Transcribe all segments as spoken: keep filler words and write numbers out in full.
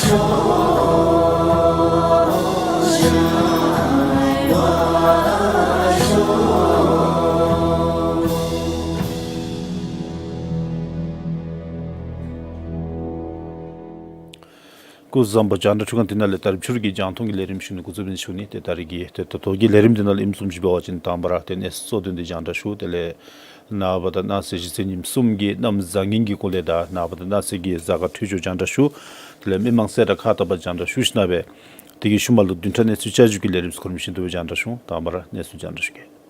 སྐུ་གཟུགས་བཟང་པོ། རྒྱང་བསྒྲགས་ཁྲུང་ཁང་འདི་ནང་ལས་ད་རིས་ཕྱི་རུ་གི་རྒྱང་མཐོང་གི་ལས་རིམ་ཞུ་ནི་འགོ་བཙུགས་ཞུ་ནི། ཏེ་ད་རིས་ཀྱི་ཏེ་ད་ལྟོ་གི་ལས་རིམ་འདི་ནང་ལས་ཨིནམ་བཟུམ་ཅིག་འབད་བ་ཅིན་དང་པ་ར་ཏེ་གནས་ཚུལ་གཙོ་དོན་འདི་རྒྱང་བསྒྲགས་ཞུ། དེ་ལས་ནངས་པ་དང་གནངས་ཚེ་གཞེས་ཚེ་ཉིནམ་གསུམ་གྱི་གནམ་བཟང་ངན་གྱི་སྐོར་ལས་དང་ནངས་པ་དང་གནངས་ཚེ་གི་གཟའ་སྐར་འཕྲོད་སྦྱོར་རྒྱང་བསྒྲགས་ཞུ། དེ་ལས་མི་མང་སེར་དང་ཁ་བཏགས་པར་རྒྱང་བསྒྲགས་ཞུ་ཞིནམ་ལས་དེ་གི་ཤུལ་མ་ལུ་བདུན་ཕྲག་གནས་ཚུལ་བསྐྱར་ཞུ་གི་ལས་རིམ་ཚུ་གོ་རིམ་བཞིན་དུ་རྒྱང་བསྒྲགས་ཞུ། དང་པ་ར་གནས་ཚུལ་རྒྱང་བསྒྲགས་ཞུ་གེ།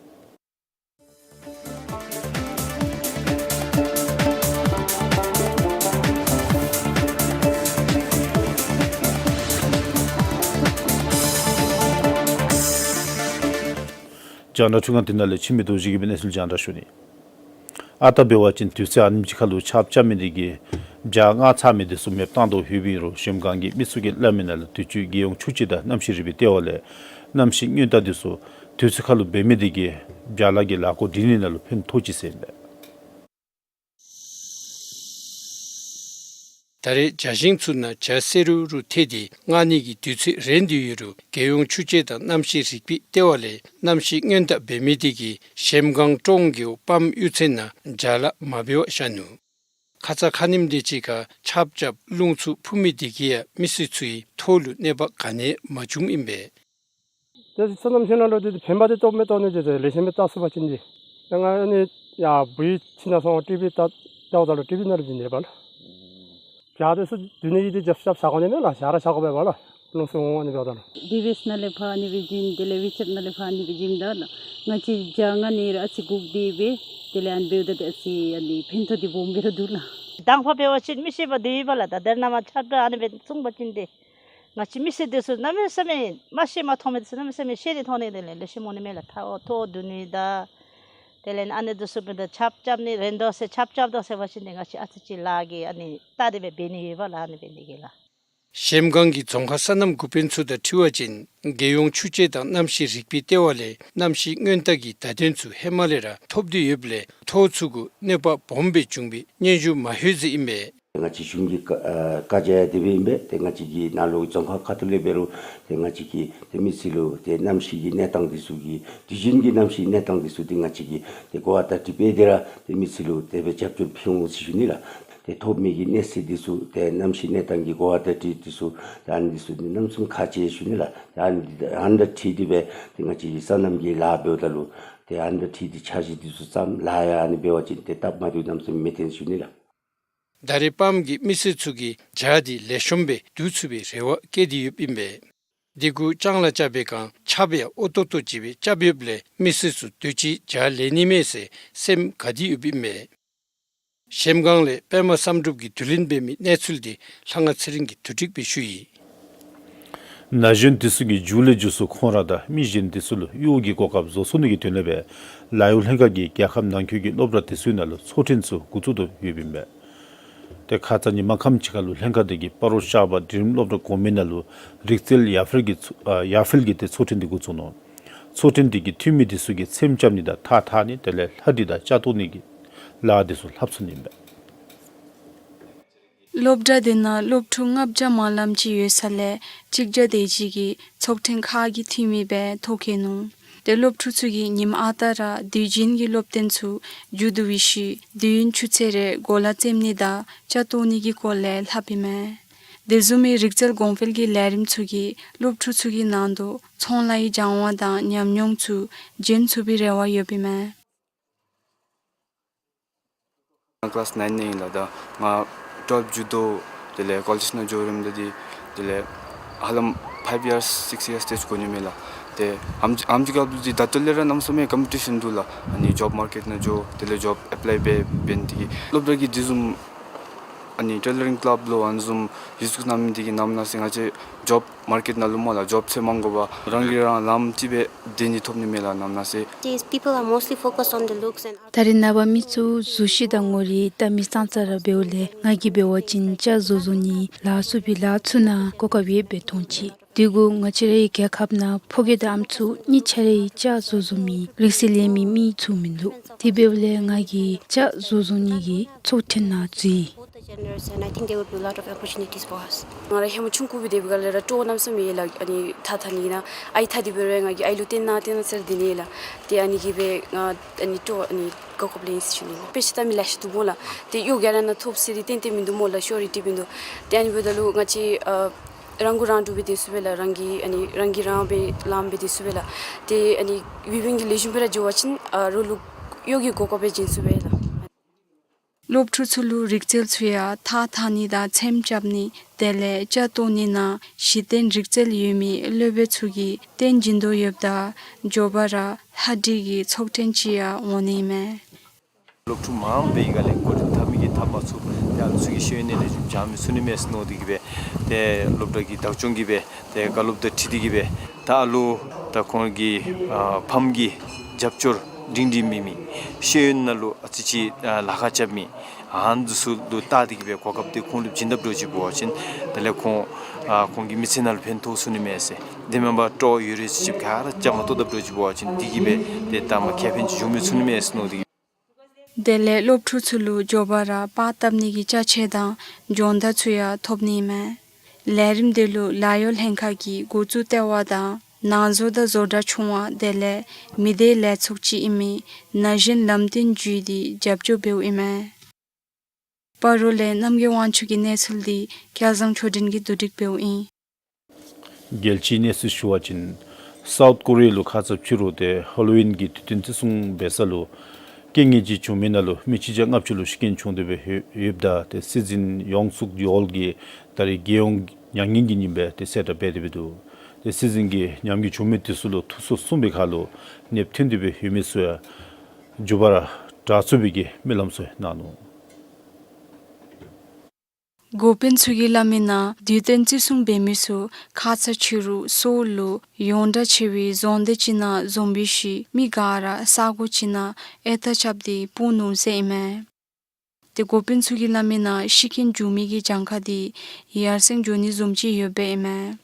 རྒྱང་བསྒྲགས་ཁྲུང་ཁང་འདི་ནང་ལས་འཆི་མེད་རྡོ་རྗེ་གིས་སྦེ་གནས་ཚུལ་རྒྱང་བསྒྲགས་ཞུ་ནི། ཨ་རྟག་འབད་བ་ཅིན་དུས་ཚོད་ཨ་ནེམ་ཅིག་ཁར་ལུ་ཆརཔ་རྐྱབ་མི་འདི་གིས་བྱག་སྔར་ཚར་མི་འདི་ཚུ་མེདཔ་བཏང་དོ་ཡོདཔ་ཨིན་རུང་གཞལམ་སྒང་གི་མི་ཚུ་གིས་སླབ་མི་ནང་ལུ་དུས་ཅི་རྒྱལ་ཡོངས་ཆུ་སྤྱི་དང་གནམ་གཤིས་རིག་པའི་ལྟེ་བ་ལས་གནམ་གཤིས་སྔོན་རྟགས་འདི་ཚུ་དུས་ཚོད་ཁར་ལུ་འབད་མི་འདི་གིས་བྱག་ལཱ་གི་ལཱ་འགོ་སྒྲིག་ནི་ནང་ལུ་ཕན་ཐོགས་ཅི་ཟེར་ཨིན་པས། ད་རེས་བྱག་ཞིང་ཚུ་ནང་བྱག་སེར་རུ་རུ་ཐལ་ཏེ་སྔར་ནི་གི་དུས་ཚོད་རན་ཏེ་ཡོད་རུང་རྒྱལ་ཡོངས་ཆུ་སྤྱི་དང་གནམ་གཤིས་རིག་པའི་ལྟེ་བ་ལས་གནམ་གཤིས་སྔོན་རྟགས་འབད་མི་འདི་གིས་གཞལམ་སྒང་ཀྲོང་རྒེད་འོག་སྤམ་གཡུས་ཚན་ནང་བྱག་ལཱ་མ་འབད་བར་བཞག་ནུག། ཁ་ཙ་ཁ་ཉིནམ་དེ་ཅིག་ཁར་ཆརཔ་རྐྱབ་རླུང་འཚུབ་ཕུ་མི་འདི་གིས་ཡང་མི་སེར་ཚུའི་ཐོག་ལུ་གནོད་པ་ག་ནི་ཡང་མ་བྱུངམ་ཨིན་པས། ཏེ་སོ་ནམ་ཤེས་ན་ལོ་དེ་ཕན་པ་དེ་སྟོབས་མེད་སྟོབས་ནི་དེ་ལེགས་ཤོམ་སྦེ་བལྟ་ཚུགས་པ་ཅིན་དེ། ད་ང་ནི་ཡར་བུ་ཡི་ཁྱིམ་ནང་སོང་ཊི་བི་བལྟ་བལྟཝ་ད་ལུ་ཊི་བི་ནང་ལུ་འཛུལ་ནི་མས་པ་ལགས། བྱག་དེ་ཚུ་བསྡུ་ནི་གི་དེ་རྒྱབ་རྒྱབ་བཞག་དགོ་ནི་མས་ལགས། བཞག་ར་བཞག་དགོ་པས་པ་ལགས། རླུང་འཚུབ་འོང་ནི་འབདཝ་ད་ལུ། ཌི་བི་ཨེསི་ནང་ལས་ཕར་ཨ་ནི་སྦེ་བྱིན། དེ་ལས་ཝི་ཅེཊ་ནང་ལས་ཕར་ཨ་ནི་སྦེ་བྱིནམ་ད་ལགས། ང་བཅས་བྱག་ནང་ནི་ར་ཨ་ཙི་སྒུག་སྡོད་སྦེ་དེ་ལས་ཨ་ནི་འབདཝ་ད་དེ་ཨ་ཙི་ཨ་ནི་ཕན་ཐོགས་འདི་སྦོམ་སྦེ་ར་འདུག་ལགས། དང་ཕུ་འབད་བ་ཅིན་མི་ཤེས་པར་སྡོད་ཡི་པ་ལགས། ད་དེ་ནང་མར་ཆརཔ་ཨ་ནི་སྦེ་བྱུང་པ་ཅིན་དེ་ང་བཅས་མི་སེར་འདི་ཚུ་གནམ་མེད་ས་མེད་མ་ཤེས་མ་མཐོང་མི་འདི་ཚུ་གནམ་མེད་ས་མེད་ཤེས་ཏེ་མཐོང་ནི་དེ་ལས་ལེགས་ཤོམ་འོང་ནི་མས་ལགས། ཐོག་ཐོག་བསྡུ་ནི་དང་དེ་ལས་ཨ་ནི་འདི་ཚུ་འབདཝ་ད་ཆརཔ་རྐྱབ་ནི་རན་དོ་ཟེར་ཆརཔ་རྐྱབ་དོ་ཟེར་བ་ཅིན་དེ་ང་བཅས་ཨ་ཙི་ཅིག་ལཱ་གི་ཨ་ནི་ལྟ་སྟེ་སྦེ་འབད་ནི་ཡོད་པ་ལགས། ཨ་ནི་འབད་ནི་གི་ལགས། གཞལམ་སྒང་གི་རྫོང་ཁག་སོ་ནམ་འགོ་དཔོན་ཚུ་དང་འཁྲིལ་བ་ཅིན་རྒྱལ་ཡོངས་ཆུ་སྤྱི་དང་གནམ་གཤིས་རིག་པའི་ལྟེ་བ་ལས་གནམ་གཤིས་སྔོན་རྟགས་ཀྱི་བརྡ་དོན་ཚུ་ཧེ་མ་ལས་ར་ཐོབ་སྟེ་ཡོདཔ་ལས་ཐོག་ཚུ་གུ་གནོད་པ་སྦོམ་སྦེ་བྱུང་བའི་སྙན་ཞུ་མ་ལྷོད་ཟེར་ཨིན་པས། ང་བཅས་གཞུང་གི་བཀའ་ཨ་བཀའ་རྒྱ་ཡང་དེ་སྦེ་ཨིན་པས། ཏེ་ང་བཅས་ཀྱི་ནང་ལུ་རྫོང་ཁག་ཁ་ཐུག་ལས་འབད་རུང་ཏེ་ང་བཅས་ཀྱིས་ཏེ་མི་སེར་ལུ་ཏེ་གནམ་གཤིས་ཀྱི་གནས་སྟངས་འདི་ཚུ་གི་དུས་རྒྱུན་གྱི་གནམ་གཤིས་གནས་སྟངས་འདི་ཚུ་ཏེ་ང་བཅས་ཀྱིས་ཏེ་གོ་བ་བརྡ་སྤྲོད་འབད་དེ་ར་ཏེ་མི་སེར་ལུ་དེ་སྦེ་རྒྱབ་སྐྱོར་ཕུལ་འོང་ཟེར་ཞུ་ནི་ལགས། ཏེ་ཐོབ་མི་གི་གནས་ཚུལ་འདི་ཚུ་ཏེ་གནམ་གཤིས་གནས་སྟངས་ཀྱི་གོ་བ་བརྡ་སྤྲོད་འདི་ཚུ་ཏེ་ཨ་ནི་འདི་ཚུ་ཏེ་གནམ་མེད་ས་མེད་ཁག་ཆེ་ཞུ་ནི་ལགས། ཏེ་ཨ་ནི་འདི་ཨ་ནི་དང་འཁྲིལ་ཏེ་སྦེ་ཏེ་ང་བཅས་ཀྱིས་སོ་ནམ་གྱི་ལཱ་འབདཝ་ད་ལུ་ཏེ་ཨ་ནི་དང་འཁྲིལ་ཏེ་འཆར་གཞི་འདི་ཚུ་བརྩམས་ལཱ་ཡང་ཨ་ནི་འབད་བ་ཅིན་ཏེ་སྟབས་མ་བདེཝ་གནམ་མེད་ས་མེད་མི་འཐོན་ཞུ་ནི་ལགས། ད་རེས་སྤམ་གྱི་མི་སེར་ཚུ་གིས་བྱག་འདི་ལེགས་ཤོམ་སྦེ་བསྡུ་ཚུགས་པའི་རེ་བ་བསྐྱེད་དེ་ཡོདཔ་ཨིན་པས། དེ་གུ་ལྕང་ལཱ་རྐྱབ་པའི་སྒང་ཆརཔ་ཡང་འོ་ཏོག་ཏོ་ཅིག་སྦེ་རྐྱབ་ཡོདཔ་ལས་མི་སེར་ཚུ་དུས་ཅི་བྱག་ལེགས་ནི་མས་ཟེར་སེམས་དགའ་སྟེ་ཡོདཔ་ཨིན་པས། གཞལམ་སྒང་ལས་པདྨ་བསམ་གྲུབ་ཀྱིས་བསྡུ་ལེན་འབད་མི་གནས་ཚུལ་འདི་ལྷ་དབང་ཚེ་རིང་གིས་བསྡུ་སྒྲིག་འབད་ཞུ་ཡི། ན་གཞོན་འདི་ཚུ་གིས་མཇུག་ལས་མཇུག་སུ་ཁོང་ར་དང་མི་གཞན་འདི་ཚུ་ལུ་གཡོག་གི་གོ་སྐབས་བཟོ་ཚུགས་ནི་གི་དོན་ལས་སྦེ་ལཱ་གཡོག་ལྷན་ཁག་གིས་རྒྱལ་ཁབ་ནང་འཁོད་ཀྱི་སློབ་གྲྭ་འདི་ཚུའི་ནང་ལུ་ཚོགས་ཐེངས་ཚུ་འགོ་བཙུགས་དོ་ཡོདཔ་ཨིན་པས། ཏེ་ཁ་ཙ་ཉིན་མ་ཁམས་ཅིག་ཁར་ལུ་ལྷན་ཁག་འདི་གིས་སྤ་རོ་ཤར་པ་འབྲིང་རིམ་སློབ་གྲྭ་གོང་མའི་ནང་ལུ་རིག་རྩལ་ཡར་འཕེལ་གྱི་ཚོགས་ཨ་ཡར་འཕེལ་གྱི་ཏེ་ཚོགས་ཐེངས་འདི་འགོ་བཙུགས་ནུག། ཚོགས་ཐེངས་འདི་གིས་འཐུས་མི་འདི་ཚུ་གིས་ཚེམ་རྐྱབ་ནི་དང་ཐགས་འཐག་ནི་དེ་ལས་ལྷ་བྲིས་དང་ལྕགས་བཏོག་ནི་གི་ལཱ་འདི་ཚུ་ལྷབ་ཚུགས་ནི་ཨིན་པས། སློབ་གྲྭ་འདི་ནང་སློབ་ཕྲུག་ལྔ་བརྒྱ་མ་ལངམ་ཅིག་ཡོད་ས་ལས་གཅིག་བརྒྱ་དེ་ཅིག་གིས་ཚོགས་ཐེངས་ཁག་གི་འཐུས་མི་སྦེ་ཐོ་བཀོད་ནུག། ཏེ་སློབ་ཕྲུག་ཚུ་གིས་ཉིནམ་ཨ་རྟག་ར་དུས་རྒྱུན་གྱི་སློབ་སྟོན་ཚུ་མཇུག་བསྡུ་བའི་ཤུལ་དུས་ཡུན་ཆུ་ཚོད་རེ་གོ་ལ་བཙེམ་ནི་དང་ལྕགས་བཏོག་ནི་གི་སྐོར་ལས་ལྷབ་ཨིན་མས། དེ་བཟུམ་མའི་རིག་རྩལ་གོང་འཕེལ་གྱི་ལས་རིམ་ཚུ་གིས་སློབ་ཕྲུག་ཚུ་གི་ནང་དུ་ཚོང་ལཱ་ཡི་སྦྱང་བ་དང་ཉམས་མྱོང་ཚུ་བྱིན་ཚུགས་པའི་རེ་བ་ཡོདཔ་ཨིན་མས། ང་ཀི་ལཱསི་ནའིན་ནང་ཨིན་ལགས། ད་ང་ཊུ་ཝེལབ་མཇུག་བསྡུ་དེ་ལས་ཀོ་ལེཇ་ནང་འགྱོ་རནམ་ད་འདི་དེ་ལས་ཧ་ལམ་ཕའིབ་ཡརསི་སིགསི་ཡརསི་དེ་ཅིག་འགོར་ནི་མས་ལགས། ཏེ་ཨམ་ཨམ་ཅིག་སྐབས་འདི་ད་ལྟོ་ལས་ར་གནམ་མེད་ས་མེད་ཀམ་པི་ཊི་ཤཱན་འདུག་ལགས། ཨ་ནི་ཇོབ་མར་ཀེཊ་ནང་འགྱོ་དེ་ལས་ཇོབ་ཨེཔ་ལའི་འབད་འབད་ནི་འདི་གིས་སློབ་གྲྭ་གི་འདི་བཟུམ་ཨ་ནི་ཊེ་ལ་རིང་ཀི་ལབ་ལུ་ཨ་ནི་བཟུམ་གཞི་བཙུགས་གནང་མི་འདི་གིས་ནམ་ན་ཟེར་ང་བཅས་ཇོབ་མར་ཀེཊ་ནང་ལུ་སྨོ་ལགས་ཇོབ་ཚེ་མ་འགོར་བར་རང་གིས་རང་ལངམ་ཅིག་སྦེ་སྡོད་ནི་ཐོབ་ནི་མས་ལགས་ནམ་ན་ཟེར། These people are mostly focused on the looks and ད་རེས་ནངས་པ་མི་ཚུ་གཟུགས་བྱད་དང་ངོ་རིས་ལྟ་མི་ཙང་ཙ་ར་འབདཝ་ལས་ང་གིས་འབད་བ་ཅིན་ལྕགས་བཟོ་བཟོ་ནི་ལ་སོགས་པའི་ལཱ་ཚུ་ནང་གོ་སྐབས་ཡོདཔ་སྦེ་མཐོང་ཅི། དེ་གུ་ང་བཅས་རའི་རྒྱལ་ཁབ་ནང་ཕོ་སྐྱེས་དང་ཨམ་སྲུ་གཉིས་ཆ་ར་ལྕགས་བཟོ་བཟོ་མི་རིག་རྩལ་ལེན་མི་མི་ཚུ་མིན་འདུག། དེ་འབདཝ་ལས་ང་གིས་ལྕགས་བཟོ་བཟོ་ནི་གི་ཚོགས་ཐེངས་ནང་འཛུལ་ཡི། Genders, and I think there would be a lot of opportunities for us. ང་ར་ཧེ་མ་ཆུང་ཀུ་སྦེ་སྡོད་པའི་སྒང་ལས་ར་སྤྲོ་བ་གནམ་མེད་ས་མེད་ཡོད་ལགས། ཨ་ནི་ཐ་ཐ་ནི་ཨིན་ན་ཨའི་ཐ་དེ་སྦེ་ར་ང་གིས་ཨའི་ལུ་སྟོན་གནང་སྟོན་གནང་ཟེར་དེ་ནི་ཡོད་ལགས། ཏེ་ཨ་ནི་གིས་སྦེ་ང་ཨ་ནི་སྤྲོ་བ་ཨ་ནི་དགའ་དགའ་སྦེ་ཨིན་ཟེར་ཞུ་ནི་ལགས། དཔེ་ཆ་ལྟ་མི་ལེ་ཤ་འདུག་སྨོ་ལགས། ཏེ་གཡོག་ག་ར་ནང་ཐོབ་ཟེར་ཏེ་ཏན་ཏན་མིན་འདུག་སྨོ་ལགས། ཤོ་རི་ཊི་མིན་འདུག། ཏེ་ཨ་ནི་འབདཝ་ད་ལུ་ང་བཅས་ཨ་རང་མགོ་རང་འདྲོངས་སྦེ་སྡོད་ཚུགས་པས་ལགས། རང་གིས་ཨ་ནི་རང་གིས་རང་སྦེ་ལངམ་སྦེ་སྡོད་ཚུགས་པས་ལགས། ཏེ་ཨ་ནི་ཝི་བིང་གི་ལེགས་ཤོམ་སྦེ་ར་འགྱོ་བ་ཅིན་ཨ་རོགས་ལུ་གཡོག་གི་གོ་སྐབས་སྦེ་བྱིན་ཚུགས་པས་ལགས། སློབ་ཕྲུག་ཚུ་ལུ་རིག་རྩལ་ཚུ་ཡང་ཐ་ཐ་ནི་དང་ཚེམ་རྐྱབ་ནི་དེ་ལས་ལྕགས་བཏོག་ནི་ནང་གཞི་རྟེན་རིག་རྩལ་ཡོད་མི་སློབ་དཔོན་ཚུ་གིས་སྟོན་བྱིན་དོ་ཡོདཔ་ད་མགྱོགས་པ་ར་ལྷ་བྲིས་ཀྱི་ཚོགས་ཐེངས་ཅིག་ཡང་འོང་ནི་མས། སློབ་ཕྲུག་མངམ་སྦེ་ག་ལས་གོ་སྒྲིག་འཐབ་མི་གིས་འཐབ་མ་ཚུགས། ཏེ་ཨ་ནི་ཚུ་གི་ཤེས་ཡོན་ལེགས་ཤོམ་སྦྱང་མི་ཚུགས་ནི་མས་ཟེར་མནོ་སྟེ་གིས་སྦེ་ཏེ་སློབ་གྲྭ་གི་བདག་སྐྱོང་གིས་སྦེ་ཏེ་བཀའ་སློབ་དང་འཁྲིལ་ཏེ་གིས་སྦེ་ད་ཨ་ལུ་ད་ཁོང་གི་ཨ་ཕམ་གྱི་རྒྱབ་སྐྱོར་སྒྲིང་སྒྲིང་མེད་མི་ཤེས་ཡོན་ནང་ལུ་ཨ་ཙི་ཅིག་ཨ་ལཱ་ཁག་རྐྱབ་མི་ཨ་ནི་ཚུ་ལུ་བལྟ་སྟེ་གིས་སྦེ་གོ་སྐབས་དེ་ཁོང་ལུ་བྱིན་དཔ་འདྲཝ་ཅིག་འབད་བ་ཅིན་དེ་ལས་ཁོང་ཨ་ཁོང་གི་མི་ཚེ་ནང་ལུ་ཕན་ཐོགས་ཚུགས་ནི་མས་ཟེར། དེ་མེན་པར་སྤྲོ་བ་ཡོད་རིགས་ཅིག་ག་ར་བཅའ་མར་གཏོགས་དཔ་འདྲཝ་ཅིག་འབད་བ་ཅིན་དེ་གིས་སྦེ་ཏེ་ད་མ་ཁེ་ཕན་ཅིག་འབྱུང་མི་ཚུགས་ནི་མས་ཟེར་མནོ་སྟེ་གིས། དེ་ལས་སློབ་ཕྲུག་ཚུ་ལུ་མགྱོགས་པ་ར་པར་བཏབ་ནི་གི་ཅ་ཆས་དང་སྦྱོང་བརྡར་ཚུ་ཡང་ཐོབ་ནི་མས། ལས་རིམ་དེ་ལུ་ལཱ་གཡོག་ལྷན་ཁག་གི་འགོ་བཙུགས་ལྟེ་བ་དང་ནང་བཟོ་དང་བཟོ་གྲྭ་ཆུང་བ་དེ་ལས་མི་སྡེ་ལས་ཚོགས་ཅིག་ཨིན་མི་ན་གཞོན་ལམ་སྟོན་བརྒྱུད་དེ་རྒྱབ་སྐྱོར་འབདཝ་ཨིན་མས། སྤ་རོ་ལས་རྣམ་རྒྱལ་དབང་ཕྱུག་གི་གནས་ཚུལ་འདི་སྐལ་བཟང་ཆོས་སྒྲོན་གྱིས་བསྡུ་སྒྲིག་འབདཝ་ཨིན། རྒྱལ་སྤྱིའི་གནས་ཚུལ་ཞུ་བ་ཅིན་སའུཐ་ཀོ་རི་ཡ་ལུ་ཁ་ཙ་ཕྱི་རུ་ཏེ་ཧ་ལོ་ཝིན་གྱི་དུས་སྟོན་བརྩི་སྲུང་འབད་ས་ལུ་རྐྱེན་ངན་ཅིག་བྱུང་མི་ནང་ལུ་མི་གཅིག་བརྒྱ་ལྔ་བཅུ་ལུ་ཤི་རྐྱེན་བྱུང་སྟེ་སྦེ་ཡོད། ཡོདཔ་ད་ཏེ་སྲིད་འཛིན་ཡོང་སུག་ཡོལ་གྱིས་ད་རིས་རྒྱལ་ཡོངས་མྱ་ངན་གྱི་ཉིནམ་སྦེ་ཏེ་གསལ་བསྒྲགས་འབད་དེ་སྦེ་འདུག། ཏེ་སྲིད་འཛིན་གྱི་ཉམས་རྒུད་བྱུང་མི་དེ་ཚུ་ལུ་ཐུགས་གསོ་གསུངས་པའི་ཁར་ལུ་ནདཔ་ཐོན་ཏེ་སྦེ་ཡོད་མི་ཚུ་ཡང་མགྱོགས་པ་ར་དྲག་ཚུགས་པའི་གི་སྨོན་ལམ་ཚུ་གནང་ནུག། འགོ་དཔོན་ཚུ་གིས་སླབ་མི་ནང་དུས་སྟོན་བརྩི་སྲུང་འབད་མི་ཚུ་ཁ་ཙ་ཕྱི་རུ་སོའུལ་ལུ་ཡོངས་གྲགས་ཆེ་བའི་རྫོང་སྡེ་ཅིག་ནང་འཛོམས་པའི་ཤུལ་མི་ག་ར་ས་གོ་ཅིག་ནང་ཨེ་ཐག་རྐྱབ་སྟེ་སྤུངས་ནུག་ཟེར་ཨིན་མས། ཏེ་འགོ་དཔོན་ཚུ་གིས་སླབ་མི་ནང་ཤི་རྐྱེན་བྱུང་མི་གི་གྱངས་ཁ་འདི་ཡར་སེང་འགྱོ་ནི་བཟུམ་ཅིག་ཡོདཔ་ཨིན་མས།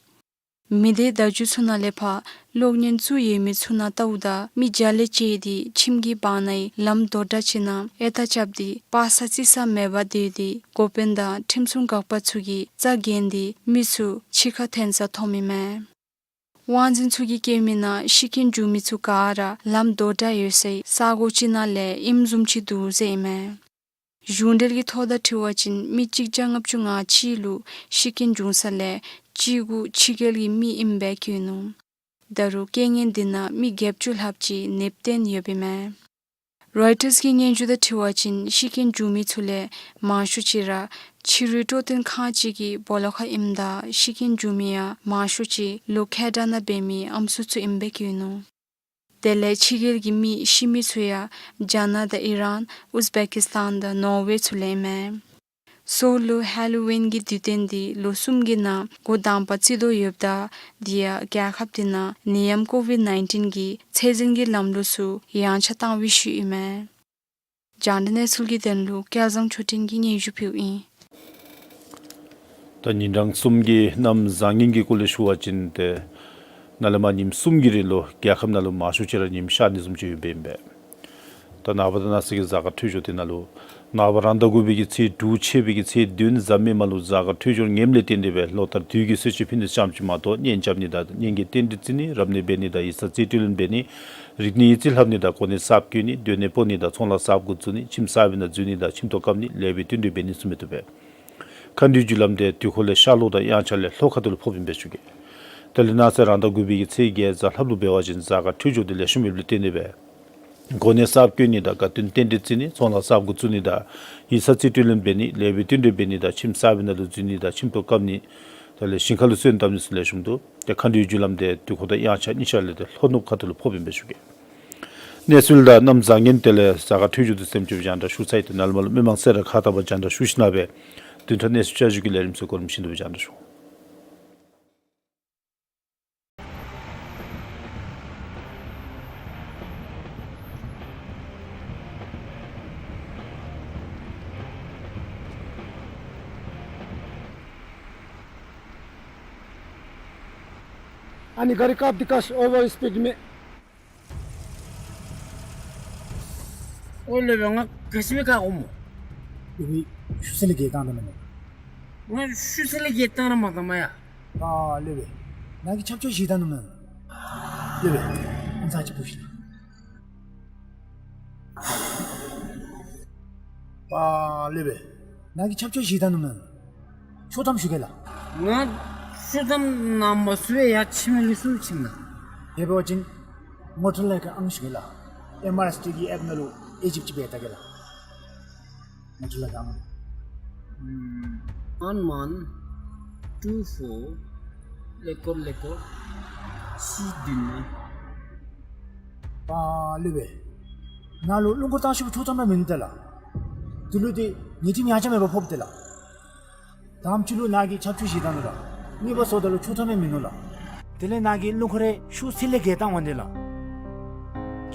མི་སྡེ་བརྡ་བརྒྱུད་ཚུ་ནང་ལས་ཕར་གློག་བརྙན་བཙུགས་ཡོད་མི་ཚུ་ནང་བལྟཝ་ད་མི་བརྒྱ་ལས་བཅད་དེ་ཁྱིམ་གྱི་བར་ན་ཡི་ལམ་རྡོག་འདྲ་ཅིག་ནང་ཨེ་ཐག་རྐྱབ་སྟེ་སྤར་ས་རྩི་ས་མེད་པར་སྡོད་དེ་འགོ་དཔོན་དང་ཁྲིམས་སྲུང་འགག་པ་ཚུ་གིས་རྩ་འགེངས་ཏེ་མི་ཚུ་འཆི་ཁ་ཐོན་ས་མཐོངམ་ཨིན་མས། དབང་འཛིན་ཚུ་གིས་བཀོད་མི་ནང་ཤི་རྐྱེན་བྱུང་མི་ཚུ་ག་ར་ལམ་རྡོག་འདྲ་ཡོད་སའི་ས་གོ་ཅིག་ནང་ལས་ཨིནམ་བཟུམ་ཅིག་འདུག་ཟེར་ཨིན་མས། གཞུང་འབྲེལ་གྱི་ཐོ་དང་འཁྲིལ་བ་ཅིན་མི་གཅིག་བརྒྱ་ལྔ་བཅུ་ང་གཅིག་ལུ་ཤི་རྐྱེན་བྱུང་ས་ལས་གཅིག་གུ་ཕྱི་རྒྱལ་གྱི་མི་ཨིནམ་སྦེ་བཀོད་ནུག། ད་རུང་རྐྱེན་ངན་འདི་ནང་མི་བརྒྱད་ཅུ་ལྷགཔ་ཅིག་ནདཔ་བརྟན་ཡོདཔ་ཨིན་མས། རོའི་ཊརསི་གི་སྙན་ཞུ་དང་འཁྲིལ་བ་ཅིན་ཤི་རྐྱེན་བྱུང་མི་ཚུ་ལས་མང་ཤོས་ཅིག་ར་ཕྱི་རོལ་སྤྲོ་སྟོན་ཁང་ཅིག་གི་སྦོ་ལོགས་ཁར་ཨིནམ་ད་ཤི་རྐྱེན་བྱུང་མི་ཡང་མང་ཤོས་ཅིག་ལོ་ཁལ་གྲངས་ནང་འབད་མི་ཨམ་སྲུ་ཚུ་ཨིནམ་སྦེ་བཀོད་ནུག། དེ་ལས་ཕྱི་རྒྱལ་གྱི་མི་ཤི་མི་ཚུ་ཡང་རྒྱ་ནག་དང་ཨི་རཱན་ཨུཛ་བེ་ཀིས་ཏཱན་དང་ནོར་ཝེ་ཚུ་ལས་ཨིན་མས། སོའུལ་ལུ་ཧེ་ལོ་ཝིན་གྱི་དུས་སྟོན་འདི་ལོ་གསུམ་གྱི་ནང་འགོ་དང་པ་བརྩི་དོ་ཡོདཔ་ད་དེ་ཡང་རྒྱལ་ཁབ་དེ་ནང་ནད་ཡམས་ཀོ་ཝིཌ་ནའིན་ཊིན་གྱི་ཚད་འཛིན་གྱི་ལམ་ལུགས་ཚུ་ཡངས་ཆག་བཏང་བའི་ཤུལ་ཨིན་མས། རྒྱང་བསྒྲགས་གནས་ཚུལ་གྱི་དོན་ལུ་སྐལ་བཟང་ཆོས་སྒྲོན་གྱིས་སྙན་ཞུ་ཕུལཝ་ཨིན། ད་ཉིན་གྲངས་གསུམ་གྱི་གནམ་བཟང་ངན་གྱི་སྐོར་ལས་ཞུ་བ་ཅིན་ཏེ་ནཱ་ལས་མར་ཉིནམ་གསུམ་གྱི་རིང་ལུ་རྒྱལ་ཁབ་ནང་ལུ་མང་ཤོས་ཅིག་ར་ཉིམ་ཤར་ནི་བཟུམ་ཅིག་ཡོདཔ་ཨིན་པས། ད་ནངས་པ་དང་གནངས་ཚེ་གི་གཟའ་སྐར་འཕྲོད་སྦྱོར་དེ་ནང་ལུ་ནངས་པ་རང་ཟླ་དགུ་པའི་གི་ཚེས་དྲུག་ཆད་པའི་གི་ཚེས་བདུན་གཟའ་མིག་དམར་ལུ་གཟའ་སྐར་འཕྲོད་སྦྱོར་ངནམ་ལས་བརྟེན་ཏེ་སྦེ་ལོ་ལྟར་དུས་ཀྱི་གསོལ་མཆོད་ཕུལ་ནི་ཙམ་ཅིག་མ་གཏོགས་གཉེན་རྐྱབ་ནི་དང་གཉེན་གྱི་རྟེན་འབྲེལ་བརྩི་ནི་རབ་གནས་འབད་ནི་དང་ཡིག་ཚང་རྩིས་སྤྲོད་ལེན་འབད་ནི་རིག་གནས་ཡིག་རྩིས་ལྷབ་ནི་དང་གོ་གནས་གསརཔ་བསྐོ་ནི་སྡོད་གནས་སྤོ་ནི་དང་ཚོང་ལཱ་གསརཔ་འགོ་བཙུགས་ནི་ཁྱིམ་གསར་པའི་ནང་འཛུལ་ནི་དང་ཁྱིམ་ཐོག་བཀབ་ནི་ལེགས་པའི་བསྟུན་གྲོས་འབད་ནི་ཚུ་མི་བཏུབ་པས། མཁའ་འགྲོའི་རྒྱུ་ལམ་དེ་དུས་འཁོར་ལས་ཤར་ལྷོ་དང་དབྱངས་འཆར་ལས་ལྷོ་ཁ་ཐུག་ལུ་ཕོགཔ་ཨིན་པས་ཞུ་གེ། དེ་ལས་གནངས་ཚེ་རང་ཟླ་དགུ་པའི་གི་ཚེས་བརྒྱད་གཟའ་ལྷགཔ་ལུ་འབད་བ་ཅིན་གཟའ་སྐར་འཕྲོད་སྦྱོར་དེ་ལེགས་ཤོམ་ཡོདཔ་ལས་བརྟེན་ཏེ་སྦེ་གོ་གནས་གསརཔ་བསྐོ་ནི་དང་དགའ་སྟོན་རྟེན་འབྲེལ་བརྩི་ནི་ཚོང་ལཱ་གསརཔ་འགོ་བཙུགས་ནི་དང་ཡིག་ཚང་རྩིས་སྤྲོད་ལེན་འབད་ནི་ལེགས་པའི་བསྟུན་གྲོས་འབད་ནི་དང་ཁྱིམ་གསར་པའི་ནང་ལུ་འཛུལ་ནི་དང་ཁྱིམ་ཐོག་བཀབ་ནི་དེ་ལས་ཞིང་ཁ་ལུ་སོན་བཏབ་ནི་ཚུ་ལེགས་ཤོམ་འདུག། ཏེ་མཁའ་འགྲོའི་རྒྱུ་ལམ་དེ་དུས་འཁོར་དང་དབྱངས་འཆར་གཉིས་ཆ་ལས་ཏེ་ལྷོ་ནུབ་ཁ་ཐུག་ལུ་ཕོགཔ་ཨིན་པས་ཞུ་གེ། གནས་ཚུལ་དང་གནམ་བཟང་ངན་དེ་ལས་གཟའ་སྐར་འཕྲོད་སྦྱོར་དེ་ཚུ་ཐམས་ཅད་སྦྱང་བརྡར་ཞུ་ཚར་ཡི། ཏེ་ནཱ་ལས་མར་ལུ་མི་མང་སེར་ར་ཁ་ཐུག་པར་སྦྱང་བརྡར་ཞུ་ཞིནམ་ལས་བདུན་ཕྲག་གནས་ཚུལ་བསྐྱར་ཞུ་གི་ལས་རིམ་ཚུ་གོ་རིམ་བཞིན་དུ་སྦྱང་བརྡར་ཞུ། ཨ་ནི་གཱ་རི་བཀག་སྟེ་བཀག་ཤིག། ཨོ་ཝར་སྤིཌ་མས། ཨོ་ལེ་བེ་ང་ག་ཅི་སྦེ་བཀག་འོང་སྨོ། ཨེ་བི་ཤུ་ཚད་ལས་བརྒལ་བཏང་ད་མེན་ན། ང་ཤུ་ཚད་ལས་བརྒལ་བཏང་ར་མ་བཏང་མ་ཡ། པ་ལེ་བེ། ནཱ་གིས་ཆབ་ཆོས་བཞེས་ད་ནུག་མེན་ན། ལེ་བེ། ཨམ་ཚ་ཅིག་ཕུ་ཤིག་ལགས། པ་ལེ་བེ། ནཱ་གིས་ཆབ་ཆོས་བཞེས་ད་ནུག་མེན་ན། ཆོག་ཐམ་ཞུ་གེ་ལགས། ང་ཆོག་ཐམ་ནང་མ་ཚུད་པར་ཡར་ཕྱི་མི་ལུ་ཚུར་ཕྱིན་ན། དེ་འབད་བ་ཅིན་ངོ་སྤྲོད་ལས་ཀྱི་ཨང་ཞུ་གེ་ལགས། ཨེམ་ཨར་ཨེསི་ཊི་གི་ཨེཔ་ནང་ལུ་ཨི་ཇིབ་ཅིག་འབད་ད་གེ་ལགས། ངོ་སྤྲོད་ལས་ཀྱི་ཨང་། ཨམ། one one two four ཀླད་ཀོར་ཀླད་ཀོར་གཅིག་བདུན་ལྔ། པ་ལེ་བེ། ནཱ་ལུ་སྣུམ་འཁོར་བཏང་ཤོག་པའི་ཆོག་ཐམ་ར་མིན་ནུག་ཏེ་ལགས། དེ་ལུ་ཏེ་ཉེས་རྡུང་ཡང་ཆ་མེད་པར་ཕོགཔ་ཏེ་ལགས། དང་པ་ཅིག་ལུ་ནཱ་གིས་ཆབ་ཆོས་བཞེས་ད་ནུག་ལགས། གཉིས་པ་སོངམ་ད་ལུ་ཆོག་ཐམ་ཡང་མིན་ནུག་ལགས། དེ་ལས་ནཱ་གིས་སྣུམ་འཁོར་རེ་ཤུ་ཚད་ལས་བརྒལ་བཏང་འོང་ནི་ལགས།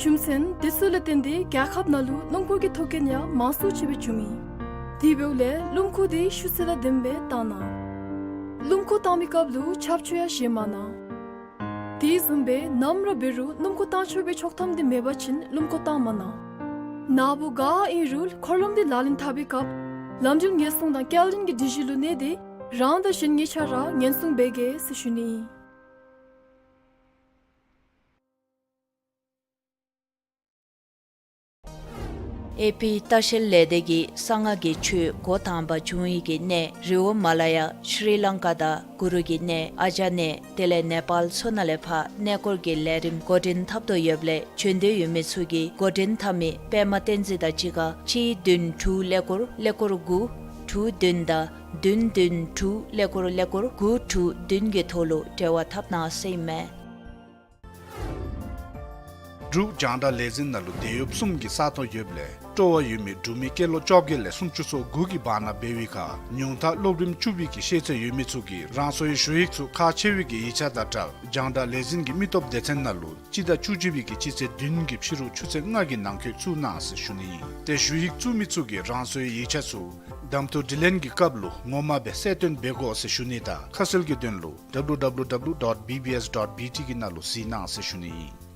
རྒྱུ་མཚན་དེ་ཚུ་ལས་བརྟེན་ཏེ་རྒྱལ་ཁབ་ནང་ལུ་སྣུམ་འཁོར་གྱི་ཐོག་རྐྱེན་ཡང་མང་སུ་ཅིག་སྦེ་བྱུང་ཡི། དེ་འབདཝ་ལས་སྣུམ་འཁོར་དེ་ཤུ་ཚད་ལས་ལྡནམ་སྦེ་བཏང་གནང་། སྣུམ་འཁོར་བཏང་མིའི་སྐབས་ལུ་ཆབ་ཆོས་ཡང་བཞེས་མ་གནང་། དེ་བཟུམ་སྦེ་ནམ་ར་འབད་རུང་སྣུམ་འཁོར་བཏང་ཆོག་པའི་ཆོག་ཐམ་དེ་མེད་པ་ཅིན་སྣུམ་འཁོར་བཏང་མ་གནང་། ནཱ་བུ་ག་ཨིན་རུང་འཁོར་ལམ་དེ་ལག་ལེན་འཐབ་པའི་སྐབས་ལམ་འགྲུལ་ཉེན་སྲུང་དང་སྐྱེལ་འདྲེན་གྱི་སྒྲིག་གཞི་ལུ་གནས་ཏེ་རང་དང་གཞན་གཉིས་ཆ་ར་ཉེན་སྲུང་འབད་གེ་ཟེར་ཞུ་ནི་ཨིན། ཨེ་པི་ལྟ་བཤལ་ལས་སྡེ་གིས་གསང་སྔགས་ཀྱི་ཆོས་འགོ་དང་པ་བྱུང་ཡི་གི་གནས་རི་བོ་མ་ལ་ཡ་ཤྲི་ལང་ཀ་དང་གུ་རུ་གི་གནས་ཨ་ཇ་གནས་དེ་ལས་ནེ་པཱལ་ཚུ་ནང་ལས་ཕར་གནས་སྐོར་གྱི་ལས་རིམ་འགོ་འདྲེན་འཐབ་དོ་ཡོདཔ་ལས་བྱོན་འདོད་ཡོད་མི་ཚུ་གིས་འགོ་འདྲེན་འཐབ་མི་པདྨ་བསྟན་འཛིན་དང་གཅིག་ཁར་གཅིག་བདུན་དྲུག་ཀླད་ཀོར་ཀླད་ཀོར་དགུ་དྲུག་བདུན་དང་བདུན་བདུན་དྲུག་ཀླད་ཀོར་ཀླད་ཀོར་དགུ་དྲུག་བདུན་གྱི་ཐོག་ལུ་འབྲེལ་བ་འཐབ་གནང་ཟེར་ཨིན་མས། འབྲུག་རྒྱང་བསྒྲགས་ལས་འཛིན་ནང་ལུ་དེད་གཡོགཔ་གསུམ་གྱི་ས་སྟོང་ཡོདཔ་ལས་སྤྲོ་བ་ཡོད་མི་འབྲུག་མི་སྐྱེས་ལོ་བཅོ་བརྒྱད་ལས་སུམ་ཅུ་སོ་དགུ་གི་བར་ན་འབད་བའི་ཁར་ཉུང་མཐའ་སློབ་རིམ་བཅུ་པའི་གི་ཤེས་ཚད་ཡོད་མི་ཚུ་གིས་རང་སོའི་ཞུ་ཡིག་ཚུ་ཁག་ཆེ་བའི་གི་ཡིག་ཆ་དང་སྦྲགས་རྒྱང་བསྒྲགས་ལས་འཛིན་གྱི་མི་སྟོབས་སྡེ་ཚན་ནང་ལུ་སྤྱི་ཟླ་བཅུ་གཅིག་པའི་གི་སྤྱི་ཚེས་བདུན་གྱི་ཕྱི་རུ་ཆུ་ཚོད་ལྔ་གི་ནང་འཁོད་བཙུགས་གནང་ཟེར་ཞུ་ནི་ཨིན། ཏེ་ཞུ་ཡིག་བཙུགས་མི་ཚུ་གིས་རང་སོའི་ཡིག་ཆ་ཚུ་གདམ་འཐུ་དྲི་ལན་གྱི་སྐབས་ལུ་ངོ་མ་སྦེ་གསལ་སྟོན་འབད་དགོ་ཟེར་ཞུ་ནི་དང་ཁ་གསལ་གྱི་དོན་ལུ་W W W dot B B S dot B T གི་ནང་ལུ་གཟིགས་གནང་ཟེར་ཞུ་ནི་ཨིན།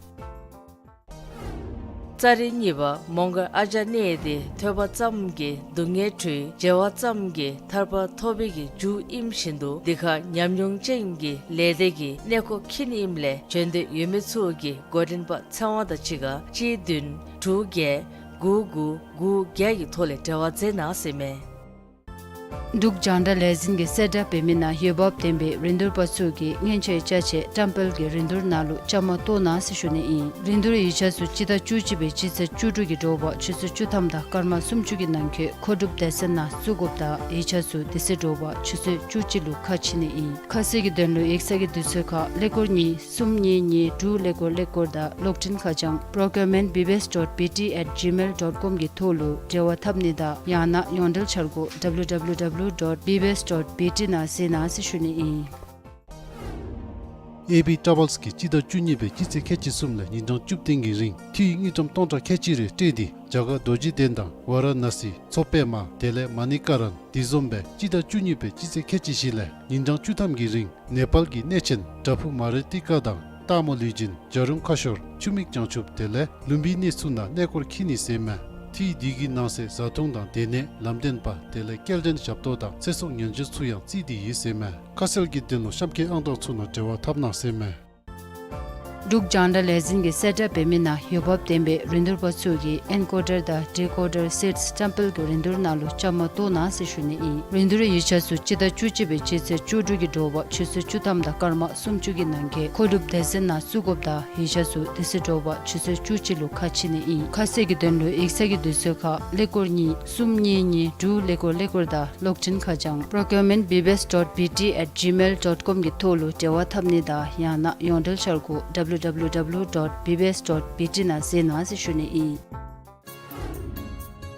ཙཱ་རི་གཉིས་པ་མོང་སྒར་ཨ་ཇ་གནས་དེ་ཐོས་པ་ཙམ་གྱིས་སྡུག་བསྔལ་གྲོལ་བྱ་བ་ཙམ་གྱིས་ཐར་པ་ཐོབ་པའི་གི་རྒྱུ་ཨིནམ་བཞིན་དུ་འདི་ཁར་ཉམས་མྱོང་ཅན་གྱི་ལས་སྡེ་གི་གནས་སྐོར་འཁྱིད་ནི་ཨིནམ་ལས་བྱོན་འདོད་ཡོད་མི་ཚུ་གིས་འགོ་འདྲེན་པ་ཚེ་དབང་དང་གཅིག་ཁར་གཅིག་བདུན་དྲུག་བརྒྱད་དགུ་དགུ་དགུ་བརྒྱད་ཀྱི་ཐོག་ལས་འབྲེལ་བ་མཛད་གནང་ཟེར་ཨིན་མས། འབྲུག་རྒྱང་བསྒྲགས་ལས་འཛིན་གྱིས་གསལ་བསྒྲགས་འབད་མི་ནང་འོས་འབབ་ལྡན་པའི་རིན་བསྡུར་པ་ཚུ་གིས་སྔོན་ཆད་ཅ་ཆས་བཀྲམ་སྤེལ་གྱི་རིན་བསྡུར་ནང་ལུ་བཅའ་མར་གཏོགས་གནང་ཟེར་ཞུ་ནི་ཨིན། རིན་བསྡུར་ཡིག་ཆ་ཚུ་སྤྱི་ཟླ་བཅུ་གཅིག་པའི་སྤྱི་ཚེས་བཅུ་དྲུག་གི་དྲོ་པ་ཆུ་ཚོད་བཅུ་ཐམ་དང་སྐར་མ་སུམ་ཅུ་གི་ནང་འཁོད་མཁོ་སྒྲུབ་སྡེ་ཚན་ནང་བཙུགས་དགོཔ་དང་ཡིག་ཆ་ཚུ་དེ་ཚེ་དྲོ་པ་ཆུ་ཚོད་བཅུ་གཅིག་ལུ་ཁ་ཕྱེ་ནི་ཨིན། ཁ་གསལ་གྱི་དོན་ལུ་ཡིག་ཚང་གི་དུས་ཚོད་ཁར་ཀླད་ཀོར་གཉིས་གསུམ་གཉིས་གཉིས་དྲུག་ཀླད་ཀོར་ཀླད་ཀོར་དང་གློག་འཕྲིན་ཁ་བྱང་procurement B B S dot B T at gmail dot com གི་ཐོག་ལུ་འབྲེལ་བ་འཐབ་ནི་དང་ཡང་ན་ཡོངས་འབྲེལ་འཆར་སྒོ་W W W dot B B S dot B T ནང་གཟིགས་གནང་ཟེར་ཞུ་ནི་ཨིན། ཨེ་བི་ཊ་རེ་བཱལསི་གིས་སྤྱི་ཟླ་བཅུ་གཉིས་པའི་སྤྱི་ཚེས་ཁལ་གཅིག་གསུམ་ལས་ཉིན་གྲངས་བཅུ་བདུན་གྱི་རིང་འཐུས་དངུལ་ཀྲམ་སྟོང་ཕྲག་ཁལ་གཅིག་རེ་སྤྲོད་དེ་རྒྱ་གར་རྡོ་རྗེ་གདན་དང་ཝཱ་ར་ཎ་སི་མཚོ་པདྨ་དེ་ལས་མ་ཎི་ཀ་རན་དེ་བཟུམ་སྦེ་སྤྱི་ཟླ་བཅུ་གཉིས་པའི་སྤྱི་ཚེས་ཁལ་གཅིག་བཞི་ལས་ཉིན་གྲངས་བཅུ་ཐམ་གྱི་རིང་ནེ་པཱལ་གྱི་གནས་ཆེན་བྲག་ཕུག་མ་རི་ཏི་ཀ་དང་སྟག་མོ་ལུས་སྦྱིན་བྱ་རུང་ཁ་ཤོར་ཆུ་མིག་བྱང་ཆུབ་དེ་ལས་ལུམ་བི་ནི་ཚུ་ནང་གནས་སྐོར་འཁྱིད་ནི་ཟེར་མས། འཐུས་འདི་གི་ནང་གསེས་བཟའ་འཐུང་དང་སྡོད་གནས་ལམ་སྟོན་པ་དེ་ལས་སྐྱེལ་འདྲེན་ཞབས་ཏོག་དང་ཚེ་སྲོག་ཉེན་བཅོལ་ཚུ་ཡང་བརྩིས་ཏེ་ཡོད་ཟེར་མས། ཁ་གསལ་གྱི་དོན་ལུ་གཤམ་འཁོད་ཨང་གྲངས་ཚུ་ནང་འབྲེལ་བ་འཐབ་གནང་ཟེར་མས། འབྲུག་རྒྱང་བསྒྲགས་ལས་འཛིན་གྱིས་གསལ་བསྒྲགས་འབད་མི་ནང་འོས་འབབ་ལྡན་པའི་རིན་བསྡུར་པ་ཚུ་གིས་ཨེན་ཀོ་ཌར་དང་ཌི་ཀོ་ཌར་སིཊསི་བཀྲམ་སྤེལ་གྱི་རིན་བསྡུར་ནང་ལུ་བཅའ་མར་གཏོགས་གནང་ཟེར་ཞུ་ནི་ཨིན། རིན་བསྡུར་ཡིག་ཆ་ཚུ་སྤྱི་ཟླ་བཅུ་གཅིག་པའི་སྤྱི་ཚེས་བཅུ་དྲུག་གི་དྲོ་པ་ཆུ་ཚོད་བཅུ་ཐམ་དང་སྐར་མ་སུམ་ཅུ་གི་ནང་འཁོད་མཁོ་སྒྲུབ་སྡེ་ཚན་ནང་བཙུགས་དགོཔ་དང་ཡིག་ཆ་ཚུ་དེ་ཚེ་དྲོ་པ་ཆུ་ཚོད་བཅུ་གཅིག་ལུ་ཁ་ཕྱེ་ནི་ཨིན། ཁ་གསལ་གྱི་དོན་ལུ་ཡིག་ཚང་གི་དུས་ཚོད་ཁར་ཀླད་ཀོར་གཉིས་གསུམ་གཉིས་གཉིས་དྲུག་ཀླད་ཀོར་ཀླད་ཀོར་དང་གློག་འཕྲིན་ཁ་བྱང་procurement B B S dot B T at gmail dot com གི་ཐོག་ལུ་འབྲེལ་བ་འཐབ་ནི་དང་ཡང་ན་ཡོངས་འབྲེལ་འཆར་སྒོ་W W W dot B B S dot B T ནང་གཟིགས་གནང་ཟེར་ཞུ་ནི་ཨིན།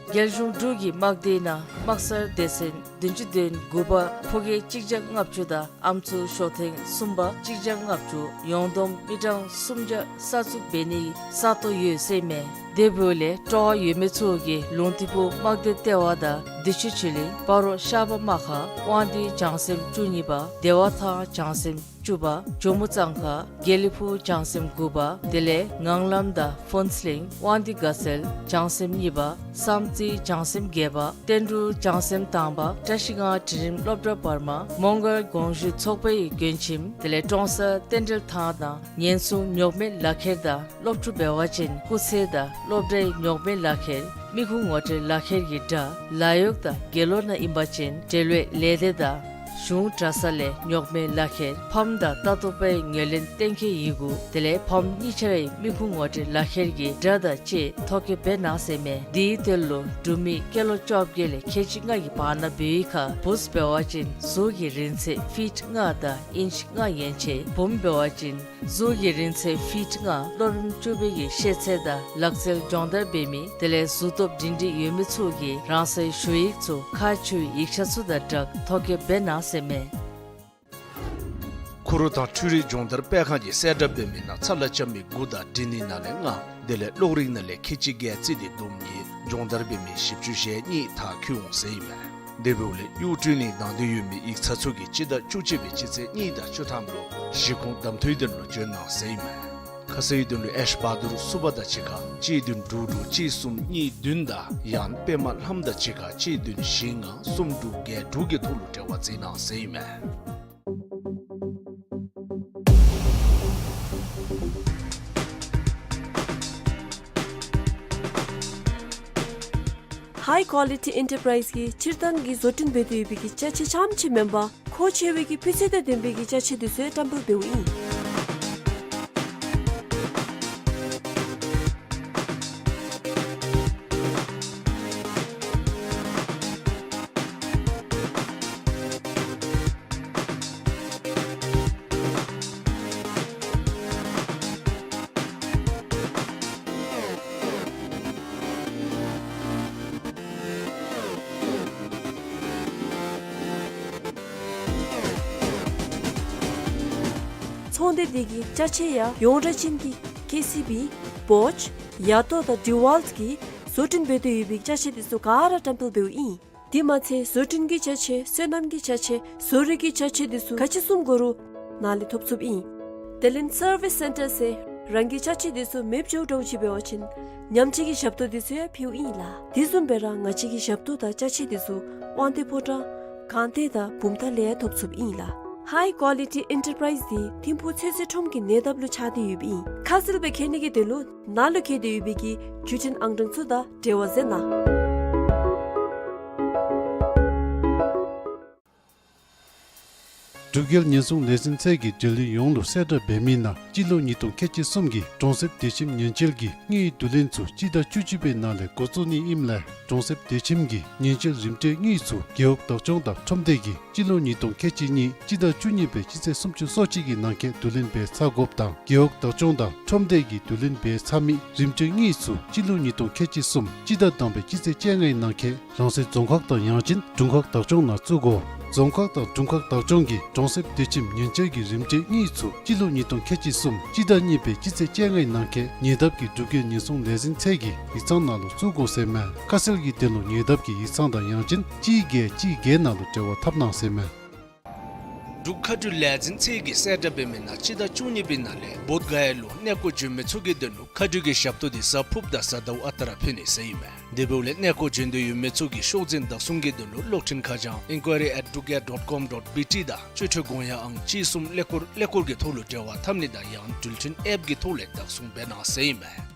རྒྱལ་གཞུང་འབྲུག་གི་དམག་སྡེ་ནང་དམག་སར་སྡེ་ཚན་ བདུན་ཅུ་དོན་དགུ་པ་ཕོ་སྐྱེས་གཅིག་བརྒྱ་ལྔ་བཅུ་དང་ཨམ་སྲུ་ཞོ་ཐེངས་གསུམ་པ་གཅིག་བརྒྱ་ལྔ་བཅུ། ཡོངས་བསྡོམས་མི་གྲངས་སུམ་བརྒྱ་གསར་བཙུགས་འབད་ནིའི་ས་སྟོང་ཡོད་ཟེར་མས། དེ་འབདཝ་ལས་སྤྲོ་བ་ཡོད་མི་ཚུ་གིས་ལུང་སྟེང་ཕུ་དམག་སྡེ་ལྟེ་བ་དང་བདེ་ཆེན་ཆོས་གླིང་སྤ་རོ་ཤར་པ་རྨ་ཁ་དབང་འདུས་བྱང་སེམས་བཅུ་གཉིས་པ་བདེ་བ་ཐང་བྱང་སེམས་བཅུ་པ་ཇོ་མོ་གཙང་ཁ་དགེ་ལེགས་ཕུ་བྱང་སེམས་དགུ་པ་དེ་ལས་ངང་ལམ་དང་ཕུན་ཚོགས་གླིང་དབང་འདུས་དགའ་ཚལ་བྱང་སེམས་གཉིས་པ་བསམ་རྩེ་བྱང་སེམས་བརྒྱད་པ་བསྟན་འབྲུག་བྱང་སེམས་དང་པ་བཀྲ་ཤིས་སྒང་དྲི་རིམ་སློབ་གྲྭ་བར་མ་མོང་སྒར་གོང་ཞུས་ཚོགས་པའི་མགྲོན་ཁྱིམ་དེ་ལས་ཀྲོང་གསར་རྟེན་འབྲེལ་ཐང་དང་ཉེན་སྲུང་ཉོག་མེད་ལག་ཁྱེར་དང་སློབ་ཕྲུག་འབད་བ་ཅིན་སྐུགས་ཚད་དང་སློབ་གྲྭའི་ཉོག་མེད་ལག་ཁྱེར་མི་ཁུངས་ངོ་སྤྲོད་ལག་ཁྱེར་གྱི་སྒྲ་ལཱ་གཡོག་དང་དགེ་སློང་ནང་ཨིན་པ་ཅིན་འབྲེལ་ཡོད་ལས་སྡེ་དང་གཞུང་གྲྭ་ས་ལས་ཉོག་མེད་ལག་ཁྱེར་ཕམ་དང་ལྟ་རྟོག་པའི་ངོས་ལེན་གཏན་འཁེལ་ཡི་གུ་དེ་ལས་ཕམ་གཉིས་ཆ་རའི་མི་ཁུངས་ངོ་སྤྲོད་ལག་ཁྱེར་གྱི་སྒྲ་དང་བཅས་ཐོ་བཀོད་འབད་གནང་ཟེར་མས། དེའི་དོན་ལུ་འབྲུག་མི་སྐྱེས་ལོ་བཅོ་བརྒྱད་ལས་ཁལ་གཅིག་ལྔ་གི་བར་ན་འབད་བའི་ཁར་བུཚ་འབད་བ་ཅིན་གཟུགས་ཀྱི་རིང་ཚད་ཕིཊ་ལྔ་དང་ཨིནཅ་ལྔ་ཡན་ཆད། བུམོ་འབད་བ་ཅིན་གཟུགས་ཀྱི་རིང་ཚད་ཕིཊ་ལྔ་ལོ་རིམ་བཅུ་པའི་གི་ཤེས་ཚད་དང་ལག་རྩལ་སྦྱོང་བརྡར་འབད་མི་དེ་ལས་གཟུགས་སྟོབས་སྒྲིང་སྒྲིང་ཡོད་མི་ཚུ་གིས་རང་སོའི་ཞུ་ཡིག་ཚུ་ཁག་ཆེ་བའི་ཡིག་ཆ་ཚུ་དང་སྦྲགས་ཐོ་བཀོད་འབད་གནང་ཟེར་མས། ཁུ་རུ་དང་འཕྲུལ་རིག་སྦྱོང་བརྡར་སྤེལ་ཁང་གིས་གསལ་བསྒྲགས་འབད་མི་ནང་ཚར་ལ་རྐྱབ་མི་དགུ་དང་འབྲི་ནི་ནང་ལས་ལྔ་དེ་ལས་ཀློག་རིག་ནང་ལས་ཁལ་གཅིག་བརྒྱད་རྩིས་ཏེ་བསྡོམས་ཀྱིས་སྦྱོང་བརྡར་འབད་མི་བཞི་བཅུ་ཞེ་གཉིས་མཐར་འཁྱོལ་འོང་ཟེར་ཨིན་མས། དེ་འབདཝ་ལས་གཡོག་བཀྲོལ་ནི་དང་འདོད་ཡོད་མི་ཡིག་ཚང་ཚུ་གིས་སྤྱི་ཟླ་བཅུ་གཅིག་པའི་སྤྱི་ཚེས་གཉིས་དང་བཅུ་ཐམ་ལུ་གཞི་ཁུངས་གདམ་འཐུའི་དོན་ལུ་བྱོན་གནང་ཟེར་ཨིན་མས། ཁ་གསལ་དོན་ལུ་ཨེཤ་བྷ་དུར་སུ་བྷ་དང་གཅིག་ཁར་གཅིག་བདུན་དྲུག་དྲུག་གཅིག་གསུམ་གཉིས་བདུན་དང་ཡང་པདྨ་ལྷམོ་དང་གཅིག་ཁར་གཅིག་བདུན་བཞི་ལྔ་གསུམ་དྲུག་བརྒྱད་དྲུག་གི་ཐོག་ལུ་འབྲེལ་བ་བྱིན་གནང་ཟེར་ཨིན་མས། ཧའི་ཀོ་ལི་ཊི་ཨེན་ཊར་པ་རའིཛ་གིས་སྤྱིར་བཏང་གི་བཟོ་སྐྲུན་འབད་དེ་ཡོད་པའི་གི་ཅ་ཆས་རྐྱངམ་ཅིག་མེན་པར་མཁོ་ཆེ་བའི་གི་སྤུས་ཚད་དང་ལྡན་པའི་གི་ཅ་ཆས་འདི་ཚུ་ཡང་བཀྲམ་སྤེལ་འབདཝ་ཨིན། ཚོང་སྡེ་འདི་གི་ཅ་ཆས་ཡང་ཡོངས་གྲགས་ཅན་གྱི་ཀེ་སི་བི་བོཆ་ཡ་ཏོ་དང་ཌི་ཝཱལཊ་གིས་བཟོ་སྐྲུན་འབད་དེ་ཡོད་པའི་ཅ་ཆས་འདི་ཚུ་ག་ར་བཀྲམ་སྤེལ་འབདཝ་ཨིན། དེ་མ་ཚད་བཟོ་སྐྲུན་གྱི་ཅ་ཆས་སོ་ནམ་གྱི་ཅ་ཆས་བཟོ་རིག་གི་ཅ་ཆས་འདི་ཚུ་ག་ཅི་བཟུམ་དགོ་རུང་ནཱ་ལས་ཐོབ་ཚུགསཔ་ཨིན། དེ་ལས་སར་ཝིས་སེན་ཊར་ཟེར་རང་གི་ཅ་ཆས་འདི་ཚུ་མེདཔ་འགྱོ་འགྱོཝ་ཅིག་འབད་བ་ཅིན་ཉམས་བཅོས་ཀྱི་ཞབས་ཏོག་འདི་ཚུ་ཡང་ཕུལཝ་ཨིན་ལགས། དེ་བཟུམ་སྦེ་ར་ང་བཅས་ཀྱི་ཞབས་ཏོག་དང་ཅ་ཆས་འདི་ཚུ་དབང་འདུས་ཕོ་བྲང་གངས་ཏེ་དང་བུམ་ཐང་ལས་ཡང་ཐོབ་ཚུགསཔ་ཨིན་ལགས། ཧའི་ཀོ་ལི་ཊི་ཨེན་ཊར་པ་རའིཛ་འདི་ཐིམ་ཕུག་ཚོད་བསྲེ་ཁྲོམ་གྱི་ཉེ་འདབས་ལུ་ཆགས་ཏེ་ཡོདཔ་ཨིན། ཁ་གསལ་སྦེ་མཁྱེན་ནི་གི་དོན་ལུ་ནཱ་ལུ་བཀོད་དེ་ཡོད་པའི་གི་བརྒྱུད་འཕྲིན་ཨང་གྲངས་ཚུ་དང་འབྲེལ་བ་མཛད་གནང་། འབྲུག་རྒྱལ་ཉེན་སྲུང་ལས་འཛིན་ཚད་ཀྱིས་འབྲེལ་ཡོད་ཡོངས་ལུ་གསལ་བསྒྲགས་འབད་མི་ནང་སྤྱི་ལོ་ཉིས་སྟོང་ཁལ་གཅིག་གསུམ་གྱི་གྲོང་གསེབ་བདེ་ཁྱིམ་ཉེན་བཅོལ་གྱི་དངུལ་བསྡུ་ལེན་ཚུ་སྤྱི་ཟླ་བཅུ་གཅིག་པའི་ནང་ལས་འགོ་བཙུགས་ནི་ཨིནམ་ལས་གྲོང་གསེབ་བདེ་ཁྱིམ་གྱི་ཉེན་བཅོལ་རིམ་གྲོའི་དངུལ་ཚུ་རྒེད་འོག་བདག་སྐྱོང་དང་ཁྲོམ་སྡེ་གིས་སྤྱི་ལོ་ཉིས་སྟོང་ཁལ་གཅིག་གཉིས་སྤྱི་ཟླ་བཅུ་གཉིས་པའི་སྤྱི་ཚེས་སུམ་ཅུ་སོ་གཅིག་གི་ནང་འཁོད་བསྡུ་ལེན་འབད་ཚར་དགོཔ་དང་རྒེད་འོག་བདག་སྐྱོང་དང་ཁྲོམ་སྡེ་གིས་བསྡུ་ལེན་འབད་ཚར་མི་རིམ་གྲོའི་དངུལ་ཚུ་སྤྱི་ལོ་ཉིས་སྟོང་ཁལ་གཅིག་གསུམ་སྤྱི་ཟླ་དང་པའི་སྤྱི་ཚེས་བཅོ་ལྔའི་ནང་འཁོད་རང་སོའི་རྫོང་ཁག་དང་ཡང་ཅིན་དྲུང་ཁག་བདག་སྐྱོང་ནང་བཙུགས་དགོ། རྫོང་ཁག་དང་དྲུང་ཁག་བདག་སྐྱོང་གིས་གྲོང་གསེབ་བདེ་ཁྱིམ་ཉེན་བཅོལ་གྱི་རིམ་གྲོའི་དངུལ་ཚུ་སྤྱི་ལོ་ཉིས་སྟོང་ཁལ་གཅིག་གསུམ་སྤྱི་ཟླ་གཉིས་པའི་སྤྱི་ཚེས་བཅོ་ལྔའི་ནང་འཁོད་ཉེ་འདབས་ཀྱི་འབྲུག་རྒྱལ་ཉེན་སྲུང་ལས་འཛིན་ཚད་ཀྱི་ཡིག་ཚང་ནང་ལུ་བཙུགས་དགོ་ཟེར་མས། ཁ་གསལ་གྱི་དོན་ལུ་ཉེ་འདབས་ཀྱི་ཡིག་ཚང་དང་ཡང་ཅིན་གཅིག་བརྒྱད་གཅིག་བརྒྱད་ནང་ལུ་འབྲེལ་བ་འཐབ་གནང་ཟེར་མས། འབྲུག་མཁའ་འགྲུལ་ལས་འཛིན་ཚད་ཀྱིས་གསལ་བསྒྲགས་འབད་མི་ནང་སྤྱི་ཟླ་བཅུ་གཉིས་པའི་ནང་ལས་བོདྷ་ག་ཡ་ལུ་གནས་སྐོར་འབྱོན་མི་ཚུ་གི་དོན་ལུ་མཁའ་འགྲུལ་གྱི་ཞབས་ཏོག་འདི་གཟའ་ཕུརཔ་དང་གཟའ་ཟླཝ་ཨ་རྟག་ར་ཕུལ་ནི་ཟེར་ཨིན་མས། དེ་འབདཝ་ལས་གནས་སྐོར་འབྱོན་འདོད་ཡོད་མི་ཚུ་གིས་ཤོག་འཛིན་བདག་བཟུང་གི་དོན་ལུ་གློག་འཕྲིན་ཁ་བྱང་inquiry at drukair dot com dot B T དང་སྤྱོད་ཁྲལ་དགོངས་ཡངས་ཨང་གཅིག་གསུམ་ཀླད་ཀོར་ཀླད་ཀོར་གྱི་ཐོག་ལུ་འབྲེལ་བ་འཐབ་ནི་དང་ཡང་འགྲུལ་འཕྲིན་ཨེཔ་ཀྱི་ཐོག་ལས་བདག་བཟུང་འབད་གནང་ཟེར་ཨིན་མས།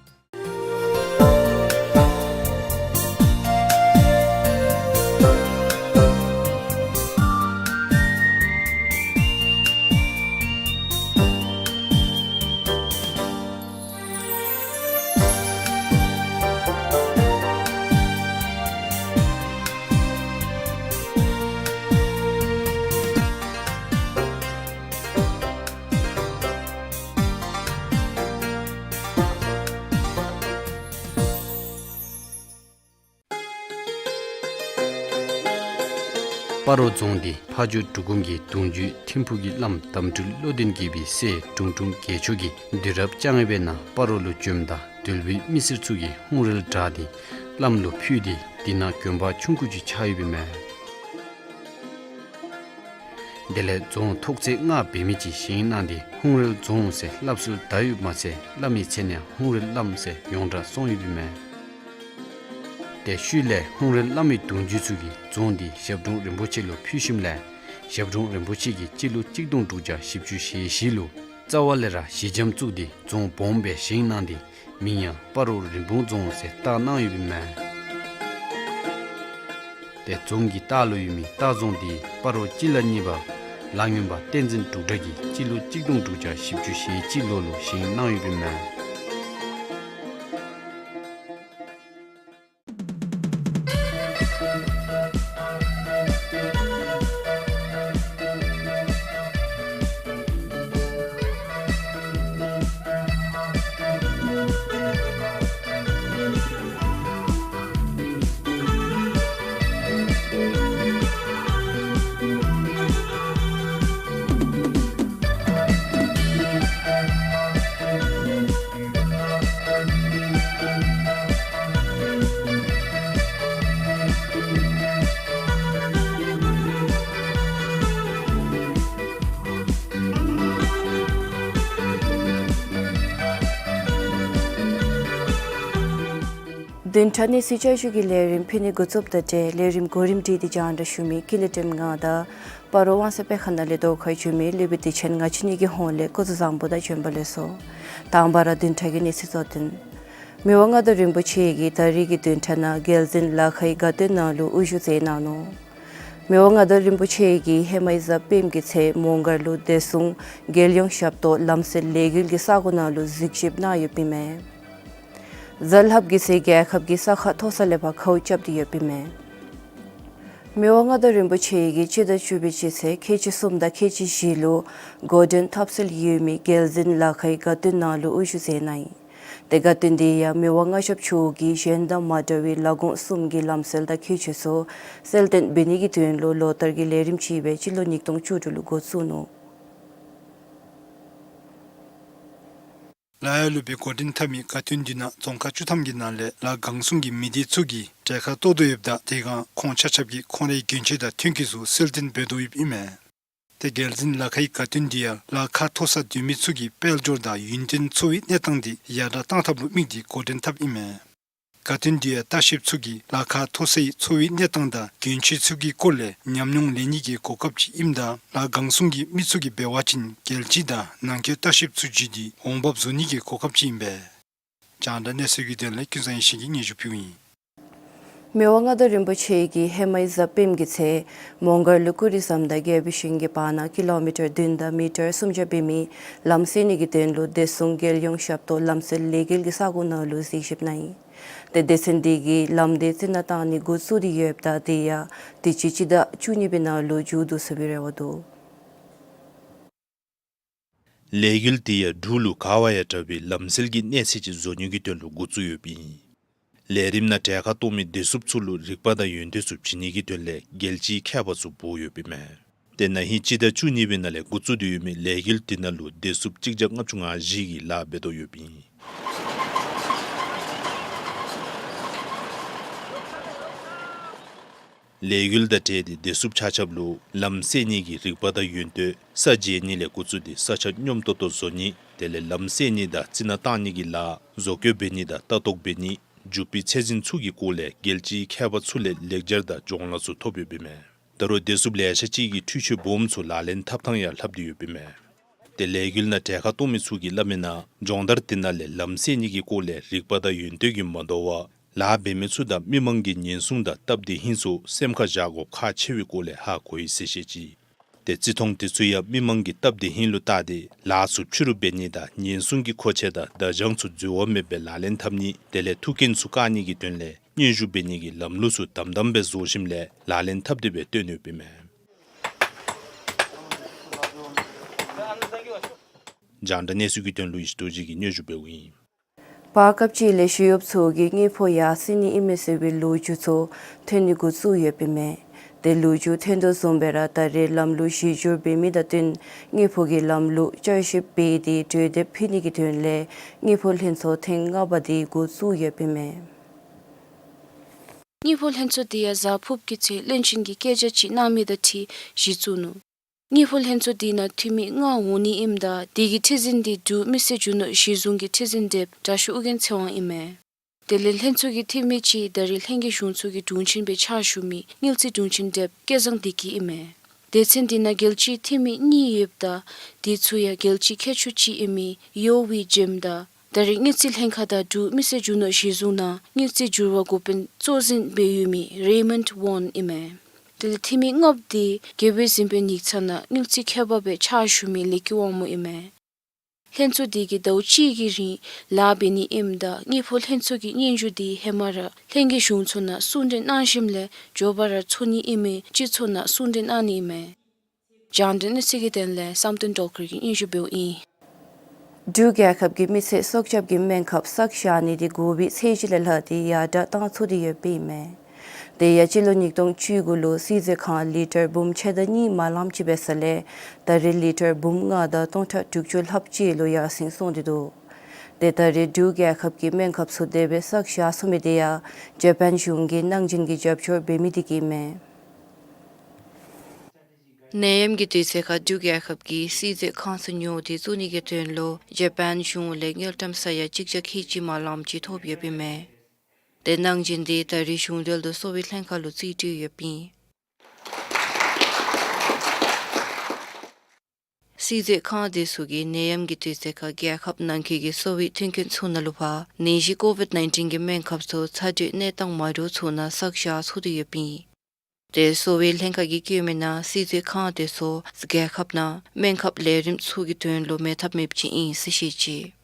སྤ་རོ་རྫོང་འདི་ཕ་ཇོ་འབྲུག་སྒོམ་གྱི་གདུང་རྒྱུད་ཐིམ་ཕུག་གི་བླམ་དམ་སྤྲུལ་བློ་ལྡན་དགྱེས་པའི་སྲས་དྲུང་དྲུང་རྒྱལ་མཆོག་གིས་དུས་རབས་བཅོ་ལྔ་པའི་ནང་སྤ་རོ་ལུ་བྱོནམ་ད་དོལ་པོའི་མི་སེར་ཚུ་གིས་ཧཱུྃ་རལ་བྲག་འདི་བླམ་ལུ་ཕུལ་ཏེ་འདི་ནང་དགོན་པ་ཆུང་ཀུ་ཅིག་ཆགས་ཡོདཔ་ཨིན་མས། དེ་ལས་རྫོང་ཐོག་ཚད་ལྔ་འབད་མི་ཅིག་བཞེངས་གནང་སྟེ་ཧཱུྃ་རལ་རྫོང་ཟེར་སླབ་སྲོལ་དར་ཡོདཔ་མ་ཚད་བླམ་གྱི་མཚན་ཡང་ཧཱུྃ་རལ་བླམ་ཟེར་ཡོངས་གྲགས་སོང་ཡོདཔ་ཨིན་མས། དེ་ཤུལ་ལས་ཧཱུྃ་རལ་བླམ་གྱི་གདུང་རྒྱུད་ཚུ་གིས་རྫོང་འདི་ཞབས་དྲུང་རིན་པོ་ཆེ་ལུ་ཕུལ་ཞིནམ་ལས་ཞབས་དྲུང་རིན་པོ་ཆེ་གིས་སྤྱི་ལོ་གཅིག་སྟོང་དྲུག་བརྒྱ་བཞི་བཅུ་ཞེ་བཞི་ལུ་རྩ་བ་ལས་ར་གཞི་འགྱམ་བཙུགས་ཏེ་རྫོང་སྦོམ་སྦེ་བཞེངས་གནང་སྟེ་མིང་ཡང་སྤ་རོ་རིན་སྤུངས་རྫོང་ཟེར་བཏགས་གནང་ཡོདཔ་ཨིན་མས། དེ་རྫོང་གི་ལྟག་ལུ་ཡོད་མི་ལྟ་རྫོང་འདི་སྤ་རོ་སྤྱི་བླ་གཉིས་པ་ལ་སྔོན་པ་བསྟན་འཛིན་འབྲུག་གྲགས་ཀྱིས་སྤྱི་ལོ་གཅིག་སྟོང་དྲུག་བརྒྱ་བཞི་བཅུ་ཞེ་གཅིག་ལོ་ལུ་བཞེངས་གནང་ཡོདཔ་ཨིན་མས། བདུན་ཕྲག་གནས་ཚུལ་བསྐྱར་ཞུ་གི་ལས་རིམ་ཕུལ་ནི་འགོ་བཙུགསཔ་ད་ཏེ་ལས་རིམ་གོ་རིམ་སྒྲིག་སྟེ་རྒྱང་བསྒྲགས་ཞུ་མི་ཀུན་ལེགས་སྒྲོལམ་ང་དང་སྤ་རོ་དབང་གསལ་དཔེ་ཁང་ནང་ལས་ལྟོ་ཁ་བྱོན་མི་ལུས་པའི་དུས་ཆེན་ང་བཅས་གཉིས་ཀྱི་ཧོངས་ལས་སྐུ་གཟུགས་བཟང་པོ་དང་བྱོན་པ་ལེགས་སོ། དང་པ་ར་བདུན་ཕྲག་གི་གནས་ཚུལ་གཙོ་དོན། མི་དབང་མངའ་བདག་རིན་པོ་ཆེ་གིས་ད་རིས་ཀྱི་བདུན་ཕྲག་ནང་རྒྱལ་འཛིན་ལ་ཁའི་དགའ་སྟོན་ནང་ལུ་དབུ་བཞུགས་མཛད་གནང་ནུག། མི་དབང་མངའ་བདག་རིན་པོ་ཆེ་གིས་ཧེ་མའི་གཟའ་སྤེནམ་གི་ཚེ་མོང་སྒར་ལུ་བདེ་སྲུང་རྒྱལ་ཡོངས་ཞབས་ཏོག་ལམ་སེལ་ལས་འགུལ་གྱི་ས་གོ་ནང་ལུ་གཟིགས་ཞིབ་གནང་ཡོདཔ་ཨིན་མས། གཟའ་ལྷགཔ་གི་ཚེ་རྒྱལ་ཁབ་ཀྱི་ས་ཁ་མཐོ་ས་ལས་ཕར་ཁཝ་རྐྱབ་སྟེ་ཡོདཔ་ཨིན་མས། མི་དབང་མངའ་བདག་རིན་པོ་ཆེ་གིས་སྤྱི་ཟླ་བཅུ་པའི་སྤྱི་ཚེས་ཁལ་གཅིག་གསུམ་དང་ཁལ་གཅིག་བཞི་ལུ་འགོ་འདྲེན་ཐབས་ཟད་ཡོད་མི་རྒྱལ་འཛིན་ལ་ཁའི་དགའ་སྟོན་ནང་ལུ་དབུ་བཞུགས་མཛད་གནང་ཡི། ཏེ་དགའ་སྟོན་འདི་ཡང་མི་དབང་མངའ་ཞབས་མཆོག་གིས་གཞན་དང་མ་འདྲ་བའི་ལས་ཁུངས་གསུམ་གྱི་ལམ་སྲོལ་དང་ཁྱད་ཆོས་ཚུ་གསལ་སྟོན་འབད་ནི་གི་དོན་ལུ་ལོ་བསྟར་གྱི་ལས་རིམ་ཅིག་སྦེ་སྤྱི་ལོ་ཉིས་སྟོང་བཅུ་དྲུག་ལུ་འགོ་བཙུགས་ནུག། ལ་ཡ་ལུ་སྦེ་འགོ་འདྲེན་འཐབ་མི་དགའ་སྟོན་འདི་ནང་རྫོང་ཁག་བཅུ་ཐམ་གྱི་ནང་ལས་ལ་གང་སུང་གི་མི་སྡེ་ཚུ་གིས་གྲལ་ཁར་གཏོགས་དོ་ཡོདཔ་ད་དེ་སྒང་ཁོང་ཆ་ཁྱབ་ཀྱིས་ཁོང་རའི་གྱོན་ཆས་དང་ཐོན་སྐྱེད་ཚུ་གསལ་སྟོན་འབད་དོ་ཡོདཔ་ཨིན་མས། ཏེ་རྒྱལ་འཛིན་ལ་ཁའི་དགའ་སྟོན་འདི་ཡང་ལ་ཁ་མཐོ་ས་སྡོད་མི་ཚུ་གི་དཔལ་འབྱོར་དང་ཡུན་བརྟན་འཚོ་བའི་གནས་སྟངས་འདི་ཡར་དྲག་གཏང་ཐབས་ལུ་དམིགས་ཏེ་འགོ་འདྲེན་འཐབ་ཨིན་མས། དགའ་སྟོན་འདི་ཡང་ལྟ་བཤལཔ་ཚུ་གིས་ལ་ཁ་མཐོ་སའི་འཚོ་བའི་གནས་སྟངས་དང་གྱོན་ཆས་ཚུ་གི་སྐོར་ལས་ཉམས་མྱོང་ལེན་ནི་གི་གོ་སྐབས་ཅིག་ཨིནམ་ད་ལ་གང་སུང་གི་མི་ཚུ་གིས་འབད་བ་ཅིན་རྒྱལ་སྤྱི་དང་ནང་འཁོད་ལྟ་བཤལཔ་ཚུ་བརྒྱུད་དེ་འོང་འབབ་བཟོ་ནི་གི་གོ་སྐབས་ཅིག་ཨིན་པས། རྒྱང་བསྒྲགས་གནས་ཚུལ་གྱི་དོན་ལས་ཀུན་བཟང་ཡེ་ཤེས་ཀྱིས་སྙན་ཞུ་ཕུལཝ་ཨིན། མི་དབང་མངའ་བདག་རིན་པོ་ཆེ་གིས་ཧེ་མའི་གཟའ་སྤེནམ་གི་ཚེ་མོང་སྒར་ལུ་ཀུ་རི་ཟམ་དང་རྒྱལ་པོའི་ཞིང་གི་བར་ན་ཀི་ལོ་མི་ཊར་བདུན་དང་མི་ཊར་སུམ་བརྒྱ་འབད་མི་ལམ་སེལ་ནི་གི་དོན་ལུ་བདེ་སྲུང་རྒྱལ་ཡོངས་ཞབས་ཏོག་ལམ་སེལ་ལས་འགུལ་གྱི་ས་གོ་ནང་ལུ་གཟིགས་ཞིབ་གནང་ཡི། ཏེ་སྡེ་ཚན་འདི་གིས་ལམ་འདི་རྩི་ནག་བཏང་ནི་འགོ་བཙུགས་ཏེ་ཡོདཔ་ད་དེ་ཡང་དུས་ཅི་སྤྱི་ཟླ་བཅུ་གཉིས་པའི་ནང་ལུ་མཇུག་བསྡུ་ཚུགས་པའི་རེ་བ་འདུག། ལས་འགུལ་འདི་ཡང་འབྲུག་ལུ་ག་བ་ཡང་དྲག་པའི་ལམ་སེལ་གྱི་གནས་ཚད་ཅིག་བཟོ་ནི་གི་དོན་ལུ་འགོ་བཙུགས་ཡོདཔ་ཨིན། ལས་རིམ་ནང་གྲལ་ཁར་གཏོགས་མི་བདེ་སྲུངཔ་ཚུ་ལུ་རིག་པ་དང་ཡོན་ཏན་ཚུ་བྱིན་ནི་གི་དོན་ལས་རྒྱལ་སྤྱིའི་མཁས་པ་ཚུ་འབོ་ཡོདཔ་ཨིན་མས། ཏེ་ན་ཧིང་སྤྱི་ཟླ་བཅུ་གཉིས་པའི་ནང་ལས་འགོ་བཙུགས་ཏེ་ཡོད་མི་ལས་འགུལ་འདི་ནང་ལུ་བདེ་སྲུངཔ་གཅིག་བརྒྱ་ལྔ་བཅུ་ང་བཞི་གིས་ལཱ་འབད་དོ་ཡོདཔ་ཨིན། ལས་འགུལ་དང་འབྲེལ་ཏེ་བདེ་སྲུངཔ་ཆ་ཁྱབ་ལུ་ལམ་སེལ་ནི་གི་རིག་པ་དང་ཡོན་ཏན་ས་འཇལ་ནི་ལས་འགོ་བཙུགས་ཏེ་ས་ཆ་སྙོམས་ཏོག་ཏོ་བཟོ་ནི་དེ་ལས་ལམ་སེལ་ནི་དང་རྩི་ནག་བཏང་ནི་གི་ལཱ་བཟོ་བཀོད་འབད་ནི་དང་ལྟ་རྟོག་འབད་ནི་འཇུག་པའི་ཚད་འཛིན་ཚུ་གི་སྐོར་ལས་རྒྱལ་སྤྱིའི་མཁས་པ་ཚུ་ལས་ལེགས་སྦྱར་དང་སྦྱོང་ལཱ་ཚུ་ཐོབ་ཡོདཔ་ཨིན་མས། ད་རུང་བདེ་སྲུངཔ་ལེ་ཤ་ཅིག་གིས་འཕྲུལ་ཆས་སྦོམ་ཚུ་ལག་ལེན་འཐབ་ཐངས་ཡང་ལྷབ་སྟེ་ཡོདཔ་ཨིན་མས། ཏེ་ལས་འགུལ་ནང་གྲལ་ཁར་གཏོགས་མི་ཚུ་གིས་སླབ་མིའི་ནང་སྦྱོང་བརྡར་འདི་ནང་ལས་ལམ་སེལ་ནི་གི་སྐོར་ལས་རིག་པ་དང་ཡོན་ཏན་གྱིས་མ་དོ་བར་ལཱ་འབད་མི་ཚུ་དང་མི་མང་གི་ཉེན་སྲུང་དང་སྟབས་བདེ་ཧིང་ཚུ་སེམས་ཁར་བཞག་དགོཔ་ཁག་ཆེ་བའི་སྐོར་ལས་ཧ་གོ་ཡི་ཟེར་བཤད་ཅི། ཏེ་བརྩི་མཐོང་འདི་ཚུ་ཡང་མི་མང་གི་སྟབས་བདེ་ཧིང་ལུ་བལྟ་སྟེ་ལཱ་ཚུ་ཕྱི་རུ་འབད་ནི་དང་ཉེན་སྲུང་གི་མཁོ་ཆས་དང་བརྡ་བྱང་ཚུ་འཛོལ་བ་མེད་པའི་ལག་ལེན་འཐབ་ནི་དེ་ལས་ཐུག་རྐྱེན་ཚུ་བཀག་ནི་གི་དོན་ལས་སྙན་ཞུ་འབད་ནི་གི་ལམ་ལུགས་ཚུ་དམ་དམ་སྦེ་བཟོ་ཞིནམ་ལས་ལག་ལེན་འཐབ་སྟེ་སྦེ་སྟོན་ཡོདཔ་ཨིན་མས། རྒྱང་བསྒྲགས་གནས་ཚུལ་གྱི་དོན་ལུ་ཡེ་ཤེས་རྡོ་རྗེ་གིས་སྙན་ཞུ་འབདཝ་ཨིན། བར་སྐབས་ཅིག་ལས་ཞི་གཡོགཔ་ཚུ་གིས་དངུལ་ཕོགས་ཡར་སེང་ནི་ཨིན་མས་ཟེར་བའི་ལོ་རྒྱུས་ཚུ་ཐོན་ནི་འགོ་བཙུགས་ཡོདཔ་ཨིན་མས། དེ་ལོ་རྒྱུས་ཐོན་དོ་བཟུམ་སྦེ་ར་ད་རེས་ལམ་ལུགས་གཞི་བསྒྱུར་འབད་མི་དང་བསྟུན་དངུལ་ཕོགས་ཀྱི་ལམ་ལུགས་བསྐྱར་ཞིབ་འབད་དེ་གྲོས་འདེབས་ཕུལ་ནི་གི་དོན་ལས་དངུལ་ཕོགས་ལྷན་ཚོགས་ཐེངས་ལྔ་པ་དེ་འགོ་བཙུགས་ཡོདཔ་ཨིན་མས། དངུལ་ཕོགས་ལྷན་ཚོགས་དེ་ཡང་གཟའ་ཕུརཔ་གི་ཚེ་བློན་ཆེན་གྱིས་བཀའ་རྒྱ་ཅིག་གནང་མི་དང་འཁྲིལ་གཞི་བཙུགས་ནུག། དངུལ་ཕོགས་ལྷན་ཚོགས་དེ་ནང་འཐུས་མི་ལྔ་འོང་ནི་ཨིནམ་ད་དེ་གི་ཁྲི་འཛིན་དེ་འབྲུག་མི་སེར་རྒྱུ་ནོར་གཞི་བཟུང་གི་ཁྲི་འཛིན་དེབ་དྲག་ཤོས་ཨོ་རྒྱན་ཚེ་དབང་ཨིན་མས། དེ་ལས་ལྷན་ཚོགས་ཀྱི་འཐུས་མི་ཅིག་ད་རེས་ལྷན་རྒྱས་གཞུང་ཚོགས་ཀྱི་དྲུང་ཆེན་སྦེ་ཕྱག་ཞུ་མི་དངུལ་རྩིས་དྲུང་ཆེན་དེབ་སྐལ་བཟང་བདེ་སྐྱིད་ཨིན་མས། སྡེ་ཚན་དེ་ནང་རྒྱལ་སྤྱིའི་འཐུས་མི་གཉིས་ཡོདཔ་ད་དེ་ཚུ་ཡང་རྒྱལ་སྤྱིའི་མཁས་མཆོག་ཅིག་ཨིན་མི་ཡོ་ཝི་ཇེམ་དང་ད་རེས་དངུལ་རྩིས་ལྷན་ཁག་དང་འབྲུག་མི་སེར་རྒྱུ་ནོར་གཞི་བཟུང་ནང་དངུལ་རྩིས་འགྱུར་བ་འགོ་དཔོན་གཙོ་འཛིན་སྦེ་ཡོད་མི་རེ་མཱོནཌ་ཝོན་ཨིན་མས། དེ་ལས་འཐུས་མི་ལྔ་པ་དེ་རྒྱལ་པོའི་གཟིམ་དཔོན་ཡིག་ཚང་ནང་དངུལ་རྩིས་མཁས་པ་སྦེ་ཕྱག་ཞུ་མི་ལེགས་སྐྱིད་དབང་མོ་ཨིན་མས། ལྷན་ཚོགས་དེ་གིས་ཟླཝ་གཅིག་གི་རིང་ལཱ་འབད་ནི་ཨིནམ་ད་དངུལ་ཕོགས་ལྷན་ཚོགས་ཀྱི་སྙན་ཞུ་དེ་ཧེ་མ་ར་ལྷན་རྒྱས་གཞུང་ཚོགས་ནང་གསུང་གྲོས་གནང་ཞིནམ་ལས་མགྱོགས་པ་ར་ཚོགས་ནི་ཨིན་མི་སྤྱི་ཚོགས་ནང་གསུང་གྲོས་གནང་ནི་ཨིན་མས། རྒྱང་བསྒྲགས་གནས་ཚུལ་གྱི་དོན་ལས་བསམ་གཏན་སྒྲོལ་དཀར་གྱིས་སྙན་ཞུ་འབདཝ་ཨིན། འབྲུག་རྒྱལ་ཁབ་ཀྱིས་མི་སེར་སྲོག་སྐྱོབ་ཀྱི་སྨན་ཁབ་བསགས་བཞག་ནི་དེ་དགོ་པའི་ཚད་གཞི་ལས་ལྷག་སྟེ་ཡར་དྲགས་བཏང་ཚུགས་ཏེ་ཡོདཔ་ཨིན་མས། དེ་ཡང་སྤྱི་ལོ་ཉིས་སྟོང་བཅུ་དགུ་ལུ་བསིལ་མཛོད་ཁང་ལི་ཊར་འབུམ་ཕྱེད་དང་གཉིས་མ་ལངམ་ཅིག་འབད་ས་ལས་ད་རེས་ལི་ཊར་འབུམ་ལྔ་དང་སྟོང་ཕྲག་དྲུག་ཅུ་ལྷགཔ་ཅིག་ལུ་ཡར་སེང་སོང་སྟེ་འདུག། དེ་ད་རེས་འབྲུག་རྒྱལ་ཁབ་ཀྱིས་སྨན་ཁབ་ཚུ་དེ་སྦེ་བསགས་བཞག་ཚུགས་མི་དེ་ཡང་ཇ་པཱན་གཞུང་གིས་གནང་སྦྱིན་གྱི་རྒྱབ་སྐྱོར་འབད་མི་དེ་གིས་ཨིན་མས། ནད་ཡམས་ཀྱི་དུས་ཚོད་ཁར་འབྲུག་རྒྱལ་ཁབ་ཀྱིས་བསིལ་མཛོད་ཁང་ཚུ་ཉོ་སྟེ་བཙུགས་ནི་གི་དོན་ལུ་ཇ་པཱན་གཞུང་ལས་དངུལ་ཀྲམ་ས་ཡ་གཅིག་བརྒྱ་ཁལ་གཅིག་མ་ལངམ་ཅིག་ཐོབ་ཡོདཔ་ཨིན་མས། དེ་གནང་སྦྱིན་དེ་ད་རེས་གཞུང་འབྲེལ་དུ་གསོ་བའི་ལྷན་ཁག་ལུ་རྩིས་སྤྲོད་ཡོདཔ་ཨིན། བསིལ་མཛོད་ཁང་དེ་ཚུ་གིས་ནད་ཡམས་ཀྱི་དུས་ཚོད་ཁར་རྒྱལ་ཁབ་ནང་འཁོད་ཀྱི་གསོ་བའི་མཐུན་རྐྱེན་ཚུ་ནང་ལུ་ཕར་ནད་གཞི་ཀོ་ཝིཌ་ནའིན་ཊིན་གྱི་སྨན་ཁབ་ཚུ་ཚ་དྲོད་གནས་སྟངས་མ་འདྲཝ་ཚུ་ནང་བསགས་བཞག་ཚུགས་ཏེ་ཡོདཔ་ཨིན། དེ་གསོ་བའི་ལྷན་ཁག་གིས་བཀོད་མི་ནང་བསིལ་མཛོད་ཁང་དེ་ཚུ་རྒྱལ་ཁབ་ནང་སྨན་ཁབ་ལས་རིམ་ཚུ་གི་དོན་ལུ་མེད་ཐབས་མེདཔ་ཅིག་ཨིན་ཟེར་བཤད་ཅི།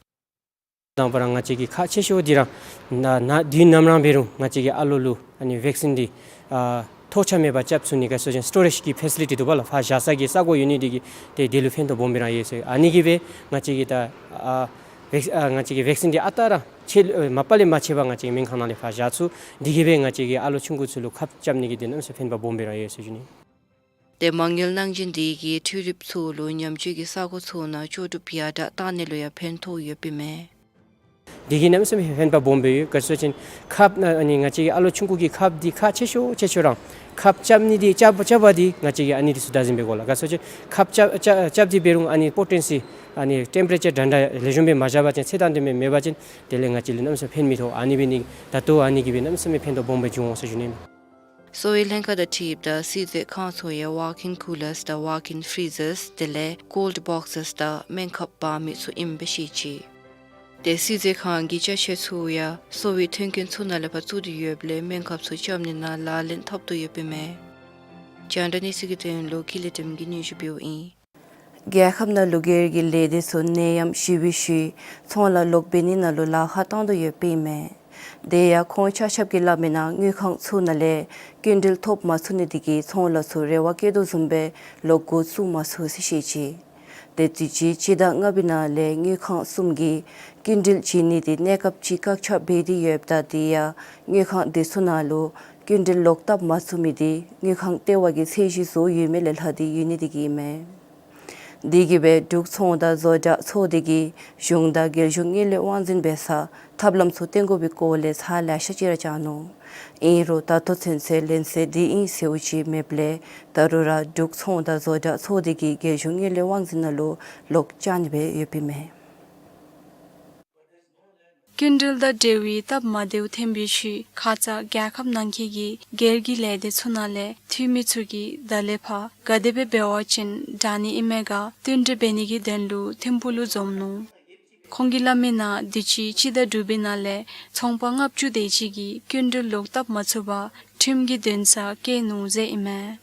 དང་པ་ར་ང་བཅས་ཀྱི་ཁག་ཆེ་ཤོས་འདི་ར་ན་ན་དུས་ནམ་ར་འབད་རུང་ང་བཅས་ཀྱི་ཨ་ལོ་ལུ་ཨ་ནི་བེག་སིན་འདི་ཨ་ཐོགས་ཆགས་མེད་པར་རྐྱབ་ཚུགས་ནི་ག་ཟེར་བ་ཅིན་སི་ཊོ་རེཇ་གི་ཕེ་སི་ལི་ཊི་འདུག་པ་ལགས། ཕར་བཞག་ས་གི་ས་གོ་ཡོད་ནི་འདི་གིས་ཏེ་དེ་ལུ་ཕན་ཐོགས་སྦོམ་སྦེ་ར་ཡོད་ཟེར། ཨ་ནི་གིས་སྦེ་ང་བཅས་ཀྱི་ད་ཨ་བེག་ཨ་ང་བཅས་ཀྱི་བེག་སིན་འདི་ཨ་རྟག་ར་ཆད་ཨ་མ་པ་ལས་མ་ཆད་པར་ང་བཅས་ཀྱི་སྨན་ཁང་ནང་ལས་ཕར་བཞག་ཚུགས། འདི་གིས་སྦེ་ང་བཅས་ཀྱི་ཨ་ལོ་ཆུང་ཀུ་ཚུ་ལུ་ཁབ་རྐྱབ་ནི་གི་དོན་གནམ་མེད་ས་མེད་ཕན་པ་སྦོམ་སྦེ་ར་ཡོད་ཟེར་ཞུ་ནི། ཏེ་མ་དངུལ་གནང་སྦྱིན་དེ་གིས་འཕྲུལ་རིགཔ་ཚུ་ལུ་ཉམས་བཅོས་ཀྱི་ས་གོ་ཚུ་ནང་ལྕོགས་གྲུབ་ཡར་དྲགས་བཏང་ནི་ལུ་ཡང་ཕན་ཐོགས་ཡོདཔ་ཨིན་མས། དེ་གིས་གནམ་མེད་ས་མེད་ཕན་པ་སྦོམ་སྦེ་ཡོད། ག་ཟེར་བ་ཅིན་ཁབ་ཨ་ནི་ང་བཅས་ཀྱི་ཨ་ལོ་ཆུང་ཀུ་གི་ཁབ་འདི་ཁག་ཆེ་ཤོས་ཆེ་ཤོས་ར་ཁབ་རྐྱབ་ནི་འདི་རྐྱབ་རྐྱབ་པ་འདི་ང་བཅས་ཀྱིས་ཨ་ནི་འདི་ཚུ་བདག་འཛིན་འབད་དགོ་ལགས། ག་ཟེར་བ་ཅིན་ཁབ་རྐྱབ་རྐྱབ་རྐྱབ་སྟེ་འབད་རུང་ཨ་ནི་པོ་ཊེན་སི་ཨ་ནི་ཊེམ་པེ་རེ་ཅར་འདྲན་འདྲ་ལེགས་ཤོམ་སྦེ་མ་བཞག་པ་ཅིན་ཚད་དང་ལྡནམ་སྦེ་མེད་པ་ཅིན་དེ་ལས་ང་བཅས་ལུ་གནམ་མེད་ས་མེད་ཕན་མི་ཐོགས། ཨ་ནི་འབད་ནི་ད་ལྟོ་ཨ་ནི་གིས་སྦེ་གནམ་མེད་ས་མེད་ཕན་ཐོགས་སྦོམ་སྦེ་བྱུང་འོང་ཟེར་ཞུ་ནི། གསོ་བའི་ལྷན་ཁག་དང་འཁྲིལཝ་ད་བསིལ་མཛོད་ཁང་ཚུ་ཡང་ཝོག་ཨིན་ཀུ་ལརསི་དང་ཝོག་ཨིན་ཕི་རི་ཟརསི་དེ་ལས་ཀོལཌ་བོག་སེསི་དང་སྨན་ཁབ་སྦ་མི་ཚུ་ཨིནམ་སྦེ་བཤད་ཅི། ཏེ་བསིལ་མཛོད་ཁང་གི་ཅ་ཆས་ཚུ་ཡང་གསོ་བའི་མཐུན་རྐྱེན་ཚུ་ནང་ལས་ཕར་བཙུགས་ཏེ་ཡོདཔ་ལས་སྨན་ཁབ་ཚུ་རྐྱབ་ནི་ནང་ལག་ལེན་འཐབ་དོ་ཡོདཔ་ཨིན་མས། རྒྱང་བསྒྲགས་གནས་ཚུལ་གྱི་དོན་ལུ་ཀུན་ལེགས་སྒྲོལམ་གིས་སྙན་ཞུ་འབདཝ་ཨིན། རྒྱལ་ཁབ་ནང་ལུ་སྒེར་གྱི་ལས་སྡེ་ཚུ་ནད་ཡམས་ཞི་བའི་ཤུལ་ཚོང་ལཱ་ལོག་འབད་ནི་ནང་ལུ་ལཱ་ཁག་བཏང་དོ་ཡོདཔ་ཨིན་མས། དེ་ཡང་ཁོང་ཆ་ཁྱབ་ཀྱིས་སླབ་མི་ནང་དངུལ་ཁང་ཚུ་ནང་ལས་སྐྱིན་འགྲུལ་ཐོབ་མ་ཚུགས་ནི་དེ་གིས་ཚོང་ལཱ་ཚུ་རེ་བ་བསྐྱེད་དོ་བཟུམ་སྦེ་ལོག་འགོ་བཙུགས་མ་ཚུགས་ཟེར་བཤད་ཅི། ཏེ་དུས་ཅི་སྤྱི་ཟླ་ལྔ་པའི་ནང་ལས་དངུལ་ཁང་གསུམ་གྱིས་སྐྱིན་འགྲུལ་བྱིན་ནི་དེ་གནས་སྐབས་ཅིག་བཀག་ཆ་འབད་དེ་ཡོདཔ་ད་དེ་ཡང་དངུལ་ཁང་དེ་ཚུ་ནང་ལུ་སྐྱིན་འགྲུལ་ལོག་བཏབ་མ་ཚུགས་མི་དེ་དངུལ་ཁང་ལྟེ་བ་གིས་ཚད་གཞི་བཟོ་ཡོད་མི་ལས་ལྷག་སྟེ་ཡོད་ནི་དེ་གིས་ཨིན་མས། དེ་གིས་སྦེ་འབྲུག་ཚོང་དང་བཟོ་གྲྭ་ཚོགས་སྡེ་གིས་གཞུང་དང་རྒྱལ་གཞུང་དངུལ་ལས་དབང་འཛིན་འབད་སར་ཐབས་ལམ་ཚུ་བཏོན་དགོ་པའི་སྐོར་ལས་ཚར་ལེ་ཤ་ཅིག་ར་བཅར་ནུག། ཨིན་རུང་ད་ལྟོ་ཚུན་ཚོད་ལན་གསལ་འདི་ཨིན་ཟེརཝ་ཅིག་མེདཔ་ལས་ད་རུང་ར་འབྲུག་ཚོང་དང་བཟོ་གྲྭ་ཚོགས་སྡེ་གིས་རྒྱལ་གཞུང་དངུལ་ལས་དབང་འཛིན་ནང་ལུ་ལོག་བཅར་ནི་སྦེ་ཡོདཔ་ཨིན་མས། སྐྱིན་འགྲུལ་དང་འབྲེལ་བའི་སྟབས་མ་བདེཝ་ཐོན་པའི་ཤུལ་ཁ་ཙ་རྒྱལ་ཁབ་ནང་འཁོད་ཀྱི་སྒེར་གྱི་ལས་སྡེ་ཚུ་ནང་ལས་འཐུས་མི་ཚུ་གིས་ད་ལས་ཕར་ག་དེ་སྦེ་འབད་བ་ཅིན་དྲག་ནི་ཨིན་མས་ག་བསྟུན་གྲོས་འབད་ནི་གི་དོན་ལུ་ཐིམ་ཕུག་ལུ་འཛོམས་ནུག། ཁོང་གིས་སླབ་མི་ནང་དུས་ཅི་སྤྱི་ཟླ་དྲུག་པའི་ནང་ལས་ཚོང་པ་ལྔ་བཅུ་དེ་ཅིག་གིས་སྐྱིན་འགྲུལ་ལོག་བཏབ་མ་ཚུགས་པར་ཁྲིམས་ཀྱི་འདུན་སར་བཀལ་ནུག་ཟེར་ཨིན་མས།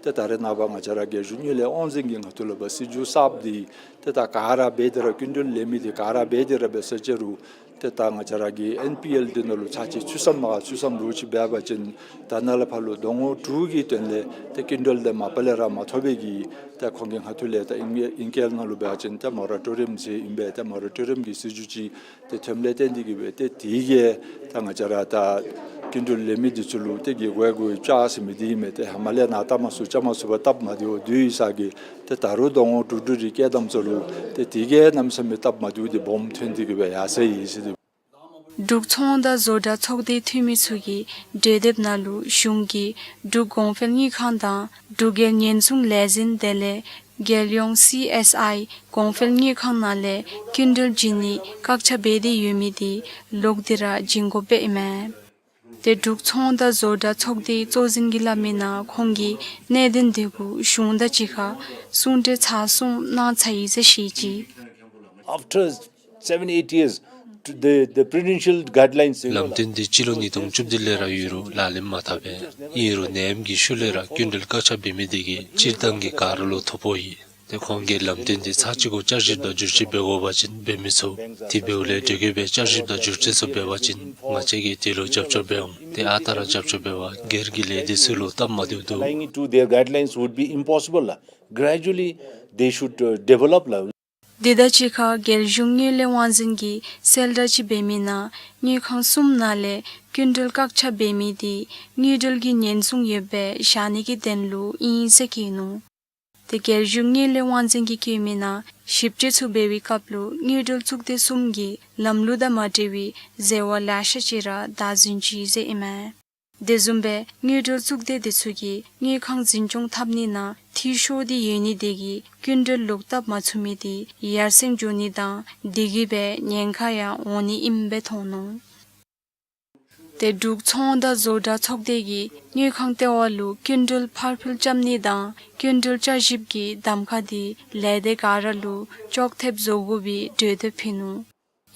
ཏེ་ད་རེས་ནངས་པ་ང་བཅས་ར་རྒྱལ་གཞུང་དངུལ་ལས་དབང་འཛིན་གྱི་ངོ་ཐོག་ལས་འབད་སྲིད་བྱུས་གསརཔ་འདི་ཏེ་ད་ག་ར་འབད་དེ་ར་སྐྱིན་འགྲུལ་ལེན་མི་འདི་ག་ར་འབད་དེ་ར་འབད་ས་ཅིག་རུང་ ཏེ་ད་ང་བཅས་ར་གི་ཨེན་པི་ཨེལ་འདི་ནང་ལུ་ཚར་གཅིག་ཚུད་སམ་མ་ཚུད་སམ་ལོ་ཅིག་འབད་བ་ཅིན་ད་ནཱ་ལས་ཕར་ལུ་ཟླ་ངོ་དྲུག་གི་དོན་ལས་ཏེ་སྐྱིན་འགྲུལ་འདི་མ་པ་ལས་ར་མ་ཐོབ་པའི་གི་ཏེ་ཁོང་གི་སྔ་ཐོག་ལས་ད་ཨིང་ཨིང་སྐད་ནང་ལུ་འབད་བ་ཅིན་ཏེ་མོ་ར་ཊོ་རི་ཡམ་ཟེར་ཨིན་པས། ཏེ་མོ་ར་ཊོ་རི་ཡམ་གྱི་སྲིད་བྱུས་ཅིག་ཏེ་ཐོནམ་ལས་བརྟེན་ཏེ་གིས་སྦེ་ཏེ་དེ་གིས་ད་ང་བཅས་ར་ད་སྐྱིན་འགྲུལ་ལེན་མི་འདི་ཚུ་ལུ་ཏེ་དགེ་བའི་གོ་བཅའ་ཟེར་མི་འདི་ཨིན་མས། ཏེ་ཧེ་མ་ལས་ནཱ་བཏབ་མ་ཚུགས་རྐྱབ་མ་ཚུགས་པར་སྟབས་མ་བདེཝ་འདི་ཡོད་ས་གིས་ཏེ་ད་རུང་ཟླ་ངོ་དྲུག་དྲུག་རེ་བསྐྱལ་དམ་ཚུ་ལུ་ཏེ་དེ་གིས་གནམ་མེད་ས་མེད་སྟབས་མ་བདེཝ་འདི་སྦོམ་ཐོན་ཏེ་གིས་སྦེ་ཡར་སོང་ཡི་ཟེར་ཏེ། འབྲུག་ཚོང་དང་བཟོ་གྲྭ་ཚོགས་སྡེའི་འཐུས་མི་ཚུ་གིས་གྲོས་འདེབས་ནང་ལུ་གཞུང་གིས་འབྲུག་གོང་འཕེལ་དངུལ་ཁང་དང་འབྲུག་རྒྱལ་ཉེན་སྲུང་ལས་འཛིན་དེ་ལས་རྒྱལ་ཡོངས་སི་ཨེསི་ཨའི་གོང་འཕེལ་དངུལ་ཁང་ནང་ལས་སྐྱིན་འགྲུལ་བྱིན་ནི་བཀག་ཆ་འབད་དེ་ཡོད་མི་འདི་ལོག་སྟེ་ར་བྱིན་དགོཔ་སྦེ་ཨིན་མས། ཏེ་འབྲུག་ཚོང་དང་བཟོ་གྲྭ་ཚོགས་སྡེའི་གཙོ་འཛིན་གྱིས་སླབ་མིའི་ནང་ཁོང་གིས་གནད་དོན་འདི་གུ་གཞུང་དང་གཅིག་ཁར་གསུང་གྲོས་ཚར་གསུམ་གནང་ཚར་ཡི་ཟེར་བཤད་ཅི། After seven, eight years, the, the prudential guidelines, ལམ་སྟོན་འདི་སྤྱི་ལོ་ཉིས་སྟོང་བཅུ་བདུན་ལས་ར་ཡོད་རུང་ལག་ལེན་མ་འཐབ་པས། ཨིན་རུང་ནད་ཡམས་ཀྱི་ཤུལ་ལས་ར་སྐྱིན་འགྲུལ་བཀག་ཆ་འབད་མི་འདི་གིས་སྤྱིར་བཏང་གི་ག་ར་ལུ་ཐོ་ཕོག་ཡི། ཏེ་ཁོང་གིས་ལམ་སྟོན་འདི་ཚར་གཅིག་གུ་བསྐྱར་ཞིབ་དང་བསྒྱུར་བཅོས་འབད་དགོ་པ་ཅིན་འབད་མི་ཚུགས། དེ་འབདཝ་ལས་དེ་གིས་སྦེ་བསྐྱར་ཞིབ་དང་བསྒྱུར་བཅོས་ཚུ་འབད་བ་ཅིན་ང་བཅས་ཀྱིས་དེ་ལུ་རྒྱབ་སྐྱོར་འབད་འོང་། ཏེ་ཨ་རྟག་ར་རྒྱབ་སྐྱོར་འབད་བར་སྒེར་གྱི་ལས་སྡེ་ཚུ་ལུ་སྟབས་མ་བདེཝ་འདུག། Complying to their guidelines would be impossible ལགས། Gradually, they should, uh, develop ལགས། དེ་དང་གཅིག་ཁར་རྒྱལ་གཞུང་དངུལ་ལས་དབང་འཛིན་གྱིས་གསལ་བསྒྲགས་ཅིག་འབད་མིའི་ནང་དངུལ་ཁང་གསུམ་ནང་ལས་སྐྱིན་འགྲུལ་བཀག་ཆ་འབད་མི་འདི་དངུལ་འབྲེལ་གྱི་ཉེན་སྲུང་ཡོདཔ་སྦེ་བཞག་ནི་གི་དོན་ལུ་ཨིན་ཟེར་བཀོད་ནུག། ཏེ་རྒྱལ་གཞུང་དངུལ་ལས་དབང་འཛིན་གྱིས་བཀོད་མིའི་ནང་ཞིབ་དཔྱད་ཚུ་འབད་བའི་སྐབས་ལུ་དངུལ་འབྲེལ་གཙུག་སྡེ་གསུམ་གྱིས་ལམ་ལུགས་དང་མ་འཁྲིལ་བའི་ཟེར་བ་ལེ་ཤ་ཅིག་ར་བདའ་ཟུན་ཅི་ཟེར་ཨིན་མས། དེ་བཟུམ་སྦེ་དངུལ་འབྲེལ་གཙུག་སྡེ་འདི་ཚུ་གིས་དངུལ་ཁང་འཛིན་སྐྱོང་འཐབ་ནི་ནང་འཐུས་ཤོར་ཏེ་ཡོད་ནི་དེ་གིས་སྐྱིན་འགྲུལ་ལོག་བཏབ་མ་ཚུགས་མི་འདི་ཡར་སེང་འགྱོ་ནི་དང་དེ་གིས་སྦེ་ཉེན་ཁ་ཡང་འོང་ནི་ཨིནམ་སྦེ་མཐོང་ནུག། ཏེ་འབྲུག་ཚོང་དང་བཟོ་གྲྭ་ཚོགས་སྡེ་གིས་དངུལ་ཁང་ལྟེ་བ་ལུ་སྐྱིན་འགྲུལ་ཕར་འཕུལ་རྐྱབ་ནི་དང་སྐྱིན་འགྲུལ་བསྐྱར་ཞིབ་ཀྱི་གདམ་ཁ་འདི་ལས་སྡེ་ག་ར་ལུ་ཅོག་འཐདཔ་བཟོ་དགོ་པའི་གྲོས་འདེབས་ཕུལ་ནུག།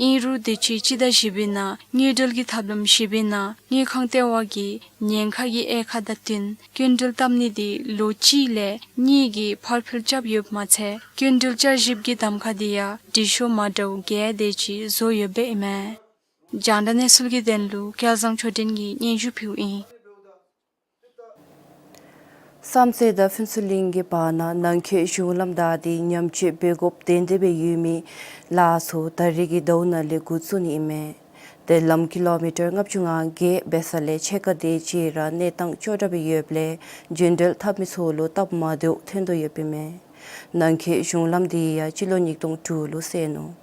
ཨིན་རུང་དུས་ཅི་སྤྱི་ཟླ་བཞི་པའི་ནང་དངུལ་འབྲེལ་གྱི་ཐབས་ལམ་བཞི་པའི་ནང་དངུལ་ཁང་ལྟེ་བ་གིས་ཉེན་ཁ་གི་དབྱེ་ཁག་དང་བསྟུན་སྐྱིན་འགྲུལ་བཏབ་ནི་འདི་ལོ་གཅིག་ལས་གཉིས་ཀྱི་ཕར་འཕུལ་རྐྱབ་ཡོདཔ་མ་ཚད་སྐྱིན་འགྲུལ་བསྐྱར་ཞིབ་ཀྱི་གདམ་ཁ་འདི་ཡང་འགྲིག་ཤོས་མ་འདྲཝ་ག་དེ་ཅིག་བཟོ་ཡོདཔ་སྦེ་ཨིན་མས། རྒྱང་བསྒྲགས་གནས་ཚུལ་གྱི་དོན་ལུ་སྐལ་བཟང་ཆོས་སྒྲོན་གྱིས་སྙན་ཞུ་ཕུལཝ་ཨིན། བསམ་རྩེ་དང་ཕུན་ཚོགས་གླིང་གི་བར་ན་ནང་འཁོད་གཞུང་ལམ་བདའ་སྟེ་ཉམས་བཅོས་འབད་དགོཔ་དོན་དེ་སྦེ་ཡོད་མི་ལཱ་ཚུ་ད་རེས་ཀྱི་ཟླཝ་ནང་ལས་འགོ་བཙུགས་ནི་ཨིན་མས། ཏེ་ལམ་ཀི་ལོ་མི་ཊར་ལྔ་བཅུ་ང་བརྒྱད་འབད་ས་ལས་ཕྱེད་ཀ་དེ་ཅིག་ར་གནས་སྟངས་སྐྱོ་དྲགས་སྦེ་ཡོདཔ་ལས་འབྱོན་འབྲེལ་འཐབ་མི་ཚུ་ལུ་སྟབས་མ་བདེཝ་ཐོན་དོ་ཡོདཔ་ཨིན་མས། ནང་འཁོད་གཞུང་ལམ་འདི་ཡང་སྤྱི་ལོ་ཉིས་སྟོང་དྲུག་ལུ་བསལ་ནུག།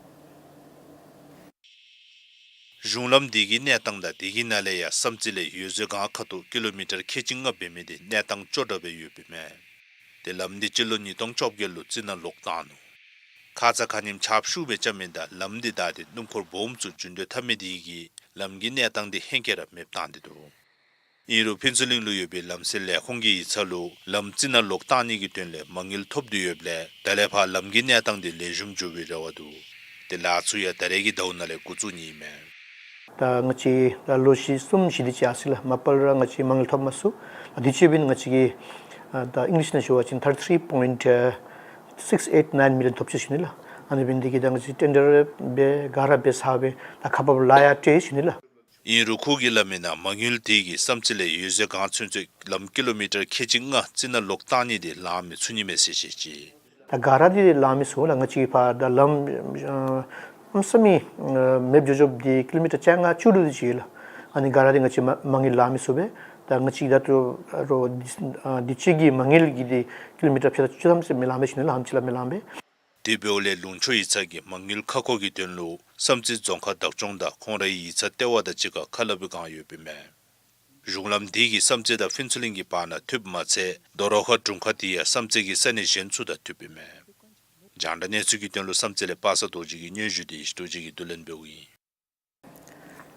གཞུང་ལམ་འདི་གི་གནས་སྟངས་དང་དེ་གི་ནང་ལས་ཡང་བསམ་རྩེ་ལས་འོད་ཟེར་སྒང་ཁ་ཐུག་ཀི་ལོ་མི་ཊར་ཁལ་གཅིག་ལྔ་འབད་མི་འདི་གནས་སྟངས་སྐྱོ་དྲགས་སྦེ་ཡོདཔ་ཨིན་མས། ཏེ་ལམ་འདི་སྤྱི་ལོ་ཉིས་སྟོང་བཅོ་བརྒྱད་ལུ་རྩི་ནག་ལོག་བཏང་ནུག། ཁ་ཙ་ཁ་ཉིནམ་ཆརཔ་ཤུགས་སྦེ་རྐྱབ་མི་དང་ལམ་འདི་བདའ་སྟེ་སྣུམ་འཁོར་སྦོམ་ཚུ་འགྱོ་སྡོད་འཐབ་མི་འདི་གིས་ལམ་གྱི་གནས་སྟངས་འདི་ཧེང་སྐལ་ར་མེདཔ་བཏང་སྟེ་འདུག། ཨིན་རུང་ཕུན་ཚོགས་གླིང་ལུ་ཡོད་པའི་ལམ་སེལ་ལས་ཁུངས་ཀྱི་ཡིག་ཚང་ལུ་ལམ་རྩི་ནག་ལོག་བཏང་ནི་གི་དོན་ལས་མ་དངུལ་ཐོབ་སྟེ་ཡོདཔ་ལས་ད་ལས་ཕར་ལམ་གྱི་གནས་སྟངས་འདི་ལེགས་ཤོམ་འགྱོ་བའི་རེ་བ་འདུག། ཏེ་ལཱ་ཚུ་ཡང་ད་རེས་ཀྱི་ཟླཝ་ནང་ལས་འགོ་བཙུགས་ནི་ཨིན་མས། ད་ང་བཅས་ད་ལོ་བཞི་གསུམ་བཞི་དེ་ཅིག་ཡར་སོང་ཡི་ལགས། མ་པ་ལས་ར་ང་བཅས་མ་དངུལ་ཐོབ་མ་ཚུགས། དུས་ཅི་འབདན་ང་བཅས་ཀྱི་ཨ་ད་ཨིང་ལིཤ་ནང་ཞུ་བ་ཅིན་thirty three point six eight nine million ཐོབ་ཅི་ཟེར་ཞུ་ནི་ལགས། ཨ་ནི་འབདན་དེ་གིས་ད་ང་བཅས་ཊེན་ཌར་འབད་ག་ར་འབད་ཚར་སྦེ་ད་ཁག་འབགཔ་ལཱ་ཡང་སྤྲོད་ཡི་ཟེར་ཞུ་ནི་ལགས། ཨིན་རུང་ཁོ་གིས་སླབ་མིའི་ནང་མ་དངུལ་འདི་གིས་བསམ་རྩེ་ལས་འོད་ཟེར་སྒང་ཚུན་ཚོད་ལམ་ཀི་ལོ་མི་ཊར་ཁལ་གཅིག་ལྔ་རྩི་ནག་ལོག་བཏང་ནི་འདི་ལང་མི་ཚུགས་ནི་མས་ཟེར་བཤད་ཅི། ད་ག་ར་འདི་ལང་མི་ཚུགས་ལགས། ང་བཅས་ཕར་ད་ལམ་ཨ་གནམ་མེད་ས་མེད་ཨ་མེདཔ་འགྱོ་འགྱོཝ་འདི་ཀི་ལོ་མི་ཊར་བཅོ་ལྔ་བཅུ་དྲུག་དེ་ཅིག་ཡོད་ལགས། ཨ་ནི་ག་ར་འདི་ང་བཅས་མ་མ་དངུལ་ལང་མི་ཚུགས་པས། ད་ང་བཅས་ད་ལྟོ་རོགས་དུས་ཅི་གི་མ་དངུལ་གྱི་འདི་ཀི་ལོ་མི་ཊར་ཕྱེད་དང་བཅུ་ཐམ་ཟེར་མི་ལང་པས་ཞུ་ནི་ལགས། ཧམ་ཅིག་ལས་མི་ལང་པས། དེ་འབདཝ་ལས་ལུང་ཕྱོགས་ཡིག་ཚང་གིས་མ་དངུལ་ཁ་སྐོང་གི་དོན་ལུ་བསམ་རྩེ་རྫོང་ཁག་བདག་སྐྱོང་དང་ཁོང་རའི་ཡིག་ཚང་ལྟེ་བ་དང་གཅིག་ཁར་ཁ་སླབ་པའི་བསྒང་ཡོདཔ་ཨིན་མས། གཞུང་ལམ་འདི་གིས་བསམ་རྩེ་དང་ཕུན་ཚོགས་གླིང་གི་བར་ན་མཐུདཔ་མ་ཚད་རྡོ་རོ་ཁ་དྲུང་ཁག་འདི་ཡང་བསམ་རྩེ་གི་ས་གནས་གཞན་ཚུ་དང་མཐུདཔ་ཨིན་མས། རྒྱང་བསྒྲགས་གནས་ཚུལ་གྱི་དོན་ལུ་བསམ་རྩེ་ལས་པ་སངས་རྡོ་རྗེ་གི་སྙན་ཞུ་དེ་ཡེ་ཤེས་རྡོ་རྗེ་གིས་བསྡུ་ལེན་འབདཝ་ཨིན།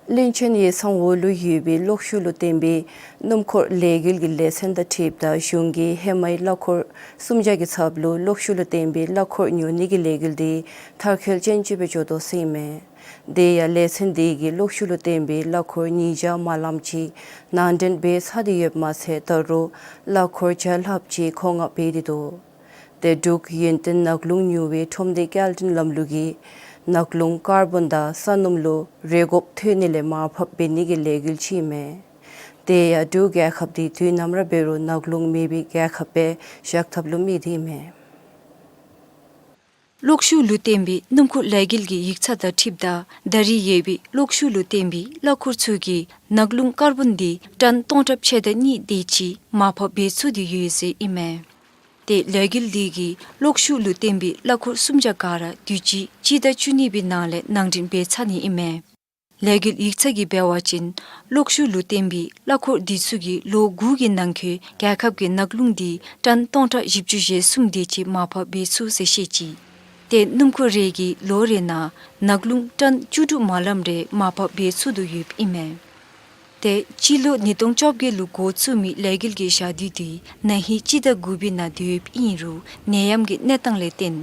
བློན་ཆེན་ཡིག་ཚང་འོག་ལུ་ཡོད་པའི་གློག་ཤུགས་ལུ་བརྟེན་པའི་སྣུམ་འཁོར་ལས་འགུལ་གྱི་ལས་ཚན་དང་འཁྲིལཝ་ད་གཞུང་གིས་ཧེ་མའི་གླ་འཁོར་སུམ་བརྒྱ་གི་ཚབ་ལུ་གློག་ཤུགས་ལུ་བརྟེན་པའི་གླ་འཁོར་ཉོ་ནི་གི་ལས་འགུལ་འདི་མཐར་འཁྱོལ་ཅན་ཅིག་སྦེ་འགྱོ་དོ་ཟེར་ཨིན་མས། དེ་ཡང་ལས་ཚན་འདི་གིས་གློག་ཤུགས་ལུ་བརྟེན་པའི་གླ་འཁོར་ཉིས་བརྒྱ་མ་ལངམ་ཅིག་ནང་འདྲེན་འབད་ཚར་ཏེ་ཡོདཔ་མ་ཚད་ད་རུང་གླ་འཁོར་བརྒྱ་ལྷགཔ་ཅིག་མཁོ་མངགས་འབད་དེ་འདུག། ཏེ་འབྲུག་ཡུན་བརྟན་ནགས་ཀླུང་ཉུང་བའི་ཁྲོམ་སྡེ་སྐྱེལ་འདྲེན་ལམ་ལུགས་ཀྱི་ ནགས་ཀླུང་ཀར་བཱོན་དང་ས་སྣུམ་ལུ་རེ་དགོཔ་ཐོན་ནི་ལས་མར་ཕབ་འབད་ནི་གི་ལས་འགུལ་ཅིག་ཨིན་མས། དེ་ཡང་འབྲུག་རྒྱལ་ཁབ་འདི་དུས་ནམ་ར་འབད་རུང་ནགས་ཀླུང་མེད་པའི་རྒྱལ་ཁབ་སྦེ་བཞག་ཐབས་ལུ་དམིགས་ཏེ་ཨིན་མས། གློག་ཤུགས་ལུ་བརྟེན་པའི་སྣུམ་འཁོར་ལས་འགུལ་གྱི་ཡིག་ཚང་དང་འཁྲིལཝ་ད་ད་རེས་ཡོད་པའི་གློག་ཤུགས་ལུ་བརྟེན་པའི་གླ་འཁོར་ཚུ་གིས་ནགས་ཀླུང་ཀར་བཱོན་འདི་ཊཱོན་སྟོང་ཕྲག་ཕྱེད་དང་གཉིས་དེ་ཅིག་མར་ཕབ་འབད་ཚུགས་ཏེ་ཡོད་ཟེར་ཨིན་མས། ཏེ་ལས་འགུལ་འདི་གིས་གློག་ཤུགས་ལུ་བརྟེན་པའི་གླ་འཁོར་གསུམ་བརྒྱ་ག་ར་དུས་ཅི་སྤྱི་ཟླ་བཅུ་གཉིས་པའི་ནང་ལས་ནང་འདྲེན་འབད་ཚར་ནི་ཨིན་མས། ལས་འགུལ་ཡིག་ཚང་གིས་འབད་བ་ཅིན་གློག་ཤུགས་ལུ་བརྟེན་པའི་གླ་འཁོར་འདི་ཚུ་གིས་ལོ་དགུ་གི་ནང་འཁོད་རྒྱལ་ཁབ་ཀྱི་ནགས་ཀླུང་འདི་ཊཱོན་སྟོང་ཕྲག་བཞི་བཅུ་ཞེ་གསུམ་དེ་ཅིག་མར་ཕབ་འབད་ཚུགས་ཟེར་བཤད་ཅི། ཏེ་སྣུམ་འཁོར་རེ་གིས་ལོ་རེ་ནང་ནགས་ཀླུང་ཊཱོན་བཅུ་དྲུག་མ་ལམ་རེ་མར་ཕབ་འབད་ཚུགས་དོ་ཡོདཔ་ཨིན་མས། ཏེ་སྤྱི་ལོ་ཉིས་སྟོང་བཅོ་བརྒྱད་ལུ་འགོ་བཙུགས་མི་ལས་འགུལ་གྱི་ཞག་དུས་འདི་ན་ཧིང་སྤྱི་ཟླ་དགུ་པའི་ནང་སྡོདཔ་ཨིན་རུང་ནད་ཡམས་ཀྱི་གནས་སྟངས་ལས་བརྟེན་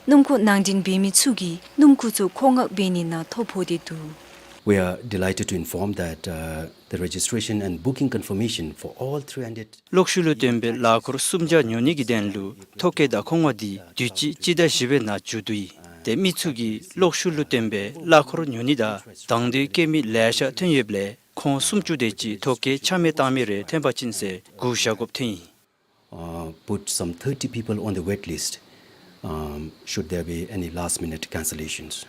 སྣུམ་འཁོར་ནང་འདྲེན་འབད་མི་ཚུ་གིས་སྣུམ་འཁོར་ཚུ་མཁོ་མངགས་འབད་ནི་ནང་ཐོ་ཕོག་སྟེ་འདུག། We are delighted to inform that, uh, the registration and booking confirmation for all three hundred གློག་ཤུགས་ལུ་བརྟེན་པའི་གླ་འཁོར་གསུམ་བརྒྱ་ཉོ་ནི་གི་དོན་ལུ་ཐོ་བཀོད་དང་མཁོ་མངགས་འདི་དུས་ཅི་སྤྱི་ཟླ་བཞི་པའི་ནང་མཇུག་བསྡུ་ཡི། ཏེ་མི་ཚུ་གིས་གློག་ཤུགས་ལུ་བརྟེན་པའི་གླ་འཁོར་ཉོ་ནི་དང་དང་འདོད་བསྐྱེད་མི་ལེ་ཤ་ཐོན་ཡོདཔ་ལས་ཁོང་སུམ་ཅུ་དེ་ཅིག་ཐོ་བཀོད་ཆ་མེད་བཏང་མི་རེ་ཐོན་པ་ཅིན་ཟེར་སྒུག་བཞག་དགོཔ་ཐོན་ཡི། Uh, put some thirty people on the wait list, um, should there be any last minute cancellations.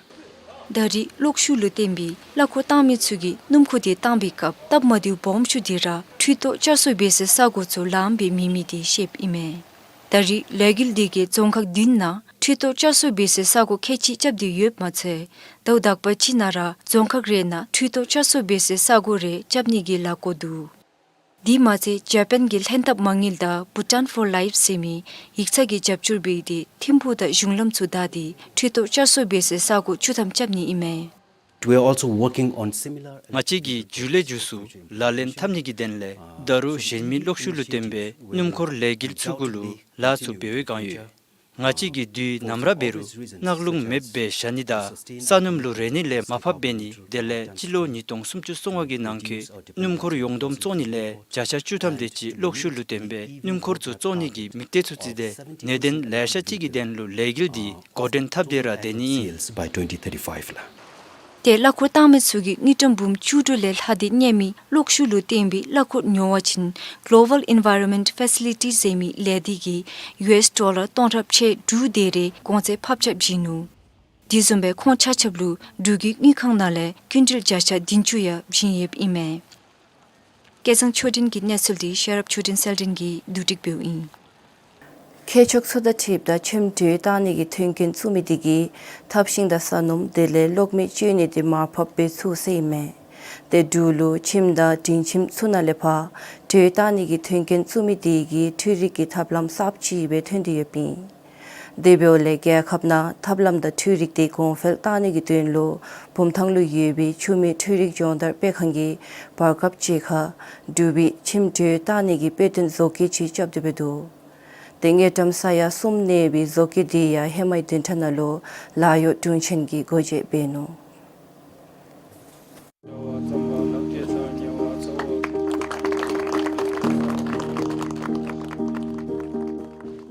ད་རེས་གློག་ཤུགས་ལུ་བརྟེན་པའི་གླ་འཁོར་བཏང་མི་ཚུ་གིས་སྣུམ་འཁོར་དེ་བཏང་པའི་སྐབས་སྟབས་མ་བདེཝ་སྦོམ་ཤོས་དེ་ར་འཕྲུལ་ཐོག་བསྐྱར་གསོ་འབད་སའི་ས་གོ་ཚུ་ལངམ་སྦེ་མེད་མི་དེ་བཤདཔ་ཨིན་མས། ད་རེས་ལས་འགུལ་དེ་གིས་རྫོང་ཁག་བདུན་ནང་འཕྲུལ་ཐོག་བསྐྱར་གསོ་འབད་སའི་ས་གོ་ཁལ་གཅིག་རྐྱབ་སྟེ་ཡོདཔ་མ་ཚད་ཟླཝ་དག་པ་གཅིག་ནང་ར་རྫོང་ཁག་རེ་ནང་འཕྲུལ་ཐོག་བསྐྱར་གསོ་འབད་སའི་ས་གོ་རེ་རྐྱབ་ནི་གི་ལཱ་བཀོད་འདུག། དེ་མ་ཚད་ཇ་པཱན་གྱི་ལྷན་ཐབས་མ་དངུལ་དང་Bhutan for Life ཟེར་མི་ཡིག་ཚང་གིས་རྒྱབ་སྐྱོར་འབད་དེ་ཐིམ་ཕུག་དང་གཞུང་ལམ་ཚུ་བདའ་སྟེ་འཕྲུལ་ཐོག་བསྐྱར་གསོ་འབད་སའི་ས་གོ་བཅུ་ཐམ་རྐྱབ་ནི་ཨིན་མས། We are also working on similar ང་བཅས་ཀྱིས་མཇུག་ལས་མཇུག་སུ་ལག་ལེན་འཐབ་ནི་གི་དོན་ལས་ད་རུང་གཞན་མི་གློག་ཤུགས་ལུ་བརྟེན་པའི་སྣུམ་འཁོར་ལས་འགུལ་ཚུ་གུ་ལུ་ལཱ་ཚུ་འབད་བའི་བསྒང་ཡོད། ང་བཅས་ཀྱིས་དུས་ནམ་ར་འབད་རུང་ནགས་ཀླུང་མེདཔ་སྦེ་བཞག་ནི་དང་ས་སྣུམ་ལུ་རེ་ནི་ལས་མར་ཕབ་འབད་ནི་དེ་ལས་སྤྱི་ལོ་ཉིས་སྟོང་སུམ་ཅུ་སོ་ལྔ་གི་ནང་འཁོད་སྣུམ་འཁོར་ཡོངས་བསྡོམས་བཙོང་ནི་ལས་བརྒྱ་ཆ་བཅུ་ཐམ་དེ་ཅིག་གློག་ཤུགས་ལུ་བརྟེན་པའི་སྣུམ་འཁོར་ཚུ་བཙོང་ནི་གི་དམིགས་གཏད་ཚུ་བརྩིས་ཏེ་གནད་དོན་ལེ་ཤ་ཅིག་གི་དོན་ལུ་ལས་འགུལ་འདི་འགོ་འདྲེན་འཐབ་སྟེ་ར་སྡོད་ནི་ཨིན། By twenty thirty-five ལགས། ཏེ་གླ་འཁོར་བཏང་མི་ཚུ་གིས་དངུལ་ཀྲམ་འབུམ་བཅུ་དྲུག་ལས་ལྷག་སྟེ་གཉེར་མི་གློག་ཤུགས་ལུ་བརྟེན་པའི་གླ་འཁོར་ཉོ་བ་ཅིན་Global Environment Facility ཟེར་མི་ལས་སྡེ་གིས་ཡུ་ཨེསི་ཌོ་ལར་སྟོང་ཕྲག་ཕྱེད་དྲུག་དེ་རེ་གོང་ཚད་ཕབ་ཆག་བྱིན་ནུག། དེ་བཟུམ་སྦེ་ཁོང་ཆ་ཁྱབ་ལུ་འབྲུག་གི་དངུལ་ཁང་ནང་ལས་ཀུན་ཊལ་བརྒྱ་ཆ་བདུན་ཅུ་ཡང་བྱིན་ཡོདཔ་ཨིན་མས། སྐལ་བཟང་ཆོས་སྒྲོན་གྱི་གནས་ཚུལ་འདི་ཤེས་རབ་ཆོས་སྒྲོན་གསལ་སྒྲོན་གྱིས་བསྡུ་སྒྲིག་འབདཝ་ཨིན། མཁས་མཆོག་ཚུ་དང་འཁྲིལཝ་ད་ཁྱིམ་དྲོད་བཏང་ནི་གི་མཐུན་རྐྱེན་བཙུགས་མི་དེ་གིས་ཐབ་ཤིང་དང་ས་སྣུམ་དེ་ལས་གློག་མེ་སྤྱོད་ནི་དེ་མར་ཕབ་འབད་ཚུགས་ཟེར་ཨིན་མས། ཏེ་འབྲུག་ལུ་ཁྱིམ་དང་སྒྲིང་ཁྱིམ་ཚུ་ནང་ལས་ཕར་དྲོད་བཏང་ནི་གི་མཐུན་རྐྱེན་བཙུགས་མི་དེ་གིས་འཕྲུལ་རིག་གི་ཐབས་ལམ་གསརཔ་ཅིག་སྦེ་ཐོན་ཏེ་ཡོདཔ་ཨིན། དེ་འབདཝ་ལས་རྒྱལ་ཁབ་ནང་ཐབས་ལམ་དང་འཕྲུལ་རིག་དེ་གོང་འཕེལ་གཏང་ནི་གི་དོན་ལུ་བུམ་ཐང་ལུ་ཡོད་པའི་ཆུ་མེད་འཕྲུལ་རིག་སྦྱོང་བརྡར་སྤེལ་ཁང་གིས་བར་སྐབས་ཅིག་ཁར་འབྲུག་པའི་ཁྱིམ་དྲོད་བཏང་ནི་གི་དཔེ་སྟོན་བཟོ་བཀོད་ཅིག་རྐྱབ་སྟེ་འབད་འདུག། ཏེ་དངུལ་ཀྲམ་ས་ཡ་གསུམ་གནས་པའི་བཟོ་བཀོད་དེ་ཡང་ཧེ་མའི་བདུན་ཕྲག་ནང་ལུ་ལཱ་གཡོག་དྲུང་ཆེན་གྱིས་སྒོ་འབྱེད་འབད་ནུག།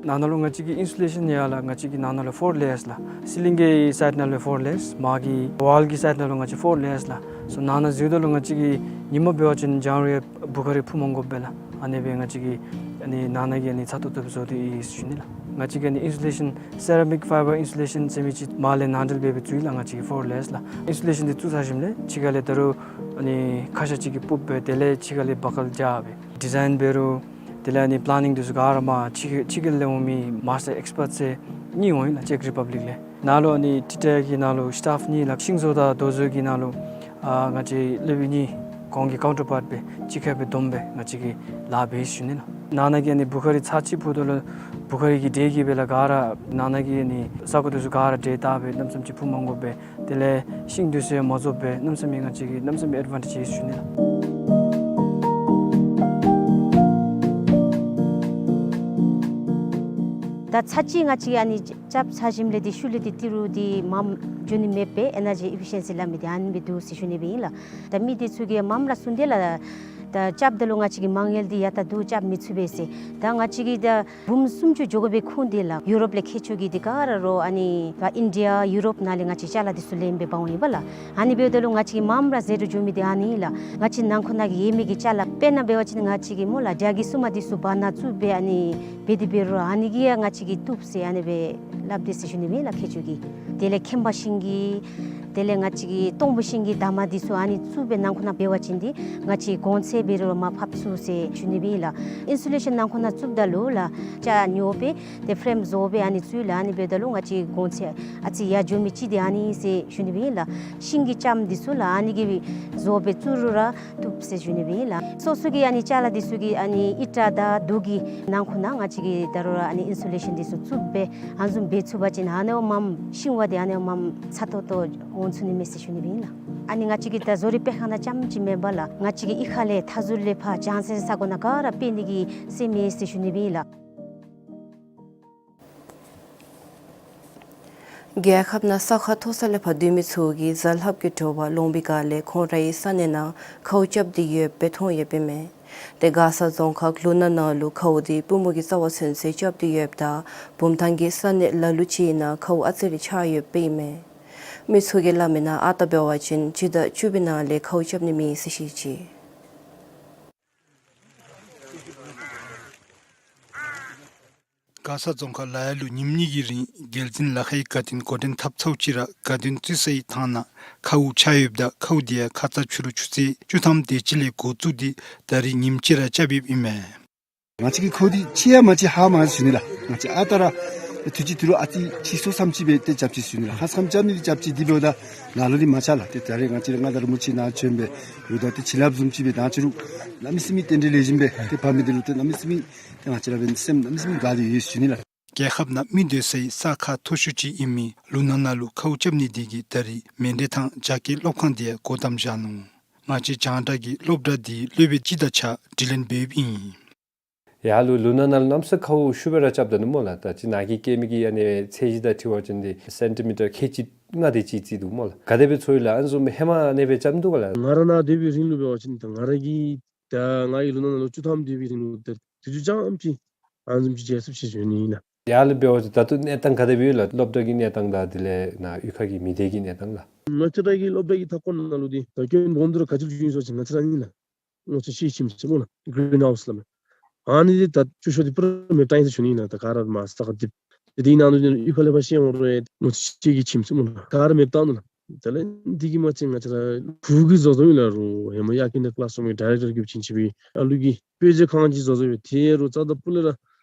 ནང་ན་ལུ་ང་བཅས་ཀྱི་ཨིན་སུ་ལེ་ཤཱན་ཡང་ལགས། ང་བཅས་ཀྱི་ནང་ན་ལུ་ཕོར་ལེ་ཡརསི་ལགས། སི་ལིང་གི་སའིཌ་ནང་ལུ་ཕོར་ལེ་ཡརསི། མར་གྱི་ཝཱལ་གྱི་སའིཌ་ནང་ལུ་ང་བཅས་ཕོར་ལེ་ཡརསི་ལགས། སོ་ནང་ན་འཛུལཝ་ད་ལུ་ང་བཅས་ཀྱིས་ཉིན་མ་འབད་བ་ཅིན་ལྗང་རུང་བུ་ག་རི་འཕུ་མ་དགོཔ་སྦེ་ལགས། ཨ་ནི་སྦེ་ང་བཅས་ཀྱིས་ཨ་ནི་ནང་ན་གི་ཨ་ནི་ཚ་ཏོག་ཏོ་སྦེ་བཟོ་སྟེ་ཡོད་ཟེར་ཞུ་ནི་ལགས། ང་བཅས་ཀྱིས་ཨ་ནི་ཨིན་སུ་ལེ་ཤཱན་སེ་ར་མིག་ཕའི་བར་ཨིན་སུ་ལེ་ཤཱན་ཟེར་མི་ཅིག་མར་ལས་ནང་འདྲེན་འབད་སྦེ་བཙུགས་ཡི་ལགས། ང་བཅས་ཀྱིས་ཕོར་ལེ་ཡརསི་ལགས། ཨིན་སུ་ལེ་ཤཱན་འདི་བཙུགས་ཚར་ཞིནམ་ལས་ཕྱི་ཁ་ལས་ད་རུང་ཨ་ནི་ཁ་ཤ་ཅིག་གིས་སྤུབ་སྦེ་དེ་ལས་ཕྱི་ཁ་ལས་བ་ཀལ་རྐྱབ་སྦེ་ཌི་ཛའིན་འབད་རུང་དེ་ལས་ཨ་ནི་པ་ལེ་ནིང་འདི་ཚུ་ག་ར་མར་ཕྱི་ཕྱི་རྒྱལ་ལས་འོང་མི་མཱས་ཊར་ཨེགསི་པརཊ་ཚུ་གཉིས་འོང་ཡི་ལགས། ཅེཀ་རི་པབ་ལིཀ་ལས། ནཱ་ལུ་ཨ་ནི་ཊི་ཊེཀ་གི་ནང་ལུ་སི་ཊཱཕ་གཉིས་ལགས། ཤིང་བཟོ་དང་རྡོ་བཟོ་གི་ནང་ལུ་ཨ་ང་བཅས་སློབ་དཔོན་གཉིས་ཁོང་གི་ཀའུན་ཊར་པཱརཊ་སྦེ་གཅིག་ཁར་སྦེ་བསྡོམས་སྦེ་ང་བཅས་ཀྱིས་ལཱ་འབད་ཡི་ཟེར་ཞུ་ནི་ལགས། ནང་ན་གི་ཨ་ནི་བུ་ག་རི་ཚར་གཅིག་འཕུཝ་ད་ལུ་བུ་ག་རི་གི་དྲོད་ཀྱིས་སྦེ་ལགས་ག་ར་ནང་ན་གི་ཨ་ནི་ས་གོ་འདི་ཚུ་ག་ར་དྲོད་བཏབ་སྦེ་གནམ་མེད་ས་མེད་ཅིག་འཕུ་མ་དགོཔ་སྦེ་དེ་ལས་ཤིང་འདི་ཚུ་ཡང་མ་རྫོགསཔ་སྦེ་གནམ་མེད་ས་མེད་ང་བཅས་ཀྱིས་གནམ་མེད་ས་མེད་ཨེཌ་ཝཱན་ཊེཇ་ཡོད་ཟེར་ཞུ་ནི་ལགས། ད་ཚར་གཅིག་ང་བཅས་ཨ་ནི་རྐྱབ་ཚར་ཞིནམ་ལས་འདི་ཤུལ་ལས་འདི་ཏི་རུ་འདི་མངམ་འགྱོ་ནི་མེདཔ་སྦེ་ཨེ་ནར་ཇི་ཨེ་ཕི་ཤཱན་སི་སླབ་མི་འདི་ཨ་ནི་སྦེ་འདུག་ཟེར་ཞུ་ནི་སྦེ་ཨིན་ལགས། ད་མི་འདི་ཚུ་གིས་མངམ་ར་གསུངས་ཏེ་ལགས། ད་རྐྱབ་ད་ལུ་ང་བཅས་ཀྱི་མ་དངུལ་འདི་ཡར་ད་བསྡུ་རྐྱབ་མི་ཚུགས་པས་ཟེར། ད་ང་བཅས་ཀྱིས་ད་འབུམ་སུམ་ཅུ་འགྱོ་དགོ་པའི་ཁུངས་འདི་ལགས་ཡུ་རོབ་ལས་མཁས་མཆོག་གིས་འདི་ག་ར་རོགས་ཨ་ནི་ཨིན་ཌི་ཡ་ཡུ་རོབ་ནང་ལས་ང་བཅས་ཅ་ལ་འདི་ཚུ་ལེན་སྦེ་འབག་འོང་ཡི་པ་ལགས། ཨ་ནི་འབདཝ་ད་ལུ་ང་བཅས་ཀྱིས་མངམ་ར་ཟད་འགྲོ་འགྱོ་མི་འདི་ཨ་ནི་ལགས། ང་བཅས་ནང་འཁོད་ནང་གི་ཡོད་མི་གི་ཅ་ལ་དཔེར་ན་འབད་བ་ཅིན་ང་བཅས་ཀྱིས་སྨོ་ལགས་རྒྱ་གི་བཙུན་མ་འདི་ཚུ་བར་ན་བཙུགས་སྦེ་ཨ་ནི་འབད་དེ་འབད་རུང་ཨ་ནི་གིས་ཡང་ང་བཅས་ཀྱིས་བཏུབ་ཟེར་ཨ་ནི་སྦེ་སླབ་དེས་ཟེར་ཞུ་ནི་ཨིན་ལགས་མཁས་མཆོག་གིས། དེ་ལས་ཁྱིམ་པ་ཤིང་གི་དེ་ལས་ང་བཅས་ཀྱི་སྟོང་ཕུ་ཤིང་གི་འདབ་མ་འདི་ཚུ་ཨ་ནི་བཙུགས་སྦེ་ནང་འཁོད་ནང་འབད་བ་ཅིན་འདི་ང་བཅས་གོང་ཚད་འབད་རུང་མར་ཕབ་ཚུགས་ཟེར་ཞུ་ནི་ཨིན་ལགས། ཨིན་སུ་ལེ་ཤཱན་ནང་འཁོད་ནང་བཙུགསཔ་ད་ལུ་ལགས་ཅ་ཉོ་སྦེ་ཏེ་ཕེརེམ་བཟོ་སྦེ་ཨ་ནི་བཙུགས་ལགས། ཨ་ནི་འབདཝ་ད་ལུ་ང་བཅས་གོང་ཚད་ཨ་ཙི་ཡར་འགྱོ་མི་ཅིག་འདི་ཨ་ནི་ཟེར་ཞུ་ནི་ཨིན་ལགས། ཤིང་གི་ལྕངམ་འདི་ཚུ་ལགས་ཨ་ནི་གིས་བཟོ་སྦེ་བཙུགས་རུང་ར་བཏུབ་ཟེར་ཞུ་ནི་ཨིན་ལགས། སོ་སོ་གི་ཨ་ནི་ཅ་ལ་འདི་ཚུ་གི་ཨ་ནི་ཨིཊ་དང་རྡོ་གི་ནང་འཁོད་ནང་ང་བཅས་ཀྱིས་ད་རུང་ར་ཨ་ནི་ཨིན་སུ་ལེ་ཤཱན་འདི་ཚུ་བཙུགས་སྦེ་ཨ་ནི་བཟུམ་འབད་ཚུགས་པ་ཅིན་ཨ་ནི་བ་མངམ་ཤིང་བ་འདི་ཨ་ནི་བ་མངམ་ཚ་ཏོག་ཏོ་འོང་ཚུགས་ནི་མས་ཟེར་ཞུ་ནི་ཨིན་ལགས། ཨ་ནི་ང་བཅས་ཀྱིས་ད་བཟོ་རིག་སྤེལ་ཁང་ནང་རྐྱངམ་ཅིག་མེན་པར་ལགས་ང་བཅས་ཀྱིས་གཡུས་ཁ་ལས་མཐའ་ཟུར་ལས་ཕར་བྱང་སའི་ས་གོ་ནང་ག་ར་སྤེལ་ནི་གི་སེམས་ཡོད་ཟེར་ཞུ་ནི་ཨིན་ལགས། རྒྱལ་ཁབ་ནང་ས་ཁ་མཐོ་ས་ལས་ཕར་སྡོད་མི་ཚུ་གིས་གཟའ་ལྷགཔ་གི་དྲོ་པ་ལོང་བའི་སྒང་ལས་ཁོང་རའི་ས་གནས་ནང་ཁཝ་རྐྱབ་སྟེ་ཡོདཔ་སྦེ་མཐོང་ཡོདཔ་ཨིན་མས། ཏེ་མགར་ས་རྫོང་ཁག་ལུ་ན་ནང་ལུ་ཁཝ་འདི་པུས་མོ་གི་རྩ་བ་ཚུན་ཚོད་རྐྱབ་སྟེ་ཡོདཔ་ད་བུམ་ཐང་གི་ས་གནས་ལ་ལུ་ཅིག་ནང་ཁཝ་ཨ་ཙི་རེ་ཆགས་ཡོདཔ་ཨིན་མས། མི་ཚུ་གིས་སླབ་མིའི་ནང་ཨ་རྟག་འབད་བ་ཅིན་སྤྱི་ཟླ་བཅུ་པའི་ནང་ལས་ཁཝ་རྐྱབ་ནི་མེད་ཟེར་བཤད་ཅི། མགར་ས་རྫོང་ཁག་ལ་ཡ་ལུ་ཉིནམ་གཉིས་ཀྱི་རིང་རྒྱལ་འཛིན་ལ་ཁའི་དགའ་སྟོན་འགོ་འདྲེན་འཐབ་ཚརཝ་ཅིག་ར་དགའ་སྟོན་བཙུགས་སའི་ཐང་ནང་ཁཝ་ཆགས་ཡོདཔ་ད་ཁཝ་འདི་ཡང་ཁ་ཙ་ཕྱི་རུ་ཆུ་ཚོད་བཅུ་ཐམ་དེ་ཅིག་ལས་འགོ་བཙུགས་ཏེ་ད་རིས་ཉིནམ་གཅིག་ར་རྐྱབ་ཡོདཔ་ཨིན་མས། ང་བཅས་ཀྱིས་ཁཝ་འདི་ཅིག་ཡང་མ་ཅིག་ཧ་མ་ཞུ་ནི་ལགས། ང་བཅས་ཨ་རྟག་ར་དུས་ཅི་དུས་རུ་ཨ་ཙི་ཕྱིས་སོང་ཙམ་ཅིག་སྦེ་ཏེ་རྐྱབ་ཅི་ཞུ་ནི་ལགས། ཧ་སངམ་རྐྱབ་ནི་འདི་རྐྱབ་ཅི་འདི་འབདཝ་ད་ལ་ལུ་ནི་མ་ཆགས་ལགས། ཏེ་ད་རེས་ང་བཅས་ར་མངའ་བདག་རིན་པོ་ཆེ་ནཱ་བྱོན་སྦེ་ཡོདཔ་ད་ཏེ་བྱིན་རླབས་བཟུམ་ཅིག་སྦེ་ད་ཅི་རུང་གནམ་མེད་ས་མེད་རྟེན་འབྲེལ་ལེགས་ཤོམ་སྦེ་ཏེ་འབད་མི་འདི་ལུ་ཏེ་གནམ་མེད་ས་མེད་ཏེ་ང་བཅས་ར་འབད་སེམས་གནམ་མེད་ས་མེད་དགའ་སྟེ་ཡོད་ཞུ་ནི་ལགས། རྒྱལ་ཁབ་ནང་མི་སྡོད་སའི་ས་ཁག་མཐོ་ཤོས་ཅིག་ཨིན་མི་ལུ་ན་ནང་ལུ་ཁཝ་རྐྱབ་ནི་འདི་གིས་ད་རིས་མཎྜལ་དང་རྒྱ་སྐྱེད་སློབ་ཁང་འདི་ཡང་སྒོ་བསྡམས་བཞག་ནུག། ང་བཅས་རྒྱང་བསྒྲགས་ཀྱིས་སློབ་གྲྭ་འདིའི་སློབ་དཔོན་ཅིག་དང་གཅིག་ཁར་དྲི་ལན་འབདཝ་ཨིན། ཡར་ལུ་ལུ་ན་ནང་ལུ་གནམ་ས་ཁཝ་ཤུགས་སྦེ་ར་རྐྱབ་ད་ནུག་སྨོ་ལགས། ད་ཅི་ནཱ་གིས་བཀལ་མི་གི་ཨ་ནི་ཚད་གཞི་དང་འཁྲིལ་བ་ཅིན་འདི་སེན་ཊི་མི་ཊར་ཁལ་གཅིག་ལྔ་དེ་ཅིག་བརྩིས་འདུག་སྨོ་ལགས། ག་དེ་སྦེ་ཚོར་ཡི་ལགས། ཨ་ནི་བཟུམ་སྦེ་ཧེ་མ་ཨ་ནེ་སྦེ་རྐྱབ་འདུག་ག་ལགས། ང་ར་ནཱ་སྡོད་པའི་རིང་ལུ་འབད་བ་ཅིན་ད་ང་ར་གིས་ད་ང་གིས་ལུ་ན་ནང་ལུ་བཅུ་ཐམ་སྡོད་པའི་རིང་ལུ་ད་དུས་ཚོད་རྐྱངམ་ཅིག་ཨ་ནི་བཟུམ་ཅིག་མཇལ་ཚུགས་ཅི་ཞུ་ནི་ཨིན་ལགས། ཡར་ལུ་འབད་བ་ཅིན་ད་ལྟོ་གནས་སྟངས་ག་དེ་སྦེ་ཡོད་ལགས། སློབ་གྲྭ་གི་གནས་སྟངས་དང་དེ་ལས་ནཱ་གཡུས་ཁ་གི་མི་སྡེ་གི་གནས་སྟངས་ལགས། ང་བཅས་ར་གི་སློབ་གྲྭ་གི་མཐའ་འཁོར་ནང་ལུ་འདི་ད་སྐྱོན་སྦོམ་འདི་ར་ག་ཅི་ལུ་བྱུང་ཡི་ཟེར་བ་ཅིན་ང་བཅས་ར་ཨ་ནི་ལགས། སྔོ་ཚལ་ཤིང་ཁྱིམ་ཟེར་སྨོ་ལགས། གི་རིན་ཧའུསི་སླབ་མས། ཨ་ནི་འདི་ད་བཅུ་ཤོག་འདི་པུ་ར་མེདཔ་བཏང་ཡི་ཟེར་ཞུ་ནི་ཨིན་ལགས། ད་ག་ར་མར་ས་ཁར་རྡིབ། དེ་འདི་ནང་ལུ་གཡུས་ཁ་ལས་ཕར་བཤལ་འོང་རུང་སྔོ་ཚལ་ཤིང་གི་ཁྱིམ་ཟེར་སྨོ་ལགས། ག་ར་མེདཔ་བཏང་ནུག་ལགས། དེ་ལས་འདི་གིས་མ་ཚད་ང་བཅས་ར་ཕྲུ་གུ་གི་བཟོ་བཟོཝ་ཨིན་ལགས། རོགས་ཧེ་མ་ཡར་ཀིན་ཌར་ཀི་ལཱསི་ལུ་མི་ཌའི་རེཀ་ཊར་གྱིས་བྱིན་ཅི་སྦེ་ཨ་ལུ་གི་དཔེ་ཆ་ཁང་ཅིག་བཟོ་བཟོཝ་ཨིན། དེ་རོགས་རྩ་དང་སྤུ་ལས་ར་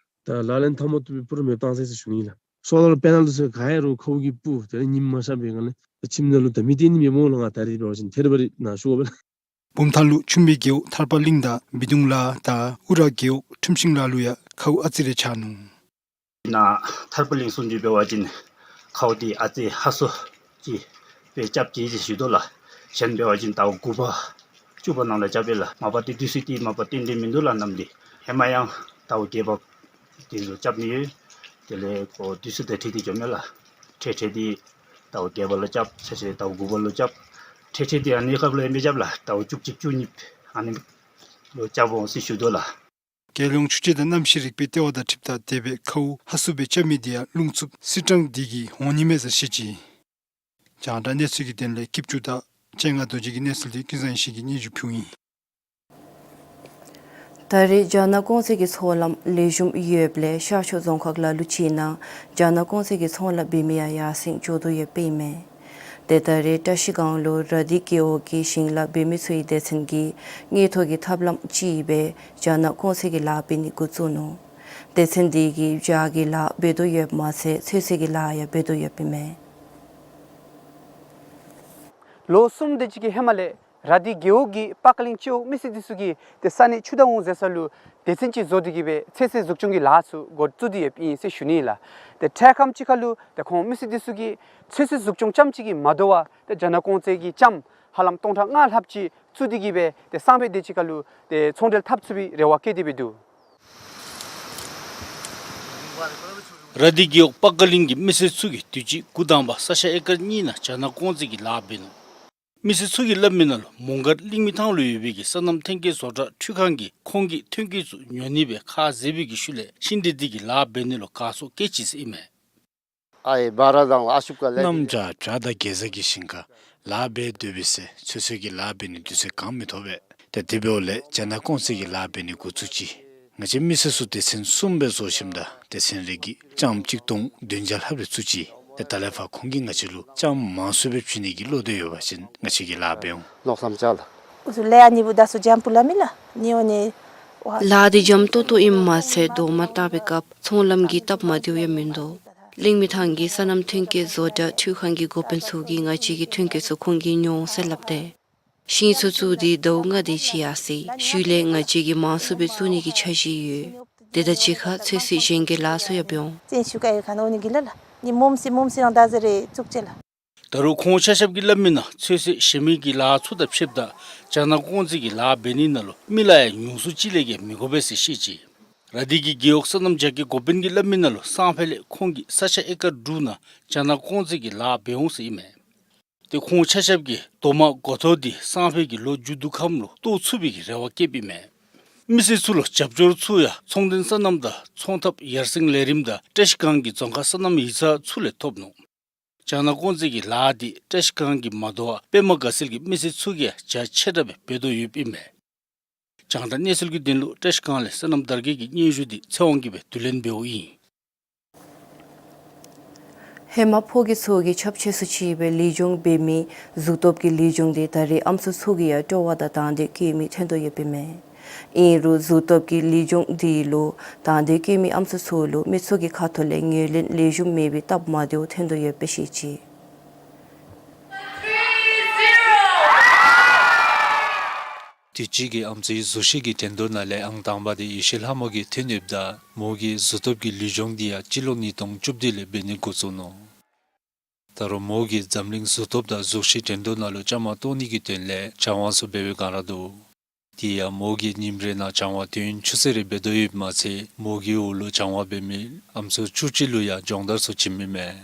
ད་ལག་ལེན་འཐབ་མ་བཏུབ་པར་པུ་ར་མེདཔ་བཏང་ཡི་ཟེར་ཞུ་ནི་ཨིན་ལགས། སོ་ལར་པེ་ནཱལ་འདི་ཚུ་ག་ཡང་རོགས་ཁཝ་གིས་སྤུ་དེ་ལས་ཉིམ་མ་ཤར་བའི་སྒང་ལས་ཁྱིམ་ནང་ལུ་ད་མི་སྡོད་ནི་མེདཔ་སྨོ་ལགས། ང་ད་རིས་འབད་བ་ཅིན་ཐད་རི་བ་རི་ནཱ་བཞུགས་པས་ལགས། བུམ་ཐང་ལུ་ཆུམ་པའི་རྒེད་འོག་ཐར་པ་གླིང་དང་བི་དུང་ལ་དང་ཨུ་ར་རྒེད་འོག་ཁྲིམས་ཤིང་ལ་ལུ་ཡང་ཁཝ་ཨ་ཙི་རེ་ཆགས་ནུག། ནཱ་ཐར་པ་གླིང་བཟུམ་ཅིག་འབད་བ་ཅིན་ཁཝ་འདི་ཨ་ཙི་ཧ་སོ་ཅིག་སྦེ་རྐྱབ་ཅི་ཟེར་ཞུ་དོ་ལགས། གཞན་འབད་བ་ཅིན་ཟླཝ་དགུ་པ་བཅུ་པ་ནང་ལུ་རྐྱབ་པས་ལགས། མ་པ་ཏེ་དུས་ཚོད་འདི་མ་པ་རྟེན་འབྲེལ་མིན་འདུག་ལགས། གནམ་འདི་ཧེ་མ་ཡང་ཟླཝ་བརྒྱད་པ་འདི་ལུ་རྐྱབ་ནི་ཡོད། དེ་ལས་ཁོ་དུས་ཚོད་དང་འཁྲིལ་ཏེ་འགྱོཝ་མས་ལགས། འཕྲལ་འཕྲལ་འདི་ཟླཝ་བརྒྱད་པ་ལུ་རྐྱབ། ཚེ་ཚེ་ཟླཝ་དགུ་པ་ལུ་རྐྱབ། འཕྲལ་འཕྲལ་འདི་ཨ་ནི་སྐབས་ལུ་ཨིན་པས་རྐྱབ་ལགས། ཟླཝ་བཅུ་གཅིག་བཅུ་གཉིས་ཨ་ནི་ལུ་རྐྱབ་འོང་ཟེར་ཞུ་དོ་ལགས། རྒྱལ་ཡོངས་ཆུ་དཔྱད་དང་གནམ་གཤིས་རིག་པའི་ལྟེ་བ་དང་འཁྲིལཝ་ད་དེ་སྦེ་ཁཝ་ཧ་སུ་སྦེ་རྐྱབ་མི་འདི་ཡང་རླུང་འཚུབ་སིལ་གྲངས་འདི་གིས་འོང་ནི་མས་ཟེར་བཤད་ཅི། རྒྱང་བསྒྲགས་གནས་ཚུལ་གྱི་དོན་ལས་སྐྱིདཔ་ཆུ་དང་སྤྱན་སྔ་རྡོ་རྗེ་གི་གནས་ཚུལ་འདི་ཀུན་བཟང་ཡེ་ཤེས་ཀྱིས་སྙན་ཞུ་ཕུལཝ་ཨིན། ད་རེས་རྒྱ་ནག་གོང་ཚད་ཀྱི་ཚོང་ལམ་ལེགས་ཤོམ་ཡོདཔ་ལས་ཤར་ཕྱོགས་རྫོང་ཁག་ལ་ལུ་ཅིག་ནང་རྒྱ་ནག་གོང་ཚད་ཀྱི་ཚོང་ལཱ་འབད་མི་ཡང་ཡར་སེང་འགྱོ་དོ་ཡོདཔ་ཨིན་མས། ཏེ་ད་རེས་བཀྲིས་སྒང་ལུ་ར་དྷི་རྒེད་འོག་གི་ཞིང་ལཱ་འབད་མི་ཚུ་གི་སྡེ་ཚན་གྱིས་དངུལ་ཐོག་གི་ཐབས་ལམ་ཅིག་སྦེ་རྒྱ་ནག་གོང་ཚད་ཀྱི་ལཱ་འབད་ནི་འགོ་བཙུགས་ནུག། སྡེ་ཚན་འདི་གིས་བྱཱར་གྱི་ལཱ་འབད་དོ་ཡོདཔ་མ་ཚད་ཚོད་བསྲེ་གི་ལཱ་ཡང་འབད་དོ་ཡོདཔ་ཨིན་མས། ལོ་གསུམ་དེ་ཅིག་གི་ཧེ་མ་ལས་ར་དྷི་རྒེད་འོག་གི་པ་ཀ་གླིང་སྤྱི་འོག་མི་སེར་འདི་ཚུ་གིས་ཏེ་ས་གནས་ཆུ་དང་འོང་ཟེར་ས་ལུ་སྡེ་ཚན་ཅིག་བཟོ་སྟེ་གི་སྦེ་ཚོད་བསྲེ་འཛུགས་སྐྱོང་གི་ལཱ་ཚུ་འགོ་བཙུགས་ཏེ་ཡོདཔ་ཨིན་ཟེར་ཞུ་ནི་ལགས། ཏེ་འཕྲལ་ཁམས་ཅིག་ཁར་ལུ་ཏེ་ཁོང་མི་སེར་འདི་ཚུ་གིས་ཚོད་བསྲེ་འཛུགས་སྐྱོང་རྐྱངམ་ཅིག་གིས་མ་དོ་བར་ཏེ་རྒྱ་ནག་གོང་ཚད་ཀྱི་ལྕངམ་ཧ་ལམ་སྟོང་ཕྲག་ལྔ་ལྷགཔ་ཅིག་བཙུགས་ཏེ་གི་སྦེ་ཏེ་སང་ཕོད་དེ་ཅིག་ཁར་ལུ་ཏེ་ཚོང་འབྲེལ་འཐབ་ཚུགས་པའི་རེ་བ་བསྐྱེད་དེ་སྦེ་འདུག། ར་དྷི་རྒེད་འོག་པ་ཀ་གླིང་གི་མི་སེར་ཚུ་གིས་དུས་ཅི་འགོ་དང་པ་ས་ཤ་ཨེ་ཀར་གཉིས་ནང་རྒྱ་ནག་གོང་ཚད་ཀྱི་ལཱ་འབད་ནུག། མི་སེར་ཚུ་གིས་སླབ་མི་ནང་ལུ་མོང་སྒར་གླིང་མི་ཐང་ལུ་ཡོད་པའི་གི་སོ་ནམ་ཐོན་སྐྱེད་བཟོ་གྲྭ་འཕྲུལ་ཁང་གིས་ཁོང་གི་ཐོན་སྐྱེད་ཚུ་ཉོ་ནི་སྦེ་ཁ་བཟེད་པའི་གི་ཤུལ་ལས་ཤིང་འབྲས་འདི་གི་ལཱ་འབད་ནི་ལུ་དགའ་ཚོར་བསྐྱེད་ཅི་ཟེར་ཨིན་མས། ཨའི་བ་ར་དང་ཨ་ཤུབ་ཀ་ལེ། གནམ་བྱཱར་བྱཱར་དང་གེ་ཛ་གི་ཞིང་ཁར་ལཱ་འབད་སྡོད་པའི་ཚེ་ཚོད་ཚོད་ཀྱི་ལཱ་འབད་ནི་དུས་ཚོད་གང་མི་ཐོབ་པས། ཏེ་དེ་འབདཝ་ལས་ལྕགས་ནག་ཀོང་ཙེ་གི་ལཱ་འབད་ནི་འགོ་བཙུགས་ཅི། ང་བཅས་མི་སེར་ཚུ་སྡེ་ཚན་གསུམ་སྦེ་བཟོ་ཞིནམ་ད་སྡེ་ཚན་རེ་གིས་ལྕངམ་གཅིག་སྟོང་བདུན་བརྒྱ་ལྷགཔ་རེ་བཙུགས་ཅི། ཏེ་ད་ལས་ཕར་ཁོང་གིས་ང་བཅས་ལུ་ལྕངམ་མང་སུ་སྦེ་བྱིན་ནི་གི་བློ་འདོད་ཡོད་པ་ཅིན་ང་བཅས་ཀྱིས་ལཱ་འབད་འོང་། ནོག་སམ་ཅ་ལ། ཨུ་ཚུ་ལས་ཨ་ནི་བུ་ད་སུ་འཇམ་པོ་ལ་མི་ལ་ནི་འོ་ནི། ལཱ་འདི་འཇམ་ཏོང་ཏོ་ཨིནམ་མ་ཚད་རྡོག་མ་བཏགས་པའི་སྐབས་ཚོང་ལམ་གྱི་སྟབས་མ་བདེཝ་ཡང་མིན་འདུག། གླིང་མི་ཐང་གི་སོ་ནམ་ཐོན་སྐྱེད་བཟོ་གྲྭ་འཕྲུལ་ཁང་གི་འགོ་དཔོན་ཚུ་གིས་ང་བཅས་ཀྱི་ཐོན་སྐྱེད་ཚུ་ཁོང་གིས་ཉོ་འོང་ཟེར་སླབ་སྟེ། ཤིང་ཚུ་བཙུགས་ཏེ་ཟླཝ་ལྔ་དེ་ཅིག་ཡར་སོ་ཡི། ཤུལ་ལས་ང་བཅས་ཀྱིས་མང་སུ་སྦེ་བཙུགས་ནི་གི་འཆར་གཞི་ཡོད། དེ་དང་གཅིག་ཁར་ཚོད་བསྲེ་གཞན་གྱི་ལཱ་ཚུ་ཡང་འབད་འོང་། བཙན་ཤུགས་ཀ་ཡོད་ཁ་ནོ་ནི་གི་ལ་ལ་ནི་མོམ་སི་མོམ་སི་རང་ད་ཟེར་རེ་བཙུགས་ཅེ་ལ། ད་རུང་ཁོང་ཆ་ཁྱབ་ཀྱིས་སླབ་མི་ནང་ཚོད་བསྲེ་གཞན་མི་གི་ལཱ་ཚུ་དང་ཕྱདཔ་ད་ལྕགས་ནག་ཀོང་ཙེ་གི་ལཱ་འབད་ནི་ནང་ལུ་མི་ལཱ་ཡང་ཉུང་སུ་ཅིག་ལས་བརྒལ་མི་དགོ་པས་ཟེར་བཤད་ཅི། ར་དྷི་གི་རྒེད་འོག་སོ་ནམ་རྒྱ་སྐྱེད་འགོ་དཔོན་གྱིས་སླབ་མི་ནང་ལུ་སང་ཕོད་ལས་ཁོང་གིས་ས་ཆ་ཨེ་ཀར་དྲུག་ནང་ལྕགས་ནག་ཀོང་ཙེ་གི་ལཱ་འབད་འོང་ཟེར་ཨིན་མས། ཏེ་ཁོང་ཆ་ཁྱབ་ཀྱིས་རྡོག་མ་འགོ་ཐོག་འདི་སང་ཕོད་ཀྱི་ལོ་མཇུག་བསྡུ་ཁམས་ལུ་གཏོར་ཚུགས་པའི་གི་རེ་བ་བསྐྱེདཔ་ཨིན་མས། མི་སེར་ཚུ་ལུ་རྒྱབ་སྐྱོར་ཚུ་ཡང་ཚོང་དོན་སོ་ནམ་དང་ཚོང་ཐབས་ཡར་སེང་ལས་རིམ་དང་བཀྲ་ཤིས་སྒང་གི་རྫོང་ཁག་སོ་ནམ་ཡིག་ཚང་ཚུ་ལས་ཐོབ་ནུག། ལྕགས་ནག་ཀོང་ཙེ་གི་ལཱ་འདི་བཀྲ་ཤིས་སྒང་གིས་མ་དོ་བར་པདྨ་དགའ་ཚལ་གྱི་མི་སེར་ཚུ་གིས་ཡང་རྒྱ་ཆེ་དྲགས་སྦེ་འབད་དོ་ཡོདཔ་ཨིན་མས། རྒྱང་བསྒྲགས་གནས་ཚུལ་གྱི་དོན་ལུ་བཀྲ་ཤིས་སྒང་ལས་སོ་ནམ་དར་རྒྱས་ཀྱི་སྙན་ཞུ་འདི་ཚེ་དབང་གིས་སྦེ་བསྡུ་ལེན་འབདཝ་ཨིན། ཧེ་མ་ཕོ་སྐྱེས་ཚུ་གིས་ཆོབ་ཆེ་སུ་ཅིག་སྦེ་ལེགས་བྱུང་འབད་མི་གཟུགས་སྟོབས་ཀྱི་ལེགས་བྱུང་འདི་ད་རེས་ཨམ་སྲུ་ཚུ་གིས་ཡང་སྤྲོ་བ་དང་དང་འདོད་བསྐྱེད་མི་ཐོན་དོ་ཡོདཔ་ཨིན་མས། ཨིན་རུང་གཟུགས་སྟོབས་ཀྱི་ལེགས་བྱུང་འདི་ལུ་དང་འདོད་བསྐྱེད་མི་ཨམ་སྲུ་ཚུ་ལུ་མི་ཚུ་གི་ཁ་ཐུག་ལས་ངོས་ལེན་ལེགས་ཤོམ་མེད་པའི་སྟབས་མ་བདེཝ་ཐོན་དོ་ཡོདཔ་སྦེ་བཤད་ཅི། དུས་ཅི་གི་ཨམ་སྲུའི་གཟུགས་གཞི་གི་འགྲན་བསྡུར་ནང་ལས་ཨང་དང་པ་འདི་ཡེ་ཤེས་ལྷ་མོ་གིས་ཐོན་ཡོདཔ་ད་མོ་གི་གཟུགས་སྟོབས་ཀྱི་ལེགས་བྱུང་འདི་ཡང་སྤྱི་ལོ་ཉིས་སྟོང་བཅུ་བདུན་ལས་འབད་ནི་འགོ་བཙུགས་ནུག། ད་རུང་མོ་གིས་འཛམ་གླིང་གཟུགས་སྟོབས་དང་གཟུགས་གཞི་འགྲན་བསྡུར་ནང་ལུ་བཅའ་མར་གཏོགས་ནི་གི་དོན་ལས་སྦྱང་བ་ཚུ་འབད་བའི་བསྒང་ར་འདུག། དེ་ཡང་མོ་གིས་ཉིནམ་རེ་ནང་སྦྱང་བ་དུས་ཡུན་ཆུ་ཚོད་རེ་འབད་དོ་ཡོདཔ་མ་ཚད་མོ་གི་འོག་ལུ་སྦྱང་བ་འབད་མི་ཨམ་སྲུ་བཅུ་གཅིག་ལུ་ཡང་སྦྱོང་བརྡར་ཚུ་བྱིན་མི་མས།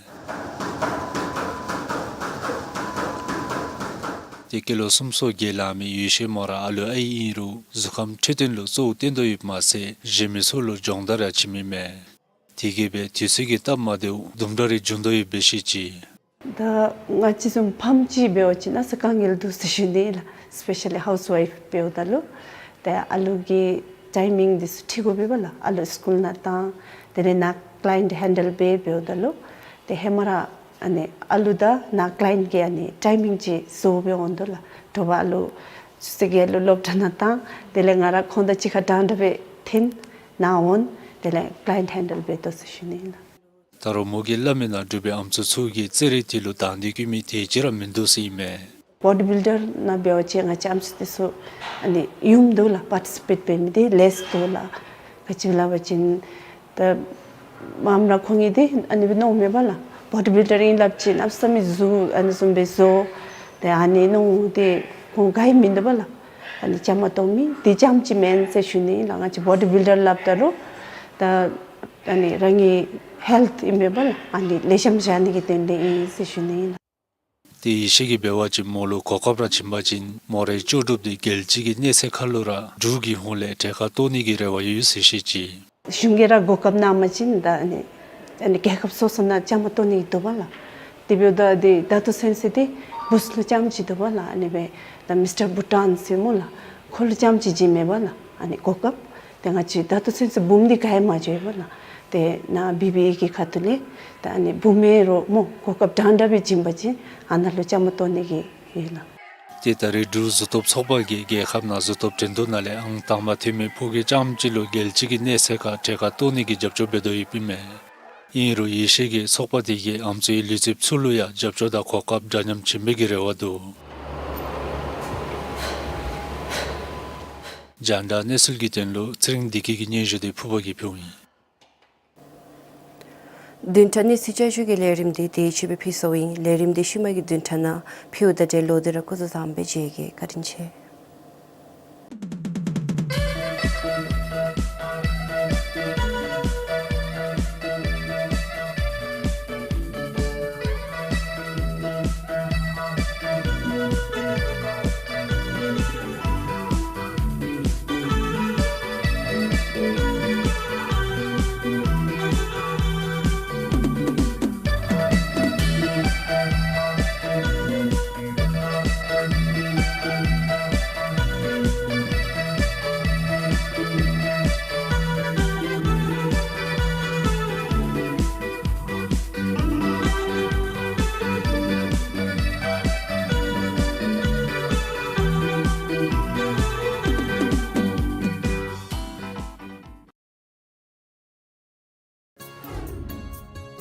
ཏེ་སྐྱེས་ལོ་སུམ་ཅུ་སོ་བརྒྱད་ལང་མི་ཡེ་ཤེས་མོ་ར་ཨ་ལུ་ཨའི་ཨིན་རུང་གཟུགས་ཁམས་འཕྲོད་བསྟེན་ལུ་གཙོ་བོ་བསྟེན་དོ་ཡོདཔ་མ་ཚད་གཞན་མི་ཚུ་ལུ་སྦྱོང་བརྡར་ཡང་བྱིན་མི་མས། དེ་གིས་སྦེ་དུས་ཚོད་ཀྱི་སྟབས་མ་བདེཝ་དུམ་གྲ་རེ་བྱུང་དོ་ཡོདཔ་སྦེ་བཤད་ཅི། ད་ང་བཅས་བཟུམ་ཕམ་ཅིག་འབད་བ་ཅིན་ཨ་ཙི་དཀའ་ངལ་འདུག་ཟེར་ཞུ་ནི་ལགས། སི་པེ་ཤ་ལི་ཧའུསི་ཝའིཕ་འབདཝ་ད་ལུ་ཏེ་ཨ་ལུ་གི་ཊའི་མིང་འདི་ཚུ་འཁྲིལ་དགོ་པས་ལགས། ཨ་ལུ་སི་ཀུལ་ནང་བཏང་དེ་ལས་ནཱ་ཀ་ལའི་ཨེནཊ་ཧེན་ཌལ་འབད་འབདཝ་ད་ལུ་ཏེ་ཧེ་མ་ར་ཨ་ནི་ཨ་ལུ་དང་ནཱ་ཀ་ལའི་ཨེནཊ་གི་ཨ་ནི་ཊའི་མིང་ཅིག་བཟོ་སྦེ་འོང་དོ་ལགས། དྲོ་པ་ཨ་ལུ་ཆུ་ཚོད་བརྒྱད་ལུ་སློབ་གྲྭ་ནང་བཏང་དེ་ལས་ང་ར་ཁོང་དང་གཅིག་ཁར་འདྲན་འདྲ་སྦེ་འཐོན་ནཱ་འོང་དེ་ལས་ཀ་ལའི་ཨེནཊ་ཧེན་ཌལ་འབད་དོ་ཟེར་ཞུ་ནི་ལགས། ད་རུང་མོ་གིས་སླབ་མི་ནང་འབྲུག་པའི་ཨམ་སྲུ་ཚུ་གིས་རྩེད་རིགས་དེ་ལུ་དང་འདོད་བསྐྱེད་མི་དེ་ཅིག་ར་མིན་འདུག་ཟེར་ཨིན་མས། བོ་ཌི་བིལ་ཌར་ནང་འབད་བ་ཅིན་ང་བཅས་ཨམ་སྲུ་དེ་ཚུ་ཨ་ནི་ཡུམ་འདུག་ལགས། པར་ཊི་སི་པེཊ་འབད་མི་དེ་ལེགས་འདུག་ལགས། ག་ཅི་སླབ་པ་ཅིན་ད་མངམ་ར་ཁོང་གིས་དེ་ཨ་ནི་སྦེ་མནོཝ་མས་པ་ལགས། བོ་ཌི་བིལ་ཌར་ཨིན་སླབ་ཅིན་ཨ་ཙི་མི་གཟུགས་ཨ་ནི་བཟུམ་སྦེ་བཟོ་དེ་ཨ་ནི་མནོ་དེ་ཁོང་ག་ཡང་མིན་འདུག་པ་ལགས། ཨ་ནི་བཅའ་མར་གཏོགས་མི་དེ་རྐྱངམ་ཅིག་མེན་ཟེར་ཞུ་ནི་ལགས། ང་བཅས་བོ་ཌི་བིལ་ཌར་སླབ་ད་རུང་ད་ཨ་ནི་རང་གི་ཧེལཐ་ཨིན་མས་པ་ལགས། ཨ་ནི་ལེགས་ཤོམ་བཞག་ནི་གི་དོན་ལས་ཨིན་ཟེར་ཞུ་ནི་ལགས། ཏེ་ཡེ་ཤེས་ཀྱིས་འབད་བ་ཅིན་མོ་ལུ་གོ་སྐབས་ར་བྱིན་པ་ཅིན་མོ་རའི་ལྕོགས་གྲུབ་དེ་རྒྱལ་སྤྱི་གི་གནས་ཚད་ཁར་ལུ་ར་འབྲུག་གི་ཧོངས་ལས་གྲལ་ཁར་གཏོགས་ནི་གི་རེ་བ་ཡོད་ཟེར་བཤད་ཅི། གཞུང་གིས་ར་གོ་སྐབས་གནང་པ་ཅིན་ད་ཨ་ནི་ཨ་ནི་རྒྱལ་ཁབ་སོ་སོ་ནང་བཅའ་མར་གཏོགས་ནི་འདུག་པ་ལགས། དེ་འབདཝ་ད་དེ་ད་ལྟོ་ཚུན་ཚོད་དེ་བུཚ་ལུ་རྐྱངམ་ཅིག་འདུག་པ་ལགས། ཨ་ནི་སྦེ་ད་མིས་ཊར་བྷུ་ཊཱན་ཟེར་སྨོ་ལགས། ཁོ་ལུ་རྐྱངམ་ཅིག་བྱིན་མས་པ་ལགས། ཨ་ནི་གོ་སྐབས་དེ་ང་བཅས་ད་ལྟོ་ཚུན་ཚོད་འབུམ་འདི་ག་ཡང་མ་འགྱོ་བས་པ་ལགས། དེ་ནཱ་བི་བི་ཨེ་གི་ཁ་ཐུག་ལས་ད་ཨ་ནི་འབུམ་མེན་རུང་སྨོ་གོ་སྐབས་འདྲན་འདྲ་སྦེ་བྱིན་པ་ཅིན་ཨ་ནཱ་ལུ་བཅའ་མར་གཏོགས་ནི་གི་ཡོད་ལགས། ཏེ་ད་རེས་འབྲུག་གཟུགས་སྟོབས་ཚོགས་པ་གིས་རྒྱལ་ཁབ་ནང་གཟུགས་སྟོབས་འགྲན་བསྡུར་ནང་ལས་ཨང་དང་པ་ཐོན་མི་ཕོ་སྐྱེས་རྐྱངམ་ཅིག་ལུ་རྒྱལ་སྤྱི་གི་གནས་ཚད་ཁར་གྲལ་ཁར་གཏོགས་ནི་གི་རྒྱབ་སྐྱོར་འབད་དོ་ཡོདཔ་ཨིན་མས། ཨིན་རུང་ཡེ་ཤེས་ཀྱིས་ཚོགས་པ་དེ་གིས་ཨམ་སྲུའི་ལུས་རྩལཔ་ཚུ་ལུ་ཡང་རྒྱབ་སྐྱོར་དང་གོ་སྐབས་འདྲ་མཉམ་བྱིན་པའི་གི་རེ་བ་འདུག། རྒྱང་བསྒྲགས་གནས་ཚུལ་གྱི་དོན་ལུ་ཚེ་རིང་བདེ་སྐྱིད་ཀྱི་སྙན་ཞུ་དེ་ཕུརཔ་གིས་ཕུལཝ་ཨིན། བདུན་ཕྲག་གནས་ཚུལ་བསྐྱར་ཞུའི་ལས་རིམ་དེ་དེ་ཅིག་སྦེ་ཕུལ་སོང་ཡི། ལས་རིམ་དེ་ཤུལ་མ་གི་བདུན་ཕྲག་ནང་ཕུལཝ་ད་ཏེ་ལོག་སྟེ་ར་སྐུ་གཟུགས་བཟང་པོ་སྦེ་མཇལ་གེ། བཀའ་དྲིན་ཆེ།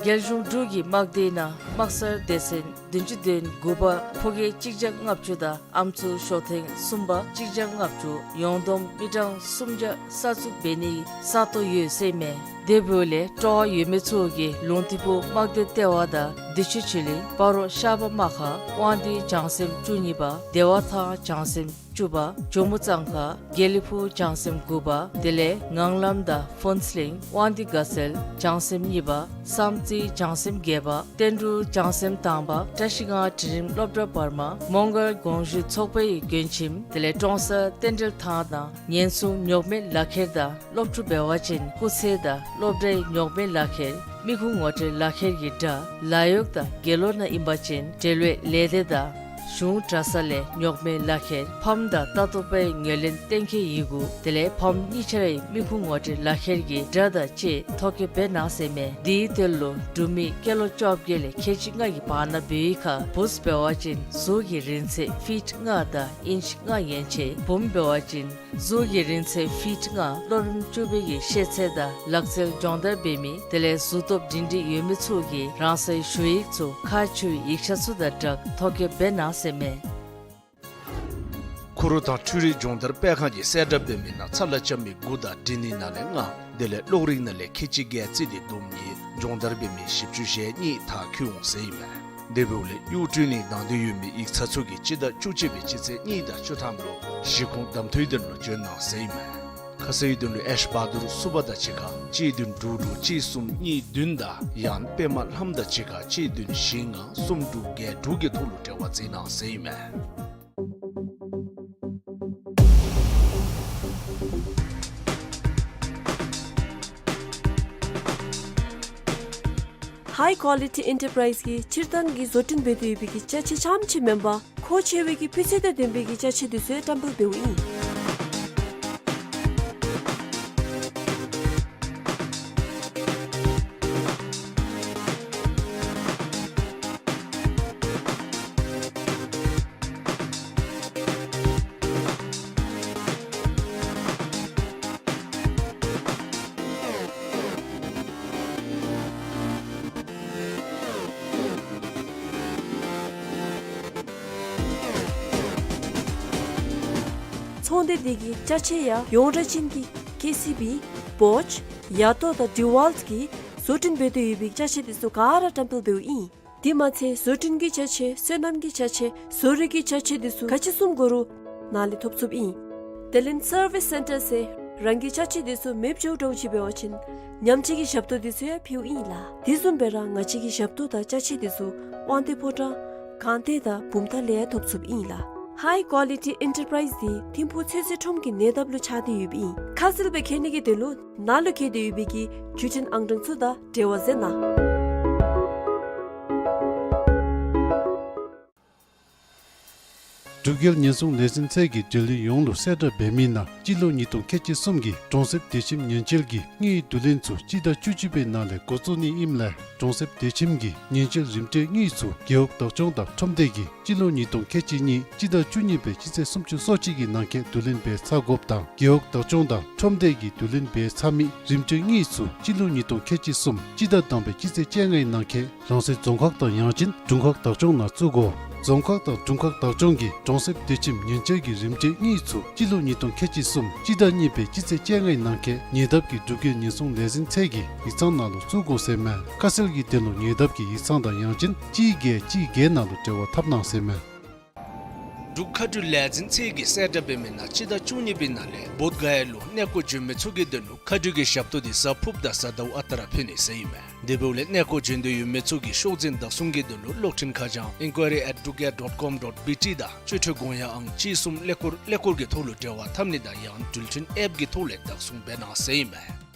རྒྱལ་གཞུང་འབྲུག་གི་དམག་སྡེ་ནང་དམག་སར་སྡེ་ཚན་བདུན་ཅུ་དོན་དགུ་པ་ཕོ་སྐྱེས་གཅིག་བརྒྱ་ལྔ་བཅུ་དང་ཨམ་སྲུ་ཤོག་ཐེངས་གསུམ་པ་གཅིག་བརྒྱ་ལྔ་བཅུ་ཡོངས་བསྡོམས་མི་གྲངས་སུམ་བརྒྱ་གསར་བཙུགས་འབད་ནིའི་ས་སྟོང་ཡོད་ཟེར་མས། དེ་འབདཝ་ལས་སྤྲོ་བ་ཡོད་མི་ཚུ་གིས་ལུང་སྟེང་ཕུ་དམག་སྡེ་ལྟེ་བ་དང་བདེ་ཆེན་ཆོས་གླིང་སྤ་རོ་ཤར་པ་རྨ་ཁ་དབང་འདུས་བྱང་སེམས་བཅུ་གཉིས་པ་བདེ་བ་ཐང་བྱང་སེམས་བཅུ་པ་ཇོ་མོ་གཙང་ཁ་དགེ་ལེགས་ཕུ་བྱང་སེམས་དགུ་པ་དེ་ལས་ངང་ལམ་དང་ཕུན་ཚོགས་གླིང་དབང་འདུས་དགའ་ཚལ་བྱང་སེམས་གཉིས་པ་བསམ་རྩེ་བྱང་སེམས་བརྒྱད་པ་བསྟན་འབྲུག་བྱང་སེམས་དང་པ་བཀྲ་ཤིས་སྒང་དྲི་རིམ་སློབ་གྲྭ་བར་མ་མོང་སྒར་དགོངས་ཞུ་ཚོགས་པའི་མགྲོན་ཁྱིམ་དེ་ལས་ཀྲོང་གསར་རྟེན་འབྲེལ་ཐང་དང་ཉེན་སྲུང་རྙོག་མེད་ལག་ཁྱེར་དང་སློབ་ཕྲུག་འབད་བ་ཅིན་སྐུགས་ཚད་དང་སློབ་གྲྭའི་རྙོག་མེད་ལག་ཁྱེར་མི་ཁུངས་ངོ་སྤྲོད་ལག་ཁྱེར་གྱི་སྒྲ་ལཱ་གཡོག་དང་དགེ་སློང་ནང་ཨིན་པ་ཅིན་འབྲེལ་ཡོད་ལས་སྡེ་དང་གཞུང་གྲྭ་ཚང་ལས་རྙོག་མེད་ལག་ཁྱེར་ཕམ་དང་ལྟ་རྟོག་པའི་ངོས་ལེན་གཏན་འཁེལ་ཡི་གུ་དེ་ལས་ཕམ་གཉིས་ཆ་རའི་མི་ཁུངས་ངོ་སྤྲོད་ལག་ཁྱེར་གྱི་སྒྲ་དང་བཅས་ཐོ་བཀོད་འབད་གནང་ཟེར་མས། དེའི་དོན་ལུ་འབྲུག་མི་སྐྱེས་ལོ་བཅོ་བརྒྱད་ལས་ཁལ་གཅིག་ལྔ་གི་བར་ན་འབད་བའི་ཁར་བུཚ་འབད་བ་ཅིན་གཟུགས་ཀྱི་རིང་ཚད་ཕིཊ་ལྔ་དང་ཨིནཅ་ལྔ་ཡན་ཆད། བུམོ་འབད་བ་ཅིན་གཟུགས་ཀྱི་རིང་ཚད་ཕིཊ་ལྔ་ལོ་རིམ་བཅུ་པའི་གི་ཤེས་ཚད་དང་ལག་རྩལ་སྦྱོང་བརྡར་འབད་མི་དེ་ལས་གཟུགས་སྟོབས་སྒྲིང་སྒྲིང་ཡོད་མི་ཚུ་གིས་རང་སོའི་ཞུ་ཡིག་ཚུ་ཁག་ཆེ་བའི་ཡིག་ཆ་ཚུ་དང་སྦྲགས་ཐོ་བཀོད་འབད་གནང་ཟེར་མས། ཁུ་རུ་དང་འཕྲུལ་རིག་སྦྱོང་བརྡར་སྤེལ་ཁང་གིས་གསལ་བསྒྲགས་འབད་མི་ནང་ཚར་ལ་རྐྱབ་མི་དགུ་དང་འབྲི་ནི་ནང་ལས་ལྔ་དེ་ལས་ཀློག་རིག་ནང་ལས་ཁལ་གཅིག་བརྒྱད་རྩིས་ཏེ་བསྡོམས་གཉིས་སྦྱོང་བརྡར་འབད་མི་བཞི་བཅུ་ཞེ་གཉིས་མཐར་འཁྱོལ་འོང་ཟེར་ཨིན་མས། དེ་འབདཝ་ལས་གཡོག་བཀྲོལ་ནི་དང་དོད་ཡོད་མི་ཡིག་ཚང་ཚུ་གིས་སྤྱི་ཟླ་བཅུ་གཅིག་པའི་སྤྱི་ཚེས་གཉིས་དང་བཅུ་ཐམ་ལུ་གཞི་ཁུངས་གདམ་འཐུའི་དོན་ལུ་འབྱོན་གནང་ཟེར་ཨིན་མས། ཁ་གསལ་དོན་ལུ་ཨེཤ་བ་དུར་སུ་བ་དང་གཅིག་ཁར་གཅིག་བདུན་དྲུག་དྲུག་གཅིག་གསུམ་གཉིས་བདུན་དང་ཡང་པདྨ་ལྷམ་དང་གཅིག་ཁར་གཅིག་བདུན་བཞི་ལྔ་གསུམ་དྲུག་བརྒྱད་དྲུག་གི་ཐོག་ལུ་འབྲེལ་བ་འཛིན་གནང་ཟེར་ཨིན་མས། ཧའི་ཀོ་ལི་ཊི་ཨེན་ཊར་པ་རའིཛ་གིས་སྤྱིར་བཏང་གི་བཟོ་སྐྲུན་འབད་དེ་ཡོད་པའི་གི་ཅ་ཆས་རྐྱངམ་ཅིག་མེན་པར་མཁོ་ཆེ་བའི་གི་སྤུས་ཚད་དང་ལྡན་པའི་གི་ཅ་ཆས་འདི་ཚུ་ཡང་བཀྲམ་སྤེལ་འབདཝ་ཨིན། ཚོང་སྡེ་འདི་གི་ཅ་ཆས་ཡང་ཡོངས་གྲགས་ཅན་གྱི་ཀེ་སི་བི་བོཆ་ཡ་ཏོ་དང་ཌི་ཝལཊ་གིས་བཟོ་སྐྲུན་འབད་དེ་ཡོད་པའི་ཅ་ཆས་འདི་ཚུ་ག་ར་བཀྲམ་སྤེལ་འབདཝ་ཨིན། དེ་མ་ཚད་བཟོ་སྐྲུན་གྱི་ཅ་ཆས་སོ་ནམ་གྱི་ཅ་ཆས་བཟོ་རིག་གི་ཅ་ཆས་འདི་ཚུ་ག་ཅི་བཟུམ་དགོ་རུང་ནཱ་ལས་ཐོབ་ཚུགསཔ་ཨིན། དེ་ལས་སར་བིས་སེན་ཊར་ཟེར་རང་གི་ཅ་ཆས་འདི་ཚུ་མེདཔ་འགྱོ་འགྱོཝ་ཅིག་འབད་བ་ཅིན་ཉམས་བཅོས་ཀྱི་ཞབས་ཏོག་འདི་ཚུ་ཡང་ཕུལཝ་ཨིན་ལགས། དེ་བཟུམ་སྦེ་ར་ང་བཅས་ཀྱི་ཞབས་ཏོག་དང་ཅ་ཆས་འདི་ཚུ་དབང་འདུས་ཕོ་བྲང་སྒང་སྟེང་དང་བུམ་ཐང་ལས་ཡང་ཐོབ་ཚུགསཔ་ཨིན་ལགས། ཧའི་ཀོ་ལི་ཊི་ཨེན་ཊར་པ་རའིཛ་འདི་ཐིམ་ཕུག་ཚོད་བསྲེ་ཁྲོམ་གྱི་ཉེ་འདབས་ལུ་ཆགས་ཏེ་ཡོདཔ་ཨིན། ཁ་གསལ་སྦེ་མཁྱེན་ནི་གི་དོན་ལུ་ནཱ་ལུ་བཀོད་དེ་ཡོད་པའི་གི་བརྒྱུད་འཕྲིན་ཨང་གྲངས་ཚུ་དང་འབྲེལ་བ་མཛད་གནང་། འབྲུག་རྒྱལ་ཉེན་སྲུང་ལས་འཛིན་ཚད་ཀྱིས་འབྲེལ་ཡོད་ཡོངས་ལུ་གསལ་བསྒྲགས་འབད་མི་ནང་སྤྱི་ལོ་ཉིས་སྟོང་ཁལ་གཅིག་གསུམ་གྱི་གྲོང་གསེབ་བདེ་ཁྱིམ་ཉེན་བཅོལ་གྱི་དངུལ་བསྡུ་ལེན་ཚུ་སྤྱི་ཟླ་བཅུ་གཅིག་པའི་ནང་ལས་འགོ་བཙུགས་ནི་ཨིནམ་ལས་གྲོང་གསེབ་བདེ་ཁྱིམ་གྱི་ཉེན་བཅོལ་རིམ་གྲོའི་དངུལ་ཚུ་རྒེད་འོག་བདག་སྐྱོང་དང་ཁྲོམ་སྡེ་གིས་སྤྱི་ལོ་ཉིས་སྟོང་ཁལ་གཅིག་གཉིས་སྤྱི་ཟླ་བཅུ་གཉིས་པའི་སྤྱི་ཚེས་སུམ་ཅུ་སོ་གཅིག་གི་ནང་འཁོད་བསྡུ་ལེན་འབད་ཚར་དགོཔ་དང་རྒེད་འོག་བདག་སྐྱོང་དང་ཁྲོམ་སྡེ་གིས་བསྡུ་ལེན་འབད་ཚར་མི་རིམ་གྲོའི་དངུལ་ཚུ་སྤྱི་ལོ་ཉིས་སྟོང་ཁལ་གཅིག་གསུམ་སྤྱི་ཟླ་དང་པའི་སྤྱི་ཚེས་བཅོ་ལྔའི་ནང་འཁོད་རང་སོའི་རྫོང་ཁག་དང་ཡང་ཅིན་དྲུང་ཁག་བདག་སྐྱོང་ནང་བཙུགས་དགོ། རྫོང་ཁག་དང་དྲུང་ཁག་བདག་སྐྱོང་གི་གྲོང་གསེབ་བདེ་ཁྱིམ་ཉེན་བཅོལ་གྱི་རིམ་གྲོའི་དངུལ་ཚུ་སྤྱི་ལོ་ཉིས་སྟོང་ཁལ་གཅིག་གསུམ་སྤྱི་ཟླ་གཉིས་པའི་སྤྱི་ཚེས་བཅོ་ལྔའི་ནང་འཁོད་ཉེ་འདབས་ཀྱི་འབྲུག་རྒྱལ་ཉེན་སྲུང་ལས་འཛིན་ཚད་ཀྱི་ཡིག་ཚང་ནང་ལུ་བཙུགས་དགོ་ཟེར་མས། ཁ་གསལ་གྱི་དོན་ལུ་ཉེ་འདབས་ཀྱི་ཡིག་ཚང་དང་ཡང་ཅིན་གཅིག་བརྒྱད་གཅིག་བརྒྱད་ནང་ལུ་འབྲེལ་བ་འཐབ་གནང་ཟེར་མས། འབྲུག་མཁའ་འགྲུལ་ལས་འཛིན་ཚད་ཀྱིས་གསལ་བསྒྲགས་འབད་མི་ནང་སྤྱི་ཟླ་བཅུ་གཉིས་པའི་ནང་ལས་བོདྷ་ག་ཡ་ལུ་གནས་སྐོར་འབྱོན་མི་ཚུ་གི་དོན་ལུ་མཁའ་འགྲུལ་གྱི་ཞབས་ཏོག་འདི་གཟའ་ཕུརཔ་དང་གཟའ་ཟླཝ་ཨ་རྟག་ར་ཕུལ་ནི་ཟེར་ཨིན་མས། དེ་འབདཝ་ལས་གནས་སྐོར་འབྱོན་འདོད་ཡོད་མི་ཚུ་གིས་ཤོག་འཛིན་བདག་བཟུང་གི་དོན་ལུ་གློག་འཕྲིན་ཁ་བྱང་ཨིན་ཀོ་ཡ་རི་ཨེཊ་འབྲུག་ག་ཡ་ཌོཊ་ཀོམ་ཌོཊ་བི་ཊི་དང་སྤྱོད་ཁྲལ་དགོངས་ཡངས་ཨང་གཅིག་གསུམ་ཀླད་ཀོར་ཀླད་ཀོར་གྱི་ཐོག་ལུ་འབྲེལ་བ་འཐབ་ནི་དང་ཡང་འགྲུལ་འཕྲིན་ཨེཔ་གི་ཐོག་ལས་བདག་བཟུང་འབད་གནང་ཟེར་ཨིན་མས།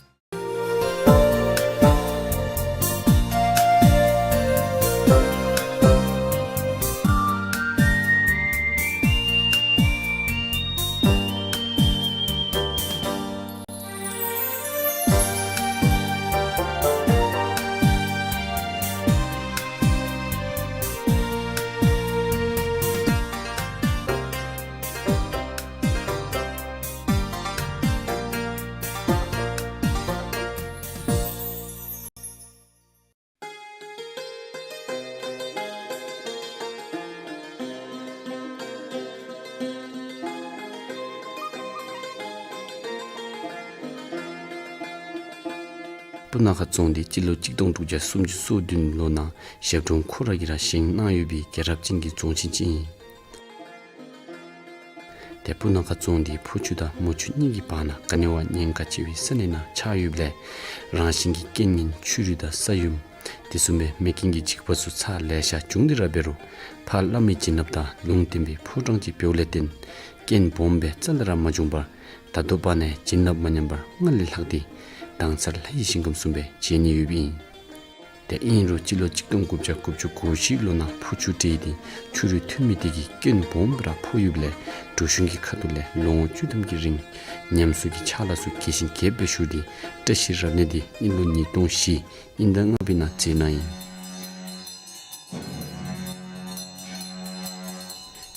སྤུ་ན་ཁ་རྫོང་འདི་སྤྱི་ལོ་གཅིག་སྟོང་དྲུག་བརྒྱ་སུམ་ཅུ་སོ་བདུན་ལོ་ནང་ཞབས་དྲུང་ཁོ་ར་གིས་ར་བཞེངས་གནང་ཡོད་པའི་རྒྱལ་རབས་ཅན་གྱི་རྫོང་ཆེན་ཅིག་ཨིན། ཏེ་སྤུ་ན་ཁ་རྫོང་འདི་ཕོ་ཆུ་དང་མོ་ཆུ་གཉིས་ཀྱི་བར་ན་ག་ནི་བ་ཉེན་ཁ་ཆེ་བའི་ས་གནས་ནང་ཆགས་ཡོདཔ་ལས་རང་བཞིན་གྱི་རྐྱེན་ངན་ཆུ་རུད་དང་ས་ཡོམ་དེ་བཟུམ་སྦེ་མེ་རྐྱེན་གྱི་འཇིགས་པ་ཚུ་ཚར་ལེ་ཤ་བྱུང་སྟེ་ར་འབད་རུང་ཕར་བླ་མའི་བྱིན་རླབས་དང་ལུང་བསྟན་པའི་ཕོ་བྲང་ཅིག་འབདཝ་ལས་བརྟེན་རྐྱེན་སྦོམ་སྦེ་རྩ་ལས་ར་མ་བྱུང་པར་ད་ལྟོ་བར་ནས་བྱིན་རླབས་མ་ཉམས་པར་སྔར་ལས་ལྷག་སྟེ་དྭངས་འཚེར་ལྷ་ཡི་ཞིང་ཁམས་བཟུམ་སྦེ་མཇལ་ནི་ཡོདཔ་ཨིན། ཏེ་ཨིན་རུང་སྤྱི་ལོ་གཅིག་སྟོང་དགུ་བརྒྱ་དགུ་བཅུ་གོ་བཞི་ལོ་ནང་ཕོ་ཆུ་བྲལ་ཏེ་ཆུ་རུད་ཐོན་མི་དེ་གིས་རྐྱེན་སྦོམ་སྦེ་ར་ཕོག་ཡོདཔ་ལས་འབྲུག་གཞུང་གི་ཁ་ཐུག་ལས་ལོ་ངོ་བཅུ་ཐམ་གྱི་རིང་ཉམས་གསོ་གི་ཕྱག་ལཱ་ཚུ་རྒྱས་ཤིང་རྒྱསཔ་སྦེ་ཞུ་སྟེ་བཀྲ་ཤིས་རབ་གནས་དེ་དབྱིན་ལོ་ཉིས་སྟོང་བཞི་དབྱིན་ཟླ་ལྔ་པའི་ནང་མཛད་གནང་ཡི།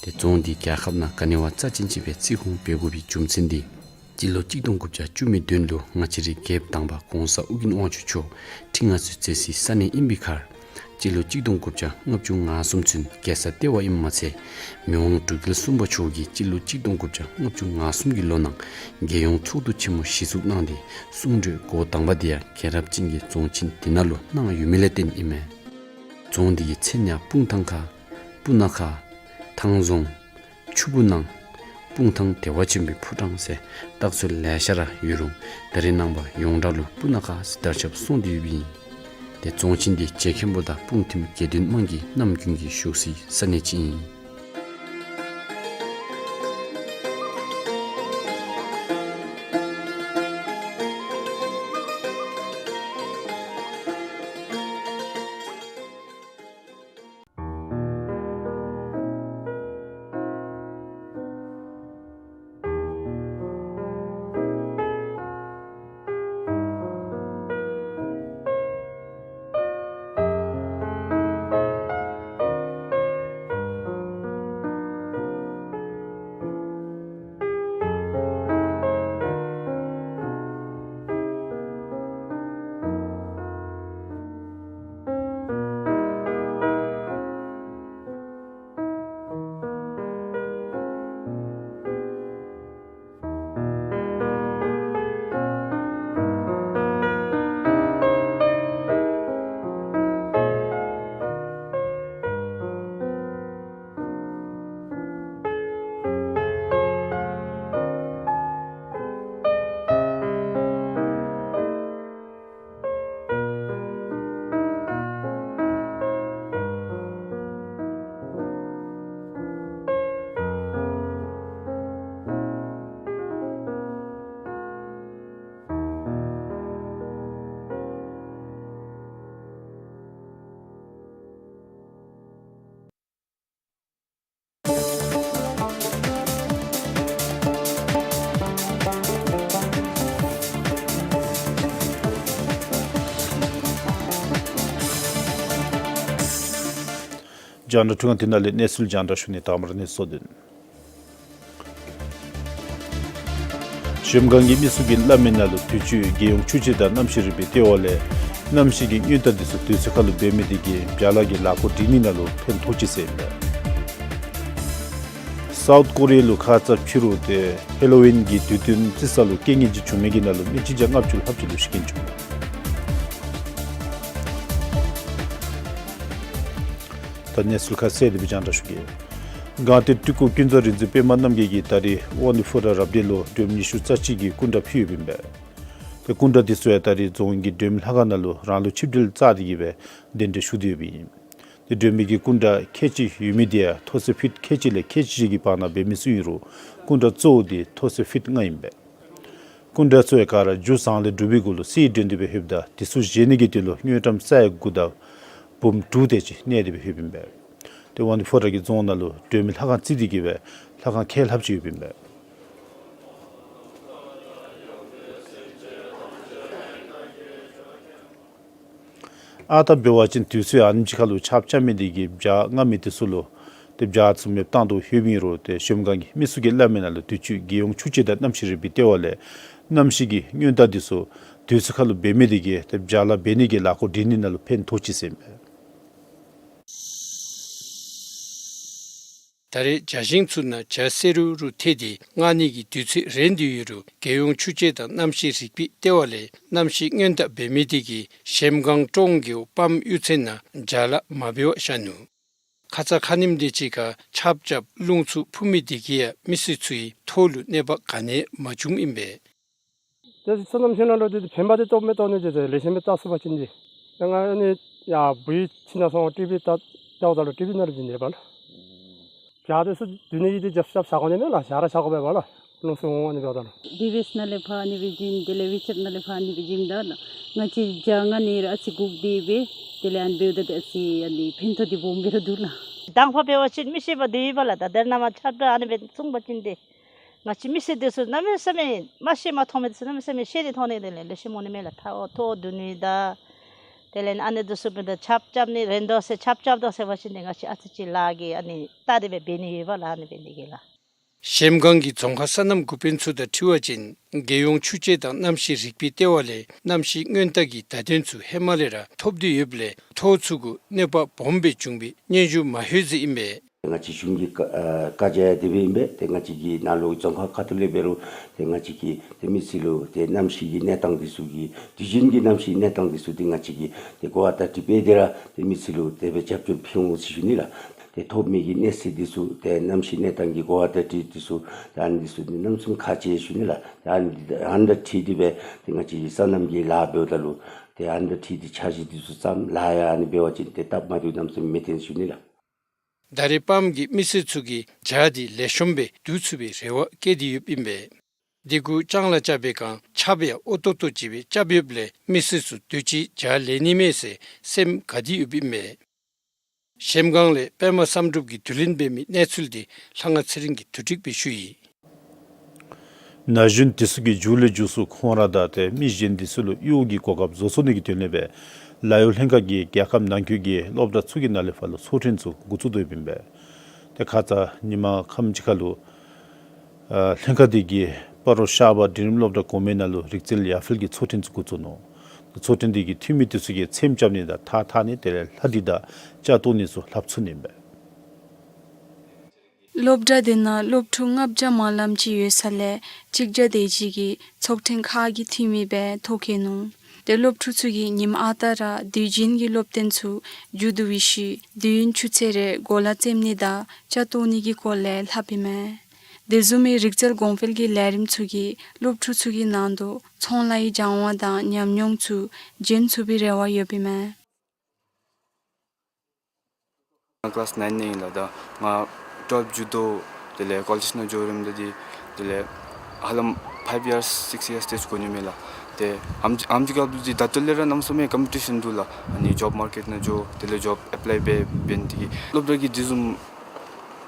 ཏེ་རྫོང་འདི་རྒྱལ་ཁབ་ནང་ག་ནི་བ་རྩ་ཅན་ཅིག་སྦེ་བརྩི་སྲུང་འབད་དགོ་པའི་རྒྱུ་མཚན་འདི་སྤྱི་ལོ་གཅིག་སྟོང་དགུ་བརྒྱ་བཅུ་མེད་བདུན་ལུ་ང་བཅས་རའི་རྒྱལཔོ་དང་པ་གོང་ས་ཨོ་རྒྱན་དབང་ཕྱུག་མཆོག་ཁྲི་མངའ་གསོལ་མཛད་སའི་ས་གནས་ཨིན་པའི་ཁར་སྤྱི་ལོ་གཅིག་སྟོང་དགུ་བརྒྱ་ལྔ་བཅུ་ང་གསུམ་ཚུན་རྒྱལ་ས་ལྟེ་བ་ཨིནམ་མ་ཚད་མི་དབང་འབྲུག་རྒྱལ་གསུམ་པ་མཆོག་གིས་སྤྱི་ལོ་གཅིག་སྟོང་དགུ་བརྒྱ་ལྔ་བཅུ་ང་གསུམ་གྱི་ལོ་ནང་རྒྱལ་ཡོངས་ཚོགས་འདུ་ཆེན་མོ་གཞི་བཙུགས་གནང་སྟེ་གསུང་གྲོས་འགོ་དང་པ་དེ་ཡང་རྒྱལ་རབས་ཅན་གྱི་རྫོང་ཆེན་འདི་ནང་ལུ་གནང་ཡོད་མི་ལས་བརྟེན་ཨིན་མས། རྫོང་འདི་གི་མཚན་ཡང་སྤུངས་ཐང་ཁ། སྤུ་ན་ཁ། ཐང་རྫོང་། ཆུ་སྤུ་ན། སྤུངས་ཐང་བདེ་བ་ཆེན་པོའི་ཕོ་བྲང་ཟེར་བཏགས་ཚུལ་ལེ་ཤ་ར་ཡོད་རུང་ད་རེས་ནངས་པ་ཡོངས་གྲགས་ལུ་སྤུ་ན་ཁ་ཟེར་དར་ཁྱབ་སོང་སྟེ་ཡོདཔ་ཨིན། ཏེ་རྫོང་ཆེན་འདི་རྗེ་མཁན་པོ་དང་སྤུངས་ཐིམ་དགེ་འདུན་དམངས་ཀྱིས་ནམ་རྒྱུན་གྱི་བཞུགས་སའི་ས་གནས་ཅིག་ཨིན། རྒྱང་བསྒྲགས་འཕྲུལ་ཁང་འདི་ནང་ལས་གནས་ཚུལ་རྒྱང་བསྒྲགས་ཞུ་ནི། དང་པ་ར་གནས་ཚུལ་བསྡུ་ནི། གཞལམ་སྒང་གི་མི་སེར་གྱིས་སླབ་མི་ནང་ལུ་དུས་ཅི་རྒྱལ་ཡོངས་ཆུ་དཔྱད་དང་གནམ་གཤིས་རིག་པའི་ལྟེ་བ་ལས་གནམ་གཤིས་ཀྱི་སྔོན་བརྡ་འདི་ཚུ་དུས་ཚོད་ཁར་ལུ་འབད་མི་དེ་གིས་བྱཱ་ལཱ་གི་ལཱ་འགོ་འདྲེན་ནི་ནང་ལུ་ཕན་ཐོགས་ཅི་ཟེར་ཨིན་པས། སའུཐ་ཀོ་རི་ཡ་ལུ་ཁ་ཙ་ཕྱི་རུ་ཏེ་ཧེ་ལོ་ཝིན་གྱི་དུས་སྟོན་རྩི་ས་ལུ་རྐྱེན་ངན་ཅིག་བྱུང་མི་གི་ནང་ལུ་མི་གཅིག་བརྒྱ་ལྔ་བཅུ་ལྷགཔ་ཅིག་ལུ་ཤི་རྐྱེན་བྱུང་། ད་གནས་ཚུལ་ཁ་གསལ་དེ་སྦེ་རྒྱང་བསྒྲགས་ཞུ་གེ། སྒང་སྟེང་སྤྲུལ་སྐུ་ཀུན་བཟང་རིག་འཛིན་པདྨ་རྣམ་རྒྱལ་གྱིས་ད་རིས་ཝ་ནི་ཕོ་ར་རབ་སྡེ་ལུ་མགྲོནམ་ཉི་ཤུ་རྩ་གཅིག་གི་སྐུ་འདྲ་ཕུལ་ཡོདཔ་ཨིན་པས། ཏེ་སྐུ་འདྲ་འདི་ཚུ་ཡང་ད་རིས་རྫོང་གི་མགྲོནམ་ལྷ་ཁང་ནང་ལུ་རང་ལུགས་ཆིབས་གྲལ་བརྩམས་ཏེ་གི་སྦེ་གདན་འདྲེན་ཞུ་སྟེ་ཡོདཔ་ཨིན། ཏེ་མགྲོནམ་གི་སྐུ་འདྲ་ཁལ་གཅིག་ཡོད་མི་དེ་ཡང་མཐོ་ས་ཕིཊ་ཁལ་གཅིག་ལས་ཁལ་གཅིག་གི་བར་ན་འབད་མི་ཚུ་ཨིན་རུང་སྐུ་འདྲ་གཙོ་བོ་དེ་མཐོ་ས་ཕིཊ་ལྔ་ཨིན་པས། སྐུ་འདྲ་ཚུ་ཡང་ག་ར་རྒྱུ་ཟངས་ལས་གྲུབ་པའི་གུ་ལུ་གསེར་སྒྲོན་ཏེ་སྦེ་ཡོདཔ་ད་དེ་ཚུ་བཞེངས་ནི་གི་དོན་ལུ་དངུལ་ཀྲམ་ས་ཡ་དགུ་དང་འབུམ་དྲུག་དེ་ཅིག་གནས་ཏེ་སྦེ་ཡོདཔ་ཨིན་པས། ཏེ་ཝ་ནི་ཕོ་ར་གི་རྫོང་ནང་ལུ་མགྲོནམ་ལྷ་ཁང་བརྩིགས་ཏེ་གི་སྦེ་ལྷ་ཁང་ཁལ་ལྷགཔ་ཅིག་ཡོདཔ་ཨིན་པས། ཨ་རྟག་འབད་བ་ཅིན་དུས་ཚོད་ཨ་ནེམ་ཅིག་ཁར་ལུ་ཆརཔ་རྐྱབ་མི་དེ་གིས་བྱཱ་རྔམ་མི་དེ་ཚུ་ལུ་ཏེ་བྱཱ་ཚུ་མེདཔ་བཏང་དོ་ཡོདཔ་ཨིན་རུང་ཏེ་གཞལམ་སྒང་གི་མི་སེར་གྱིས་སླབ་མི་ནང་ལུ་དུས་ཅི་རྒྱལ་ཡོངས་ཆུ་དཔྱད་དང་གནམ་གཤིས་རིག་པའི་ལྟེ་བ་ལས་གནམ་གཤིས་ཀྱི་སྔོན་བརྡ་དེ་ཚུ་དུས་ཚོད་ཁར་ལུ་འབད་མི་དེ་གིས་ཏེ་བྱཱ་ལཱ་འབད་ནི་གི་ལཱ་འགོ་འདྲེན་ནི་ནང་ལུ་ཕན་ཐོགས་ཅི་ཟེར་ཨིན་པས། ད་རེས་ཇ་ཤིང་ཚུ་ནང་ཇ་བསྲེ་རུ་རུ་ཐལ་ཏེ་མངགས་ནི་གི་དུས་ཚོད་རན་ཏེ་ཡོད་རུང་རྒྱལ་ཡོངས་ཆུ་དཔྱད་དང་གནམ་གཤིས་རིག་པའི་ལྟེ་བ་ལས་གནམ་གཤིས་སྔོན་བརྡ་འབད་མི་དེ་གིས་གཞལམ་སྒང་ཀྲོང་གི་འོག་པམ་གཡུས་ཚན་ནང་ཇ་ལཱ་མ་འབད་བར་བཞག་ནུག། ཁ་ཙ་ཁ་ཉིནམ་དེ་ཅིག་ཁར་ཆརཔ་རྐྱབ་རླུང་འཚུབ་འཕུ་མི་དེ་གིས་ཡང་མི་སེར་ཚུའི་ཐོག་ལུ་གནོད་པ་ག་ནི་ཡང་མ་བྱུང་ཨིན་པས། ཏེ་སོ་ནམ་ཤེས་ན་ལོ་དེ་ཕན་པ་དེ་སྟོབས་མེད་སྟོབས་ནི་དེ་ལེགས་ཤོམ་སྦེ་བལྟ་ཚུགས་པ་ཅིན་དེ། ད་ང་ནི་ཡར་བུའི་ཁྱིམ་ནང་སོང་ཊི་བི་བལྟ་བལྟཝ་ད་ལུ་ཊི་བི་ནང་ལུ་འཛུལ་ནི་ཨིན་པས་ལགས། ཇ་དེ་ཚུ་བསྡུ་ནི་གི་དེ་རྒྱབ་ཤ་བཞག་དགོ་ནི་མས་ལགས། ཇ་ར་བཞག་དགོ་པས་ལགས། རླུང་འཚུབ་འོང་ནི་འབདཝ་ད་ལུ། ཊི་བི་ཨེསི་ནང་ལས་ཕར་ཨ་ནི་སྦེ་བྱིན། དེ་ལས་ཝི་ཅེཊ་ནང་ལས་ཕར་ཨ་ནི་སྦེ་བྱིནམ་ད་ལགས། ང་བཅས་ཇ་མངགས་ནི་ར་ཨ་ཙི་སྒུག་སྡོད་པས། དེ་ལས་ཨ་ནི་འབདཝ་ད་ཏེ་ཨ་ཙི་ཨ་ནི་ཕན་ཐོགས་འདི་སྦོམ་སྦེ་ར་འདུག་ལགས། དང་ཕུ་འབད་བ་ཅིན་མི་ཤེས་པ་འདི་ཡོད་པས་ལགས། ད་དེ་ནང་མར་ཆརཔ་ཨ་ནི་སྦེ་བཙུགས་པ་ཅིན་ཏེ་ང་བཅས་མི་སེར་འདི་ཚུ་གནམ་མེད་ས་མེད་མ་ཤེས་མ་མཐོང་མི་འདི་ཚུ་གནམ་མེད་ས་མེད་ཤེས་ཏེ་མཐོང་ནི་དེ་ལས་ལེགས་ཤོམ་འོང་ནི་མས་ལགས། ཐོག་ཐོག་བསྡུ་ནི་དང་དེ་ལས་ཨ་ནི་འདི་ཚུ་འབདཝ་ད་ཆརཔ་རྐྱབ་ནི་རན་དོ་ཟེར་ཆརཔ་རྐྱབ་དོ་ཟེར་བ་ཅིན་ཏེ་ང་བཅས་ཨ་ཙི་ཅིག་ལཱ་གིས་ཨ་ནི་བལྟ་སྟེ་སྦེ་འབད་ནི་ཡོད་པས་ལགས། ཨ་ནི་འབད་ནི་གིས་ལགས། གཞལམ་སྒང་གི་རྫོང་ཁག་སོ་ནམ་འགོ་དཔོན་ཚུ་དང་འཁྲིལ་བ་ཅིན་རྒྱལ་ཡོངས་ཆུ་དཔྱད་དང་གནམ་གཤིས་རིག་པའི་ལྟེ་བ་ལས་གནམ་གཤིས་སྔོན་བརྡ་གི་བརྡ་དོན་ཚུ་ཧེ་མ་ལས་ར་ཐོབ་སྟེ་ཡོདཔ་ལས་ཐོག་ཚུ་གུ་གནོད་པ་སྦོམ་སྦེ་བྱུང་བའི་སྙན་ཞུ་མ་ལྷོད་ཟེར་ཨིན་པས། ང་བཅས་གཞུང་གི་བཀའ་ཨ་བཀའ་རྒྱ་དེ་སྦེ་ཨིན་པས། ཏེ་ང་བཅས་ཀྱི་ནང་ལུ་རྫོང་ཁག་ཁ་ཐུག་ལས་འབད་རུང་ཏེ་ང་བཅས་ཀྱིས་ཏེ་མི་སེར་ལུ་ཏེ་གནམ་གཤིས་ཀྱི་གནས་སྟངས་འདི་ཚུ་གི་དུས་རྒྱུན་གྱི་གནམ་གཤིས་གནས་སྟངས་འདི་ཚུ་ཏེ་ང་བཅས་ཀྱིས་ཏེ་གོ་བརྡ་བཏབ་སྟེ་སྦེ་ཏེ་ར་ཏེ་མི་སེར་ལུ་དེ་སྦེ་རྒྱབ་སྐྱོར་ཕུལ་འོང་ཟེར་ཞུ་ནི་ལགས། ཏེ་ཐོབ་མི་གི་གནས་ཚུལ་འདི་ཚུ་ཏེ་གནམ་གཤིས་གནས་སྟངས་ཀྱི་གོ་བརྡ་བཏབ་སྟེ་འདི་ཚུ་ཏེ་ཨ་ནི་འདི་ཚུ་ཏེ་གནམ་མེད་ས་མེད་ཁག་ཆེ་ཞུ་ནི་ལགས། ཏེ་ཨ་ནི་ཨ་ནི་དང་འཁྲིལ་ཏེ་སྦེ་ཏེ་ང་བཅས་སོ་ནམ་གྱི་ལཱ་འབདཝ་ད་ལུ་ཏེ་ཨ་ནི་དང་འཁྲིལ་ཏེ་འཆར་གཞི་འདི་ཚུ་བརྩམས་ལཱ་ཡང་ཨ་ནི་འབད་བ་ཅིན་ཏེ་སྟབས་མ་བདེཝ་གནམ་མེད་ས་མེད་མེད་ཏེ་ཞུ་ནི་ལགས། ད་རེས་པམ་གྱིས་མི་སེར་ཚུ་གིས་ཇ་འདི་ལེགས་ཤོམ་སྦེ་བསྡུ་ཚུགས་པའི་རེ་བ་བསྐྱེད་དེ་ཡོདཔ་ཨིན་པས། དེ་གུ་ལྕང་ལཱ་རྐྱབ་པའི་སྒང་ཆརཔ་ཡང་ཨོ་ཏོག་ཏོ་ཅིག་སྦེ་རྐྱབ་ཡོདཔ་ལས་མི་སེར་ཚུ་དུས་ཅི་ཇ་ལེན་ནི་མས་ཟེར་སེམས་དགའ་སྟེ་ཡོདཔ་ཨིན་པས། གཞལམ་སྒང་ལས་པདྨ་བསམ་གྲུབ་ཀྱིས་བསྡུ་ལེན་འབད་མི་གནས་ཚུལ་འདི་ལྷ་དབང་ཚེ་རིང་གིས་བསྡུ་སྒྲིག་འབད་ཞུ་ཡི། ན་གཞོན་འདི་ཚུ་གིས་མཇུག་ལས་མཇུག་སུ་ཁོང་ར་དང་ཏེ་མི་གཞན་འདི་ཚུ་ལུ་གཡོག་གི་གོ་སྐབས་བཟོ་ཚུགས་ནི་གི་དོན་ལས་སྦེ་ལཱ་གཡོག་ལྷན་ཁག་གིས་རྒྱལ་ཁབ་ནང་འཁོད་ཀྱི་སློབ་གྲྭ་ཚུ་གི་ནང་ལས་ཕར་ལུ་ཚོགས་ཐེངས་ཚུ་འགོ་བཙུགས་དོ་ཡོདཔ་ཨིན་པས། ཏེ་ཁ་ཙ་ཉིན་མ་ཁམས་ཅིག་ཁར་ལུ་ཨ་ལྷན་ཁག་འདི་གིས་སྤ་རོ་ཤར་པ་འབྲིང་རིམ་སློབ་གྲྭ་གོང་མའི་ནང་ལུ་རིག་རྩལ་ཡར་འཕེལ་གྱི་ཚོགས་ཐེངས་ཚུ་འགོ་བཙུགས་ནུག། ཚོགས་ཐེངས་འདི་གི་འཐུས་མི་འདི་ཚུ་གིས་ཚེམ་རྐྱབ་ནི་དང་ཐགས་འཐག་ནི་དེ་ལས་ལྷ་སྒྲིག་དང་ཇ་བཏོག་ནི་ཚུ་ལྷབ་ཚུགས་ནི་ཨིན་པས། སློབ་གྲྭ་འདི་ནང་སློབ་ཕྲུག་ལྔ་བརྒྱ་མ་ལམ་ཅིག་ཡོད་ས་ལས་གཅིག་བརྒྱ་དེ་ཅིག་གིས་ཚོགས་ཐེངས་ཁག་གི་འཐུས་མི་སྦེ་ཐོ་བཀོད་ནུག། ཏེ་སློབ་ཕྲུག་ཚུ་གིས་ཉིནམ་ཨ་རྟག་ར་དུས་རྒྱུན་གྱི་སློབ་སྟོན་ཚུ་མཇུག་བསྡུ་བའི་ཤུལ་དུས་ཡུན་ཆུ་ཚོད་རེ་གོ་ལ་བཙེམ་ནི་དང་ཇ་བཏོག་ནི་གི་སྐོར་ལས་ལྷབ་ཨིན་མས། དེ་བཟུམ་མའི་རིག་རྩལ་གོང་འཕེལ་གྱི་ལས་རིམ་ཚུ་གིས་སློབ་ཕྲུག་ཚུ་གི་ནང་དུ་ཚོང་ལཱ་ཡི་སྦྱང་བ་དང་ཉམས་མྱོང་ཚུ་རྒྱུན་ཚུགས་པའི་རེ་བ་ཡོདཔ་ཨིན་མས། ང་ཀི་ལཱསི་ནའིན་ནང་ཨིན་ལགས། ད་ང་ཊུ་ཝེལབ་མཇུག་བསྡུ་དེ་ལས་ཀོ་ལེཇ་ནང་འགྱོ་རནམ་ད་འདི་དེ་ལས་ཧ་ལམ་ཕའིབ་ཡརསི་སིགསི་ཡརསི་དེ་ཅིག་འགོར་ནི་མས་ལགས། ཏེ་ཨམ་ཨམ་ཅིག་སྐབས་འདི་ད་ལྟོ་ལས་ར་གནམ་མེད་ས་མེད་ཀམ་པི་ཊི་ཤཱན་འདུག་ལགས། ཨ་ནི་ཇོབ་མར་ཀེཊ་ནང་འགྱོ་དེ་ལས་ཇོབ་ཨེཔ་ལའི་འབད་འབད་ནི་དེ་གིས་སློབ་གྲྭ་གིས་དེ་བཟུམ་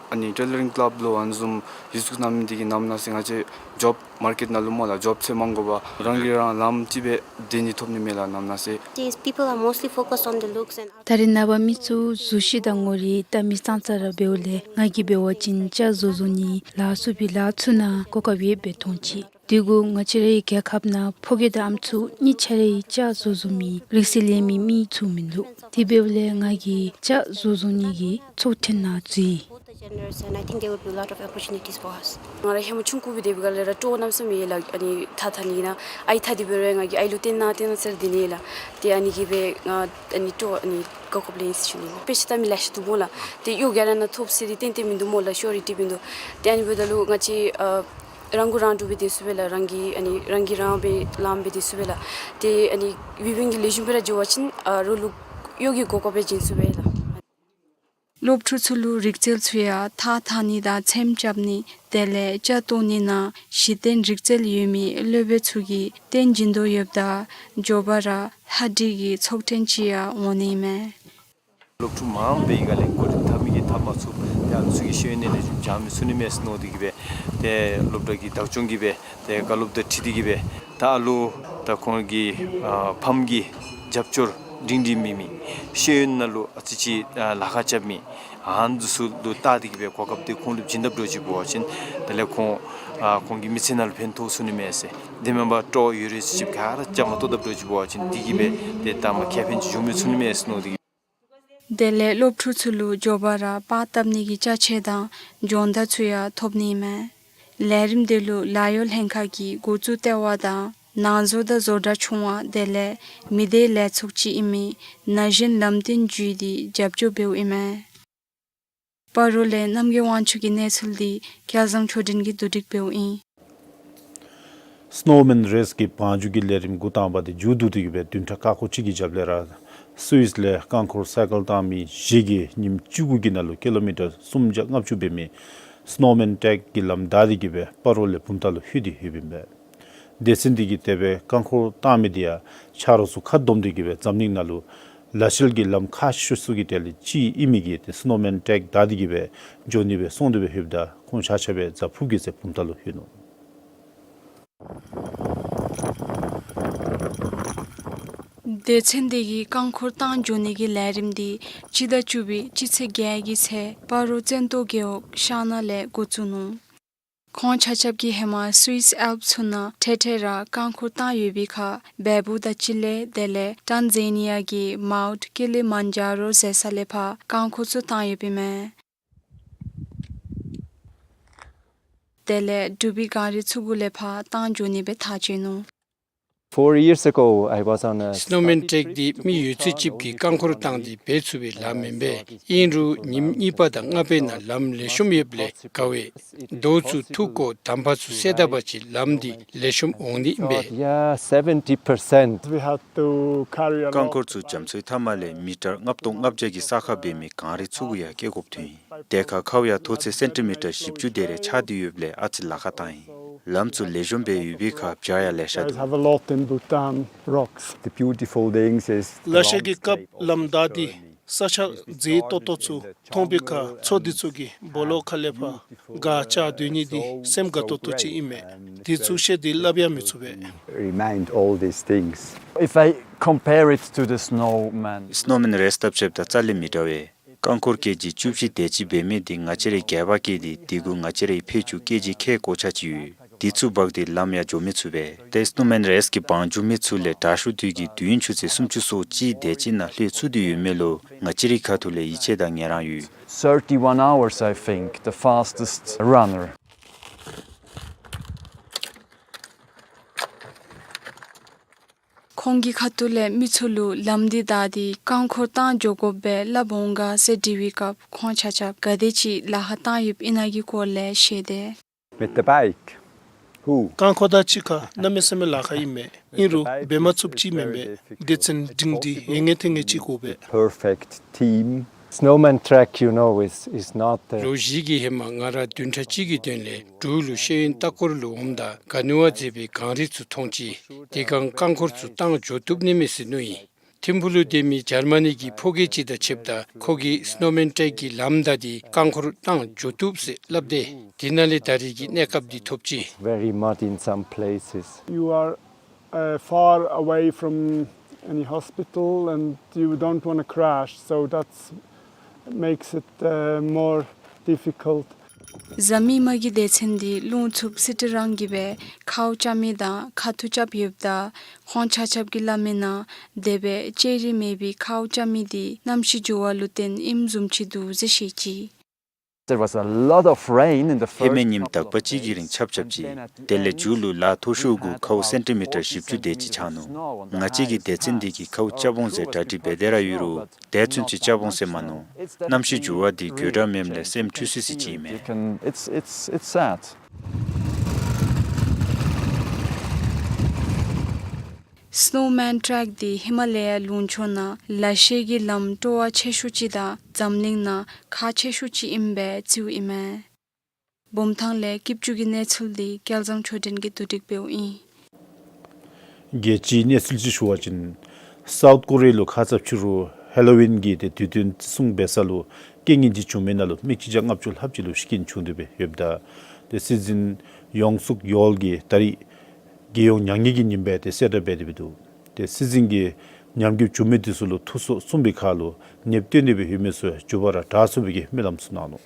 ཨ་ནི་ཊེ་ལ་རིང་ཀི་ལབ་ལུ་ཨ་ནི་བཟུམ་གཞི་བཙུགས་གནང་མི་དེ་གིས་ནམ་ན་ཟེར་ང་བཅས་ཇོབ་མར་ཀེཊ་ནང་ལུ་སྨོ་ལགས་ཇོབ་འཚོལ་མ་དགོ་པར་རང་གིས་རང་ལངམ་ཅིག་སྦེ་སྡོད་ནི་ཐོབ་ནི་མས་ལགས་ནམ་ན་ཟེར། These people are mostly focused on the looks and ད་རེས་ནངས་པ་མི་ཚུ་གཟུགས་གཞི་དང་ངོ་རིས་ལྟ་མི་ཙང་ཙ་ར་འབདཝ་ལས་ང་གིས་འབད་བ་ཅིན་ཇ་བཟོ་བཟོ་ནི་ལཱ་ཚུགས་པའི་ལཱ་ཚུ་ནང་གོ་སྐབས་ཡོདཔ་སྦེ་མཐོང་ཅི། དེ་གུ་ང་བཅས་རའི་རྒྱལ་ཁབ་ནང་ཕོ་སྐྱེས་དང་ཨམ་སྲུ་གཉིས་ཆ་ར་ཇ་བཟོ་བཟོ་མི་རིག་རྩལ་ལེན་མི་མི་ཚུ་མིན་འདུག། དེ་འབདཝ་ལས་ང་གིས་ཇ་བཟོ་བཟོ་ནི་གི་ཚོགས་ཐེངས་ནང་འཛུལ་ཡི། Both the genders, and I think there would be a lot of opportunities for us. ང་ར་ཧེ་མ་ཆུང་ཀུ་སྦེ་སྡོད་པའི་སྒང་ལས་ར་སྤྲོ་གནམ་མེད་ས་མེད་ཡོད་ལགས། ཨ་ནི་ཐགས་འཐག་ནི་ཨིན་ན་ཨའི་ཐགས་དེ་འབད་རུང་ང་གིས་ཨའི་ལུ་སྟོན་གནང་སྟོན་གནང་ཟེར་སྡོད་ནི་ཡོད་ལགས། ཏེ་ཨ་ནི་གིས་སྦེ་ང་ཨ་ནི་སྤྲོ་ཨ་ནི་གོ་སྐབས་ལེན་ཟེར་ཞུ་ནི་ལགས། དཔེ་ཆ་ལྟ་མི་ལེ་ཤ་འདུག་སྨོ་ལགས། ཏེ་གཡོག་ག་ར་ནང་ཐོབ་ཟེར་ཏེ་ཏན་ཏན་མིན་འདུག་སྨོ་ལགས། ཤོ་རི་ཊི་མིན་འདུག། ཏེ་ཨ་ནི་འབདཝ་ད་ལུ་ང་བཅས་ཨ་རང་མགོ་རང་འདྲོངས་སྦེ་སྡོད་ཚུགས་པས་ལགས། རང་གིས་ཨ་ནི་རང་གིས་རང་སྦེ་ལངམ་སྦེ་སྡོད་ཚུགས་པས་ལགས། ཏེ་ཨ་ནི་འབད་བའི་གི་ལེགས་ཤོམ་སྦེ་ར་འགྱོ་བ་ཅིན་ཨ་རོགས་ལུ་གཡོག་གི་གོ་སྐབས་སྦེ་བྱིན་ཚུགས་པས་ལགས། སློབ་ཕྲུག་ཚུ་ལུ་རིག་རྩལ་ཚུ་ཡང་ཐགས་འཐག་ནི་དང་ཚེམ་རྐྱབ་ནི་དེ་ལས་ཇ་བཏོག་ནི་ནང་གཞི་རྟེན་རིག་རྩལ་ཡོད་མི་སློབ་དཔོན་ཚུ་གིས་སྟོན་བྱིན་དོ་ཡོདཔ་ད་མགྱོགས་པ་ར་ལྷ་སྒྲིག་གི་ཚོགས་ཐེངས་ཅིག་ཡང་འོང་ནི་མས། སློབ་ཕྲུག་མངམ་སྦེ་ག་ལས་གོ་སྒྲིག་འཐབ་མི་གིས་འཐབ་མ་ཚུགས། ཏེ་ཨ་ནི་ཚུ་གིས་ཤེས་ཡོན་ནང་ལེགས་ཤོམ་སྦྱང་མི་ཚུགས་ནི་མས་ཟེར་མནོ་སྟེ་གིས་སྦེ་ཏེ་སློབ་གྲྭ་གི་བདག་སྐྱོང་གིས་སྦེ་ཏེ་བཀའ་སློབ་དང་འཁྲིལ་ཏེ་གིས་སྦེ་ད་ཨ་ལུ་ད་ཁོང་གི་ཨ་ཕམ་གྱི་རྒྱབ་སྐྱོར་སྒྲིང་སྒྲིང་མེད་མི་ཤེས་ཡོན་ནང་ལུ་ཨ་ཙི་ཅིག་ཨ་ལཱ་ཁག་རྐྱབ་མི་ཨ་ནི་ཚུ་ལུ་བལྟ་སྟེ་གིས་སྦེ་གོ་སྐབས་དེ་ཁོང་ལུ་བྱིན་དཔ་འདྲཝ་ཅིག་འབད་བ་ཅིན་དེ་ལས་ཁོང་ཨ་ཁོང་གི་མི་ཚེ་ནང་ལུ་ཕན་ཐོགས་ཚུགས་ནི་མས་ཟེར། དེ་མེན་པར་སྤྲོ་ཡོད་རིགས་ཅིག་ག་ར་ཇ་མ་བཏོག་དཔ་འདྲཝ་ཅིག་འབད་བ་ཅིན་དེ་གིས་སྦེ་ཏེ་ད་མ་ཁེ་ཕན་ཅིག་འབྱུང་མི་ཚུགས་ནི་མས་ཟེར་མནོ་སྟེ་གིས། དེ་ལས་སློབ་ཕྲུག་ཚུ་ལུ་མགྱོགས་པ་ར་པར་བཏབ་ནི་གི་ཅ་ཆས་དང་སྦྱོང་བརྡར་ཚུ་ཡང་ཐོབ་ནི་ཨིན་མས། ལས་རིམ་དེ་ལུ་ལཱ་གཡོག་ལྷན་ཁག་གི་འགོ་བཙུགས་ལྟེ་བ་དང་ནང་བཟོ་དང་བཟོ་གྲྭ་ཆུང་བ་དེ་ལས་མི་སྡེ་ལས་ཚོགས་ཅིག་ཨིན་མི་ན་གཞོན་ལམ་སྟོན་ཅུས་འདི་རྒྱབ་སྐྱོར་འབདཝ་ཨིན་མས། སྤ་རོ་ལས་རྣམ་རྒྱལ་དབང་ཕྱུག་གི་གནས་ཚུལ་འདི་སྐལ་བཟང་ཆོས་སྒྲོན་གྱིས་བསྡུ་སྒྲིག་འབདཝ་ཨིན། སྣོ་མེན་རེས་ཀྱི་བང་རྒྱུག་གི་ལས་རིམ་འགོ་དང་པ་འདི་མཇུག་བསྡུ་སྟེ་གི་སྦེ་བདུན་ཕྲག་ཀ་ཁོ་གཅིག་གི་རྒྱབ་ལས་ར་སུ་ཝིས་ལས་རྐང་འཁོར་སའི་ཀལ་བཏང་མི་བཞི་གིས་ཉིནམ་བཅུ་དགུ་གི་ནང་ལུ་ཀི་ལོ་མི་ཊར་སུམ་བརྒྱ་ལྔ་བཅུ་འབད་མི་སྣོ་མེན་ཊེག་གི་ལམ་བདའ་སྟེ་གི་སྦེ་སྤ་རོ་ལས་བུམ་ཐང་ལུ་ལྷོད་དེ་ཡོདཔ་ཨིན་པས། སྡེ་ཚན་འདི་གིས་དེ་སྦེ་རྐང་འཁོར་བཏང་མི་འདི་ཡང་ཆ་རོགས་ཚུ་ཁ་བསྡོམས་ཏེ་གི་སྦེ་འཛམ་གླིང་ནང་ལུ་ལ་ཤུལ་གྱི་ལམ་ཁག་ཤོས་ཚུ་གི་གྲས་ལས་གཅིག་ཨིན་མི་གི་ཏེ་སྣོ་མེན་ཊེག་བདའ་སྟེ་གི་སྦེ་འགྱོ་ནི་སྦེ་སོང་སྟེ་སྦེ་ཡོདཔ་ད་ཁོང་ཆ་ཁྱབ་སྦེ་གཟའ་ཕུརཔ་གི་ཚེ་བུམ་ཐང་ལུ་ལྷོད་ནུག། སྡེ་ཚན་འདི་གིས་རྐང་འཁོར་བཏང་འགྱོ་ནི་གི་ལས་རིམ་འདི་སྤྱི་ཟླ་བཅུ་པའི་སྤྱི་ཚེས་བརྒྱད་ཀྱི་ཚེ་སྤ་རོ་བཙན་ཏོ་རྒེད་འོག་ཤང་ན་ལས་འགོ་བཙུགས་ནུག། ཁོང་ཆ་ཁྱབ་ཀྱིས་ཧེ་མ་སུ་ཝིས་ཨལཔ་ཚུ་ནང་འཕྲལ་འཕྲལ་ར་རྐང་འཁོར་བཏང་ཡོད་པའི་ཁར་བལ་པོ་དང་ཅི་ལི་དེ་ལས་ཊཱན་ཛ་ནི་ཡ་གི་མའུནཊ་ཀི་ལི་མན་ཇ་རོ་ཟེར་ས་ལས་ཕར་རྐང་འཁོར་ཚུ་བཏང་ཡོདཔ་ཨིན་མས། དེ་ལས་འབྲུག་པའི་གངས་རི་ཚུ་གུ་ལས་ཕར་བཏང་འགྱོ་ནི་སྦེ་ཐག་བཅད་ནུག། Four years ago, I was on a སྣོ་མེན་ཊེག་འདི་མི་ཡོད་ཚད་ཅིག་གིས་རྐང་འཁོར་བཏང་སྟེ་འབད་ཚུགས་པའི་ལམ་ཨིན་པས། ཨིན་རུང་ཉིནམ་གཉིས་པ་དང་ལྔ་པའི་ནང་ལམ་ལེགས་ཤོམ་ཡོདཔ་ལས་དགའ་བས། རྡོ་ཚུ་འཐུ་བཀོ་དམ་པ་ཚུ་བསལ་ད་པ་ཅིན་ལམ་འདི་ལེགས་ཤོམ་འོང་ནི་ཨིན་པས། Yeah, seventy percent. We had to carry a རྐང་འཁོར་ཚུ་རྒྱ་མཚོའི་མཐའ་མ་ལས་མི་ཊར་ལྔ་སྟོང་ལྔ་བརྒྱ་གི་ས་ཁར་འབད་མི་གངས་རི་ཚུ་གུ་ཡང་སྐྱེལ་དགོཔ་ཐོན་ཡི། དེ་ཁར་ཁཝ་ཡང་མཐོ་ཚད་སེན་ཊི་མི་ཊར་བཞི་བཅུ་དེ་རེ་ཆག་སྟེ་ཡོདཔ་ལས་ཨ་ཙི་ལཱ་ཁག་བཏང་ཡི། ལམ་ཚུ་ལེགས་ཤོམ་སྦེ་ཡོད་པའི་ཁར་བྱག་ཡང་ལེ་ཤ་འདུག། Guys have a lot in Bhutan, rocks. The beautiful things is the ལ་ཤས་ཀྱི་landscape སྐབས་ལམ་བདའ་སྟེ་ས་ཆ་མཛེས་ཏོག་ཏོ་ཚུ་མཐོང་པའི་ཁར་མཚོ་འདི་ཚུ་གི་སྦོ་ལོགས་ཁ་ལས་ཕར་ག་ཅ་སྡོད་ནི་འདི་སེམས་དགའ་ཏོག་ཏོ་ཅིག་ཨིན་མས། འདི་ཚུ་བཤད་དེ་སླབ་ཡང་མི་ཚུགས་པས། Remind all these things. If I compare it to the snowman. སྣོ་མེན་རེས་དང་ཕྱདཔ་ད་རྩ་ལས་མི་འདྲ་བས། རྐང་འཁོར་ཀེ་ཇི་བཅུ་བཞི་དེ་ཅིག་འབད་མི་འདི་ང་བཅས་རའི་སྒལ་པར་བཀལ་ཏེ་དེ་གུ་ང་བཅས་རའི་ཕད་ཅུང་ཀེ་ཇི་ཁལ་གོ་ཆ་ཅིག་ཡོད། དེ་ཚུ་འབག་སྟེ་ལམ་ཡང་འགྱོ་མི་ཚུགས་པས། ཏེ་སྣོ་མེན་རེས་ཀྱི་བང་རྒྱུག་མི་ཚུ་ལས་དྲག་ཤོས་དེ་གིས་དུས་ཡུན་ཆུ་ཚོད་སུམ་ཅུ་སོ་གཅིག་དེ་ཅིག་ནང་ལྷོད་ཚུགས་ཏེ་ཡོད་མི་ལུ་ང་བཅས་རའི་ཁ་ཐུག་ལས་ཡིད་ཆེས་དང་ངལ་རངས་ཡོད། Thirty-one hours, I think, the fastest runner. ཁོང་གི་ཁ་ཐུག་ལས་མི་ཚུ་ལུ་ལམ་འདི་བདའ་སྟེ་རྐང་འཁོར་བཏང་འགྱོ་དགོཔ་སྦེ་སླབ་འོང་ག་ཟེར་དྲི་བའི་སྐབས་ཁོང་ཆ་ཁྱབ་ག་དེ་ཅིག་ལཱ་ཁག་བཏང་ཡོདཔ་ཨིན་ན་གི་སྐོར་ལས་བཤད་དེས། With the bike. Who? རྐང་འཁོར་དང་གཅིག་ཁར་གནམ་མེད་ས་མེད་ལཱ་ཁག་ཨིན་མས། ཨིན་རུང་འབད་མ་ཚུགསཔ་ཅིག་མེན་པས། སྡེ་ཚན་འབྲིང་འདི་ཡོད་ངེས་ཐོན་ངེས་ཅིག་དགོ་པས། Perfect team. Snowman trek, you know, is, is not, uh, ལོ་བཞི་གི་ཧེ་མ་ང་ར་བདུན་ཕྲག་གཅིག་གི་དོན་ལས་འབྲུག་ལུ་ཤེས་ཡོན་ལྟ་སྐོར་ལུ་འོངམ་ད་ག་ནི་བ་མཛེས་པའི་གངས་རི་ཚུ་མཐོང་ཅི། དེ་སྒང་རྐང་འཁོར་ཚུ་བཏང་འགྱོ་བཏུབ་ནི་མས་ཟེར་མནོ་ཡི། ཐིམ་ཕུ་ལུ་སྡོད་མི་འཇར་མ་ནི་གི་ཕོ་སྐྱེས་ཅིག་དང་ཕྱདཔ་ད་ཁོ་གིས་སྣོ་མེན་ཊེག་གི་ལམ་བདའ་སྟེ་རྐང་འཁོར་བཏང་འགྱོ་བཏུབ་ཟེར་སླབ་སྟེ། དེ་ནང་ལས་ད་རེས་ཀྱི་གནས་སྐབས་འདི་ཐོབ་ཅི། Very muddy in some places. You are, uh, far away from any hospital and you don't wanna crash, so that's makes it, uh, more difficult. གཟའ་མིག་དམར་གྱི་སྡེ་ཚན་འདི་རླུང་འཚུབ་སི་ཊི་རང་གིས་སྦེ་ཁཝ་རྐྱབ་མི་དང་ཁ་ཐུག་རྐྱབ་ཡོདཔ་ད་ཁོང་ཆ་ཁྱབ་ཀྱིས་སླབ་མི་ནང་དེ་སྦེ་ལྕེ་རིས་མེད་པའི་ཁཝ་རྐྱབ་མི་འདི་གནམ་གཤིས་འགྱུར་བ་ལུ་བརྟེན་ཨིནམ་བཟུམ་ཅིག་འདུག་ཟེར་བཤད་ཅི། There was a lot of rain in the first ཧེ་མའི་ཉིནམ་དག་པ་ཅིག་གི་རིང་ཆརཔ་རྐྱབ་ཅི། དེ་ལས་མཇུག་ལུ་ལཱ་མཐོ་ཤོས་གུ་ཁཝ་སེན་ཊི་མི་ཊར་བཞི་བཅུ་དེ་ཅིག་ཆག་ནུག། ང་བཅས་ཀྱི་སྡེ་ཚན་འདི་གིས་ཁཝ་རྐྱབ་འོང་ཟེར་གྲ་སྒྲིག་འབད་དེ་ར་ཡོད་རུང་དེ་ཚུན་ཚོད་རྐྱབ་འོང་ཟེར་མ་མནོ། གནམ་གཤིས་འགྱུར་བ་འདི་དགོད་བྲ་མེདཔ་ལས་སེམས་འཁྲུལ་སོ་སི་ཅིག་ཨིན་མས། You can, it's, it's, it's sad. སྣོ་མེན་ཊེག་འདི་ཧི་མ་ལ་ཡ་ལུང་ཕྱོགས་ནང་ལ་ཤས་ཀྱི་ལམ་སྤྲོ་བ་ཆེ་ཤོས་ཅིག་དང་འཛམ་གླིང་ནང་ཁག་ཆེ་ཤོས་ཅིག་ཨིན་པས་བརྩིཝ་ཨིན་མས། བུམ་ཐང་ལས་སྐྱིད་ཆུ་གི་གནས་ཚུལ་འདི་སྐལ་བཟང་ཆོས་སྒྲོན་གྱིས་བསྡུ་སྒྲིག་འབདཝ་ཨིན། རྒྱལ་སྤྱིའི་གནས་ཚུལ་ཅིག་ཞུ་བ་ཅིན་སའུཐ་ཀོ་རི་ཡ་ལུ་ཁ་ཙ་ཕྱི་རུ་ཧེ་ལོ་ཝིན་གྱི་ཏེ་དུས་སྟོན་བརྩི་སྲུང་འབད་ས་ལུ་རྐྱེན་ངན་ཅིག་བྱུང་མི་ནང་ལུ་མི་གཅིག་བརྒྱ་ལྔ་བཅུ་ལྷགཔ་ཅིག་ལུ་ཤི་རྐྱེན་བྱུང་སྟེ་སྦེ་ཡོདཔ་ད་ཏེ་སྲིད་འཛིན་ཡོང་སུག་ཡོལ་གྱིས་ད་རིས་རྒྱལ་ཡོངས་མྱ་ངན་གྱི་ཉིནམ་སྦེ་ཏེ་གསལ་བསྒྲགས་འབད་དེ་སྦེ་འདུག། ཏེ་སྲིད་འཛིན་གྱིས་ཉམས་རྒུད་བྱུང་མི་འདི་ཚུ་ལུ་ཐུགས་གསོ་གསུངས་པའི་ཁར་ལུ་ནདཔ་བཏོན་ཏེ་སྦེ་ཡོད་མི་ཚུ་མགྱོགས་པ་ར་དྲག་ཚུགས་པའི་གི་སྨོན་ལམ་ཚུ་གནང་ནུག།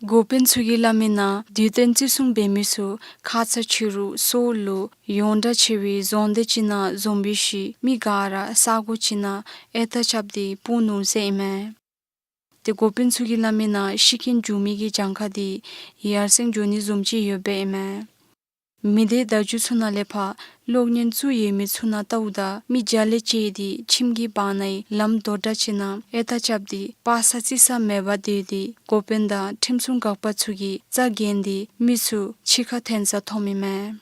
འགོ་དཔོན་ཚུ་གིས་སླབ་མི་ནང་དུས་སྟོན་བརྩི་སྲུང་འབད་མི་ཚུ་ཁ་ཙ་ཕྱི་རུ་སོའུལ་ལུ་ཡོངས་གྲགས་ཆེ་བའི་རྫོང་སྡེ་ཅིག་ནང་འཛོམས་པའི་ཤུལ་མི་ག་ར་ས་གོ་ཅིག་ནང་ཨེ་ཏ་རྐྱབ་སྟེ་སྤུངས་ནུག་ཟེར་ཨིན་མས། ཏེ་འགོ་དཔོན་ཚུ་གིས་སླབ་མི་ནང་ཤི་རྐྱེན་བྱུང་མི་གི་གྱངས་ཁ་འདི་ཡར་སེང་འགྱོ་ནི་བཟུམ་ཅིག་ཡོདཔ་ཨིན་མས། མི་སྡེ་བརྡ་བརྒྱུད་ཚུ་ནང་ལས་ཕར་གློག་བརྙན་བཙུགས་ཡོད་མི་ཚུ་ནང་བལྟཝ་ད་མི་བརྒྱ་ལས་བཅད་དེ་ཁྱིམ་གྱི་བར་ན་ཡི་ལམ་དོག་དྲགས་ཅིག་ནང་ཨེ་ཏ་རྐྱབ་སྟེ་པ་སངས་རྩིས་ས་མེད་པར་སྡོད་དེ་འགོ་དཔོན་དང་ཁྲིམས་སྲུང་འགག་པ་ཚུ་གིས་རྩ་འགེངས་ཏེ་མི་ཚུ་འཆི་ཁ་ཐོན་ས་མཐོངམ་ཨིན་མས།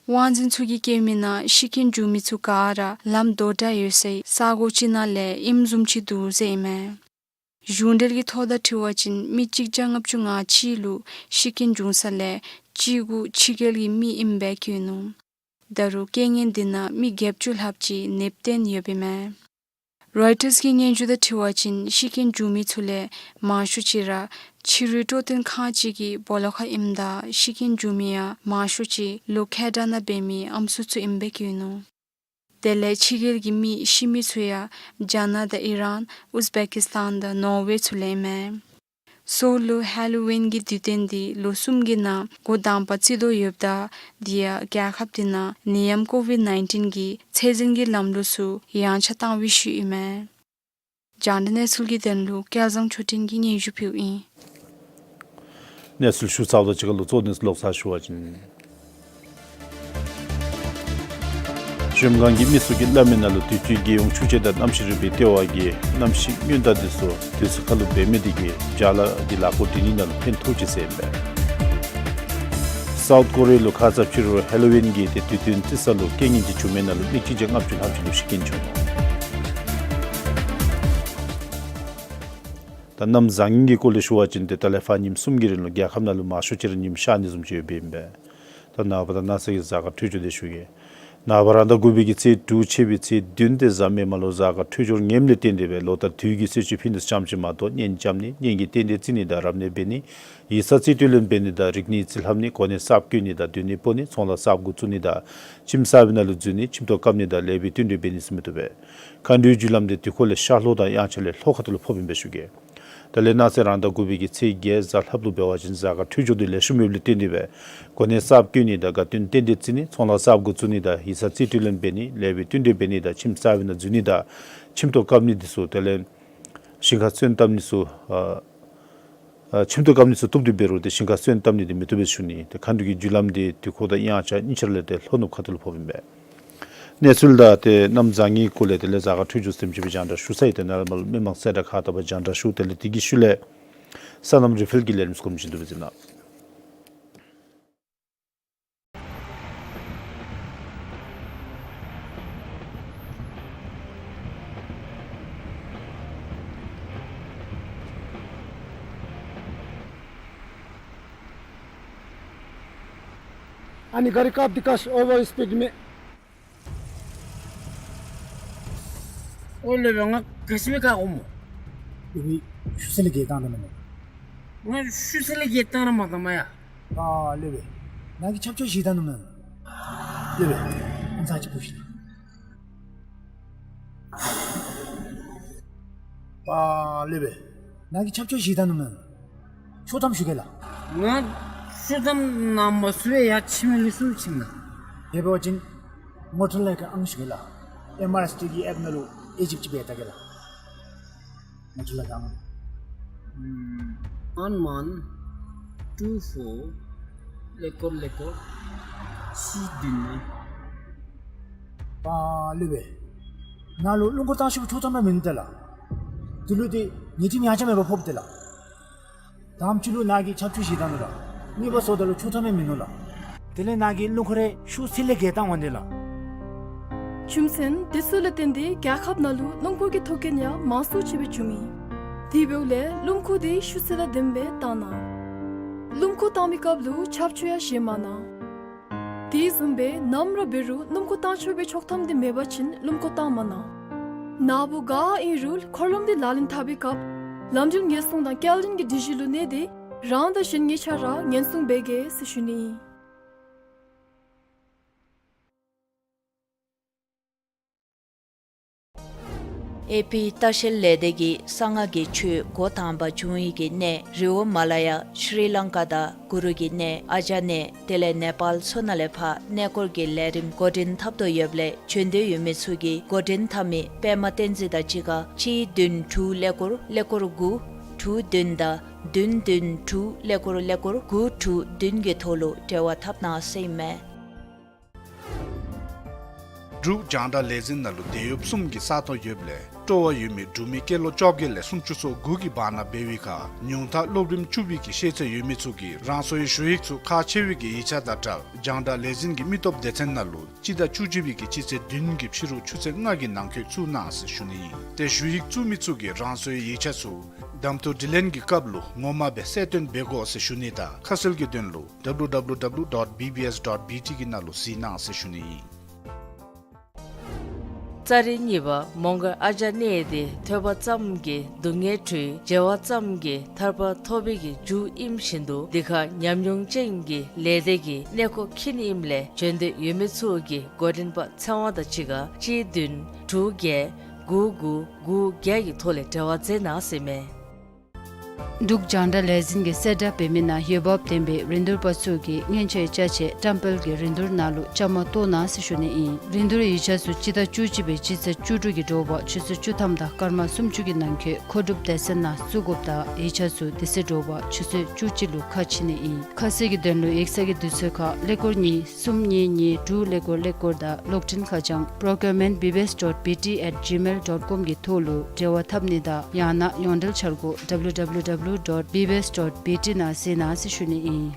དབང་འཛིན་ཚུ་གིས་བཀོད་མི་ནང་ཤི་རྐྱེན་བྱུང་མི་ཚུ་ག་ར་ལམ་དོག་དྲགས་ཡོད་སའི་ས་གོ་ཅིག་ནང་ལས་ཨིནམ་བཟུམ་ཅིག་འདུག་ཟེར་ཨིན་མས། གཞུང་འབྲེལ་གྱི་ཐོ་དང་འཁྲིལ་བ་ཅིན་མི་གཅིག་བརྒྱ་ལྔ་བཅུ་ང་གཅིག་ལུ་ཤི་རྐྱེན་བྱུང་ས་ལས་གཅིག་གུ་ཕྱི་རྒྱལ་གྱི་མི་ཨིནམ་སྦེ་བཀོད་ནུག། ད་རུང་རྐྱེན་ངན་འདི་ནང་མི་བརྒྱད་ཅུ་ལྷགཔ་ཅིག་ནདཔ་བརྟེན་ཡོདཔ་ཨིན་མས། རོའི་ཊརསི་གི་སྙན་ཞུ་དང་འཁྲིལ་བ་ཅིན་ཤི་རྐྱེན་བྱུང་མི་ཚུ་ལས་མང་ཤོས་ཅིག་ར་ཕྱི་རོལ་སྤྲོ་སྟོན་ཁང་ཅིག་གི་སྦོ་ལོགས་ཁར་ཨིནམ་ད་ཤི་རྐྱེན་བྱུང་མི་ཡང་མང་ཤོས་ཅིག་ལོ་ཁལ་གྲངས་ནང་འབད་མི་ཨམ་སྲུ་ཚུ་ཨིནམ་སྦེ་བཀོད་ནུག། དེ་ལས་ཕྱི་རྒྱལ་གྱི་མི་ཤི་མི་ཚུ་ཡང་རྒྱ་ནག་དང་ཨི་རན་ཨུཛ་བེ་ཀི་སི་ཐན་དང་ནོར་ཝེ་ཚུ་ལས་ཨིན་མས། སོའུལ་ལུ་ཧེ་ལོ་ཝིན་གྱི་དུས་སྟོན་འདི་ལོ་གསུམ་གྱི་ནང་འགོ་དང་པ་བརྩི་དོ་ཡོདཔ་ད་དེ་ཡང་རྒྱལ་ཁབ་དེ་ནང་ནད་ཡམས་ཀོ་ཝིཌ་ནའིན་ཊིན་གྱི་ཚད་འཛིན་གྱི་ལམ་ལུགས་ཚུ་ཡངས་ཆག་བཏང་བའི་ཤུལ་ཨིན་མས། རྒྱང་བསྒྲགས་གནས་ཚུལ་གྱི་དོན་ལུ་སྐལ་བཟང་ཆོས་སྒྲོན་གྱིས་སྙན་ཞུ་ཕུལཝ་ཨིན། གནས་ཚུལ་ཞུ་ཚརཝ་དང་གཅིག་ཁར་ལུ་གཙོ་གནད་ལོག་ཚར་ཞུ་བ་ཅིན། གཞལམ་སྒང་གི་མི་ཚུ་གིས་སླབ་མི་ནང་ལུ་དུས་ཅི་རྒྱལ་ཡོངས་ཆུ་སྤྱོད་དང་གནམ་གཤིས་རིག་པའི་ལྟེ་བ་གིས་གནམ་གཤིས་སྔོན་བརྡ་འདི་ཚུ་དུས་ཚོད་ཁར་ལུ་འབད་མི་འདི་གིས་བྱཱ་ལཱ་འདི་ལཱ་འགོ་འདྲེན་ནི་ནང་ལུ་ཕན་ཐོགས་ཅི་ཟེར་ཨིན་པས། སའུཐ་ཀོ་རི་ཡ་ལུ་ཁ་ཙ་ཕྱི་རུ་ཧེ་ལོ་ཝིན་གྱི་ཏེ་དུས་སྟོན་བརྩི་ས་ལུ་རྐྱེན་ངན་ཅིག་བྱུང་མི་ནང་ལུ་མི་གཅིག་བརྒྱ་ལྔ་བཅུ་ལྷགཔ་ཅིག་ལུ་ཤི་རྐྱེན་བྱུང་ནུག། ད་གནམ་བཟང་ངན་གྱི་སྐོར་ལས་ཞུ་བ་ཅིན་ཏེ་ད་ལས་ཕར་ཉིནམ་གསུམ་གྱི་རིང་ལུ་རྒྱལ་ཁབ་ནང་ལུ་མང་ཤོས་ཅིག་ར་ཉིམ་ཤར་ནི་བཟུམ་ཅིག་ཡོདཔ་ཨིན་པས། ད་ནངས་པ་དང་གནངས་ཚེ་གི་གཟའ་སྐར་འཕྲོད་སྦྱོར་འདི་ཞུ་གེ། ནངས་པ་རང་ཟླ་དགུ་པའི་གི་ཚེས་དྲུག་ཕྱད་པའི་ཚེས་བདུན་ཏེ་གཟའ་མིག་དམར་ལུ་གཟའ་སྐར་འཕྲོད་སྦྱོར་ངནམ་ལས་བརྟེན་ཏེ་སྦེ་ལོ་ལྟར་དུས་ཀྱི་སྲིད་བྱུས་ཕན་ཚུན་ཙམ་ཅིག་མ་གཏོགས་གཉེན་རྐྱབ་ནི་གཉེན་གྱི་རྟེན་འབྲེལ་བརྩི་ནི་དང་རབ་གནས་འབད་ནི་ཡིག་ཚང་རྩིས་སྤྲོད་ལེན་འབད་ནི་དང་རིག་གནས་རྩིས་ལྷབ་ནི་གོ་གནས་གསརཔ་བསྐོ་ནི་དང་ཚོང་ལཱ་གསརཔ་འགོ་བཙུགས་ནི་དང་ཁྱིམ་གསར་པའི་ནང་ལུ་འཛུལ་ནི་ཁྱིམ་ཐོག་བཀབ་ནི་དང་ལེགས་པའི་བསྟུན་གྲོས་འབད་ནི་ཚུ་མི་བཏུབ་པས། མཁའ་འགྲོའི་རྒྱུ་ལམ་འདི་དུས་འཁོར་ལས་ཤར་ལྷོ་དང་དབྱངས་འཆར་ལས་ལྷོ་ཁ་ཐུག་ལུ་ཕོགཔ་ཨིན་པས་ཞུ་གེ། ད་ལས་གནངས་ཚེ་རང་ཟླ་དགུ་པའི་གི་ཚེས་བརྒྱད་གཟའ་ལྷགཔ་ལུ་འབད་བ་ཅིན་གཟའ་སྐར་འཕྲོད་སྦྱོར་འདི་ལེགས་ཤོམ་ཡོདཔ་ལས་བརྟེན་ཏེ་སྦེ་གོ་གནས་གསརཔ་བསྐོ་ནི་དང་དགའ་སྟོན་རྟེན་འབྲེལ་བརྩི་ནི་ཚོང་ལཱ་གསརཔ་འགོ་བཙུགས་ནི་དང་ཡིག་ཚང་རྩིས་སྤྲོད་ལེན་འབད་ནི་ལེགས་པའི་བསྟུན་གྲོས་འབད་ནི་དང་ཁྱིམ་གསར་པའི་ནང་འཛུལ་ནི་དང་ཁྱིམ་ཐོག་བཀབ་ནི་འདི་ཚུ་དེ་ལས་ཞིང་ཁར་སོན་བཏབ་ནི་ཚུ་ཨ་ཨ་ཁྱིམ་ཐོག་བཀབ་ནི་ཚུ་བཏུབ་སྟེ་འབད་རུང་ཏེ་ཞིང་ཁར་སོན་བཏབ་ནི་འདི་མི་བཏུབ་པས་ཞུ་ནི། ཏེ་མཁའ་འགྲོ་གི་རྒྱུ་ལམ་འདི་དུས་འཁོར་དང་དབྱངས་འཆར་གཉིས་ཆ་ར་ལས་ཏེ་ལྷོ་ནུབ་ཁ་ཐུག་ལུ་ཕོགཔ་ཨིན་པས། གནས་ཚུལ་དང་ཏེ་གནམ་བཟང་ངན་གྱི་སྐོར་ལས་དེ་ལས་གཟའ་སྐར་འཕྲོད་སྦྱོར་ཟེར་མི་ཅིག་སྦེ་རྒྱང་བསྒྲགས་ཞུ་ཚར་ཡི། ཏེ་ནཱ་ལས་མར་མི་མང་གསལ་བསྒྲགས་ཁག་ལྟ་བུ་རྒྱང་བསྒྲགས་ཞུ། དེ་ལས་དེ་གི་ཤུལ་ལས་སོ་ནམ་རི་ཕེལ་གྱིས་ལས་རིམ་སྐོར་བཞིན་དུ་སྦེ་གཟིགས་གནང་། ཨ་ནི་ག་རི་བཀབ་སྟེ་བཀག་ཤིག། ཨོ་ཝར་སྤིཌ་མས། ཨོ་ལེགས་པས། ང་ག་ཅི་སྦེ་བཀག་འོང་སྨོ། ལེགས་པས། ཤུགས་ཚད་ལས་བརྒལ་བཏང་ད་མེན་ན། ང་ཤུགས་ཚད་ལས་བརྒལ་བཏང་ར་མ་བཏང་མ་ཡ། ཨ་ལེགས་པས། ནཱ་གིས་ཆབ་ཆོས་བཞེས་ད་ནུག་མེན་ན། ལེགས་པས། ཨ་ཙི་ཅིག་འབོ་ཤིག། ཨ་ལེགས་པས། ནཱ་གིས་ཆབ་ཆོས་བཞེས་ད་ནུག་མེན་ན། ཆོག་ཐམ་ཞུ་གེ་ལགས། ང་ཆོག་ཐམ་ནང་མ་ཚུད་པས། ཡར་ཕྱི་མི་ལུ་ཚུར་ཕྱིན་ན། དེ་འབད་བ་ཅིན་ངོ་སྤྲོད་ལས་ཀྱི་ཨང་ཞུ་གེ་ལགས། ཨེམ་ཨར་ཨེསི་ཊི་གི་ཨེཔ་ནང་ལུ་ཨེ་ཇིབཊ་ཅིག་འབད་བལྟ་གེ་ལགས། ངོ་སྤྲོད་ལས་ཀྱི་ཨང་། ཨམ་ཨན་ཝན་ཊུ་ཕོར་ཀླད་ཀོར་ཀླད་ཀོར་གཅིག་བདུན་ལྔ། ཨ་ལེགས་པས། ནཱ་ལུ་སྣུམ་འཁོར་བཏང་ཤོག་པའི་ཆོག་ཐམ་ར་མིན་འདུག་ལགས། དེ་ལུ་ཏེ་ཉེས་རྡུང་ཡང་ཆ་མེད་པར་ཕོགཔ་འདུག་ལགས། དང་པ་ཅིག་ལུ་ནཱ་གིས་ཆབ་ཆོས་བཞེས་ད་ནུག་ལགས། གཉིས་པ་སོངམ་ད་ལུ་ཆོག་ཐམ་ཡང་མིན་ནུག་ལགས། དེ་ལས་ནཱ་གི་སྣུམ་འཁོར་རེ་ཤུགས་ཚད་ལས་བརྒལ་བཏང་འོང་དེ་ལགས། རྒྱུ་མཚན་དེ་ཚུ་ལས་བརྟེན་ཏེ་རྒྱལ་ཁབ་ནང་ལུ་སྣུམ་འཁོར་གྱི་ཐོག་རྐྱེན་ཡང་མང་སུ་ཅིག་སྦེ་བྱུང་ཡི། དེ་འབདཝ་ལས་སྣུམ་འཁོར་དེ་ཤུགས་ཚད་དང་ལྡནམ་སྦེ་བཏང་གནང་། སྣུམ་འཁོར་བཏང་མི་སྐབས་ལུ་ཆབ་ཆོས་ཡང་བཞེས་མ་གནང་། དེ་བཟུམ་སྦེ་ནམ་ར་འབད་རུང་སྣུམ་འཁོར་བཏང་ཆོག་པའི་ཆོག་ཐམ་དེ་མེད་པ་ཅིན་སྣུམ་འཁོར་བཏང་མ་གནང་། ནཱ་བུ་ག་ཨིན་རུང་འཁོར་ལམ་དེ་ལག་ལེན་འཐབ་པའི་སྐབས་ལམ་འགྲུལ་ཉེན་སྲུང་དང་སྐྱེལ་འདྲེན་གྱི་སྒྲིག་གཞི་ལུ་གནས་ཏེ་རང་དང་གཞན་གཉིས་ཆ་ར་ཉེན་སྲུང་འབད་གེ་ཟེར་ཞུ་ནི་ཨིན། ཨེ་པི་ལྟ་བཤལ་ལས་སྡེ་གིས་གསང་སྔགས་ཀྱི་ཆོས་འགོ་དང་པ་བྱུང་ཡི་གི་གནས་རི་བོ་མ་ལ་ཡ་ཤྲི་ལང་ཀ་དང་གུ་རུ་གི་གནས་ཨ་ཛ་ནེ་དེ་ལས་ནེ་པཱལ་ཚུ་ནང་ལས་ཕར་གནས་སྐོར་གྱི་ལས་རིམ་འགོ་འདྲེན་འཐབ་དོ་ཡོདཔ་ལས་བྱོན་འདོད་ཡོད་མི་ཚུ་གིས་འགོ་འདྲེན་འཐབ་མི་པདྨ་བསྟན་འཛིན་དང་གཅིག་ཁར་གཅིག་བདུན་དྲུག་ཀླད་ཀོར་ཀླད་ཀོར་དགུ་དྲུག་བདུན་དང་བདུན་བདུན་དྲུག་ཀླད་ཀོར་ཀླད་ཀོར་དགུ་དྲུག་བདུན་གྱི་ཐོག་ལུ་འབྲེལ་བ་འཐབ་གནང་ཟེར་ཨིན་མས། འབྲུག་རྒྱང་བསྒྲགས་ལས་འཛིན་ནང་ལུ་དེད་གཡོགཔ་གསུམ་གྱི་ས་སྟོང་ཡོདཔ་ལས་སྤྲོ་བ་ཡོད་མི་འབྲུག་མི་སྐྱེས་ལོ་བཅོ་བརྒྱད་ལས་སུམ་ཅུ་སོ་དགུ་གི་བར་ན་འབད་བའི་ཁར་ཉུང་མཐའ་སློབ་རིམ་བཅུ་པའི་གི་ཤེས་ཚད་ཡོད་མི་ཚུ་གིས་རང་སོའི་ཞུ་ཡིག་ཚུ་ཁག་ཆེ་བའི་གི་ཡིག་ཆ་དང་སྦྲགས་རྒྱང་བསྒྲགས་ལས་འཛིན་གྱི་མི་སྟོབས་སྡེ་ཚན་ནང་ལུ་སྤྱི་ཟླ་བཅུ་གཅིག་པའི་གི་སྤྱི་ཚེས་བདུན་གྱི་ཕྱི་རུ་ཆུ་ཚོད་ལྔ་གི་ནང་འཁོད་བཙུགས་གནང་ཟེར་ཞུ་ནི་ཨིན། ཏེ་ཞུ་ཡིག་བཙུགས་མི་ཚུ་གིས་རང་སོའི་ཡིག་ཆ་ཚུ་གདམ་འཐུ་དྲི་ལན་གྱི་སྐབས་ལུ་ངོ་མ་སྦེ་གསལ་སྟོན་འབད་དགོ་ཟེར་ཞུ་ནི་དང་ཁ་གསལ་གྱི་དོན་ལུ་W W W dot B B S dot B T གི་ནང་ལུ་གཟིགས་གནང་ཟེར་ཞུ་ནི་ཨིན། ཚར་གཉིས་པ་མོང་སྒར་ཨ་ཛ་ནེ་འདི་ཐོས་པ་ཙམ་གྱིས་སྡུག་བསྔལ་གྲོལ་བྱ་བ་ཙམ་གྱིས་ཐར་པ་ཐོབ་པའི་གི་རྒྱུ་ཨིནམ་བཞིན་དུ་འདི་ཁར་ཉམས་མྱོང་ཅན་གྱི་ལས་སྡེ་གི་གནས་སྐོར་འཁྱིད་ནི་ཨིནམ་ལས་བྱོན་འདོད་ཡོད་མི་ཚུ་གིས་འགོ་འདྲེན་པ་ཚེ་དབང་དང་གཅིག་ཁར་གཅིག་བདུན་དྲུག་བརྒྱད་དགུ་དགུ་དགུ་བརྒྱད་ཀྱི་ཐོག་ལས་འབྲེལ་བ་མཛད་གནང་ཟེར་ཨིན་མས། འབྲུག་རྒྱང་བསྒྲགས་ལས་འཛིན་གྱིས་གསལ་བསྒྲགས་འབད་མི་ནང་འོས་འབབ་ལྡན་པའི་རིན་བསྡུར་པ་ཚུ་གིས་སྔོན་ཆད་ཅ་ཆས་བཀྲམ་སྤེལ་གྱི་རིན་བསྡུར་ནང་ལུ་བཅའ་མར་གཏོགས་གནང་ཟེར་ཞུ་ནི་ཨིན། རིན་བསྡུར་ཡིག་ཆ་ཚུ་སྤྱི་ཟླ་བཅུ་གཅིག་པའི་སྤྱི་ཚེས་བཅུ་དྲུག་གི་དྲོ་པ་ཆུ་ཚོད་བཅུ་ཐམ་དང་སྐར་མ་སུམ་ཅུ་གི་ནང་འཁོད་མཁོ་སྒྲུབ་སྡེ་ཚན་ནང་བཙུགས་དགོཔ་དང་ཡིག་ཆ་ཚུ་དེ་ཚེ་དྲོ་པ་ཆུ་ཚོད་བཅུ་གཅིག་ལུ་ཁ་ཕྱེ་ནི་ཨིན། ཁ་གསལ་གྱི་དོན་ལུ་ཡིག་ཚང་གི་དུས་ཚོད་ཁར་ཀླད་ཀོར་གཉིས་གསུམ་གཉིས་གཉིས་དྲུག་ཀླད་ཀོར་ཀླད་ཀོར་དང་གློག་འཕྲིན་ཁ་བྱང་procurement B B S dot B T at gmail dot com གི་ཐོག་ལུ་འབྲེལ་བ་འཐབ་ནི་དང་ཡང་ན་ཡོངས་འབྲེལ་འཆར་སྒོ W W W dot B B S dot B T ནང་གཟིགས་གནང་ཟེར་ཞུ་ནི་ཨིན།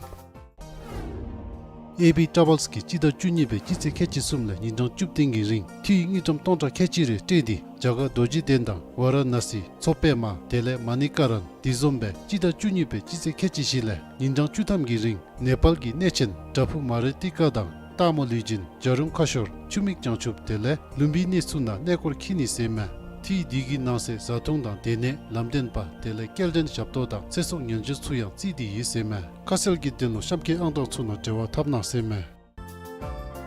ཨེ་པི་ཊ་རེ་ཝེལསི་གིས་སྤྱི་ཟླ་བཅུ་གཉིས་པའི་སྤྱི་ཚེས་ཁལ་གཅིག་གསུམ་ལས་ཉིན་གྲངས་བཅུ་བདུན་གྱི་རིང་འཐུས་དངུལ་ཀྲམ་སྟོང་ཕྲག་ཁལ་གཅིག་རེ་སྤྲོད་དེ་རྒྱ་གར་རྡོ་རྗེ་གདན་དང་ཝཱ་ར་ཎ་སི་མཚོ་པདྨ་དེ་ལས་མ་ཎི་ཀ་རན། དེ་བཟུམ་སྦེ་སྤྱི་ཟླ་བཅུ་གཉིས་པའི་སྤྱི་ཚེས་ཁལ་གཅིག་བཞི་ལས་ཉིན་གྲངས་བཅུ་ཐམ་གྱི་རིང་ནེ་པཱལ་གྱི་གནས་ཆེན་བྲག་ཕུག་མ་རི་ཏི་ཀ་དང་སྟག་མོ་ལུས་སྦྱིན་བྱ་རུང་ཁ་ཤོར་ཆུ་མིག་བྱང་ཆུབ་དེ་ལས་ལུམ་བི་ནི་ཚུ་ནང་གནས་སྐོར་འཁྱིད་ནི་ཟེར་ཨིན་མས། འཐུས་དེ་གི་ནང་གསེས་བཟའ་འཐུང་དང་སྡོད་གནས་ལམ་སྟོན་པ་དེ་ལས་སྐྱེལ་འདྲེན་ཞབས་ཏོག་དང་ཚེ་སྲོག་ཉེན་བཅོལ་ཚུ་ཡང་བརྩིས་ཏེ་ཡོད་ཟེར་ཨིན་མས། ཁ་གསལ་གྱི་དོན་ལུ་གཤམ་འཁོད་ཨང་གྲངས་ཚུ་ནང་འབྲེལ་བ་འཐབ་གནང་ཟེར་ཨིན་མས།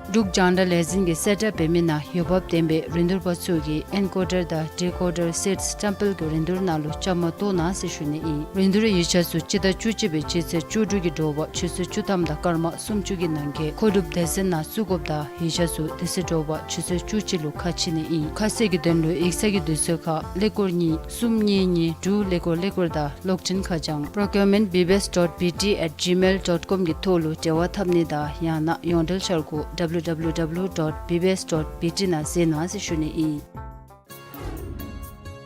འབྲུག་རྒྱང་བསྒྲགས་ལས་འཛིན་གྱིས་གསལ་བསྒྲགས་འབད་མི་ནང་འོས་འབབ་ལྡན་པའི་རིན་བསྡུར་པ་ཚུ་གིས་ཨེན་ཀོ་ཌར་དང་ཌི་ཀོ་ཌར་སེཊསི་བཀྲམ་སྤེལ་གྱི་རིན་བསྡུར་ནང་ལུ་བཅའ་མར་གཏོགས་གནང་ཟེར་ཞུ་ནི་ཨིན། རིན་བསྡུར་ཡིག་ཆ་ཚུ་སྤྱི་ཟླ་བཅུ་གཅིག་པའི་སྤྱི་ཚེས་བཅུ་དྲུག་གི་དྲོ་པ་ཆུ་ཚོད་བཅུ་ཐམ་དང་སྐར་མ་སུམ་ཅུ་གི་ནང་འཁོད་མཁོ་སྒྲུབ་སྡེ་ཚན་ནང་བཙུགས་དགོཔ་དང་ཡིག་ཆ་ཚུ་དེ་ཚེ་དྲོ་པ་ཆུ་ཚོད་བཅུ་གཅིག་ལུ་ཁ་ཕྱེ་ནི་ཨིན། ཁ་གསལ་གྱི་དོན་ལུ་ཡིག་ཚང་གི་དུས་ཚོད་ཁར་ཀླད་ཀོར་གཉིས་གསུམ་གཉིས་གཉིས་དྲུག་ཀླད་ཀོར་ཀླད་ཀོར་དང་གློག་འཕྲིན་ཁ་བྱང་procurement B B S dot B T at gmail dot com གི་ཐོག་ལུ་འབྲེལ་བ་འཐབ་ནི་དང་ཡང་ན་ཡོངས་འབྲེལ་འཆར་སྒོ་W W W dot B B S dot B T ནང་གཟིགས་གནང་ཟེར་ཞུ་ནི་ཨིན།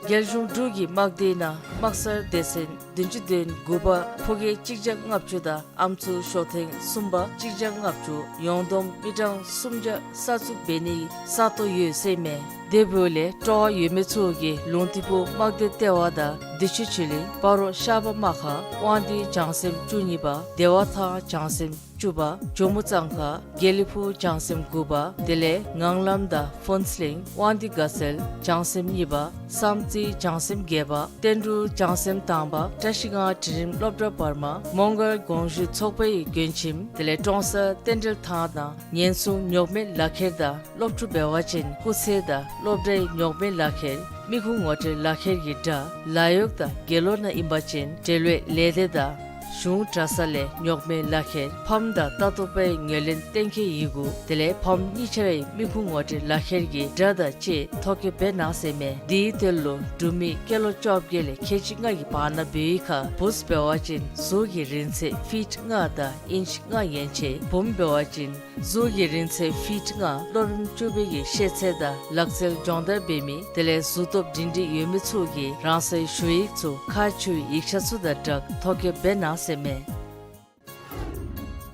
རྒྱལ་གཞུང་འབྲུག་གི་དམག་སྡེ་ནང་དམག་སར་སྡེ་ཚན་བདུན་ཅུ་དོན་དགུ་པ་ཕོ་སྐྱེས་གཅིག་བརྒྱ་ལྔ་བཅུ་དང་ཨམ་སྲུ་ཤོག་ཐེངས་གསུམ་པ་གཅིག་བརྒྱ་ལྔ་བཅུ་ཡོངས་བསྡོམས་མི་གྲངས་སུམ་བརྒྱ་གསར་བཙུགས་འབད་ནིའི་ས་སྟོང་ཡོད་ཟེར་ཨིན་མས། དེ་འབདཝ་ལས་སྤྲོ་བ་ཡོད་མི་ཚུ་གིས་ལུང་སྟེང་ཕུ་དམག་སྡེ་ལྟེ་བ་དང་བདེ་ཆེན་ཆོས་གླིང་སྤ་རོ་ཤར་པ་དམག་ཁང་དབང་འདུས་བྱང་སེམས་བཅུ་གཉིས་པ་བདེ་བ་ཐང་བྱང་སེམས་བཅུ་པ་ཇོ་མོ་གཙང་ཁ་དགེ་ལེགས་ཕུ་བྱང་སེམས་དགུ་པ་དེ་ལས་ངང་ལམ་དང་ཕུན་ཚོགས་གླིང་དབང་འདུས་དགའ་ཚལ་བྱང་སེམས་གཉིས་པ་བསམ་རྩེ་བྱང་སེམས་བརྒྱད་པ་བསྟན་འབྲུག་བྱང་སེམས་དང་པ་བཀྲ་ཤིས་སྒང་དྲི་རིམ་སློབ་གྲྭ་བར་མ་མོང་སྒར་དགོངས་ཞུ་ཚོགས་པའི་མགྲོན་ཁྱིམ་དེ་ལས་ཀྲོང་གསར་རྟེན་འབྲེལ་ཐང་དང་ཉེན་སྲུང་ཉོག་མེད་ལག་ཁྱེར་དང་སློབ་ཕྲུག་འབད་བ་ཅིན་སྐུགས་ཚད་དང་སློབ་གྲྭའི་ཉོག་མེད་ལག་ཁྱེར་མི་ཁུངས་ངོ་སྤྲོད་ལག་ཁྱེར་གྱི་སྒྲ་ལཱ་གཡོག་དང་དགེ་སློང་ནང་ཨིན་པ་ཅིན་འབྲེལ་ཡོད་ལས་སྡེ་དང་གཞུང་གྲྭ་ཚང་ལས་ཉོག་མེད་ལག་ཁྱེར་ཕམ་དང་ལྟ་རྟོག་པའི་ངོས་ལེན་གཏན་འཁེལ་ཡི་གུ་དེ་ལས་ཕམ་གཉིས་ཆ་རའི་མི་ཁུངས་ངོ་སྤྲོད་ལག་ཁྱེར་གྱི་སྒྲ་དང་བཅས་ཐོ་བཀོད་འབད་གནང་ཟེར་ཨིན་མས། དེའི་དོན་ལུ་འབྲུག་མི་སྐྱེས་ལོ་བཅོ་བརྒྱད་ལས་ཁལ་གཅིག་ལྔ་གི་བར་ན་འབད་བའི་ཁར་བུཚ་འབད་བ་ཅིན་གཟུགས་ཀྱི་རིང་ཚད་ཕིཊ་ལྔ་དང་ཨིནཅི་ལྔ་ཡན་ཆད་བུམོ་འབད་བ་ཅིན་གཟུགས་ཀྱི་རིང་ཚད་ཕིཊ་ལྔ་སློབ་རིམ་བཅུ་པའི་གི་ཤེས་ཚད་དང་ལག་རྩལ་སྦྱོང་བརྡར་འབད་མི་དེ་ལས་གཟུགས་སྟོབས་སྒྲིང་སྒྲིང་ཡོད་མི་ཚུ་གིས་རང་སོའི་ཞུ་ཡིག་ཚུ་ཁག་ཆེ་བའི་ཡིག་ཆ་ཚུ་དང་སྦྲགས་ཐོ་བཀོད་འབད་གནང་ཟེར་ཨིན་མས།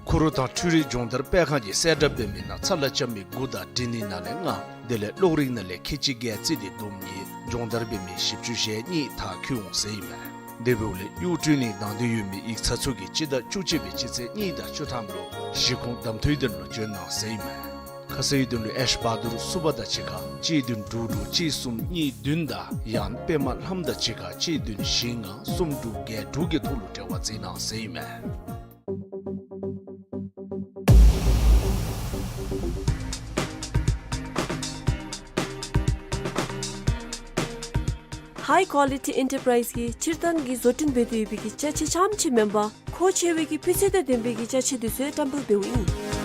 ཁུ་རུ་ཐང་འཕྲུལ་རིག་སྦྱོང་བརྡར་སྤེལ་ཁང་གིས་གསལ་བསྒྲགས་འབད་མི་ནང་ཚར་ལ་རྐྱབ་མི་དགུ་དང་འབྲི་ནི་ནང་ལས་ལྔ་དེ་ལས་ཀློག་རིག་ནང་ལས་ཁལ་གཅིག་བརྒལ་རྩིས་ཏེ་བསྡོམས་གཉིས་སྦྱོང་བརྡར་འབད་མི་བཞི་བཅུ་ཞེ་གཉིས་མཐར་འཁྱོལ་འོང་ཟེར་ཨིན་མས། དེ་འབདཝ་ལས་གཡོག་བཙུགས་ནི་དང་འདོད་ཡོད་མི་ཡིག་ཚང་ཚུ་གིས་སྤྱི་ཟླ་བཅུ་གཅིག་པའི་སྤྱི་ཚེས་གཉིས་དང་བཅུ་ཐམ་ལུ་གཞི་ཁོངས་གདམ་འཐུའི་དོན་ལུ་བྱོན་གནང་ཟེར་ཨིན་མས། ཁ་གསལ་དོན་ལུ་ཨེཤ་བ་དུར་སུ་པ་དང་གཅིག་ཁར་གཅིག་བདུན་དྲུག་དྲུག་གཅིག་གསུམ་གཉིས་བདུན་དང་ཡང་པདྨ་ལྷམོ་དང་གཅིག་ཁར་གཅིག་བདུན་བཞི་ལྔ་གསུམ་དྲུག་བརྒྱད་དྲུག་གི་ཐོག་ལུ་འབྲེལ་བ་མཛད་གནང་ཟེར་ཨིན་མས། High Quality Enterprise གིས་སྤྱིར་བཏང་གི་བཟོ་སྐྲུན་འབད་དེ་ཡོད་པའི་གི་ཅ་ཆས་རྐྱངམ་ཅིག་མེན་པར་མཁོ་ཆེ་བའི་གི་སྤུས་ཚད་དང་ལྡན་པའི་གི་ཅ་ཆས་འདི་ཚུ་ཡང་བཀྲམ་སྤེལ་འབདཝ་ཨིན།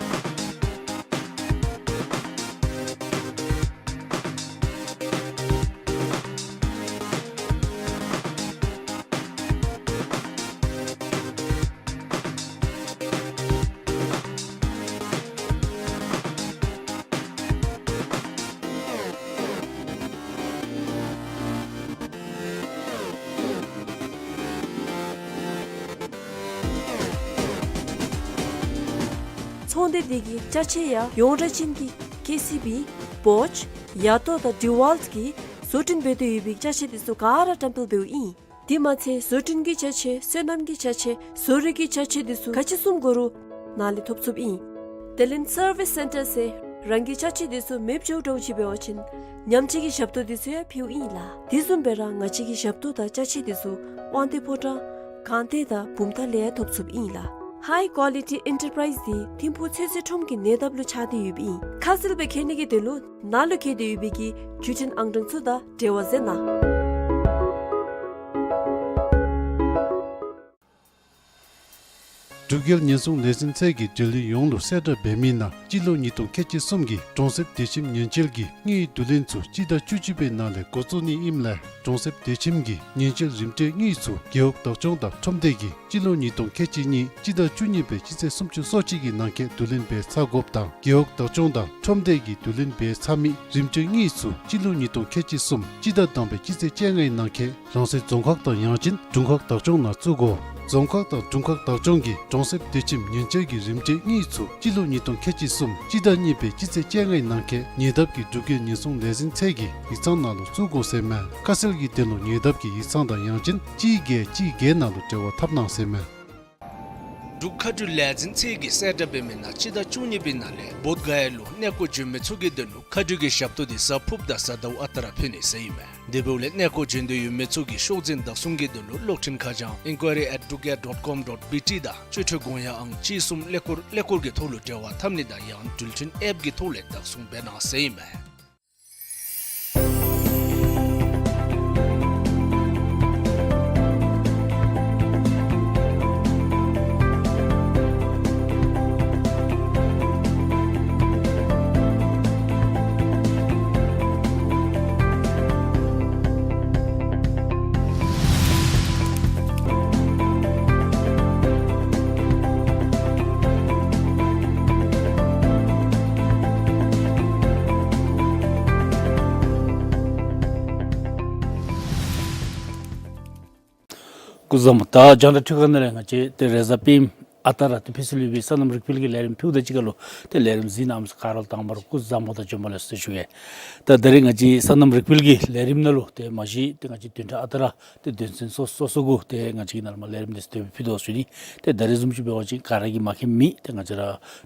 ཚོང་སྡེ་འདི་གི་ཅ་ཆས་ཡང་ཡོངས་གྲགས་ཅན་གྱི་ཀེ་སི་བི། བོཆ། ཡ་ཏོ་དང་ཌི་ཝཱལཊ་གིས་བཟོ་སྐྲུན་འབད་དེ་ཡོད་པའི་ཅ་ཆས་འདི་ཚུ་ག་ར་བཀྲམ་སྤེལ་འབདཝ་ཨིན། དེ་མ་ཚད་བཟོ་སྐྲུན་གྱི་ཅ་ཆས། སོ་ནམ་གྱི་ཅ་ཆས། བཟོ་རིག་གི་ཅ་ཆས་འདི་ཚུ་ག་ཅི་བཟུམ་དགོ་རུང་ནཱ་ལས་ཐོབ་ཚུགསཔ་ཨིན། དེ་ལས་སར་བིས་སེན་ཊར་ཟེར་རང་གི་ཅ་ཆས་འདི་ཚུ་མེདཔ་འགྱོ་འགྱོཝ་ཅིག་འབད་བ་ཅིན་ཉམས་བཅོས་ཀྱི་ཞབས་ཏོག་འདི་ཚུ་ཡང་ཕུལཝ་ཨིན་ལགས། དེ་བཟུམ་སྦེ་ར་ང་བཅས་ཀྱི་ཞབས་ཏོག་དང་ཅ་ཆས་འདི་ཚུ་དབང་འདུས་ཕོ་བྲང་སྒང་སྟེང་དང་བུམ་ཐང་ལས་ཡང་ཐོབ་ཚུགསཔ་ཨིན་ལགས། High Quality Enterprise འདི་ཐིམ་ཕུག་ཚོད་བསྲེ་ཁྲོམ་གྱི་ཉེ་འདབས་ལུ་ཆགས་ཏེ་ཡོདཔ་ཨིན། ཁ་གསལ་སྦེ་མཁྱེན་ནི་གི་དོན་ལུ་ནཱ་ལུ་བཀོད་དེ་ཡོད་པའི་གི་བརྒྱུད་འཕྲིན་ཨང་གྲངས་ཚུ་དང་འབྲེལ་བ་མཛད་གནང་། འབྲུག་རྒྱལ་ཉེན་སྲུང་ལས་འཛིན་ཚད་ཀྱིས་འབྲེལ་ཡོད་ཡོངས་ལུ་གསལ་བསྒྲགས་འབད་མི་ནང་སྤྱི་ལོ་ཉིས་སྟོང་ཁལ་གཅིག་གསུམ་གྱི་གྲོང་གསེབ་བདེ་ཁྱིམ་ཉེན་བཅོལ་གྱི་དངུལ་བསྡུ་ལེན་ཚུ་སྤྱི་ཟླ་བཅུ་གཅིག་པའི་ནང་ལས་འགོ་བཙུགས་ནི་ཨིནམ་ལས་གྲོང་གསེབ་བདེ་ཁྱིམ་གྱི་ཉེན་བཅོལ་རིམ་གྲོའི་དངུལ་ཚུ་རྒེད་འོག་བདག་སྐྱོང་དང་ཁྲོམ་སྡེ་གིས་སྤྱི་ལོ་ཉིས་སྟོང་ཁལ་གཅིག་གཉིས་སྤྱི་ཟླ་བཅུ་གཉིས་པའི་སྤྱི་ཚེས་སུམ་ཅུ་སོ་གཅིག་གི་ནང་འཁོད་བསྡུ་ལེན་འབད་ཚར་དགོཔ་དང་རྒེད་འོག་བདག་སྐྱོང་དང་ཁྲོམ་སྡེ་གིས་བསྡུ་ལེན་འབད་ཚར་མི་རིམ་གྲོའི་དངུལ་ཚུ་སྤྱི་ལོ་ཉིས་སྟོང་ཁལ་གཅིག་གསུམ་སྤྱི་ཟླ་དང་པའི་སྤྱི་ཚེས་བཅོ་ལྔའི་ནང་འཁོད་རང་སོའི་རྫོང་ཁག་དང་ཡང་ཅིན་དྲུང་ཁག་བདག་སྐྱོང་ནང་བཙུགས་དགོ། རྫོང་ཁག་དང་དྲུང་ཁག་བདག་སྐྱོང་གིས་གྲོང་གསེབ་བདེ་ཁྱིམ་ཉེན་བཅོལ་གྱི་རིམ་གྲོའི་དངུལ་ཚུ་སྤྱི་ལོ་ཉིས་སྟོང་ཁལ་གཅིག་གསུམ་སྤྱི་ཟླ་གཉིས་པའི་སྤྱི་ཚེས་བཅོ་ལྔའི་ནང་འཁོད་ཉེ་འདབས་ཀྱི་འབྲུག་རྒྱལ་ཉེན་སྲུང་ལས་འཛིན་ཚད་ཀྱི་ཡིག་ཚང་ནང་ལུ་བཙུགས་དགོ་ཟེར་མས། ཁ་གསལ་གྱི་དོན་ལུ་ཉེ་འདབས་ཀྱི་ཡིག་ཚང་དང་ཡང་ཅིན་གཅིག་བརྒྱད་གཅིག་བརྒྱད་ནང་ལུ་འབྲེལ་བ་འཐབ་གནང་ཟེར་མས། འབྲུག་མཁའ་འགྲུལ་ལས་འཛིན་ཚད་ཀྱིས་གསལ་བསྒྲགས་འབད་མི་ནང་སྤྱི་ཟླ་བཅུ་གཉིས་པའི་ནང་ལས་བོདྷ་ག་ཡ་ལུ་གནས་སྐོར་འབྱོན་མི་ཚུ་གི་དོན་ལུ་མཁའ་འགྲུལ་གྱི་ཞབས་ཏོག་འདི་གཟའ་ཕུརཔ་དང་གཟའ་ཟླཝ་ཨ་རྟག་ར་ཕུལ་ནི་ཟེར་ཨིན་མས། དེ་འབདཝ་ལས་གནས་སྐོར་འབྱོན་འདོད་ཡོད་མི་ཚུ་གིས་ཤོག་འཛིན་བདག་བཟུང་གི་དོན་ལུ་གློག་འཕྲིན་ཁ་བྱང་inquiry at drugair dot com dot B T དང་སྤྱོད་ཁྲལ་དགོངས་ཡངས་ཨང་གཅིག་གསུམ་ཀླད་ཀོར་ཀླད་ཀོར་གྱི་ཐོག་ལུ་འབྲེལ་བ་འཐབ་ནི་དང་ཡང་འགྲུལ་འཕྲིན་ཨེཔ་གི་ཐོག་ལས་བདག་བཟུང་འབད་གནང་ཟེར་ཨིན་མས། སྐུ་གཟུགས་བཟང་པོ། ད་རྒྱང་བསྒྲགས་འཕྲུལ་ཁང་ནང་ལས་ང་བཅས་ཏེ་རེས་གཟའ་སྤེནམ་ཨ་རྟག་ར་ཏེ་ཕུལ་སྲོལ་ཡོད་པའི་སོ་ནམ་རིག་པའི་གླིང་གི་ལས་རིམ་ཕུལཝ་ད་གཅིག་ཁར་ལུ་ཏེ་ལས་རིམ་གཟིགས་གནང་མི་ཚུ་ག་ར་ལུ་དང་པ་ར་སྐུ་གཟུགས་བཟང་པོ་དང་བྱོན་པ་ལེགས་སོ་ཟེར་ཞུ་གེ། ད་ད་རེས་ང་བཅས་སོ་ནམ་རིག་པའི་གླིང་གི་ལས་རིམ་ནང་ལུ་ཏེ་མ་གཞི་ཏེ་ང་བཅས་བདུན་ཕྲག་ཨ་རྟག་ར་ཏེ་དོན་ཚན་སོ་སོ་སོ་གུ་ཏེ་ང་བཅས་ཀྱིས་ནཱ་ལས་མར་ལས་རིམ་འདི་ཚུ་ཏེ་ཕུལ་དོ་ཟེར་ཞུ་ནི། ཏེ་ད་རེས་བཟུམ་ཅིག་འབད་བ་ཅིན་ག་ར་གིས་མ་མཁྱེན་མེད། ཏེ་ང་བཅས་ར་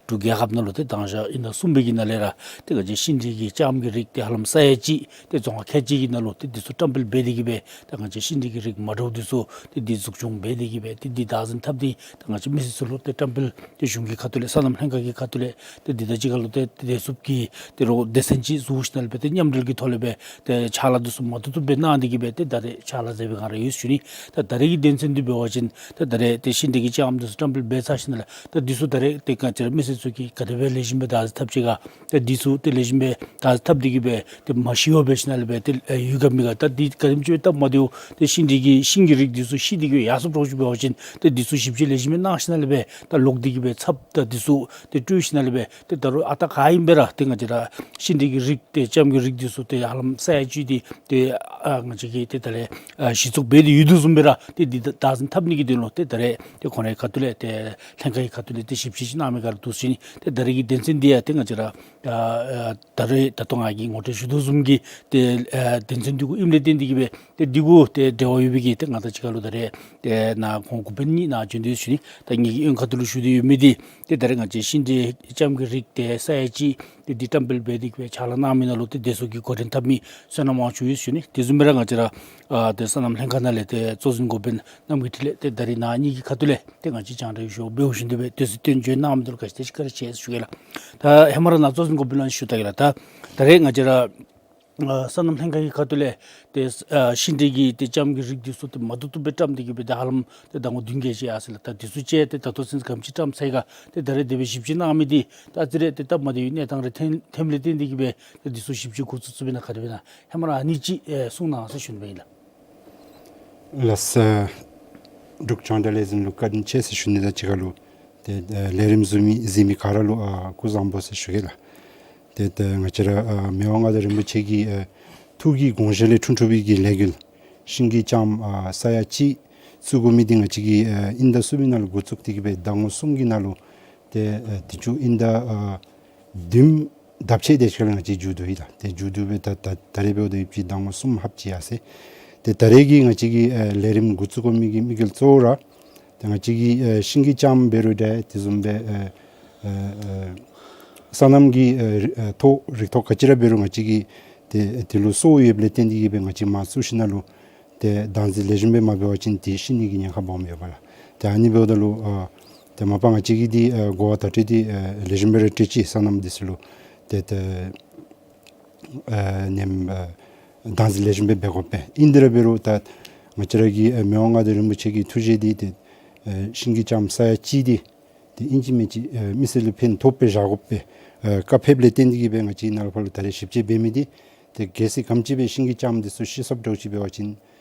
འབྲུག་རྒྱལ་ཁབ་ནང་ལུ་ཏེ་དང་ཞག་ཨིན་ཟླ་གསུམ་པའི་གི་ནང་ལས་ར་ཏེ་ང་བཅས་ཤིང་འབྲས་ཀྱི་ལྕངམ་གྱི་རིགས་ཏེ་ཧ་ལམ་ས་ཡ་གཅིག་ཏེ་རྫོང་ཁག་ཁལ་གཅིག་གི་ནང་ལུ་ཏེ་འདི་ཚུ་བཀྲམ་སྤེལ་འབད་དེ་གིས་སྦེ་ད་ང་བཅས་ཤིང་འབྲས་ཀྱི་རིགས་མ་འདྲཝ་འདི་ཚུ་ཏེ་འདི་འཛུགས་སྐྱོང་འབད་དེ་གིས་སྦེ་ཏེ་འདི་བདག་འཛིན་འཐབ་སྟེ་ད་ང་བཅས་མི་སེར་ཚུ་ལུ་ཏེ་བཀྲམ་སྤེལ་ཏེ་གཞུང་གི་ཁ་ཐུག་ལས་སོ་ནམ་ལྷན་ཁག་གི་ཁ་ཐུག་ལས་ཏེ་འདི་དང་གཅིག་ཁར་ལུ་ཏེ་ཏེ་བདེ་སྲུངཔ་ཀྱི་ཏེ་རོགས་སྡེ་ཚན་ཅིག་བཟོ་ཞིནམ་ལས་སྦེ་ཏེ་མཉམ་འབྲེལ་གྱི་ཐོག་ལས་སྦེ་ཏེ་ཕྱག་ལཱ་འདི་ཚུ་མ་ཐུབ་ཐུབ་སྦེ་གནང་དེ་གིས་སྦེ་ཏེ་ད་རེས་ཕྱག་ལཱ་མཛད་པའི་སྒང་ར་ཡོད་ཞུ་ནི། ད་ད་རེས་ཀྱི་དོན་ཚན་འདི་འབད་བ་ཅིན་ད་ད་རེས་ཏེ་ཤིང་འབྲས་ཀྱི་ལྕངམ་འདི་ཚུ་བཀྲམ་སྤེལ་འབད་ཚར་ཞིནམ་ལས་ད་འདི་ཚུ་ད་རེས་ཏེ་ག་ཅི་ར་མི་སེར་ཚུ་གིས་ག་དེ་སྦེ་ལེགས་ཤོམ་སྦེ་བདག་འཛིན་འཐབ་ཅི་ག། ད་འདི་ཚུ་ཏེ་ལེགས་ཤོམ་སྦེ་བདག་འཛིན་འཐབ་དེ་གིས་སྦེ་ཏེ་མ་ཤི་བར་འབད་ཞིནམ་ལས་སྦེ་ཏེ་ཡུལ་ག་མི་ག་ད་འདི་ག་དེམ་ཅིག་སྦེ་སྟབས་མ་བདེཝ་ཏེ་ཤིང་འབྲས་ཀྱི་ཤིང་གི་རིགས་འདི་ཚུ་ཤི་དེ་གིས་ཡར་སོངམ་འདྲཝ་ཅིག་འབད་བ་ཅིན་ཏེ་འདི་ཚུ་ཞིབ་དཔྱད་ལེགས་ཤོམ་སྦེ་གནང་ཞིནམ་ལས་སྦེ་ད་ལོག་དེ་གིས་སྦེ་ཚབ་ད་འདི་ཚུ་ཏེ་སྤྲོད་ཞིནམ་ལས་སྦེ་ཏེ་ད་རུང་ཨ་རྟག་ག་ཨིན་པས་ར་ཏེ་ང་བཅས་ར་ཤིང་འབྲས་ཀྱི་རིགས་ཏེ་ལྕངམ་གྱི་རིགས་འདི་ཚུ་ཏེ་ཧ་ལམ་ས་ཡ་གཅིག་འདི་ཏེ་ཨ་ང་བཅས་ཀྱིས་ཏེ་ད་རེས་ཨ་གཞི་བཙུགས་འབད་དེ་ཡོད་དོ་བཟུམ་སྦེ་ར་ཏེ་འདི་བདག་འཛིན་འཐབ་ནི་གི་དོན་ལུ་ཏེ་ད་རེས་ཏེ་ཁོང་རའི་ཁ་ཐུག་ལས་ཏེ་ལྷན་ཁག་གི་ཁ་ཐུག་ལས་ཏེ་ཞིབ་དཔྱད་ཅིག་གནང་མི་ག་ར་འདུག་ཟེར་ཞུ་ནི། ཏེ་ད་རེས་ཀྱི་དོན་ཚན་འདི་ཡང་ཏེ་ང་བཅས་ར་ཨ་ཨ་ད་རེས་ད་ལྟོ་ང་གིས་ངོ་སྤྲོད་ཞུ་དོ་བཟུམ་གྱི་ཏེ་ཨ་དོན་ཚན་འདི་གུ་ཨིནམ་ལས་བརྟེན་དེ་གིས་སྦེ་ཏེ་འདི་གུ་ཏེ་འབྲེལ་བ་ཡོད་པའི་གི་ཏེ་ང་དང་གཅིག་ཁར་ལུ་ད་རེས་ཏེ་ནཱ་ཁོང་འགོ་དཔོན་གཉིས་ནཱ་བྱོན་དོ་ཡོད་ཟེར་ཞུ་ནི། ད་ངེ་གི་གཡོན་ཁ་ཐུག་ལུ་བཞུགས་ཏེ་ཡོད་མི་འདི་ཏེ་ད་རེས་ང་བཅས་ཤིང་འབྲས་ལྕངམ་གྱི་རིགས་ཏེ་ས་ཡ་གཅིག་ཏེ་འདི་བཀྲམ་སྤེལ་འབད་དེ་གིས་སྦེ་ཕྱག་ལཱ་གནང་མི་ནང་ལུ་ཏེ་བདེ་སྲུངཔ་ཀྱི་འགོ་འདྲེན་འཐབ་མི་བསོད་ནམས་དབང་ཕྱུག་ཡོད་ཟེར་ཞུ་ནི། དེ་བཟུམ་སྦེ་ར་ང་བཅས་ར་ཨ་ཏེ་སོ་ནམ་ལྷན་ཁག་ནང་ལས་ཏེ་གཙོ་འཛིན་འགོ་དཔོན་རྣམ་རྒྱལ་འཕྲིན་ལས་ཏེ་ད་རེས་ནཱ་ངེ་གི་ཁ་ཐུག་ལས་ཏེ་ང་བཅས་རྒྱང་བསྒྲགས་ཞུ་འབདཝ་བཞིན་དུ་སྦེ་དུས་ཚོད་བཏོན་བྱོན་གནང་མི་འདི་ལུ་བཀའ་དྲིན་ཆེ་ཞུ་གེ་ལགས། ད་ཧེ་མ་ར་ནཱ་གཙོ་འཛིན་འགོ་དཔོན་ལུ་ཞུ་ད་གེ་ལགས། ད་ད་རེས་ང་བཅས་ར་ ཨ་སོ་ནམ་ལྷན་ཁག་གི་ཁ་ཐུག་ལས་ཏེ་ཨ་ཤིང་འབྲས་ཀྱི་ཏེ་ལྕངམ་གི་རིགས་འདི་ཚུ་ཏེ་མ་བཏུབ་བཏུབ་སྦེ་བཀྲམ་སྟེ་གི་སྦེ་ཏེ་ཧ་ལམ་ཏེ་ཟླ་ངོ་བདུན་བརྒྱད་ཅིག་ཡར་སོ་ཡི་ལགས། ད་འདི་ཚུ་ཅིག་ཏེ་ད་ལྟོ་ཚུན་ག་དེམ་ཅིག་བཀྲམ་ཚར་ཡི་ག། ཏེ་ད་རེས་དེ་སྦེ་ཞིབ་དཔྱད་གནང་མི་འདི་ད་ཨ་ཙི་རེ་ཏེ་སྟབས་མ་བདེ་བའི་གནས་སྟངས་རེ་ཐོན་ཐོནམ་ལས་བརྟེན་ཏེ་གི་སྦེ་ཏེ་འདི་ཚུ་ཞིབ་དཔྱད་འགོ་བཙུགས་བཙུགསཔ་ཨིན་ན་ག་དེ་སྦེ་ཨིན་ན། ཧེ་མ་ར་ཨ་ནི་ཅིག་ཨེ་གསུང་གནང་ཟེར་ཞུ་ནི་སྦེ་ཨིན་ལགས། ལགས་སོ། འབྲུག་རྒྱང་བསྒྲགས་ལས་འཛིན་ལུ་བཀའ་དྲིན་ཆེ་ཟེར་ཞུ་ནི་དང་གཅིག་ཁར་ལུ་ཏེ་ཨ་ལས་རིམ་གཟིགས་མི་གཟིགས་མི་ག་ར་ལུ་ཨ་སྐུ་གཟུགས་བཟང་པོ་ཟེར་ཞུ་གེ་ལགས། ཏེ་ད་ང་བཅས་ར་ཨ་མི་དབང་མངའ་བདག་རིན་པོ་ཆེ་གི་ཨ་ཐུགས་ཀྱི་དགོངས་བཞེད་ལས་འཁྲུངས་འཁྲུངས་པའི་གི་ལས་འགུལ་ཤིང་གི་ལྕངམ་ཨ་ས་ཡ་གཅིག་བཙུགས་དགོ་མི་འདི་ང་བཅས་ཀྱིས་ཨ་དབྱིན་ཟླ་གསུམ་པའི་ནང་ལུ་འགོ་བཙུགས་ཏེ་གི་སྦེ་ཟླ་ངོ་གསུམ་གྱི་ནང་ལུ་ཏེ་ཨ་དུས་ཅི་དབྱིན་ཟླ་ཨ་བདུན་ཟླཝ་ཕྱེད་དེ་ཅིག་ལུ་ང་བཅས་མཇུག་བསྡུ་ཡི་ལགས། ཏེ་མཇུག་བསྡུ་སྦེ་ད་ད་ད་རེས་འབདཝ་ད་ཡོད་པའི་ཟླ་ངོ་གསུམ་ལྷགཔ་ཅིག་ཡར་སོ་ཡི། ཏེ་ད་རེས་ཀྱི་ང་བཅས་ཀྱི་ཨ་ལས་རིམ་འགོ་བཙུགས་དགོ་མི་གི་དམིགས་ཡུལ་གཙོ་བོ་ར་ཏེ་ང་བཅས་ཀྱི་ཨ་ཤིང་གི་ལྕངམ་འབད་རུང་འདྲ་དེ་བཟུམ་སྦེ་ཨ་ཨ་ཨ་སོ་ནམ་གྱི་ཨ་རི་ཨ་ཐོག་རིགས་ཐོག་ག་ཅི་ར་འབད་རུང་ང་བཅས་ཀྱིས་ཏེ་དེ་ལུ་སོ་ཡོདཔ་ལས་བརྟེན་ཏེ་གི་སྦེ་ང་བཅས་མར་བཙུགས་ཞིནམ་ལས་ཏེ་བདག་འཛིན་ལེགས་ཤོམ་སྦེ་མ་འབད་བ་ཅིན་ཏེ་ཤི་ནི་གི་ཉེན་ཁ་སྦོམ་ཡོདཔ་ལགས། ཏེ་ཨ་ནི་འབདཝ་ད་ལུ་ཨ་ཏེ་མ་པ་ང་བཅས་ཀྱིས་འདི་ཨ་གོ་བ་བརྡ་སྤྲོད་འདི་ཨ་ལེགས་ཤོམ་སྦེ་ར་སྤྲོད་ཅི། སོ་ནམ་འདི་ཚུ་ལུ་ཏེ་ཏེ་ཨ་ནེམ་ཨ་བདག་འཛིན་ལེགས་ཤོམ་སྦེ་འབད་དགོ་པས། ཨིན་དེ་ར་འབད་རུང་ད་ང་བཅས་ར་གི་ཨ་མི་དབང་མངའ་བདག་རིན་པོ་ཆེ་གི་ཐུགས་བཞེད་འདི་ཏེ་ཨ་ཤིང་གི་ལྕངམ་ས་ཡ་གཅིག་འདི་ཏེ་ཨིན་ཅི་མིན་ཅི་ཨ་མི་སེར་ལུ་ཕན་ཐོགས་པའི་བཞག་དགོ་པའི་ཨ་བཀའ་ཕེབས་ལས་བརྟེན་ཏེ་གི་སྦེ་ང་བཅས་ནཱ་ལས་ཕར་ལུ་ད་རེས་ཞིབ་དཔྱད་འབད་མི་འདི་ཏེ་གལ་སྲིད་ག་དེམ་ཅིག་སྦེ་ཤིང་གི་ལྕངམ་འདི་ཚུ་ཤི་སོངམ་འདྲཝ་ཅིག་འབད་བ་ཅིན་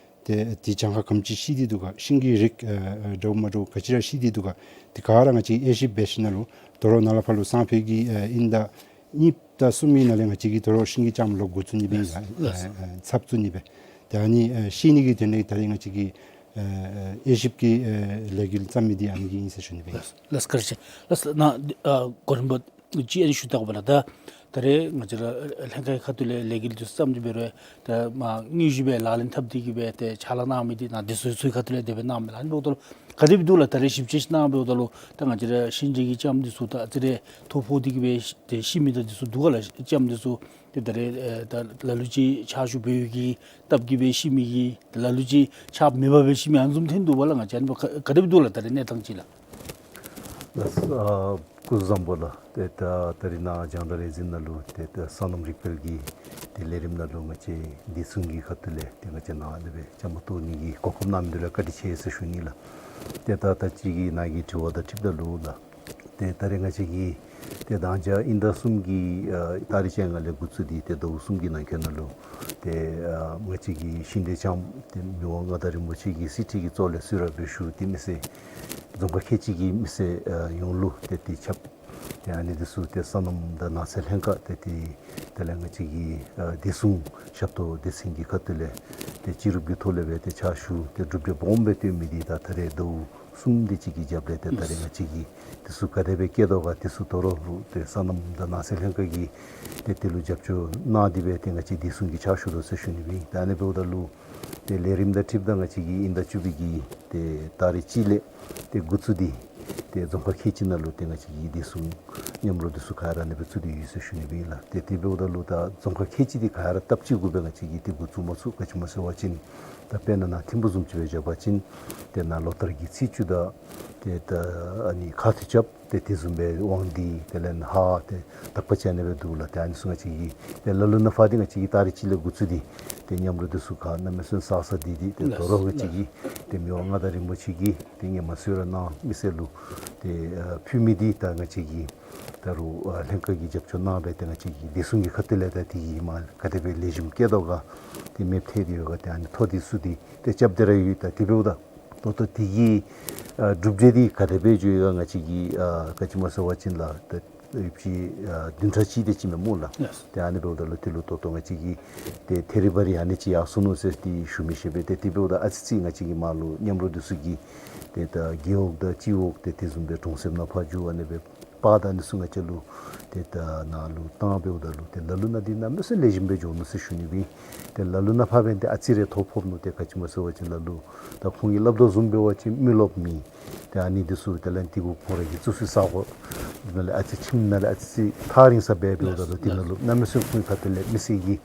ཏེ་དེ་གྱངས་ཁ་ག་དེམ་ཅིག་ཤི་སྟེ་འདུག་ག། ཤིང་གི་རིགས་ཨ་ཨ་འདྲཝ་མ་འདྲཝ་ག་ཅི་ར་ཤི་སྟེ་འདུག་ག། དེ་ག་ར་ང་བཅས་དབྱེ་ཞིབ་འབད་ཞིནམ་ལས་དོ་རུང་ནཱ་ལས་ཕར་ལུ་སང་ཕོད་ཀྱི་ཨ་དབྱིན་ཟླ་གཉིས་དང་གསུམ་གྱི་ནང་ལས་ང་བཅས་ཀྱིས་དོ་རུང་ཤིང་གི་ལྕངམ་ལོག་འགོ་བཙུགས་ནི་སྦེ་ཨིན་ལགས། ལགས། ཨ་ཨ་ཚབ་བཙུགས་ནི་སྦེ། ཏེ་ཨ་ནི་ཨ་ཤེས་ནི་གི་དོན་ལས་ད་རེས་ང་བཅས་ཀྱིས་ཨ་ཨ་དབྱེ་ཞིབ་ཀྱི་ཨ་ལས་འགུལ་བརྩམ་མི་འདི་ཨ་ནི་གི་ཨིན་ཟེར་ཞུ་ནི་སྦེ་ཨིན། ལགས་ལགས། བཀའ་དྲིན་ཆེ། ལགས་ནཱ་ཨ་གོ་རིམ་པ་ཅིག་ཨ་ནི་ཞུ་ད་གོ་པ་ལགས། ད་ད་རེས་ང་བཅས་ར་ལྷན་ཁག་གི་ཁ་ཐུག་ལས་ལས་འགུལ་འདི་བརྩམ་སྟེ་འབད་རུང་ད་མ་དངོས་གཞི་སྦེ་ལག་ལེན་འཐབ་སྟེ་གི་སྦེ་ཏེ་ཕྱག་ལཱ་གནང་མི་འདི་ནཱ་འདི་ཚུ་ཚུ་གི་ཁ་ཐུག་ལས་དེ་སྦེ་གནངམ་མས་ལགས། ཨ་ནི་འབདཝ་ད་ལུ་ག་དེ་སྦེ་འདུག་ལགས། ད་རེས་ཞིབ་དཔྱད་ཅིག་གནང་འབདཝ་ད་ལུ་ད་ང་བཅས་ར་ཤིང་འབྲས་ཀྱི་ལྕངམ་འདི་ཚུ་ད་ཨ་ཙི་རེ་ཐོ་ཕོག་སྟེ་གི་སྦེ་ཏེ་ཤི་མི་དང་འདི་ཚུ་འདུག་ག་ལགས། ལྕངམ་འདི་ཚུ་ཏེ་ད་རེས་ཨེ་ད་ལ་ལུ་ཅིག་ཕྱག་ཞུ་འབད་བའི་གི་སྟབས་ཀྱིས་སྦེ་ཤི་མི་གི་ལ་ལུ་ཅིག་ཕྱག་མེད་པར་སྦེ་ཤི་མི་ཨ་ནི་བཟུམ་ཐོན་འདུག་པ་ལགས། ང་བཅས་ཨ་ནི་སྦེ་ག་ག་དེ་སྦེ་འདུག་ལགས། ད་རེས་གནས་སྟངས་ཅིག་ལགས། ལགས་སོ། ཨ་སྐུ་གཟུགས་བཟང་པོ་ལགས། ཏེ་ད་ད་རེས་ནཱ་རྒྱང་བསྒྲགས་ལས་འཛིན་ནང་ལུ་ཏེ་ད་སོ་ནམ་རིག་པའི་གི་ཏེ་ལས་རིམ་ནང་ལུ་ང་བཅས་བདེ་སྲུང་གི་ཁ་ཐུག་ལས་ཏེ་ང་བཅས་ནཱ་ཨ་ནི་སྦེ་བཅའ་མར་གཏོགས་ནི་གི་གོ་སྐབས་གནང་མི་འདི་ལུ་བཀའ་དྲིན་ཆེ་ཟེར་ཞུ་ནི་ལགས། ཏེ་ད་ད་ཅི་གི་ནཱ་གི་དྲི་བ་དང་འཁྲིལཝ་ད་ལུ་ལགས། ཏེ་ད་རེས་ང་བཅས་ཀྱིས་ཏེ་མདང་ཞག་དབྱིན་ཟླ་གསུམ་གྱི་ཨ་ཏ་རིག་བཅོ་ལྔ་ལས་འགོ་བཙུགས་ཏེ་ཏེ་ཟླཝ་གསུམ་གྱི་ནང་འཁོད་ནང་ལུ་ཏེ་ཨ་ང་བཅས་ཀྱི་ཤིང་འབྲས་ལྕངམ་ཏེ་མི་དབང་མངའ་བདག་རིན་པོ་ཆེ་གི་གསེར་ཁྲི་གི་གཙོ་ལས་གསོལ་རས་འབུལ་ཞུ་སྟེ་མི་སེར་རྫོང་ཁག་ཁལ་གཅིག་གི་མི་སེར་ཨ་ཡོངས་ལུ་ཏེ་དེ་ཁྱབ་ཏེ་ཨ་ནི་འདི་ཚུ་ཏེ་སོ་ནམ་དང་ནགས་ཚལ་ལྷན་ཁག་ཏེ་དེ་དེ་ལས་ང་བཅས་ཀྱི་ཨ་བདེ་སྲུང་ཞབས་ཏོག་སྡེ་ཚན་གྱི་ཁ་ཐུག་ལས་ཏེ་སྤྱི་རུབ་ཀྱི་ཐོག་ལས་སྦེ་ཏེ་ཕྱག་ཞུ་ཏེ་གྲུབ་འབྲས་སྦོམ་སྦེ་ཐོན་མི་འདི་ད་ད་རེས་ཟླཝ་གསུམ་དེ་ཅིག་གི་རྒྱབ་ལས་ཏེ་ད་རེས་ང་བཅས་ཀྱིས་འདི་ཚུ་ག་དེ་སྦེ་བཀལ་དོ་ག། འདི་ཚུ་དོ་རུང་ལུ་ཏེ་སོ་ནམ་དང་ནགས་ཚལ་ལྷན་ཁག་གིས་ཏེ་དེ་ལུ་རྒྱབ་སྐྱོར་གནང་སྟེ་སྦེ་ཏེ་ང་བཅས་བདེ་སྲུང་གི་ཕྱག་ཞུ་དོ་ཟེར་ཞུ་ནི་སྦེ་ཨིན། ད་ཨ་ནི་འབདཝ་ད་ལུ་ཏེ་ལས་རིམ་དང་འཁྲིལཝ་ད་ང་བཅས་ཀྱིས་དབྱིན་ཟླ་བཅུ་པའི་གི་ཏེ་ཏ་རིག་གཅིག་ལས་ཏེ་འགོ་བཙུགས་ཏེ་ཏེ་རྫོང་ཁག་ཁལ་གཅིག་ནང་ལུ་ཏེ་ང་བཅས་ཀྱི་བདེ་སྲུང་མཉམ་རོགས་འདི་ཚུ་ག་ར་ཨ་ནི་སྦེ་བཙུགས་ཏེ་ཡོད་ཟེར་ཞུ་ནི་སྦེ་ཨིན་ལགས། ཏེ་དེ་འབདཝ་ད་ལུ་ད་རྫོང་ཁག་ཁལ་གཅིག་འདི་ག་ར་སྟབས་གཅིག་གུ་སྦེ་ང་བཅས་ཀྱིས་ཏེ་འགོ་བཙུགས་མ་ཚུགས། ག་ཅི་སྨོ་ཟེར་བ་ཅིན་ད་དཔེར་ན་ནཱ་ཐིམ་ཕུག་བཟུམ་ཅིག་སྦེ་བཞག་པ་ཅིན་ཏེ་ནཱ་ལོ་ལྟར་གྱི་ཚེས་བཅུ་དང་ཏེ་ད་ཨ་ནི་ཁ་ཐུག་རྐྱབ་ཏེ་དེ་བཟུམ་སྦེ་དབང་འདུས་དེ་ལས་ཧཱ་ཏེ་དག་པ་ཅིག་ཨ་ནི་སྦེ་འདུག་ལགས། ཏེ་ཨ་ནི་ཚུ་ང་བཅས་ཀྱིས་ཏེ་ལ་ལུ་ནང་ཕར་འདི་ང་བཅས་ཀྱིས་ཏ་རིག་གཅིག་ལས་འགོ་བཙུགས་ཏེ་ཏེ་མཉམ་རོགས་འདི་ཚུ་ག་གནམ་མེད་ས་མེད་བསགས་བསགས་ཏེ་ཏེ་དོ་རུང་ང་བཅས་ཀྱིས་ཏེ་མི་དབང་མངའ་བདག་རིན་པོ་ཆེ་གིས་ཏེ་སྔོན་མ་གསོལ་རས་གནང་མི་སེར་ལུ་ཏེ་ཨ་ཕུལ་མི་འདི་ད་ང་བཅས་ཀྱིས་ད་རུང་ཨ་ལྷན་ཁག་གིས་རྒྱབ་སྐྱོར་གནང་སྦེ་ཏེ་ང་བཅས་ཀྱིས་བདེ་སྲུང་གི་ཁ་ཐུག་ལས་ད་དེ་གི་མ་ག་དེ་སྦེ་ལེགས་ཤོམ་བཀལ་དོ་ག། ཏེ་མེདཔ་ཐལ་ཏེ་ཡོད་ག། ཏེ་ཨ་ནི་ཐོ་འདི་ཚུ་འདི་ཏེ་རྐྱབ་སྟེ་ར་ཡོད། ད་དེ་འབདཝ་ད་ད་ལྟོ་དེ་གི་ཨ་གྲུབ་འབྲས་འདི་ག་དེ་སྦེ་འགྱོ་ཡི་ག། ང་བཅས་ཀྱིས་ཨ་ག་ཅི་སྨོ་ཟེར་བ་ཅིན་ལགས་ད་ཡོདཔ་ཅིག་ཨ་བདུན་ཕྲག་གཅིག་དེ་ཅིག་མས་སྨོ་ལགས། ལགས། ཏེ་ཨ་ནི་འབདཝ་ད་ལུ་དེ་ལུ་ད་ལྟོ་ང་བཅས་ཀྱིས་ཏེ་ཐད་རི་བ་རི་ཨ་ནི་ཅིག་ཡར་སོ་ནུག་ཟེར་ཏེ་ཞུ་མི་ཤེས་པས། ཏེ་དེ་འབདཝ་ད་ཨ་ཙི་ཅིག་ང་བཅས་ཀྱིས་མར་ལུ་མཉམ་རོགས་འདི་ཚུ་གིས་ཏེ་ད་རྒེད་འོག་དང་སྤྱི་འོག་ཏེ་དེ་བཟུམ་སྦེ་གྲོང་གསེབ་ནང་ཕར་འགྱོ་ཨ་ནི་སྦེ་པར་དང་ཨ་ནི་ཚུ་ང་བཅས་ལུ་ཏེ་ད་ནཱ་ལུ་བཏང་འབདཝ་ད་ལུ་ཏེ་ལ་ལུ་ནང་འདི་གནམ་མེད་ས་མེད་ལེགས་ཤོམ་སྦེ་འགྱོ་ནུག་ཟེར་ཞུ་ནི་སྦེ་ཨིན། ཏེ་ལ་ལུ་ནང་ཕར་འབདན་ཏེ་ཨ་ཙི་རེ་ཐོ་ཕོག་ནུག། ཏེ་ག་ཅི་སྨོ་ཟེར་བ་ཅིན་ལ་ལུ་ད་ཁོང་གིས་སླབ་དོ་བཟུམ་འབད་བ་ཅིན་མི་རློབས་མི་ཏེ་ཨ་ནི་འདི་ཚུ་དེ་ལས་དེ་གུ་ཁོང་ར་གིས་བཙུགས་ས་ས་གོ་ ནང་ལས་ཨ་ཙི་ཁྱིམ་ནང་ལས་ཨ་ཙི་ཐག་རིང་ས་སྦེ་འབདཝ་ད་ལུ་དེ་ནང་ལུ་གནམ་མེད་ས་མེད་ཁོང་གི་ཁ་ཐུག་ལས་མི་སེར་གྱིས་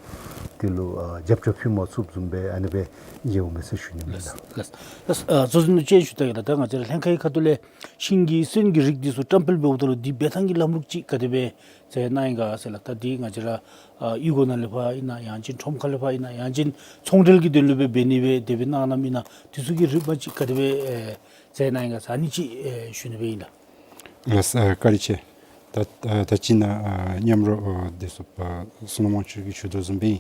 དེ་ལུ་ཨ་རྒྱབ་སྐྱོར་ཕུལ་མ་ཚུགསཔ་བཟུམ་སྦེ་ཨ་ནི་སྦེ་མཇལཝ་མས་ཟེར་ཞུ་ནི་ཨིན་ལགས། ལགས། ལགས། ཨ་གཙོ་འཛིན་ལུ་ཅིག་ཞུ་ད་གེ་ལགས། ད་ང་བཅས་ར་ལྷན་ཁག་གི་ཁ་ཐུག་ལས་ཤིང་གི་སོན་གྱི་རིགས་འདི་ཚུ་བཀྲམ་སྤེལ་འབདཝ་ད་ལུ་འདི་འབད་ཐངས་ཀྱི་ལམ་ལུགས་ཅིག་ག་དེ་སྦེ་མཛད་གནང་ཡི་ག་ཟེར་ལགས། ད་འདི་ང་བཅས་ར་ཨ་གཡུས་སྒོ་ནང་ལས་ཕར་ཨིན་ན་ཡང་ཅིན་ཁྲོམ་ཁ་ལས་ཕར་ཨིན་ན་ཡང་ཅིན་ཚོང་འབྲེལ་གྱི་དོན་ལུ་སྦེ་འབད་ནི་སྦེ་དེ་སྦེ་གནང་གནངམ་ཨིན་ན་འདི་ཚུ་གི་རིམ་པ་ཅིག་ག་དེ་སྦེ་ཨེ་མཛད་གནང་ཡི་ག་ཟེར་ཨ་ནི་ཅིག་ཨེ་ཞུ་ནི་སྦེ་ཨིན་ལགས། ལགས། ཨ་བཀའ་དྲིན་ཆེ། ད་ཨ་ད་ཅི་ནཱ་ཨ་མཉམ་རོགས་ཨ་བདེ་སྲུངཔ་བསོད་ནམས་དབང་ཕྱུག་གིས་ཞུ་དོ་བཟུམ་སྦེ་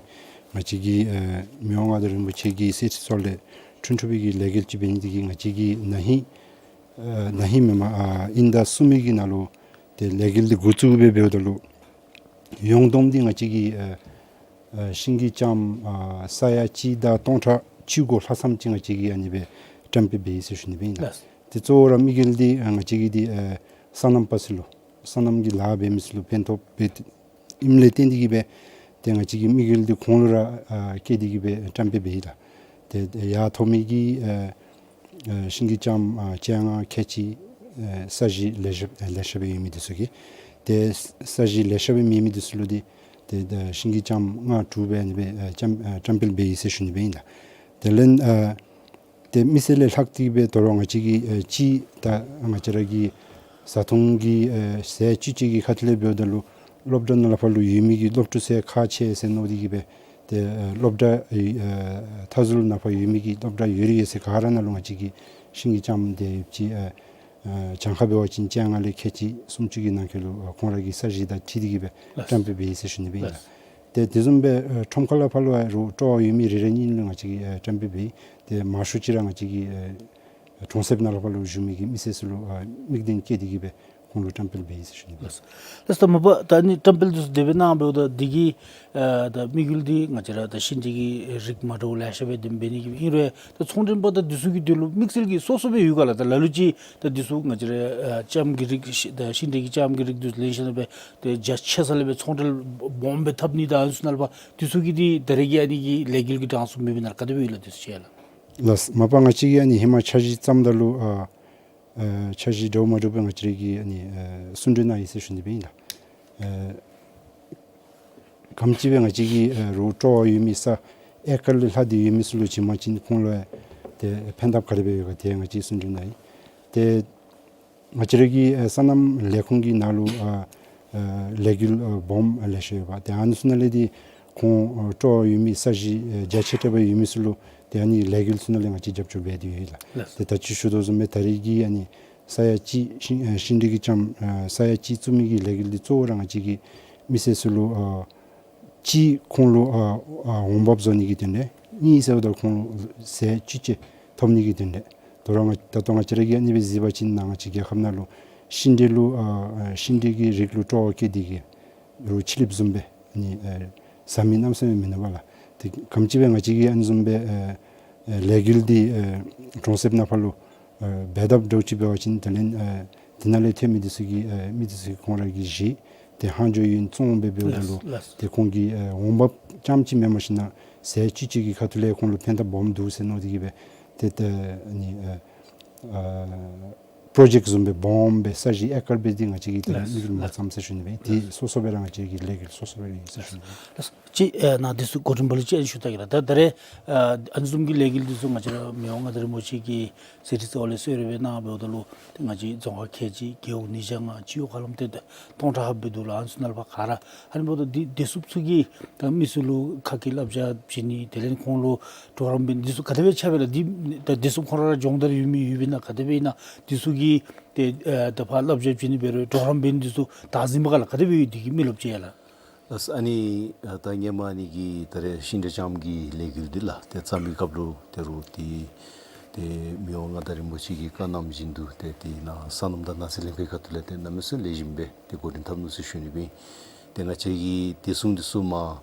ང་བཅས་ཀྱི་ཨ་མི་དབང་མངའ་བདག་རིན་པོ་ཆེ་གི་གསེར་ཁྲི་གཙོ་ལས་འཁྲུངས་འཁྲུངས་པའི་གི་ལས་འགུལ་ཅིག་འབད་ནི་འདི་གིས་ང་བཅས་ཀྱིས་ན་ཧིང་ཨ་ན་ཧིང་མེན་པར་ཨ་དབྱིན་ཟླ་གསུམ་པའི་གི་ནང་ལུ་ཏེ་ལས་འགུལ་འདི་འགོ་བཙུགས་སྦེ་འབདཝ་ད་ལུ་ཡོངས་བསྡོམས་འདི་ང་བཅས་ཀྱི་ཨ་ཨ་ཤིང་གི་ལྕངམ་ཨ་ས་ཡ་གཅིག་དང་སྟོང་ཕྲག་བཅུ་གོ་ལྷག་ཙམ་ཅིག་ང་བཅས་ཀྱིས་ཨ་ནི་སྦེ་བཀྲམ་སྤེལ་འབད་ཡི་ཟེར་ཞུ་ནི་སྦེ་ཨིན་ལགས། ལགས། ཏེ་གཙོ་བོ་ར་དམིགས་ཡུལ་འདི་ཨ་ང་བཅས་ཀྱི་འདི་ཨ་སོ་ནམ་པ་ཚུ་ལུ་སོ་ནམ་གྱི་ལཱ་འབད་མི་ཚུ་ལུ་ཕན་ཐོགས་འབད་ཨིནམ་ལས་བརྟེན་ཏེ་གིས་སྦེ་ཏེ་ང་བཅས་ཀྱི་དམིགས་ཡུལ་འདི་ཁོང་ལུ་ར་ཨ་བསྐྱེད་དེ་གིས་སྦེ་བཀྲམ་སྤེལ་འབད་ཡི་ལགས། ཏེ་ཡར་ཐོབ་མི་གི་ཨ་ཨ་ཤིང་གི་ལྕངམ་ཨ་བཅོ་ལྔ་ཁལ་གཅིག་ཨ་ས་གཞི་ལེ་ཤ་ལེ་ཤ་སྦེ་ཡོད་མི་འདི་ཚུ་གི་ཏེ་ས་གཞི་ལེ་ཤ་སྦེ་མེད་མི་འདི་ཚུ་ལུ་འདི་ཏེ་ཤིང་གི་ལྕངམ་ལྔ་དྲུག་སྦེ་ཨ་ནི་སྦེ་ཨ་བཀྲམ་ཨ་བཀྲམ་སྤེལ་འབད་ཡི་ཟེར་ཞུ་ནི་སྦེ་ཨིན་ལགས། དེ་ལས་ཨ་ཏེ་མི་སེར་ལས་ལྷག་སྟེ་སྦེ་དོ་རུང་ང་བཅས་ཀྱི་ཨ་སྤྱི་ད་ང་བཅས་ར་གི་བཟའ་འཐུང་གི་ཨ་ཟས་བཅུད་ཅིག་གི་ཁ་ཐུག་ལས་འབདཝ་ད་ལུ་སློབ་གྲྭ་ནང་ལས་ཕར་ལུ་ཡོད་མི་གི་སློབ་ཕྲུག་ཚུ་ཁག་ཆེ་ཟེར་མནོ་སྟེ་གིས་སྦེ་ཏེ་ཨ་སློབ་གྲྭ་ཨ་མཐའ་ཟུར་ནང་ཕར་ཡོད་མི་གི་སློབ་གྲྭ་ཡོད་རིགས་ཡོད་ཚད་ག་ར་ནང་ལུ་ང་བཅས་ཀྱི་ཤིང་གི་ལྕངམ་དེ་ཡོདཔ་ཅིག་ཨ་ཨ་གྱངས་ཁ་འབད་བ་ཅིན་བཅོ་ལྔ་ལས་ཁལ་གཅིག་སུམ་ཅུ་གི་ནང་འཁོད་ལུ་ཨ་ཁོང་ར་གི་ས་གཞི་དང་འཁྲིལ་ཏེ་གིས་སྦེ་ལགས། བཀྲམ་སྤེལ་འབད་ཡི་ཟེར་ཞུ་ནི་སྦེ་ཨིན་ལགས། ལགས། ཏེ་དེ་བཟུམ་སྦེ་ཨ་ཁྲོམ་ཁ་ལས་ཕར་ལུ་ཨ་རོགས་སྤྲོ་བ་ཡོད་མི་རེ་རེ་གཉིས་ལུ་ང་བཅས་ཀྱིས་ཨ་བཀྲམ་སྤེལ་འབད་ཡི། ཏེ་མང་ཤོས་ཅིག་ར་ང་བཅས་ཀྱི་ཨ་གྲོང་གསེབ་ནང་ལས་ཕར་ལུ་བཞུགས་མི་གི་མི་སེར་ཚུ་ལུ་ཨ་དམིགས་གཏད་བསྐྱེད་དེ་གིས་སྦེ་ཁོང་ལུ་བཀྲམ་སྤེལ་འབད་ཡི་ཟེར་ཞུ་ནི་སྦེ་ཨིན་ལགས། ལགས། ད་མ་པ་ད་ནི་བཀྲམ་སྤེལ་འདི་ཚུ་དེ་སྦེ་གནང་འབདཝ་ད་འདི་གི་ཨ་ད་དམིགས་ཡུལ་འདི་ང་བཅས་ར་ད་ཤིང་འབྲས་ཀྱི་རིགས་མ་འདྲཝ་ལེ་ཤ་སྦེ་དེ་འབད་ནི་གི་ཨིན་རུང་ད་ཚོང་མགྲོན་པ་དང་འདི་ཚུ་གི་དོན་ལུ་དམིགས་བསལ་གྱི་སོ་སོ་སྦེ་ཡོད་ག་ལགས། ད་ལ་ལུ་ཅིག་ད་འདི་ཚུ་ང་བཅས་ར་ཨ་ལྕངམ་གྱི་རིགས་ཤི་ད་ཤིང་འབྲས་ཀྱི་ལྕངམ་གྱི་རིགས་འདི་ཚུ་ལེན་ཞིནམ་ལས་སྦེ་ཏེ་རྒྱ་ཆེ་ས་ལས་སྦེ་ཚོང་འབྲེལ་སྦོམ་སྦེ་འཐབ་ནི་དང་ཨ་ནི་ཚུ་ནང་ལས་ཕར་འདི་ཚུ་གི་འདི་ད་རེས་ཀྱི་ཨ་ནི་གི་ལས་འགུལ་གྱི་གྲངས་སུ་མེད་པས་ན་ག་དེ་སྦེ་ཡོད་ལགས། འདི་ཚུ་ཅིག་ལགས། ལགས། མ་པ་ང་བཅས་ཀྱིས་ཨ་ནི་ཧེ་མ་འཆར་གཞི་བརྩམ་ད་ལུ་ཨ་ཨ་འཆར་གཞི་འདྲཝ་མ་འདྲཝ་སྦེ་ང་བཅས་ར་གིས་ཨ་ནི་ཨ་གསུང་གྲོས་གནང་ཡི་ཟེར་ཞུ་ནི་སྦེ་ཨིན་ལགས། ཨ་ག་དེམ་ཅིག་སྦེ་ང་བཅས་ཀྱི་ཨ་རོགས་སྤྲོ་བ་ཡོད་མི་ས་ཨེ་ཀར་ལས་ལྷག་སྟེ་ཡོད་མི་ཚུ་ལུ་བྱིན་པ་ཅིན་ཁོང་ལུ་ཨ་ཏེ་ཕན་ཐབས་ག་དེ་སྦེ་ཡོད་ག་དེ་ང་བཅས་གསུང་གྲོས་གནང་ཡི། ཏེ་ང་བཅས་ར་གི་ཨ་སོ་ནམ་ལས་ཁུངས་ཀྱི་ནང་ལུ་ཨ་ཨ་ལས་འགུལ་ཨ་སྦོམ་ཨ་ལེ་ཤ་ཡོད་པ། ཏེ་ཨ་ནི་ཚུ་ནང་ལས་འདི་ཁོང་ཨ་སྤྲོ་བ་ཡོད་མི་ས་གཞི་ཨ་རྒྱ་ཆེ་དྲགས་སྦེ་ཡོད་མི་ཚུ་ལུ་ཏེ་ཨ་ནི་ལས་འགུལ་ཚུ་ནང་ལས་ང་བཅས་རྒྱབ་སྐྱོར་འབད་དེ་ཡོད་ལགས། ལགས། ཏེ་ད་ཅི་ཞུ་དོ་བཟུམ་སྦེ་ད་རེས་ཀྱི་ཨ་ནི་ས་ཡ་གཅིག་ཤིང་ཨ་ཤིང་འབྲས་ཀྱི་ལྕངམ་ཨ་ས་ཡ་གཅིག་བཙུགས་མི་གི་ལས་འགུལ་འདི་གཙོ་བོ་ར་ང་བཅས་ཀྱི་མི་སེར་ཚུ་ལུ་ཨ་གཅིག་ཁོང་ལུ་ཨ་ཨ་འོང་འབབ་བཟོ་ནི་གི་དོན་ལས། གཉིས་ཟེརཝ་ད་ཁོང་ལུ་ཟས་བཅུད་ཅིག་ཐོབ་ནི་གི་དོན་ལས། དོ་རུང་ང་ད་ལྟོ་ང་བཅས་ར་གིས་ཨ་ནི་སྦེ་གཟིགས་པ་ཅིན་ནཱ་ང་བཅས་རྒྱལ་ཁབ་ནང་ལུ་ཤིང་འབྲས་ལུ་ཨ་ཨ་ཤིང་འབྲས་ཀྱི་རིགས་ལུ་སྤྲོ་བ་བསྐྱེད་དེ་གིས་རོགས་ཕྱི་གླིངཔ་བཟུམ་སྦེ་ཨ་ནི་ཨ་བཟའ་མི་གནམ་མེད་ས་མེད་མིན་འདུག་པ་ལགས། ཏེ་ག་དེམ་ཅིག་སྦེ་ང་བཅས་ཀྱིས་ཨ་ནི་བཟུམ་སྦེ་ཨ་ཨ་ལས་འགུལ་འདི་ཨ་གྲོང་གསེབ་ནང་ཕར་ལུ་ཨ་འབད་འཐབ་འདྲཝ་ཅིག་འབད་བ་ཅིན་དེ་ལས་ཨ་དེ་ནང་ལས་ཐོན་མི་འདི་ཚུ་གིས་ཨ་མི་འདི་ཚུ་གིས་ཁོང་ར་གིས་བཞེས་ཏེ་ལྷག་འཕྲོ་ཡོད་བཙོང་སྦེ་འབདཝ་ད་ལུ། ལགས། ལགས། ཏེ་ཁོང་གི་ཨ་འོང་འབབ་རྐྱངམ་ཅིག་མེན་པར་ཞིན་ན་ཟས་བཅུད་ཅིག་གི་ཁ་ཐུག་ལས་ཁོང་ལུ་ཕན་ཐབས་སྦོམ་འདུག་ཟེར་མནོ་སྟེ་གིས་སྦེ་ཏེ་ཏེ་ཨ་ནི་ཨ་ཨ་པྲོ་ཇེཀཊ་བཟུམ་སྦེ་སྦོམ་སྦེ་ས་གཞི་ཨེ་ཀར་སྦེ་འདི་ང་བཅས་ཀྱིས་ད་རེས། ལགས། མིག་ལུ་མ་ལགས། བརྩམས་ཟེར་ཞུ་ནི་སྦེ། ཏེ་ལགས། སོ་སོ་སྦེ་ར་ང་བཅས་ཀྱི་ལས་འགུལ་སོ་སོ་སྦེ་ར་ཨིན་ཟེར་ཞུ་ནི་སྦེ། ལགས། ཅིག་ཨ་ནཱ་འདི་ཚུ་འགོ་འདྲེན་པ་ལུ་ཅིག་ཨ་ནི་ཞུ་ད་གེ་ལགས། ད་ད་རེས་ཨ་ཨ་ནི་བཟུམ་གྱི་ལས་འགུལ་འདི་ཚུ་ང་བཅས་ར་མི་དབང་མངའ་བདག་རིན་པོ་ཆེ་གིས་གསེར་ཁྲི་གཙོ་བོ་ལས་གསོལ་རས་སྦེ་གནང་འབདཝ་ད་ལུ་ཏེ་ང་བཅས་རྫོང་ཁག་ཁལ་གཅིག་རྒེད་འོག་ཉིས་བརྒྱ་ལྔ་སྤྱི་འོག་ཧ་ལམ་ཏེ་སྟོང་ཕྲག་ལྷགཔ་སྦེ་འདུག་ལགས། ཨ་ནི་ཚུ་ནང་ལས་ཕར་ག་ར་ཨ་ནི་འབདཝ་ད་འདི་བདེ་སྲུངཔ་ཚུ་གིས་ད་མི་ཚུ་ལུ་ཁ་སྐད་བསླབ་བྱ་བྱིན་ནི་དེ་ལས་ཁོང་ལུ་གྲོགས་རམ་འབད་ནི་འདི་ཚུ་ག་དེ་སྦེ་ཆགས་པས་ལགས། འདི་ད་བདེ་སྲུངཔ་ཁོང་ར་སྦྱོང་བརྡར་ཡོད་མི་ཡོདཔ་ཨིན་ན་ག་དེ་སྦེ་ཨིན་ན་འདི་ཚུ་གིས་ཏེ་ཨ་ད་ཕར་བསླབ་བྱ་བྱིན་ནི་འབད་རུང་གྲོགས་རམ་འབད་ནི་འདི་ཚུ་བདག་འཛིན་པ་ག་ལགས། ག་དེ་སྦེ་ཡོད་འདི་གི་མི་རློབས་ཅིག་ཡ་ལགས། ལགས། ཨ་ནི་ཨ་ད་ཧེ་མ་ཨ་ནི་གི་ད་རེས་ཤིང་འབྲས་ལྕངམ་གྱི་ལས་འགུལ་འདི་ལགས་ཏེ་བརྩམ་པའི་སྐབས་ལུ་ད་རུང་ཏེ་ཏེ་མི་དབང་མངའ་བདག་རིན་པོ་ཆེ་གི་བཀའ་གནང་བཞིན་དུ་ཏེ་དེ་ནང་སོ་ནམ་དང་ནགས་ཚལ་ལྷན་ཁག་གི་ཁ་ཐུག་ལས་ཏེ་གནམ་མེད་ས་མེད་ལེགས་ཤོམ་སྦེ་ཏེ་འགོ་འདྲེན་འཐབ་ནུག་ཟེར་ཞུ་ནི་སྦེ། ཏེ་ང་བཅས་ཀྱི་བདེ་སྲུང་འདི་ཚུ་མར་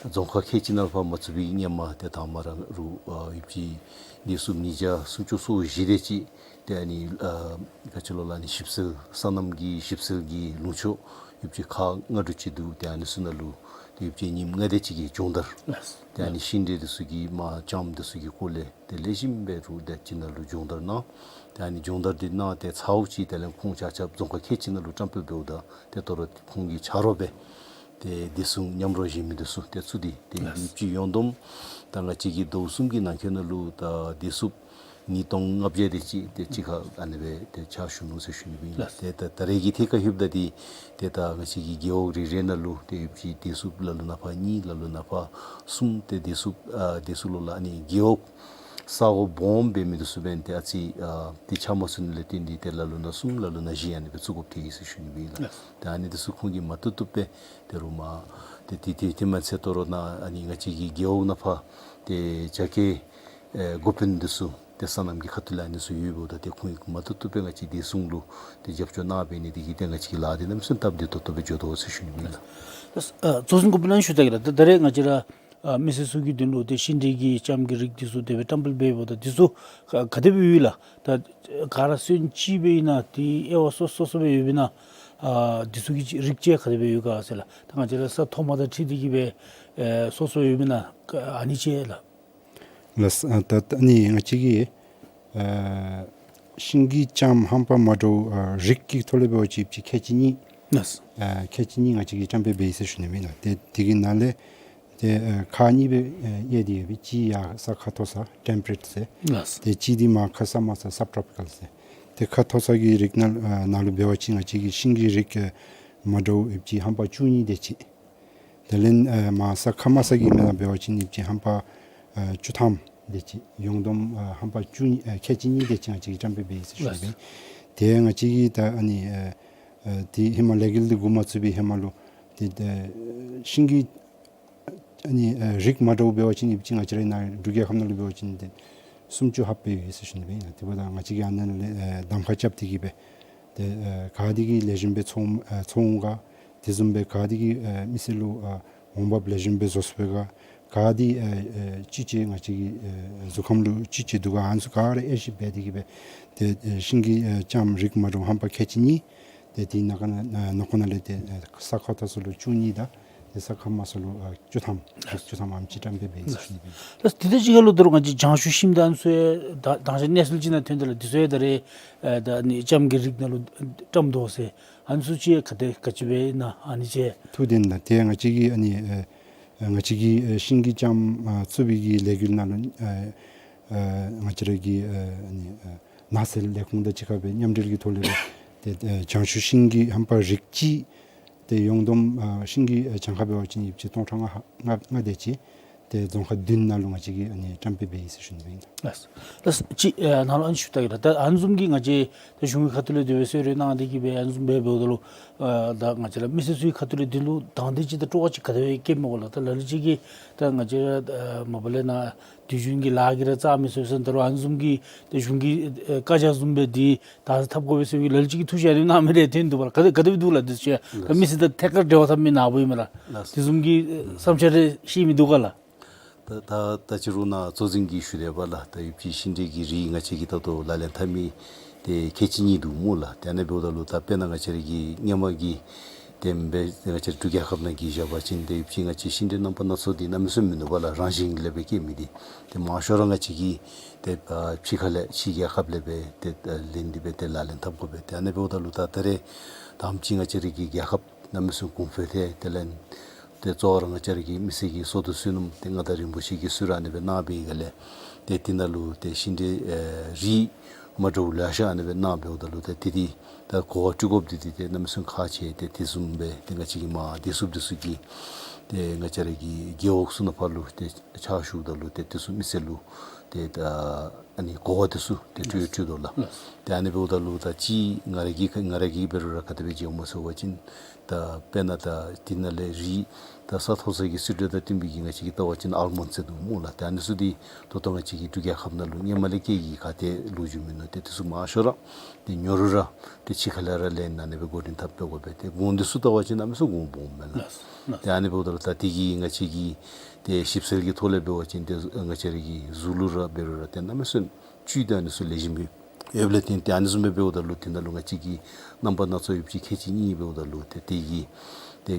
རྫོང་ཁག་ཁལ་གཅིག་ནང་ཕར་མ་བཙུགས་པའི་ཧེ་མ་ཏེ་དང་པ་ར་རུ་ཨ་ཡོདཔ་ཅིག་བདེ་སྲུངཔ་ཉིས་བརྒྱ་སུམ་ཅུ་སོ་བཞི་དེ་ཅིག་ཏེ་ཨ་ནི་ཨ་ག་ཅི་ལོ་ལགས། ཨ་ནི་ཞིབ་འཚོལ་སོ་ནམ་གྱི་ཞིབ་འཚོལ་གྱི་ལུང་ཕྱོགས་ཡོདཔ་ཅིག་ཁག་ལྔ་དྲུག་ཅིག་འདུག། ཏེ་ཨ་ནི་ཚུ་ནང་ལུ་ ཏེ་ཡོདཔ་ཅིག་ཉིནམ་ལྔ་དེ་ཅིག་གི་སྦྱོང་བརྡར། ལགས། ཏེ་ཨ་ནི་ཤིང་འབྲས་འདི་ཚུ་གི་མར་ལྕངམ་འདི་ཚུ་གི་སྐོར་ལས་ཏེ་ལེགས་ཤོམ་སྦེ་ར་ཏེ་ཅིག་ནང་ལུ་སྦྱོང་བརྡར་གནང་། ཏེ་ཨ་ནི་སྦྱོང་བརྡར་འདི་གནང་སྟེ་ཚརཝ་ཅིག་དེ་ལས་ཁོང་ཆ་ཁྱབ་རྫོང་ཁག་ཁལ་གཅིག་ནང་ལུ་བཀྲམ་སྤེལ་འབདཝ་ད་ཏེ་དོ་རུང་ཁོང་གི་ཆ་རོགས་སྦེ་ཏེ་བདེ་སྲུང་མཉམ་རོགས་གཞན་མི་འདི་ཚུ་ཏེ་ཚུ་སྟེ་ཏེ་ལགས། ཡོདཔ་ཅིག་ཡོངས་བསྡོམས་ད་ང་བཅས་ཀྱི་ཟླཝ་གསུམ་གྱི་ནང་འཁོད་ནང་ལུ་ད་བདེ་སྲུངཔ་ཉིས་སྟོང་ལྔ་བརྒྱ་དེ་ཅིག་ཏེ་གཅིག་ཁར་ཨ་ནི་སྦེ་ཏེ་ཕྱག་ཞུ་ནུག་ཟེར་ཞུ་ནི་ཨིན་ལགས། ཏེ་ད་ད་རེས་ཀྱི་ཐད་ཁར་ལྷོདཔ་ད་འདི་ཏེ་ད་ང་བཅས་ཀྱི་རྒེད་འོག་རེ་རེ་ནང་ལུ་ཏེ་ཡོདཔ་ཅིག་བདེ་སྲུངཔ་ལ་ལུ་ནང་ཕར་གཉིས་ལ་ལུ་ནང་ཕར་གསུམ་ཏེ་བདེ་སྲུངཔ་ཨ་བདེ་སྲུངཔ་ལོག་ལ་ཨ་ནི་རྒེད་འོག་ས་གོ་སྦོམ་འབད་མི་འདི་ཚུ་འབདན་ཏེ་ཨ་ཙི་ཨ་ཏེ་ཆ་མ་ཚུད་ནི་ལས་བརྟེན་ཏེ་ཏེ་ལ་ལུ་ནང་གསུམ་ལ་ལུ་ནང་བཞི་ཨ་ནི་སྦེ་བཙུགས་དགོཔ་ཐལ་ཡི་ཟེར་ཞུ་ནི་ཨིན་ལགས། ལགས། ཏེ་ཨ་ནི་འདི་ཚུ་ཁོང་གིས་མ་བཏུབ་བཏུབ་སྦེ་ཏེ་རུང་མར་ཏེ་ཏེ་ཏེ་ཏེ་མ་ཚད་དོ་རུང་ནཱ་ཨ་ནི་ང་བཅས་ཀྱི་རྒེད་འོག་ནང་ཕར་ཏེ་རྒྱ་སྐྱེད་ཨེ་འགོ་དཔོན་འདི་ཚུ་ཏེ་སོ་ནམ་གྱི་ཁ་ཐུག་ལས་ཨ་ནི་ཚུ་ཡོདཔ་ད་ཏེ་ཁོང་གིས་མ་བཏུབ་བཏུབ་སྦེ་ང་བཅས་བདེ་སྲུང་ལུ་ཏེ་རྒྱབ་སྐྱོར་གནང་འབད་ནི་དེ་གིས་ཏེ་ང་བཅས་ཀྱི་ལཱ་འདི་གནམ་མེད་ས་མེད་སྟབས་བདེ་ཏོག་ཏོ་སྦེ་འགྱོ་དོ་ཟེར་ཞུ་ནི་ཨིན་ལགས། ཨ་གཙོ་འཛིན་འགོ་དཔོན་ལགས་ཞུ་ད་གེ་ལགས། ད་ད་རེས་ང་བཅས་ར་ཨ་མི་སེར་ཚུ་གི་དོན་ལུ་ཏེ་ཤིང་འབྲས་ཀྱི་ལྕངམ་གྱི་རིགས་འདི་ཚུ་དེ་སྦེ་བཀྲམ་སྤེལ་འབདཝ་ད་འདི་ཚུ་ག་ག་དེ་སྦེ་ཡོད་ལགས། ད་ག་ར་སོན་ཅིག་སྦེ་ཨིན་ན་ཏེ་དབྱེ་བ་སོ་སོ་སོ་སྦེ་ཡོདཔ་ཨིན་ན་ཨ་འདི་ཚུ་གི་རིགས་ཅིག་ག་དེ་སྦེ་ཡོད་ག་ཟེར་ལགས། ད་ང་བཅས་ར་ས་མཐོ་དམའ་དང་འཁྲིལ་ཏེ་གིས་སྦེ་ཨེ་སོ་སོ་ཡོདཔ་ཨིན་ན་ཨ་ནི་ཅིག་ལགས། ལགས། ཨ་ད་ད་ནི་ང་བཅས་ཀྱིས་ཨ་ཤིང་གི་ལྕངམ་ཧམ་པ་མ་འདྲཝ་ཨ་རིགས་ཀྱི་ཐོག་ལས་འབད་བ་ཅིན་ཅིག་ཁལ་གཅིག་གཉིས། ལགས། ཨ་ཁལ་གཅིག་གཉིས་ང་བཅས་ཀྱིས་བཀྲམ་སྤེལ་འབད་ཡི་ཟེར་ཞུ་ནི་ཨིན་ལགས། ཏེ་དེ་གི་ནང་ལས་ཏེ་ཨ་ཁག་གཉིས་སྦེ་ཨ་དབྱེ་སྟེ་ཡོད་པས། གཅིག་ཡར་ས་ཁ་མཐོ་ས་ཊེམ་པ་རེཊ་ཟེར། ལགས། ཏེ་གཅིག་འདི་མར་ཁ་ས་དམའ་ས་སབ་ཊོ་པི་ཀཱལ་ཟེར། ཏེ་ཁ་མཐོ་ས་གི་རིགས་ནང་ཨ་ནང་ལུ་འབད་བ་ཅིན་ང་བཅས་ཀྱི་ཤིང་གི་རིགས་ཨ་མ་འདྲཝ་ཡོདཔ་ཅིག་ཧམ་པ་བཅུ་གཉིས་དེ་ཅིག། དེ་ལས་ཨ་མར་ས་ཁ་དམའ་ས་གི་མེན་ན་འབད་བ་ཅིན་ཡོདཔ་ཅིག་ཧམ་པ་ཨ་བཅུ་ཐམ་དེ་ཅིག། ཡོངས་བསྡོམས་ཨ་ཧམ་པ་བཅུ་གཉིས་ཨ་ཁལ་གཅིག་གཉིས་དེ་ཅིག་ང་བཅས་ཀྱིས་བཀྲམ་སྤེལ་འབད་ཡི་ཟེར་ཞུ་ནི་ཨིན། ཏེ་ང་བཅས་ཀྱིས་ད་ཨ་ནི་ཨ་ཨ་ཏེ་ཧེ་མ་ལས་འགུལ་འདི་འགོ་མ་བཙུགས་པའི་ཧེ་མ་ལུ་ཏེ་ཨ་ཤིང་གི་ཨ་ནི་ཨ་རིགས་མ་འདྲཝ་འབད་བ་ཅིན་ཡོདཔ་ཅིག་ང་བཅས་རའི་ནཱ་འབྲུག་རྒྱལ་ཁབ་ནང་ལུ་འབད་བ་ཅིན་ཏེ་སུམ་ཅུ་ལྷགཔ་སྦེ་ཡོད་ཟེར་ཞུ་ནི་ཨིན། དེ་འབདཝ་ད་ང་བཅས་ཀྱིས་ཨ་ནཱ་ལས་ཨ་གདམ་ཁ་རྐྱབ་སྟེ་གིས་སྦེ་ཏེ་ཨ་ག་དེ་གིས་ལེགས་ཤོམ་སྦེ་འཚོ་འོང་ཨ་འཚོ་འོང་ག། དེ་བཟུམ་སྦེ་ག་དེ་གིས་ཨ་མི་སེར་ལུ་ཨ་འོང་འབབ་ལེགས་ཤོམ་སྦེ་བཟོ་ཚུགས་པས་ག། ག་དེ་ཨ་ཨ་ཅིག་ཅིག་ང་བཅས་ཀྱི་ཨ་གཟུགས་ཁམས་ལུ་ཅིག་ཅིག་འདུག་ག། ཨ་ནི་ཚུ་ག་ར་དབྱེ་ཞིབ་འབད་དེ་གིས་སྦེ་ཏེ་ཨ་ཤིང་གི་ཨ་ལྕངམ་རིགས་མ་འདྲཝ་ཧམ་པ་ཁལ་གཅིག་གཉིས། ཏེ་དེ་ནང་ཁོངས་ནང་ཨ་ནང་ཁོངས་ནང་ལས་ཏེ་ཨ་ས་ཁ་མཐོ་ས་ལུ་བཅུ་གཉིས་དང་ཏེ་ས་ཁ་དམའ་ས་ལུ་ཨ་བཅུ་ཐམ་བཅུ་ཐམ་ཨ་ནེམ་ཅིག་བཀྲམ་སྤེལ་འབད་ཡི་ཟེར་ཞུ་ནི་ཨིན། ད་དེ་དང་གཅིག་ཁར་ལུ་ད་རུང་ང་བཅས་ལྗང་ཞུ་ཤིང་ད་ཨ་ནི་ཚུ་ཡང་ད་དང་ཞག་གནས་ཚུལ་ཅིག་ནང་ཐོན་དེ་ལགས། འདི་ཚུ་ཡང་ད་རེས་ཨ་ད་ཨ་ནི་ལྕངམ་གྱི་རིགས་ནང་ལུ་བཀྲམ་དོ་ཟེར། ཨ་ནི་ཚུ་ཅིག་ག་དེ་ག་ཅི་སྦེ་ཨིན་ན་ཨ་ནི་ཅིག། ཐུགས་བདེན་ལགས། ཏེ་ང་བཅས་ཀྱིས་ཨ་ནི་ཨ་ཨ་ང་བཅས་ཀྱིས་ཨ་ཤིང་གི་ལྕངམ་ཨ་བཙུགས་པའི་གི་ལས་འགུལ་ནང་ལུ་ཨ་ཨ་ང་བཅས་ར་གི་ཨ་ཨ་ནི་ཨ་ནགས་ཚལ་ལས་ཁུངས་དང་གཅིག་ཁར་སྦེ་མཉམ་འབྲེལ་གྱི་ཐོག་ལས་སྦེ་ཏེ་ཨ་ལྗང་ཞུ་ཤིང་གི་ཧམ་པ་རིགས་གཅིག། ཏེ་ཡོངས་བསྡོམས་ཨ་ཤིང་གི་ཨ་གྱངས་ཁ་འབད་བ་ཅིན་ཡོདཔ་ཅིག་སྟོང་ཕྲག་ལྔ་ལྔ་ལྔ་དེ་ཅིག། ཏེ་རྫོང་ཁག་བདུན་ནང་ལུ་ང་བཅས་ཀྱིས་ཨ་ནི་བཀྲམ་སྤེལ་འབད་ཡི་ཟེར་ཞུ་ནི་ཨིན། ལགས། ལགས། ཅིག་ཨ་ནཱ་ལུ་ཨ་ནི་ཞུ་ད་གེ་ལགས། ད་ཨ་ནི་བཟུམ་གྱི་ང་བཅས་ད་གཞུང་གི་ཁ་ཐུག་ལས་དེ་སྦེ་གསོལ་རས་གནང་སྟེ་གིས་སྦེ་ཨ་ནི་བཟུམ་སྦེ་འབདཝ་ད་ལུ་ཨ་ད་ང་བཅས་ར་མི་སེར་ཚུ་གི་ཁ་ཐུག་ལས་དེ་ལུ་དང་འདོད་ཅིག་དང་སྤྲོ་བ་ཅིག་ག་དེ་སྦེ་སྐྱེཝ་མས་གོ་ལགས། ད་ལ་ལུ་ཅིག་གིས་ད་ང་བཅས་ར་ཨ་མ་པ་ལས་ནཱ་དུས་རྒྱུན་གྱི་ལཱ་གིས་ར་རྩ་མི་སོང་ཟེར་ད་རུང་ཨ་ནི་བཟུམ་གྱི་ད་གཞུང་གི་ཨ་བཀའ་རྒྱ་བཟུམ་སྦེ་འདི་ད་ཐབས་དགོ་པས་ཟེར་བའི་ལ་ལུ་ཅིག་གིས་ཐུགས་བཞེད་གནང་མི་རེ་ཐོན་འདུག་པ་ལགས། ག་དེ་ག་དེ་སྦེ་འདུག་ལགས། འདི་ཚུ་ད་མི་སེར་དང་ཐད་ཀར་འབྲེལ་བ་འཐབ་མི་ནཱ་བུ་ཨིན་མས་ལགས། ལགས། དེ་བཟུམ་གྱི་ཨ་བསམ་འཆར་རེ་བཤད་མི་འདུག་ག་ལགས། ད་ད་ད་ཅི་རུང་ནཱ་གཙོ་འཛིན་གྱིས་ཞུ་དེས་པ་ལགས། ད་ཡོདཔ་ཅིག་ཤིང་འབྲས་ཀྱི་རིགས་ང་བཅས་ཀྱིས་ད་ལྟོ་ལག་ལེན་འཐབ་མི་ཏེ་ཁལ་གཅིག་གཉིས་འདུག་སྨོ་ལགས། ཏེ་ཨ་ནི་འབདཝ་ད་ལུ་ད་དཔེར་ན་ང་བཅས་ར་གི་སྔོན་མ་གི་ཏེ་འབད་ང་བཅས་འབྲུག་རྒྱལ་ཁབ་ནང་གི་བཞག་པ་ཅིན་ཏེ་ཡོདཔ་ཅིག་ང་བཅས་ཤིང་འབྲས་རྣམ་པ་སྣ་ཚོགས་འདི་གནམ་མེད་ས་མེད་མིན་འདུག་པ་ལགས། རང་བཞིན་ལས་སྦེ་སྐྱེ་མི་འདི་ཏེ་མང་ཤོས་ར་ང་བཅས་ཀྱིས་ཏེ་ཨ་ཕྱི་ཁ་ལས་ཕྱི་རྒྱལ་ཁབ་ལས་སྦེ་ཏེ་ཨ་ལེན་ཏེ་སྦེ་ཏེ་ལག་ལེན་འཐབ་དགོ་པས། ཏེ་ཨ་ནི་འབདཝ་ད་ལུ་ད་ད་རེས་དང་པ་ཅིག་ང་བཅས་ར་གི་རྒྱལ་ཁབ་གནམ་མེད་ས་མེད་གོང་འཕེལ་ཏེ་དེ་ལས་ཏེ་གཙོ་བོ་ར་ང་བཅས་ར་གི་མི་སེར་གྱི་བསོད་སྡེ་བསོད་ནམས་ཏེ་མངའ་བདག་རིན་པོ་ཆེ་གིས་གསོལ་རས་ཨ་ནི་སྦེ་གནང་བའི་སྒང་ལས་ཏེ་དེ་ནང་ལུ་ཏེ་ཤིང་འབྲས་ཨེ་རིགས་མ་འདྲཝ་ལེ་ཤ་ཨ་ནི་སྦེ་གནང་འབདཝ་ད་ལུ་ཏེ་དེ་དེ་ད་གོ་བ་སྤྲོད་དགོཔ་འདི་ཏེ་ཏེ་གནམ་མེད་ས་མེད་ཁག་ཆེ། ཏེ་དེ་བཟུམ་སྦེ་ཏེ་ང་བཅས་ཀྱི་མར་བདེ་སྲུངཔ་འདི་ཚུ་གིས་ཏེ་ང་བཅས་ར་གི་རྒེད་འོག་ཚུ་ནང་ཕར་ལུ་ཏེ་ཕྱག་ཞུཝ་ད་ལུ་ཏེ་དེ་ཚུ་མི་སེར་ལུ་ཏེ་ད་ཨ་ནི་གོ་བ་འདི་ཚུ་ཏེ་སྤྲོད་སྤྲོད་དོ་ལགས། ཏེ་ཨ་ནི་འབདཝ་ད་ལུ་ད་ཅི་ང་ར་གི་ང་ར་གིས་འབད་རུང་ར་ག་དེ་སྦེ་མཇལཝ་སྨོ་ཟེར་བ་ཅིན་ད་དཔེར་ན་ད་དེ་ནང་ལས་རིགས་ད་ས་མཐོ་ས་གི་སི་ཊིམ་དང་བསྟུན་པའི་གི་ང་བཅས་ཀྱིས་བལྟ་བ་ཅིན་ཨལ་མོན་ཌི་ཟེར་འདུག་སྨོ་ལགས། ཏེ་ཨ་ནི་ཚུ་འདི་ད་ལྟོ་ང་བཅས་ཀྱི་འབྲུག་རྒྱལ་ཁབ་ནང་ལུ་སྔོན་མ་ལས་སྐྱེ་གི་ག་ཏེ་ལོ་རྒྱུས་མིན་ནུག། ཏེ་དེ་ཚུ་མང་ཤོས་ར་ཏེ་ཉོ་རུང་ར་ཏེ་ཕྱི་ཁ་ལས་ར་ལེན་ཨ་ནི་སྦེ་འགོ་འདྲེན་འཐབ་སྦེ་དགོ་པས། ཏེ་གོང་འདི་ཚུ་བལྟ་བ་ཅིན་གནམ་མེད་ས་མེད་གོང་སྦོམ་མས་ལགས། ལགས་ལགས། ཏེ་ཨ་ནི་འབདཝ་ད་ལུ་ད་དེ་གིས་ང་བཅས་ཀྱི་ཏེ་ཞིབ་འཚོལ་གྱི་ཐོག་ལས་འབད་བ་ཅིན་ཏེ་ང་བཅས་ར་གི་གཟུགས་ལུ་ར་འབད་རུང་ར་ཏེ་གནམ་མེད་ས་མེད་བཅུད་དང་ཨ་ནི་ཚུ་ལེགས་ཤོམ་སྦེ་ ཡོདཔ་ལས་བརྟེན་ཏེ་ཨ་ནི་བཟུམ་སྦེ་འབདཝ་ད་ལུ་དེ་ནང་ལུ་ང་བཅས་ཀྱི་རྣམ་པ་སྣ་ཚོགས་ཡོདཔ་ཅིག་ཁལ་གཅིག་གཉིས་འབདཝ་ད་ལུ་ཏེ་དེ་གི་ཏེ་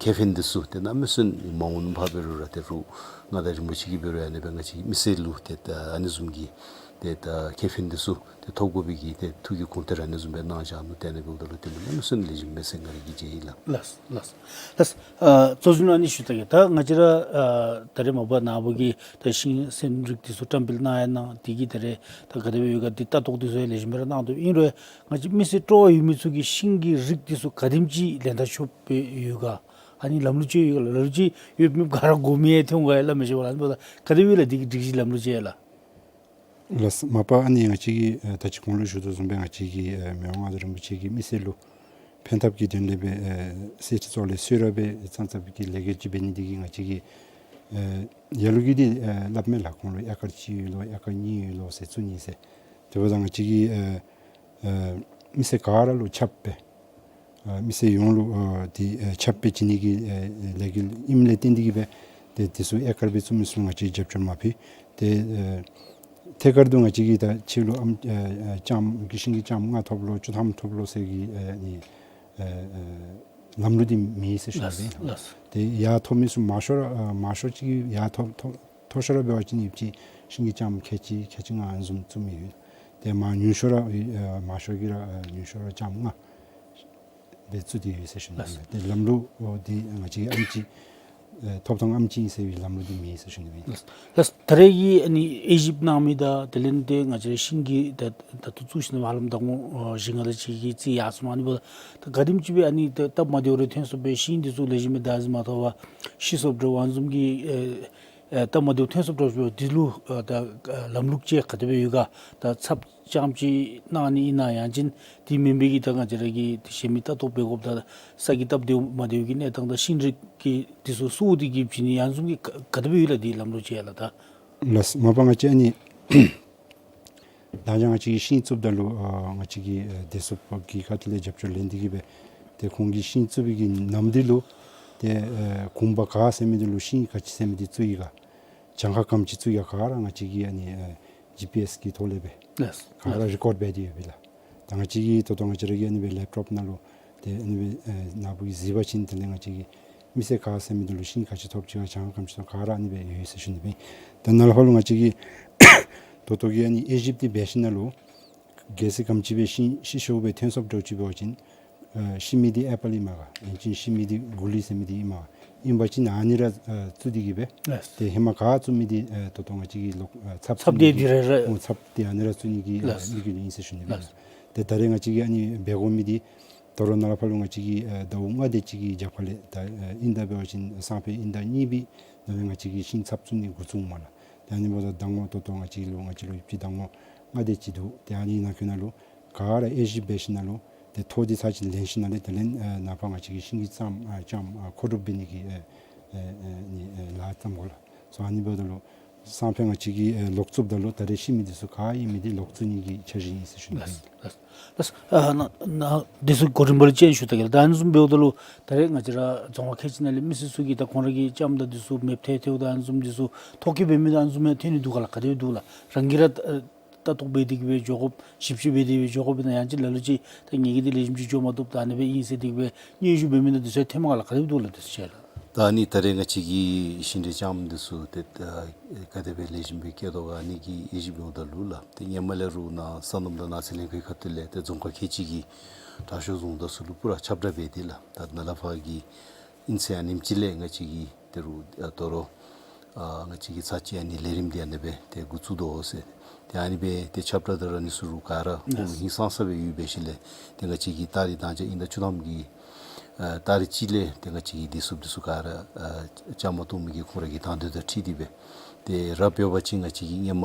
ཁེ་ཕན་འདི་ཚུ་ཏེ་གནམ་མེད་ས་མེད་མ་འོངམ་འབད་རུང་ར་ཏེ་རུང་མངའ་བདག་རིན་པོ་ཆེ་གིས་འབད་རུང་ཨ་ནི་སྦེ་ང་བཅས་མི་སེར་ལུ་ཏེ་ད་ཨ་ནི་བཟུམ་གྱི་ཏེ་ད་ཁེ་ཕན་འདི་ཚུ་ཏེ་ཐོབ་དགོ་པའི་གི་ཏེ་ཐུགས་ཀྱི་དགོངས་གཏེར་ཨ་ནི་བཟུམ་སྦེ་གནང་བཞག་ནུག། ཏེ་ཨ་ནི་འབདཝ་ད་ལུ་ཏེ་གནམ་མེད་ས་མེད་ལེགས་ཤོམ་མས་ཟེར་ང་རའི་གི་མཇལ་ཡི་ལགས། ལགས་ལགས་ལགས། ཨ་གཙོ་བྱུང་ཨ་ནི་ཞུ་ད་གེ། ད་ང་བཅས་ར་ཨ་ད་རེས་མ་པ་ནཱ་བུ་གིས་ད་ཤིང་སེམས་རིགས་འདི་ཚུ་བཀྲམ་སྤེལ་གནང་ཡང་གནང་། དེ་གིས་ད་རེས་ད་ག་དེ་སྦེ་ཡོད་ག་འདི་ལྟ་རྟོག་འདི་ཚུ་ཡང་ལེགས་ཤོམ་སྦེ་ར་གནང་དོ། ཨིན་རུང་ང་བཅས་མི་སེར་སྤྲོ་བ་ཡོད་མི་ཚུ་གིས་ཤིང་གི་རིགས་འདི་ཚུ་ག་དེམ་ཅིག་ལེན་ད་ཆོགཔ་སྦེ་ཡོད་ག། ཨ་ནི་ལམ་ལུགས་ཅིག་ཡོད་ག་ལགས། ལམ་ལུགས་ཅིག་ཡོདཔ་མེདཔ་ག་ར་དགོ་མི་ཡང་ཐོན་ག་ཡ་ལགས། མི་ཤེས་པ་ལགས། ཨ་ནི་འབདཝ་ད་ག་དེ་སྦེ་ལགས་འདི་གི་སྒྲིག་གཞི་ལམ་ལུགས་ཅིག་ཡ་ལགས། ལགས། མ་པ་ཨ་ནི་ང་བཅས་ཀྱིས་ཨ་ད་ཅི་གོང་ལུ་ཞུ་དོ་བཟུམ་སྦེ་ང་བཅས་ཀྱིས་ཨ་མི་དབང་མངའ་བདག་རིན་པོ་ཆེ་གིས་མི་སེར་ལུ་ཕན་ཐབས་ཀྱི་དོན་ལས་སྦེ་ཨ་གསེར་ཁྲི་ཚོགས་ལས་གསོལ་རས་སྦེ་ཙང་ཙང་གི་ལས་འགུལ་ཅིག་འབད་ནི་འདི་གིས་ང་བཅས་ཀྱིས་ཨ་ལ་ལུ་གིས་འདི་ཨ་སླབ་མས་ལགས། ཁོང་ལུ་ཨེ་ཀར་གཅིག་ཡོད་ལོ་ཨེ་ཀར་གཉིས་ཡོད་ལོ་ཟེར་བཙུགས་ནི་ཟེར། དེ་འབདཝ་ད་ང་བཅས་ཀྱིས་ཨ་ཨ་མི་སེར་ག་ར་ལུ་ཁྱབ་སྦེ་ཨ་མི་སེར་ཡོངས་ལུ་ཨ་འདི་ཨ་ཁྱབ་སྦེ་བྱིན་ནི་གི་ཨ་ལས་འགུལ་ཨིནམ་ལས་བརྟེན་འདི་གིས་སྦེ་ཏེ་འདི་ཚུ་ཨེ་ཀར་སྦེ་བཙུགས་མི་ཚུ་ལུ་ང་བཅས་རྒྱབ་སྐྱོར་མ་ཕུལ། ཏེ་ཨ་ཐད་ཀར་དུ་ང་བཅས་ཀྱིས་ད་ཕྱི་ལུ་ཨམ་ཨ་ཨ་ལྕངམ་གི་ཤིང་གི་ལྕངམ་ལྔ་ཐོབ་ལོ་བཅུ་ཐམ་ཐོབ་ལོ་ཟེར་གྱི་ཨ་ནི་ཨ་ཨ་ལམ་ལུགས་འདི་མེད་ཟེར་ཞུ་ནི་ལགས་ཨིན། ལགས། ཏེ་ཡར་ཐོབ་མི་ཚུ་མང་ཤོས་ར་ཨ་མང་ཤོས་ཅིག་ཡར་ཐོབ་ཐོབ་མཐོ་ཤོས་ར་འབད་བ་ཅིན་ཡོདཔ་ཅིག་ཤིང་གི་ལྕངམ་ཁལ་གཅིག་ཁལ་གཅིག་ལྔ་ཨ་ནི་བཟུམ་བཙུགས་མི་ཡོད། ཏེ་མར་ཉུང་ཤོས་ར་ཨེ་མང་ཤོས་ཀྱིས་ར་ཨེ་ཉུང་ཤོས་ར་ལྕངམ་ལྔ་སྦེ་བཙུགས་ཏེ་ཡོད་ཟེར་ཞུ་ནི་ཨིན། ལགས། ཏེ་ལམ་ལུགས་འོ་འདི་ང་བཅས་ཀྱིས་ཨམ་ཅིག་ཨེ་ཐོབ་ཐང་ཨམ་ཅིག་ཨིན་ཟེར་བའི་ལམ་ལུགས་འདི་མེད་ཟེར་ཞུ་ནི་ཨིན། ལགས། ད་རེས་ཀྱི་ཨ་ནི་དབྱེ་ཞིབ་གནང་མི་དང་དེ་ལས་ཏེ་ང་བཅས་ར་ཤིང་གི་ད་ད་ལྟོ་བཙུགས་ཞིནམ་ཧ་ལམ་ཟླ་ངོ་ཨ་བཞི་ལྔ་དེ་ཅིག་གི་རྩིས་ཡར་སོང་། ཨ་ནི་འབདཝ་ད་ག་དེམ་ཅིག་སྦེ་ཨ་ནི་ད་སྟབས་མ་བདེཝ་རེ་ཐོན་སོངམ་སྦེ་ཤིང་འདི་ཚུ་ལེགས་ཤོམ་སྦེ་བདག་འཛིན་མ་ཐོབ་པར་ཤི་སོངམ་འདྲཝ་ཨ་ནི་བཟུམ་གྱི་ཨེ་ཨེ་སྟབས་མ་བདེཝ་ཐོན་སོངམ་འདྲཝ་འདི་ལུ་ཨ་ད་ཨ་ལམ་ལུགས་ཅིག་ག་དེ་སྦེ་ཡོད་ག། ད་ཚབ་ཙམ་ཅིག་གནང་ནི་ཨིན་ན་ཡང་ཅིན་དེ་མེན་པའི་གི་ད་ང་བཅས་ར་གིས་ཏེ་གཞན་མི་ལྟ་རྟོག་འབད་དགོཔ་དང་ས་གི་སྟབས་བདེཝ་མ་བདེཝ་གི་གནས་སྟངས་དང་ཤིང་རིགས་ཀྱི་འདི་ཚུ་སུ་འདི་གིས་བྱིན་ནི་ཨ་ནི་བཟུམ་གྱི་ག་ག་དེ་སྦེ་ཡོད་ལགས་འདི་ལམ་ལུགས་ཅིག་ཡ་ལགས། ད་ལགས། མ་པ་ང་བཅས་ཨ་ནི་ད་ང་བཅས་ཀྱིས་ཤིང་བཙུགསཔ་ད་ལུ་ཨ་ང་བཅས་ཀྱིས་ཨ་བདེ་སྲུངཔ་གི་ཁ་ཐུག་ལས་རྒྱབ་སྐྱོར་ལེན་ཏེ་གིས་སྦེ་ཏེ་ཁོང་གིས་ཤིང་བཙུགས་པའི་གི་ནམ་དུས་ལུ་ཏེ་ཨ་གུང་པ་ག་ཟེར་མི་འདི་ལུ་ཤིང་ག་ཅི་ཟེར་མི་འདི་བཙུགས་ཡི་ག། གྱངས་ཁ་ག་དེམ་ཅིག་བཙུགས་ཡི་ག་ག་ར་ང་བཅས་ཀྱིས་ཨ་ནི་ཨ་ཇི་པི་ཨེསི་གི་ཐོག་ལས་སྦེ་ལགས། ག་ར་ལགས། རི་ཀོཌ་འབད་དེ་ཡོད་པས་ལགས། ད་ང་བཅས་ཀྱིས་ད་ལྟོ་ང་བཅས་ར་གི་ཨ་ནི་སྦེ་ལེབ་ཊོབ་ནང་ལུ་ཏེ་ཨ་ནི་སྦེ་ཨེ་ནཱ་བུ་གིས་གཟིགས་པ་ཅིན་དེ་ལས་ང་བཅས་ཀྱིས་མི་སེར་ག་ཟེར་མི་འདི་ལུ་ཤིང་ག་ཅི་ཐོབ་ཅི་ག་གྱངས་ཁ་ག་དེམ་ཅིག་ཐོབ་ག་ར་ཨ་ནི་སྦེ་ཡོད་ཟེར་ཞུ་ནི་ཨིན། ད་ནཱ་ལས་ཕར་ལུ་ང་བཅས་ཀྱིས་ད་ལྟོ་གི་ཨ་ནི་དབྱེ་ཞིབ་འདི་འབད་ཞིནམ་ལས་གལ་སྲིད་ག་དེམ་ཅིག་སྦེ་ཤིང་ཤི་ཤོར་སྦེ་ཐོན་སོངམ་འདྲཝ་ཅིག་འབད་བ་ཅིན་ཨ་ཤི་མི་འདི་ཨེ་པཱལ་ཨིན་མས་ག་ཡང་ཅིན་ཤི་མི་འདི་གུ་ལི་ཟེར་མི་འདི་ཨིན་མས་ག། ཨིན་པ་ཅིན་ཨ་ནི་ར་ཨ་བཙུགས་ཏེ་གིས་སྦེ་ལགས། ཏེ་ཧེ་མ་ག་བཙུགས་མི་འདི་ཨ་ད་ལྟོ་ང་བཅས་ཀྱིས་ལོག་ཨ་ཚབ་ཚབ་བཙུགས་ཏེ་ནི་འདི་ར་ར་འོ་ཚབ་འདི་ཨ་ནི་ར་བཙུགས་ནི་གི་ཨ་ལགས། དམིགས་ཡུལ་ཨིན་ཟེར་ཞུ་ནི་ཨིན། ལགས། ཏེ་ད་རེས་ང་བཅས་ཀྱིས་ཨ་ནི་འབད་དགོ་མི་འདི་ད་རུང་ནཱ་ལས་ཕར་ལུ་ང་བཅས་ཀྱིས་ཨ་ཟླཝ་ལྔ་དེ་ཅིག་གི་རྒྱབ་ཁ་ལས་ད་ཨ་དབྱིན་ཟླ་འབད་བ་ཅིན་སང་ཕོད་དབྱིན་ཟླ་གཉིས་པའི་ནང་ལས་ང་བཅས་ཀྱིས་ཤིང་ཚབ་བཙུགས་ནི་འགོ་བཙུགས་མས་ལགས། ཏེ་ཨ་ནི་འབདཝ་ད་ཟླ་ངོ་ད་ལྟོ་ང་བཅས་ལུ་ང་བཅས་ལུ་ཡོདཔ་ཅིག་ཟླ་ངོ་ལྔ་དེ་ཅིག་འདུག། ཏེ་ཨ་ནི་ནང་འཁོད་ནང་ལུ་ག་ར་དབྱེ་ཞིབ་འབད་ཞིནམ་ལས་དེ་ལས་ཨ་ནཱ་ཕར་ང་བཅས་ཀྱིས་ཤིང་གི་ལྕངམ་ཨ་ལྕངམ་ཨ་མཁོ་སྒྲུབ་འབད་ནི་གི་ཨ་ཨ་ཨ་ནི་ཨ་ལཱ་བརྩམ་དགོ་ལགས། སོ་ཨ་ནི་འབདཝ་ད་ལུ་སང་ཕོད་ང་བཅས་ཀྱིས་ཨ་ལོག་བཙུགསཔ་ད་ལུ་ད་རེས་ཤི་མི་འདི་ཚུ་ག་ཨིན་མི་འདི་ལོག་བཙུགས་ནི་གི་འཆར་གཞི་ཨིན་ཟེར་ཞུ་ནི་ཨིན། ལགས། ལགས། ཨ་ནཱ་ནཱ་འདི་ཚུ་གོ་རིམ་པ་ལུ་ཅིག་ཞུ་ད་གེ་ལགས། ད་ཨ་ནི་བཟུམ་འབདཝ་ད་ལུ་ད་རེས་ང་བཅས་ར་རྫོང་ཁག་ཁལ་གཅིག་ནང་ལས་མི་སེར་ཚུ་གིས་ད་ཁོང་ར་གི་ལྕངམ་དང་འདི་ཚུ་མེདཔ་ཐལ་ཐལཝ་དང་ཨ་ནི་བཟུམ་འདི་ཚུ་ཐོ་བཀོད་འབད་མི་དང་ཨ་ནི་བཟུམ་ཡང་ཐོན་ནི་འདུག་ག་ལགས། ག་དེ་སྦེ་འདུག་ལགས། རང་གིས་ར་ཨ་ལྟ་རྟོག་འབད་དེ་གིས་སྦེ་འགྱོ་དགོཔ་ཞིབ་དཔྱད་འབད་དེ་སྦེ་འགྱོ་དགོཔ་ཨིན་ན་ཡང་ཅིན་ལ་ལུ་ཅིག་ད་ངེ་གི་འདི་ལེགས་ཤོམ་ཅིག་འགྱོ་མ་བཏུབ་ད་ཨ་ནི་སྦེ་ཨིན་ཟེར་དེ་སྦེ་སྙན་ཞུ་འབད་མི་དང་འདི་ཚུ་ཡང་ཐོནམ་མས་ག་ལགས། ག་དེ་སྦེ་འདུག་ལགས། འདི་ཚུ་ཅིག་ལགས། ད་ཨ་ནི་ད་རེས་ང་བཅས་ཀྱིས་ཤིང་འབྲས་ལྕངམ་འདི་ཚུ་ཏེ་ད་ག་དེ་སྦེ་ལེགས་ཤོམ་སྦེ་སྐྱེ་དོ་ག་ཨ་ནི་གི་དབྱེ་ཞིབ་འབདཝ་ད་ལུ་ལགས། ཏེ་སྔོན་མ་ལས་ར་ནཱ་སོ་ནམ་དང་ནགས་ཚལ་ལྷན་ཁག་གི་ཁ་ཐུག་ལས་ཏེ་རྫོང་ཁག་ཁལ་གཅིག་གི་དྲག་ཤོས་རྫོང་བདག་ཚུ་ལུ་པུ་ར་ཁྱབ་བསྒྲགས་འབད་དེ་ལགས། ད་ནཱ་ལས་ཕར་གྱི་ཨིན་ཚེ་ཨ་ནེམ་ཅིག་ལས་ང་བཅས་ཀྱིས་ཏེ་རུང་ཨ་དོ་རུང་ཨ་ང་བཅས་ཀྱིས་ཚར་གཅིག་ཨ་ནི་ལས་རིམ་འདི་ཨ་ནི་སྦེ་ཏེ་འགོ་བཙུགས་དོ་ཟེར། ཏེ་ཨ་ནི་སྦེ་ཏེ་ཁྱབ་བསྒྲགས་དང་ར་ཨ་ནི་ཚུ་རུང་ག་ར་ཁོང་ལུ་ཧིང་སངས་ས་སྦེ་ཡོད་པའི་ཤུལ་ལས་ཏེ་ང་བཅས་ཀྱིས་ཏ་རིག་མདང་ཞག་དབྱིན་ཟླ་བཅུ་ཐམ་གྱི་ཨ་ཏ་རིག་གཅིག་ལས་ཏེ་ང་བཅས་ཀྱིས་བདེ་སྲུངཔ་འདི་ཚུ་ག་ར་ཨ་བཅའ་མར་གཏོགས་མི་གི་ཁོང་ར་གི་དང་འདོད་དང་འཁྲིལ་ཏེ་སྦེ་ཏེ་ར་འབད་བ་ཅིན་ང་བཅས་ཀྱིས་སྔོན་མ་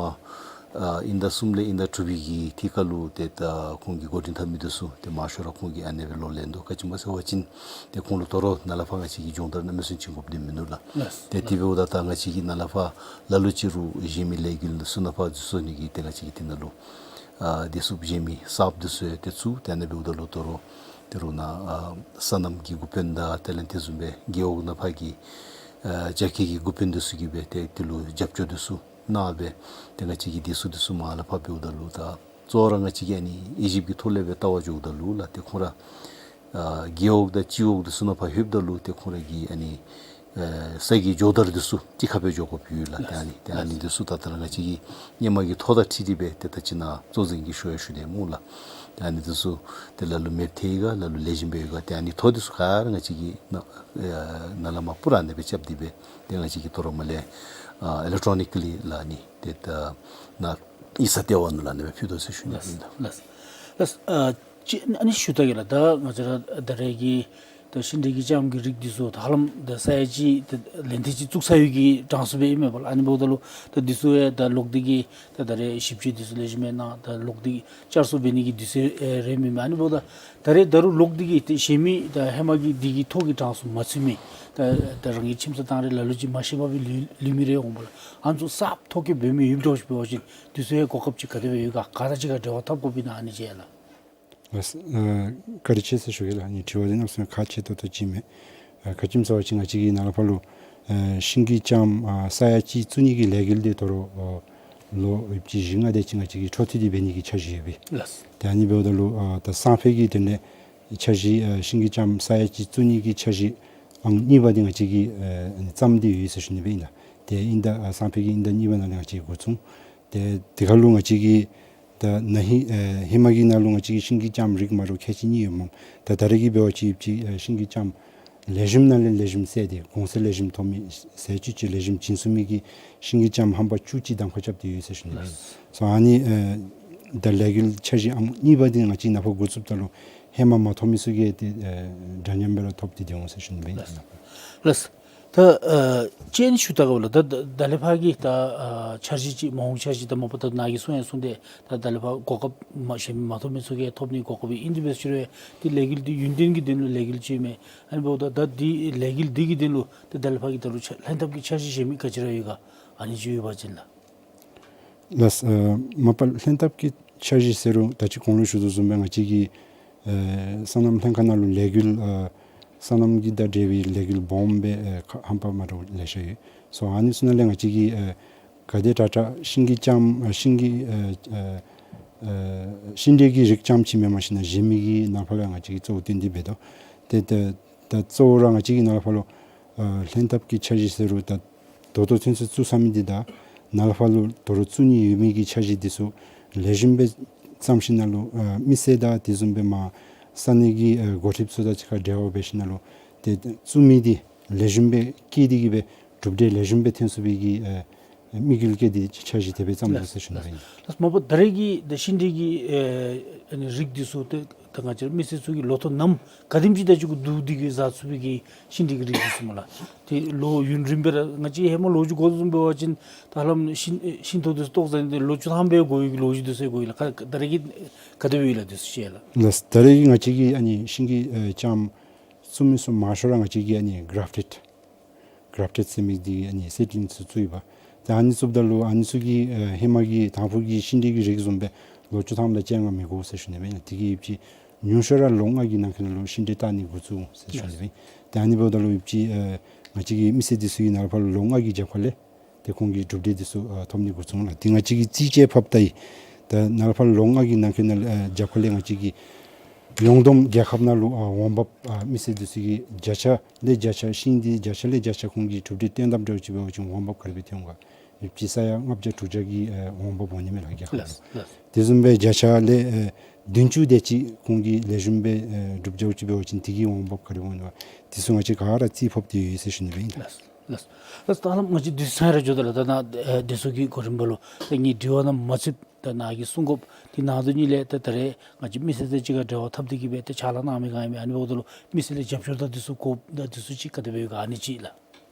ཨ་དབྱིན་ཟླ་གསུམ་ལས་དབྱིན་ཟླ་དྲུག་པའི་གི་ཐད་ཁར་ལུ་ཏེ་ད་ཁོང་གིས་འགོ་འདྲེན་འཐབ་མི་འདི་ཚུ་ཏེ་མང་ཤོས་ར་ཁོང་གིས་ཨ་ནི་སྦེ་ལོག་ལེན་དོ། ག་ཅི་སྨོ་ཟེར་བ་ཅིན་ཏེ་ཁོང་ལུ་དོ་རུང་ནཱ་ལས་ཕར་ང་བཅས་ཀྱིས་སྦྱོང་བརྡར་གནམ་མེད་ས་མེད་བྱིན་དགོཔ་འདི་མིན་ནུག་ལགས། ལགས། ཏེ་དེ་འབདཝ་ད་ད་ང་བཅས་ཀྱིས་ནཱ་ལས་ཕར་ལ་ལུ་ཅིག་རུང་གཞན་མི་ལས་འགུལ་འདི་ཚུ་ནང་ཕར་འཛུལ་སོང་ནི་གི་ཏེ་ང་བཅས་ཀྱིས་དེ་ནང་ལུ་ཨ་བདེ་སྲུངཔ་གཞན་མི་གསརཔ་འདི་ཚུ་ཡང་ཏེ་བཙུགས། ཏེ་ཨ་ནི་འབདཝ་ད་ལུ་དོ་རུང་ཏེ་རུང་ནཱ་ཨ་སོ་ནམ་གྱི་འགོ་དཔོན་དང་དེ་ལས་དེ་བཟུམ་སྦེ་རྒེད་འོག་ནང་ཕར་གྱི་ཨ་རྒྱ་སྐྱེད་ཀྱི་འགོ་དཔོན་འདི་ཚུ་གིས་སྦེ་ཏེ་དེ་ལུ་རྒྱབ་སྐྱོར་འདི་ཚུ་གནང་སྦེ་ཏེ་ང་བཅས་ཀྱིས་བདེ་སྲུངཔ་འདི་ཚུ་མར་ལས་ཕར་འབདཝ་ད་ལུ་ད་ གཙོ་བོ་ར་ང་བཅས་ཀྱི་ཨ་ནི་ཨི་ཇིབ་ཀྱི་ཐོག་ལས་སྦེ་བལྟ་བར་འགྱོཝ་ད་ལུ་ལགས་ཏེ་ཁོང་ར་ཨ་རྒེད་འོག་དང་སྤྱི་འོག་འདི་ཚུ་ནང་ཕར་ལྷོདཔ་ད་ལུ་ཏེ་ཁོང་ར་གི་ཨ་ནི་ཨེ་ས་གི་སྦྱོར་བརྡར་འདི་ཚུ་གཅིག་ཁར་སྦེ་འགྱོ་དགོཔ་ཡོད་ལགས། ཏེ་ཨ་ནི་ཏེ་ཨ་ནི་འདི་ཚུ་ད་ལྟོ་ར་ང་བཅས་ཀྱི་ཧེ་མ་གི་ཐོ་དང་འཁྲིལ་ཏེ་སྦེ་ཏེ་ད་ཅི་ནཱ་གཙོ་འཛིན་གྱིས་ཞུ་ཡང་ཞུ་ནི་སྨོ་ལགས། ཏེ་ཨ་ནི་འདི་ཚུ་ཏེ་ལ་ལུ་མེདཔ་ཐལ་ཡི་ག་ལ་ལུ་ལེགས་ཤོམ་སྦེ་ཡོད་ག། ཏེ་ཨ་ནི་ཐོ་འདི་ཚུ་ག་ར་ང་བཅས་ཀྱིས་ནཱ་ཨེ་ནཱ་ལས་མར་པུ་ར་ཨ་ནི་སྦེ་རྐྱབ་སྟེ་སྦེ་ཏེ་ང་བཅས་ཀྱིས་དོ་རུང་མར་ལས་ཨ་ཨི་ལེག་ཊོ་ནི་ཀ་ལི་ལགས་ཨ་ནི་ཏེ་ད་ནཱ་ཡིག་ཚང་ལྟེ་བ་ནང་ལུ་ཨ་ནི་སྦེ་ཕུལ་དོ་ཟེར་ཞུ་ནི་ཨིན་ལགས། ལགས། ལགས། ཨ་ཅི་ཨ་ནི་ཞུ་ད་གེ་ལགས། ད་ང་བཅས་ར་ད་རེས་ཀྱི་ད་ཤིང་འབྲས་ཀྱི་ལྕངམ་གྱི་རིགས་འདི་ཚུ་ད་ཧ་ལམ་ད་ས་ཡ་གཅིག་ད་ལན་ཐེངས་གཅིག་བཙུགས་ཚར་ཡོད་ཀྱི་གྲངས་སུ་སྦེ་ཨིན་མས་པ་ལགས། ཨ་ནི་འབདཝ་ད་ལུ་ད་འདི་ཚུ་ཡང་ད་ལོག་སྟེ་གི་ད་ད་རེས་ཞིབ་དཔྱད་འདི་ཚུ་ལེགས་ཤོམ་སྦེ་གནང་ད་ལོག་སྟེ་གི་བསྐྱར་གསོ་འབད་ནི་གི་དུས་ཚོད་ཨེ་རན་མི་མས། ཨ་ནི་འབདཝ་ད་ད་རེས་ད་རུང་ལོག་སྟེ་གི་ཏེ་གཞན་མི་ད་ཧེ་མ་གི་འདི་གི་ཐོ་གི་གྲངས་སུ་མ་ཚུད་མི་ད་ད་རང་གི་ཁྱིམ་ཚང་དང་རེ་ལ་ལུ་ཅིག་མ་ཤེས་པར་སྦེ་ལུས་ལུས་མི་རེ་འོང་པ་ལགས། ཨ་ནི་ཚུ་གསརཔ་ཐོ་བཀོད་འབད་མི་ཡོདཔ་འདྲཝ་ཅིག་འབད་བ་ཅིན་དུས་ཚོད་ཡང་གོ་སྐབས་ཅིག་ག་དེ་སྦེ་ཡོད་ག། ག་ར་གཅིག་ཁར་འབྲེལ་བ་འཐབ་དགོཔ་ཨིན་ན་ཨ་ནི་ཅིག་ལགས། ལགས། ཨ་བཀའ་དྲིན་ཆེ་ཟེར་ཞུ་གེ་ལགས། ཨ་ནི་དྲི་བ་འདི་གནམ་མེད་ས་མེད་ཁག་ཆེ་ཏོག་ཏོ་ཅིག་མས། ཨ་ག་ཅི་སྨོ་ཟེར་བ་ཅིན་ང་བཅས་ཀྱི་ནཱ་ལས་ཕར་ལུ་ཨ་ཤིང་གི་ལྕངམ་ཨ་ས་ཡ་གཅིག་བཙུགས་ནི་གི་ལས་འགུལ་འདི་དོ་རུང་ཨ་ལོ་ཡོདཔ་ཅིག་བཞི་ལྔ་དེ་ཅིག་ང་བཅས་ཀྱིས་འཕྲོ་མཐུད་དེ་འབད་ནི་གི་འཆར་གཞི་ཡོད་པས། ལགས། ཏེ་ཨ་ནི་འབདཝ་ད་ལུ་ཨ་ད་སང་ཕོད་ཀྱི་དེ་ལས་འཆར་གཞི་ཨ་ཤིང་གི་ལྕངམ་ས་ཡ་གཅིག་བཙུགས་ནི་གི་འཆར་གཞི་ཨང་གཉིས་པ་འདི་ང་བཅས་ཀྱིས་ཨ་ཨ་ནི་བརྩམས་ཏེ་ཡོད་ཟེར་ཞུ་ནི་སྦེ་ཨིན་ལགས། ཏེ་དབྱིན་ཟླ་ཨ་སང་ཕོད་ཀྱི་དབྱིན་ཟླ་གཉིས་པ་ནང་ལས་ང་བཅས་འགོ་བཙུགས། ཏེ་དེ་ཁར་ལུ་ང་བཅས་ཀྱིས་ད་ན་ཧིང་ཨེ་ཧེ་མ་གི་ནང་ལུ་ང་བཅས་ཀྱིས་ཤིང་གི་ལྕངམ་རིགས་མ་འདྲཝ་ཁལ་གཅིག་གཉིས་ཡོདཔ་མས། ད་ད་རེས་ཀྱི་འབད་བ་ཅིན་ཅིག་ཨེ་ཤིང་གི་ལྕངམ་ལེགས་ཤོམ་ནང་ལས་ལེགས་ཤོམ་སེལ་ཏེ་གོང་ཚད་ལེགས་ཤོམ་ཐོབ་མི་ཟས་བཅུད་ཅིག་ལེགས་ཤོམ་བྱིན་ཚུགས་མི་གི་ཤིང་གི་ལྕངམ་ཧམ་པ་བཅུ་གཅིག་གདམ་ཁ་རྐྱབ་སྟེ་ཡོད་ཟེར་ཞུ་ནི་ཨིན། ལགས། སོ་ཨ་ནི་ཨེ་ད་ལས་འགུལ་འཆར་གཞི་ཨང་གཉིས་པ་འདི་ང་བཅས་ནཱ་ཕར་འགོ་བཙུགསཔ་ད་ལུ་ཧེ་མ་མ་ཐོབ་མི་ཚུ་གིས་ཏེ་ཨེ་འདྲ་མཉམ་སྦེ་ར་ཐོབ་སྟེ་སྡོད་འོང་ཟེར་ཞུ་ནི་ཨིན། ལགས། ལགས། ད་ཨ་ཅིན་ཞུ་ད་ག་ལགས། ད་ད་ད་ལས་ཕར་གྱི་ད་ཨ་འཆར་གཞི་ཅིག་མ་འོངས་འཆར་གཞི་ད་མ་པ་ད་ནཱ་གིས་གསུང་ཡང་གསུངས་ཏེ་ད་ད་ལས་ཕར་གོ་སྐབས་མ་གཞན་མ་ཐོབ་མི་ཚུ་གིས་ཐོབ་ནི་གོ་སྐབས་ཨིན། དེ་འབད་ཟེར་རུང་ཏེ་ལས་འགུལ་འདི་ཡུན་བརྟན་གྱི་དོན་ལུ་ལས་འགུལ་ཅིག་མས། ཨ་ནི་འབདཝ་ད་ད་འདི་ལས་འགུལ་འདི་གི་དོན་ལུ་ཏེ་ད་ལས་ཕར་གྱི་ད་རུང་ལྷན་ཐབས་ཀྱི་འཆར་གཞི་གཞན་མི་ག་ཅི་ར་ཡོད་ག། ཨ་ནི་ཅིག་ཡོད་པ་ཅིན་ལགས། ལགས། ཨ་མ་པ་ལྷན་ཐབས་ཀྱི་འཆར་གཞི་ཟེར་རུང་ད་ཅི་གོང་ལུ་ཞུ་དོ་བཟུམ་སྦེ་ང་བཅས་ཀྱི་ཨ་སོ་ནམ་ལྷན་ཁག་ནང་ལུ་ལས་འགུལ་ཨ་སོ་ནམ་གྱི་དང་འབྲེལ་བའི་ལས་འགུལ་སྦོམ་སྦེ་ཨ་ཁག་ཧམ་པ་མ་འདྲཝ་ལེ་ཤ་ཡོད། སོ་ཨ་ནི་ཚུ་ནང་ལས་ང་བཅས་ཀྱིས་ཨ་ག་དེ་དྲག་དྲག་ཤིང་གི་ལྕངམ་ཨ་ཤིང་གི་ཨ་ཨ་ཤིང་འབྲས་ཀྱི་རིགས་རྐྱངམ་ཅིག་མེན་པར་ཞིན་ན་གཞན་མི་གི་ནང་ཕར་ཡང་ང་བཅས་ཀྱིས་གཙོ་བོ་བཏོན་ཏེ་འབད་དོ། ཏེ་ཏེ་ད་གཙོ་བོ་ར་ང་བཅས་ཀྱི་ནང་ཕར་ལུ་ཨ་ལྷན་ཐབས་ཀྱི་འཆར་གཞི་ཟེར་རུང་ད་ད་ལྟོ་ཚུན་ཚོད་བཙུགས་ཚར་མི་འདི་དང་ནཱ་ལས་ཕར་ལུ་དོ་རུང་བཙུགས་ནི་ཡོད་མི་གི་འཆར་གཞི་འདི་ཚུ་ལེགས་ཤོམ་སྦེ་བརྩམས་ཞིན་ན་ལུ་ཨ་མི་སེར་དང་དེ་བཟུམ་སྦེ་མར་ས་གནས་ཀྱི་ཨ་འགོ་ཁྲིདཔ་ཚུ་དང་གཅིག་ཁར་འབྲེལ་བ་འབད་ཞིན་ན་ལུ་ཏེ་བཙུགས་མི་འདི་ལེགས་ཤོམ་སྦེ་བསྐྱེད་དེ་གི་སྦེ་གྲུབ་འབྲས་ལེགས་ཤོམ་སྦེ་ཐོན་ཚུགས་པའི་གི་ཨ་དམིགས་ཡུལ་བསྐྱེད་དེ་འཆར་གཞི་དེ་སྦེ་བརྩམས་དོ་ཟེར་ཞུ་ནི་ཨིན། ལགས། མ་པ་ད་རེས་ཀྱི་ད་ཤིང་འབྲས་ཀྱི་ཨེ་ཨ་ནི་རིགས་འདི་ཚུ་ཏེ་ད་ང་བཅས་མི་སེར་ཚུ་གིས་ལོ་ཐོག་ནམ་ག་དེམ་ཅིག་ད་ཅིག་གུ་བསྡུ་སྟེ་གི་བཟའ་ཚུགས་པའི་གི་ཤིང་འབྲས་ཀྱི་རིགས་འདི་ཚུ་སྨོ་ལགས། ཏེ་ལོ་ཡུན་རིངམོ་སྦེ་ར་ང་བཅས་ཧེ་མ་ལོ་རྒྱུས་གོ་དོ་བཟུམ་འབད་བ་ཅིན་ད་ཧ་ལམ་ཤིང་ཤིང་ཐོག་འདི་ཚུ་བཏོག་ཟ་ནི་འདི་ལོ་བཅུ་ཐམ་སྦེ་འགོར་བའི་གི་ལོ་རྒྱུས་འདི་ཚུ་གོ་ཡི་ལགས། ག་ད་རེས་ཀྱི་ག་དེ་སྦེ་ཡོད་ལགས་འདི་ཚུ་ཤེས་ལགས། ལགས། ད་རེས་ཀྱི་ང་བཅས་ཀྱི་ཨ་ནི་ཤིང་གི་ཨེ་ལྕངམ་བཙུགས་མི་ཚུ་མང་ཤོས་ར་ང་བཅས་ཀྱི་ཨ་ནི་གརཕ་ཊེཌ་གརཕ་ཊེཌ་ཟེར་མི་འདི་ཨ་ནི་སི་ཌི་ལིངསི་ཚུ་བཙུགས་ཡི་པ། ད་ཨ་ནི་བཙུགསཔ་ད་ལུ་ཨ་ནི་ཚུ་གི་ཨེ་ཧེ་མ་གི་དང་ཕུ་གི་ཤིང་འབྲས་ཀྱི་རིགས་བཟུམ་སྦེ་ལོ་བཅུ་ཐམ་དང་བཅོ་ལྔ་མི་འགོར་ཟེར་ཞུ་ནི་སྦེ་ཨིན། དེ་གིས་ཡོདཔ་ཅིག་ཉུང་ཤོས་ར་ལོ་ལྔ་གི་ནང་འཁོད་ནང་ལུ་ཤིང་འབྲས་བཏགས་ནི་འགོ་བཙུགས་ཟེར་ཞུ་ནི་སྦེ་ཨིན། ད་ཨ་ནི་འབདཝ་ད་ལུ་ཡོདཔ་ཅིག་ཨེ་ང་བཅས་ཀྱི་མི་སེར་འདི་ཚུ་གིས་ནཱ་ལས་ཕར་ལོ་ལྔ་གི་རྒྱབ་ཁ་ལས་ཏེ་ཁོང་གིས་གྲུབ་འབྲས་འདི་ཚུ་ཨ་ཐོབ་ནི་འགོ་བཙུགས་ལགས། ཏེ་ང་བཅས་ཀྱིས་རྩིས་དཔྱད་ཕབ་ད་ཡི། ད་ནཱ་ལས་ཕར་ལོ་ལྔ་གི་ནང་འཁོད་ནང་ལས་ཨ་རྒྱབ་ཁ་ལས་ང་བཅས་ཀྱིས་ཡོངས་བསྡོམས་རྒྱལ་ཁབ་ནང་ལུ་ཨ་འོང་འབབ་ཨ་མི་སེར་འདི་ཚུ་གིས་བརྒྱ་ཆ་ལས་བརྒྱ་ཆ་ཤིང་འདི་བརྒྱ་ཆ་ལས་བརྒྱ་ཆ་ཁོང་གིས་གྲུབ་འབྲས་བཏོན་དཔ་འདྲཝ་ཅིག་འབད་བ་ཅིན་འོང་འབབ་ག་དེ་སྦེ་ཐོན་འོང་ག། ཡོདཔ་ཅིག་ས་ཡ་ལྔ་བརྒྱ་དྲུག་བརྒྱ་གི་ཨ་འོང་འབབ་འོང་ནི་མས་ལགས་རྒྱལ་ཁབ་ནང་ལུ། ལགས། ལགས། དེ་བཟུམ་སྦེ་བརྒྱ་ཆ་ལས་ཨ་བདུན་ཅུ་དེ་ཅིག་ཁོང་གིས་ལེགས་ཤོམ་སྦེ་ཨ་གྲུབ་འགྱོཝ་ཅིག་འབད་བ་ཅིན་དེ་གི་འོང་འབབ་ག་དེ་སྦེ་འོང་ནི་མས། དེ་ཚུ་ང་བཅས་ག་ར་རྩིས་ཕབ་སྟེ་ཡོད་ཟེར་ཞུ་ནི་སྦེ་ཨིན། ལགས། ལགས། ལགས། ད་ཧ་ལམ་ང་བཅས་དུས་ཚོད་ར་འགྱོ་དོ་ལགས། ད་ནཱ་ཨེ་དེ་ཚུ་གི་གོ་རིམ་པ་ལུ་ད་ངེའི་དྲི་བ་ནང་མ་ཚུདཔ་ད་ནཱ་གིས་གསུང་དགོཔ་དེ་ནང་དོན་ཉིད་ལས་ད་ད་རེས་ང་བཅས་མི་སེར་དང་གཅིག་ཁར་འབྲེལ་བ་འཐབ་སྟེ་གི་སྦེ་ད་ཕྱག་ལཱ་གནང་མི་ག་ཨིན་མས། ཨ་ནི་འབདཝ་ད་ལུ་མི་སེར་ལས་རྒྱབ་སྐྱོར་དང་དེ་ཚུ་དགོཔ་དང་དེ་ཚུ་ཅིག་ག་དེ་སྦེ་ཡོད་ག་ཨ་ནི་ཅིག་ལགས།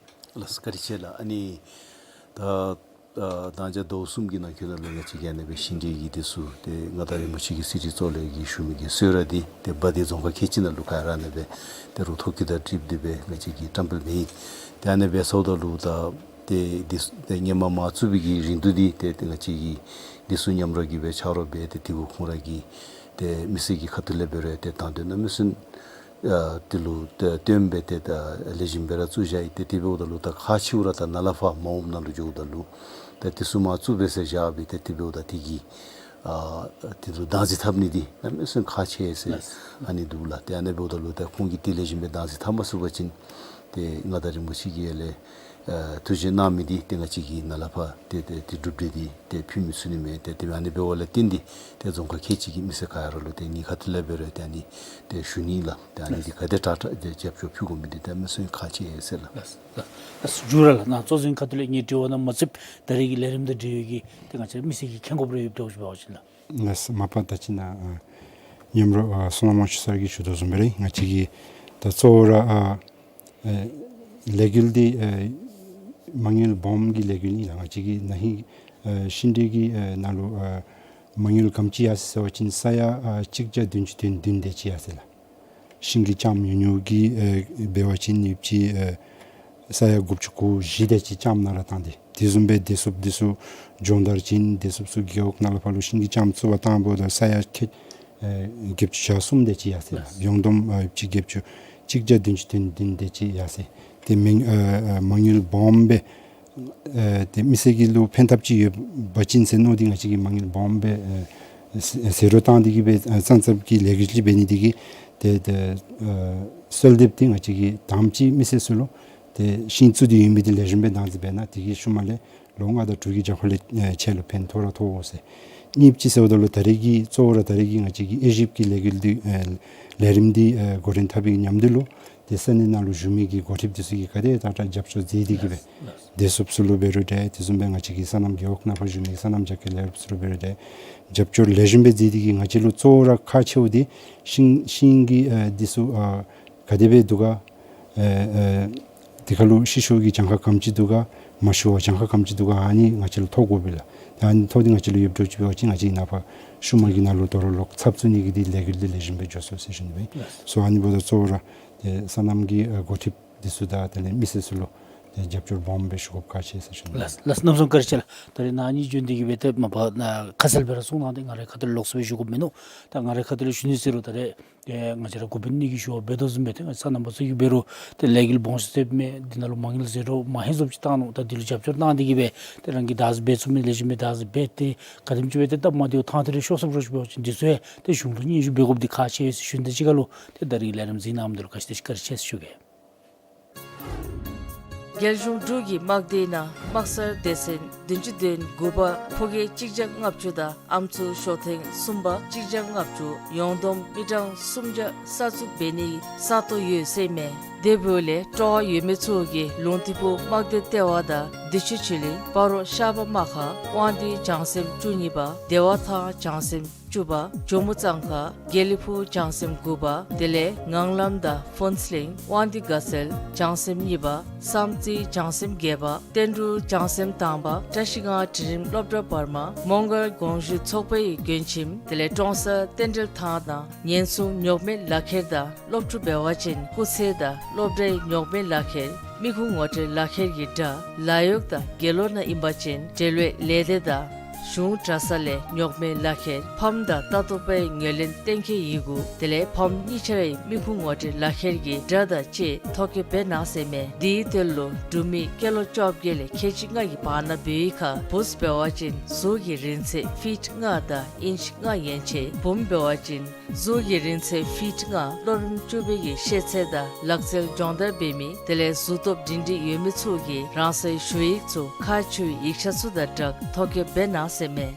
ལགས་སོ་བཀའ་དྲིན་ཆེ་ལགས། ཨ་ནི་ད་ཨ་ད་ལྟོ་ཟླཝ་གསུམ་གྱི་ནང་འཁོད་ནང་ལུ་ང་བཅས་ཀྱིས་ཨ་ནི་སྦེ་ཤིང་འབྲས་ཀྱི་འདི་ཚུ་ཏེ་མངའ་བདག་རིན་པོ་ཆེ་གི་གསེར་ཁྲི་གཙོ་ལས་ཀྱི་ཞུ་མི་གི་གསོལ་རས་འདི་ཏེ་འབག་སྟེ་རྫོང་ཁག་ཁལ་གཅིག་ནང་ལུ་ག་ར་ཨ་ནི་སྦེ་ཏེ་རུང་ཐོ་བཀོད་དང་འཁྲིལ་ཏེ་སྦེ་ང་བཅས་ཀྱིས་བཀྲམ་སྤེལ་འབད་ཡི། ཏེ་ཨ་ནི་སྦེ་སོངམ་ད་ལུ་ད་ཏེ་འདི་ཚུ་ཏེ་ཧེ་མ་མར་བཙུགས་པའི་གི་རིང་དུས་འདི་ཏེ་ཏེ་ང་བཅས་ཀྱིས་འདི་ཚུ་མཉམ་རོགས་ཀྱིས་སྦེ་ཆ་རོགས་འབད་དེ་ཏེ་ཏེ་གུ་ཁོང་ར་གི་ཏེ་མི་སེར་གྱི་ཁ་ཐུག་ལས་འབད་རུང་ཏེ་དང་འདོད་གནམ་མེད་ས་མེད་ཨ་དེ་ལུ་ཏེ་བཏོན་སྦེ་ཏེ་ད་ལེགས་ཤོམ་སྦེ་ར་བཙུགས་བཞག་ཡི། ཏེ་དེ་འབདཝ་ད་ལུ་ད་ཁག་ཆེཝ་ར་ད་ནཱ་ལས་ཕར་མ་འོངམ་ནང་ལུ་འགྱོཝ་ད་ལུ་ད་དེ་ཚུ་མར་བཙུགས་སྦེ་ཟེར་བཞག་སྦེ་ཏེ་དེ་འབདཝ་ད་དེ་གི་ ཨ་དེ་ཚུ་བདག་འཛིན་འཐབ་ནི་འདི་གནམ་མེད་ས་མེད་ཁག་ཆེ་ཟེར་ལགས། ཨ་ནི་འདུག་ལགས། ཏེ་ཨ་ནི་འབདཝ་ད་ལུ་ཏེ་ཁོང་གིས་དེ་ལེགས་ཤོམ་སྦེ་བདག་འཛིན་འཐབ་མ་ཚུགས་པ་ཅིན་ཏེ་མངའ་བདག་རིན་པོ་ཆེ་གིས་ཡར་ལས་ཨ་ཐུགས་བཞེད་གནང་མི་འདི་ཏེ་ང་བཅས་ཀྱིས་ནཱ་ལས་ཕར་ཏེ་ཏེ་ཏེ་གྲུབ་འབྲས་འདི་ཏེ་ཕུལ་མི་ཚུགས་ནི་མས། ཏེ་དེ་སྦེ་ཨ་ནི་འབདཝ་ལས་བརྟེན་ཏེ་ཏེ་རྫོང་ཁག་ཁལ་གཅིག་གི་མི་སེར་ག་ར་ལུ་ཏེ་ངེའི་ཁ་ཐུག་ལས་འབད་རུང་ཏེ་ཨ་ནི་ཏེ་ཞུ་ནི་ལགས། ཏེ་ཨ་ནི་འདི་ག་དེ་དྲག་དྲག་ཏེ་རྒྱབ་སྐྱོར་ཕུལ་དགོ་མི་འདི་ཏེ་གནམ་མེད་ས་མེད་ཁག་ཆེ་ཟེར་ལགས། ལགས་ལགས་ལགས། མཇུག་ར་ལགས་ནཱ་གཙོ་འཛིན་ཁ་ཐུག་ལས་ངེའི་དྲི་བ་ནང་མ་ཚུདཔ་ད་རེས་ཀྱི་ལས་རིམ་དང་འབྲེལ་ཡོད་ཀྱི་ཏེ་ང་བཅས་མི་སེར་གྱིས་མཁྱེན་དགོཔ་རེ་ཡོདཔ་འདྲཝ་ཅིག་ལགས། ལགས་མ་པ་ད་ཅི་ནཱ་ཨ་མཉམ་རོགས་ཨ་བསོད་ནམས་དབང་ཕྱུག་སར་གྱིས་ཞུ་དོ་བཟུམ་སྦེ་ར་ང་བཅས་ཀྱིས་ད་གཙོ་བོ་ར་ཨ་ཨེ་ལས་འགུལ་འདི་ཨེ་མ་དངུལ་སྦོམ་གྱི་ལས་འགུལ་ཨིན་ལགས། ང་བཅས་ཀྱིས་ན་ཧིང་ཨེ་ཤིང་འབྲས་ཀྱི་ཨེ་ནང་ལུ་ཨེ་མ་དངུལ་ག་དེམ་ཅིག་ཡར་སོ་ཡི་ཟེར་བ་ཅིན་ས་ཡ་ཨ་གཅིག་བརྒྱ་བདུན་ཅུ་དོན་བདུན་དེ་ཅིག་ཡར་སོ་ཡི་ལགས། ཤིང་གི་ལྕངམ་ཉུང་ཉུང་གི་ཨེ་འབད་བ་ཅིན་ཡོདཔ་ཅིག་ཨེ་ས་ཡ་དགུ་བཅུ་གོ་བཞི་དེ་ཅིག་ལྕངམ་ནང་ར་བཏང་སྟེ། དེ་བཟུམ་སྦེ་བདེ་སྲུངཔ་འདི་ཚུ་སྦྱོང་བརྡར་བྱིན། བདེ་སྲུངཔ་ཚུ་རྒེད་འོག་ནང་ལས་ཕར་ལུ་ཤིང་གི་ལྕངམ་བཙུགས་པར་བཏངམ་ད་ས་ཡ་ཁལ་ཨེ་བརྒྱད་ཅུ་གྱ་གསུམ་དེ་ཅིག་ཡར་སོ་ཡི་ལགས། ཡོངས་བསྡོམས་ཨེ་ཡོདཔ་ཅིག་བརྒྱད་ཅུ་གཅིག་བརྒྱ་བདུན་ཅུ་དོན་བདུན་དེ་ཅིག་ཡར་སོ་ཡི། ཏེ་མ་ཨེ་ཨེ་མ་དངུལ་སྦོམ་སྦེ་ཨེ་ཏེ་མི་སེར་གྱི་ལུ་ཕན་ཐབས་ཅིག་ཡོད་པ་ཅིན་ཟེར་མནོ་སྟེ་ང་བཅས་ཀྱིས་མ་དངུལ་སྦོམ་སྦེ་ཨེ་ཟེ་ཟེ་རོ་བཏང་སྟེ་གིས་སྦེ་ཨེ་ཙང་ཙང་གི་ལས་འགུལ་ཅིག་འབད་ནི་འདི་གིས་ཏེ་ཏེ་ཨེ་གསོལ་འདེབས་འདི་ང་བཅས་ཀྱིས་དང་པ་ཅིག་མི་སེར་ཚུ་ལུ་ཏེ་ཤིང་བཙུགས་ཏེ་ཡོད་མི་འདི་ལེགས་ཤོམ་སྦེ་བདག་འཛིན་འབད་གནང་། དེ་གི་ཤུལ་མ་ལས་ལོ་ལྔ་དང་དྲུག་གི་རྒྱབ་ཁ་ལས་ཨེ་ཁྱེད་ལུ་ཕན་ཐོགས་ར་ཐོགས་འོང་ཟེར། གཉིས་པ་ཅིག་ཟེརཝ་ད་ལུ་ད་རེས་ཀྱི་གཙོ་བོ་ར་ད་རེས་ཀྱི་ང་བཅས་ཀྱི་དབྱེ་ཞིབ་ཀྱི་ལས་འགུལ་འདི་ཨེ་ལས་རིམ་འདི་ཨེ་འགོ་འདྲེན་འཐབ་པའི་མཉམ་དུ་ལུ་ཏེ་ས་གནས་ནང་ལུ་བཞུགས་མི་གི་འགོ་ཁྲིདཔ་འདི་ཚུ་གིས་ག་དེ་དྲག་དྲག་རྒྱབ་སྐྱོར་མཛད་དེ་གིས་སྦེ་བདེ་སྲུངཔ་ཚུ་ལུ་འབད་རུང་འདྲ། དེ་བཟུམ་སྦེ་ང་བཅས་ཀྱི་སོ་ནམ་རྒེད་འོག་ནང་ཕར་བཞུགས་མི་སོ་ནམ་རྒྱབ་སྐྱོར་ལས་རོགསཔ་ཚུ་ལུ་འབད་རུང་འདྲ། རྒྱབ་སྐྱོར་ལེགས་ཤོམ་སྦེ་མཛད་དེ་གིས་ང་བཅས་ལུ་གཙོ་བོ་ར་ཁག་ཆེཝ་འདི་ཤིང་ཤིང་གི་ཨེ་འདི་ཚུ་ཨ་ག་དེ་སྦེ་འདུག་ག། ཨེ་ཨེ་དེ་ཁར་ལུ་ཤི་ཤོར་གྱི་གྱངས་ཁ་ག་དེམ་ཅིག་འདུག་ག། མ་ཤི་བར་གྱངས་ཁ་ག་དེམ་ཅིག་འདུག་ག། ཨ་ནི་ང་བཅས་ལུ་ཐོབ་དགོ་པས་ལགས། ད་ཨ་ནི་ཐོབ་སྟེ་ང་བཅས་ལུ་ཡོདཔ་འདྲཝ་ཅིག་འབད་བ་ཅིན་ང་བཅས་ནཱ་ཕར་ཤུལ་མ་གི་ནང་ལུ་དོ་རུང་ལོག་ཚབ་བཙུགས་ནི་གི་འདི་ལས་འགུལ་འདི་ལེགས་ཤོམ་སྦེ་འགྱོ་ཚུགས་ཟེར་ཞུ་ནི་སྦེ་ཨིན། སོ་ཨ་ནི་འབདཝ་ད་གཙོ་བོ་ར་ཏེ་སོ་ནམ་གྱི་ཨེ་འགོ་ཁྲིདཔ་འདི་ཚུ་དང་དེ་ལས་མི་སེར་ཚུ་ལུ་ཏེ་རྒྱབ་སྐྱོར་སྦོམ་སྦེ་ཞུ་དགོཔ་ཁག་ཆེ་ཟེར་ཞུ་ནི་ལགས། ལགས་གནམ་མེད་ས་མེད་བཀའ་དྲིན་ཆེ་ལགས། ད་རེས་ནཱ་ཨ་ནི་བྱོན་ཏེ་གིས་སྦེ་ཏེ་མ་པ་ནཱ་ཁ་གསལ་སྦེ་ར་གསུང་གནང་སྟེ་ང་རའི་ཁ་ཐུག་ལས་ལོགས་སུ་སྦེ་ཞུ་དགོཔ་མིན་ནུག། ད་ང་རའི་ཁ་ཐུག་ལས་ཞུ་ནི་ཟེར་རུང་ད་རེས་ཏེ་ང་བཅས་ར་འགོ་དཔོན་གཉིས་ཀྱིས་ཞུ་བ་འབད་དོ་བཟུམ་སྦེ་ཏེ་ང་བཅས་སོ་ནམ་པ་ཚུ་གིས་འབད་རུང་ཏེ་ལས་འགུལ་སྦོམ་ཤོས་ཟེར་མི་འདི་ནང་ལུ་མ་དངུལ་ཟེར་རུང་མ་ཧེང་བཟུམ་ཅིག་བཏང་ནུག། ད་འདི་ལུ་རྒྱབ་སྐྱོར་གནང་སྟེ་གིས་སྦེ་ཏེ་རང་གིས་བདག་འཛིན་འབད་ཚུགས་མི་ལེགས་ཤོམ་སྦེ་བདག་འཛིན་འབད་དེ་ག་དེམ་ཅིག་སྦེ་ཏེ་སྟབས་མ་བདེཝ་ཐང་ཐད་རེ་ཤོར་སོངམ་འདྲཝ་ཅིག་འབད་བ་ཅིན་འདི་ཚུ་ཡང་ཏེ་གཞུང་ལུ་སྙན་ཞུ་འབད་དགོཔ་འདི་ཁག་ཆེ་ཟེར་ཞུ་ནི། དེ་གཅིག་ཁར་ལུ་ཏེ་ད་རེས་ལས་རིམ་གཟིགས་གནང་མི་འདི་ལུ་བཀའ་དྲིན་ཆེ་བཀའ་དྲིན་ཆེ་ཟེར་ཞུ་གེ། རྒྱལ་གཞུང་འབྲུག་གི་དམག་སྡེའི་ནང་དམག་སར་སྡེ་ཚན་བདུན་ཅུ་དོན་དགུ་པ་ཕོ་སྐྱེས་གཅིག་བརྒྱ་ལྔ་བཅུ་དང་ཨམ་སྲུ་ཤོག་ཐེངས་གསུམ་པ་གཅིག་བརྒྱ་ལྔ་བཅུ་ཡོངས་བསྡོམས་མི་གྲངས་སུམ་བརྒྱ་གསར་བཙུགས་འབད་ནིའི་ས་སྟོང་ཡོད་ཟེར་མས། དེ་འབདཝ་ལས་སྤྲོ་བ་ཡོད་མི་ཚུ་གིས་ལུང་སྟེགས་ཕུག་དམག་སྡེ་ལྟེ་བ་དང་བདེ་ཆེན་ཆོས་གླིང་སྤ་རོ་ཤར་པ་དམག་ཁང་དབང་འདུས་བྱང་སེམས་བཅུ་གཉིས་པ་བདེ་བ་ཐང་བྱང་སེམས་བཅུ་པ་ཇོ་མོ་གཙང་ཁ་དགེ་ལེགས་ཕུག་བྱང་སེམས་དགུ་པ་དེ་ལས་ངང་ལམ་དང་ཕུན་ཚོགས་གླིང་དབང་འདུས་དགའ་ཚལ་བྱང་སེམས་གཉིས་པ་བསམ་རྩེ་བྱང་སེམས་བརྒྱད་པ་བསྟན་འབྲུག་བྱང་སེམས་དང་པ་བཀྲ་ཤིས་སྒང་འབྲིང་རིམ་སློབ་གྲྭ་བར་མ་མོང་སྒར་དགོངས་ཞུ་ཚོགས་པའི་མགྲོན་ཁྱིམ་དེ་ལས་ཀྲོང་གསར་རྟེན་འབྲེལ་ཐང་དང་ཉེན་སྲུང་ཉོག་མེད་ལག་ཁྱེར་དང་སློབ་ཕྲུག་འབད་བ་ཅིན་སྐུགས་ཚད་དང་སློབ་གྲྭའི་ཉོག་མེད་ལག་ཁྱེར་མི་ཁུངས་ངོ་སྤྲོད་ལག་ཁྱེར་གྱི་སྒྲ་ལཱ་གཡོག་དང་དགེ་སློང་ནང་ཨིན་པ་ཅིན་འབྲེལ་ཡོད་ལས་སྡེ་དང་གཞུང་གྲྭ་ཚང་ལས་ཉོག་མེད་ལག་ཁྱེར་ཕམ་དང་ལྟ་རྟོག་པའི་ངོས་ལེན་གཏན་འཁེལ་ཡི་གུ་དེ་ལས་ཕམ་གཉིས་ཆ་རའི་མི་ཁུངས་ངོ་སྤྲོད་ལག་ཁྱེར་གྱི་སྒྲ་དང་བཅས་ཐོ་བཀོད་འབད་གནང་ཟེར་མས། དེའི་དོན་ལུ་འབྲུག་མི་སྐྱེས་ལོ་བཅོ་བརྒྱད་ལས་ཁལ་གཅིག་ལྔ་གི་བར་ན་འབད་བའི་ཁར་བུཚ་འབད་བ་ཅིན་གཟུགས་ཀྱི་རིང་ཚད་ཕིཊ་ལྔ་དང་ཨིནཅ་ལྔ་ཡན་ཆད། བུམོ་འབད་བ་ཅིན་གཟུགས་ཀྱི་རིང་ཚད་ཕིཊ་ལྔ་ལོ་རིམ་བཅུ་པའི་གི་ཤེས་ཚད་དང་ལག་རྩལ་སྦྱོང་བརྡར་འབད་མི་དེ་ལས་གཟུགས་སྟོབས་སྒྲིང་སྒྲིང་ཡོད་མི་ཚུ་གིས་རང་སོའི་ཞུ་ཡིག་ཚུ་ཁག་ཆེ་བའི་ཡིག་ཆ་ཚུ་དང་སྦྲགས་ཐོ་བཀོད་འབད་གནང་ཟེར་མས།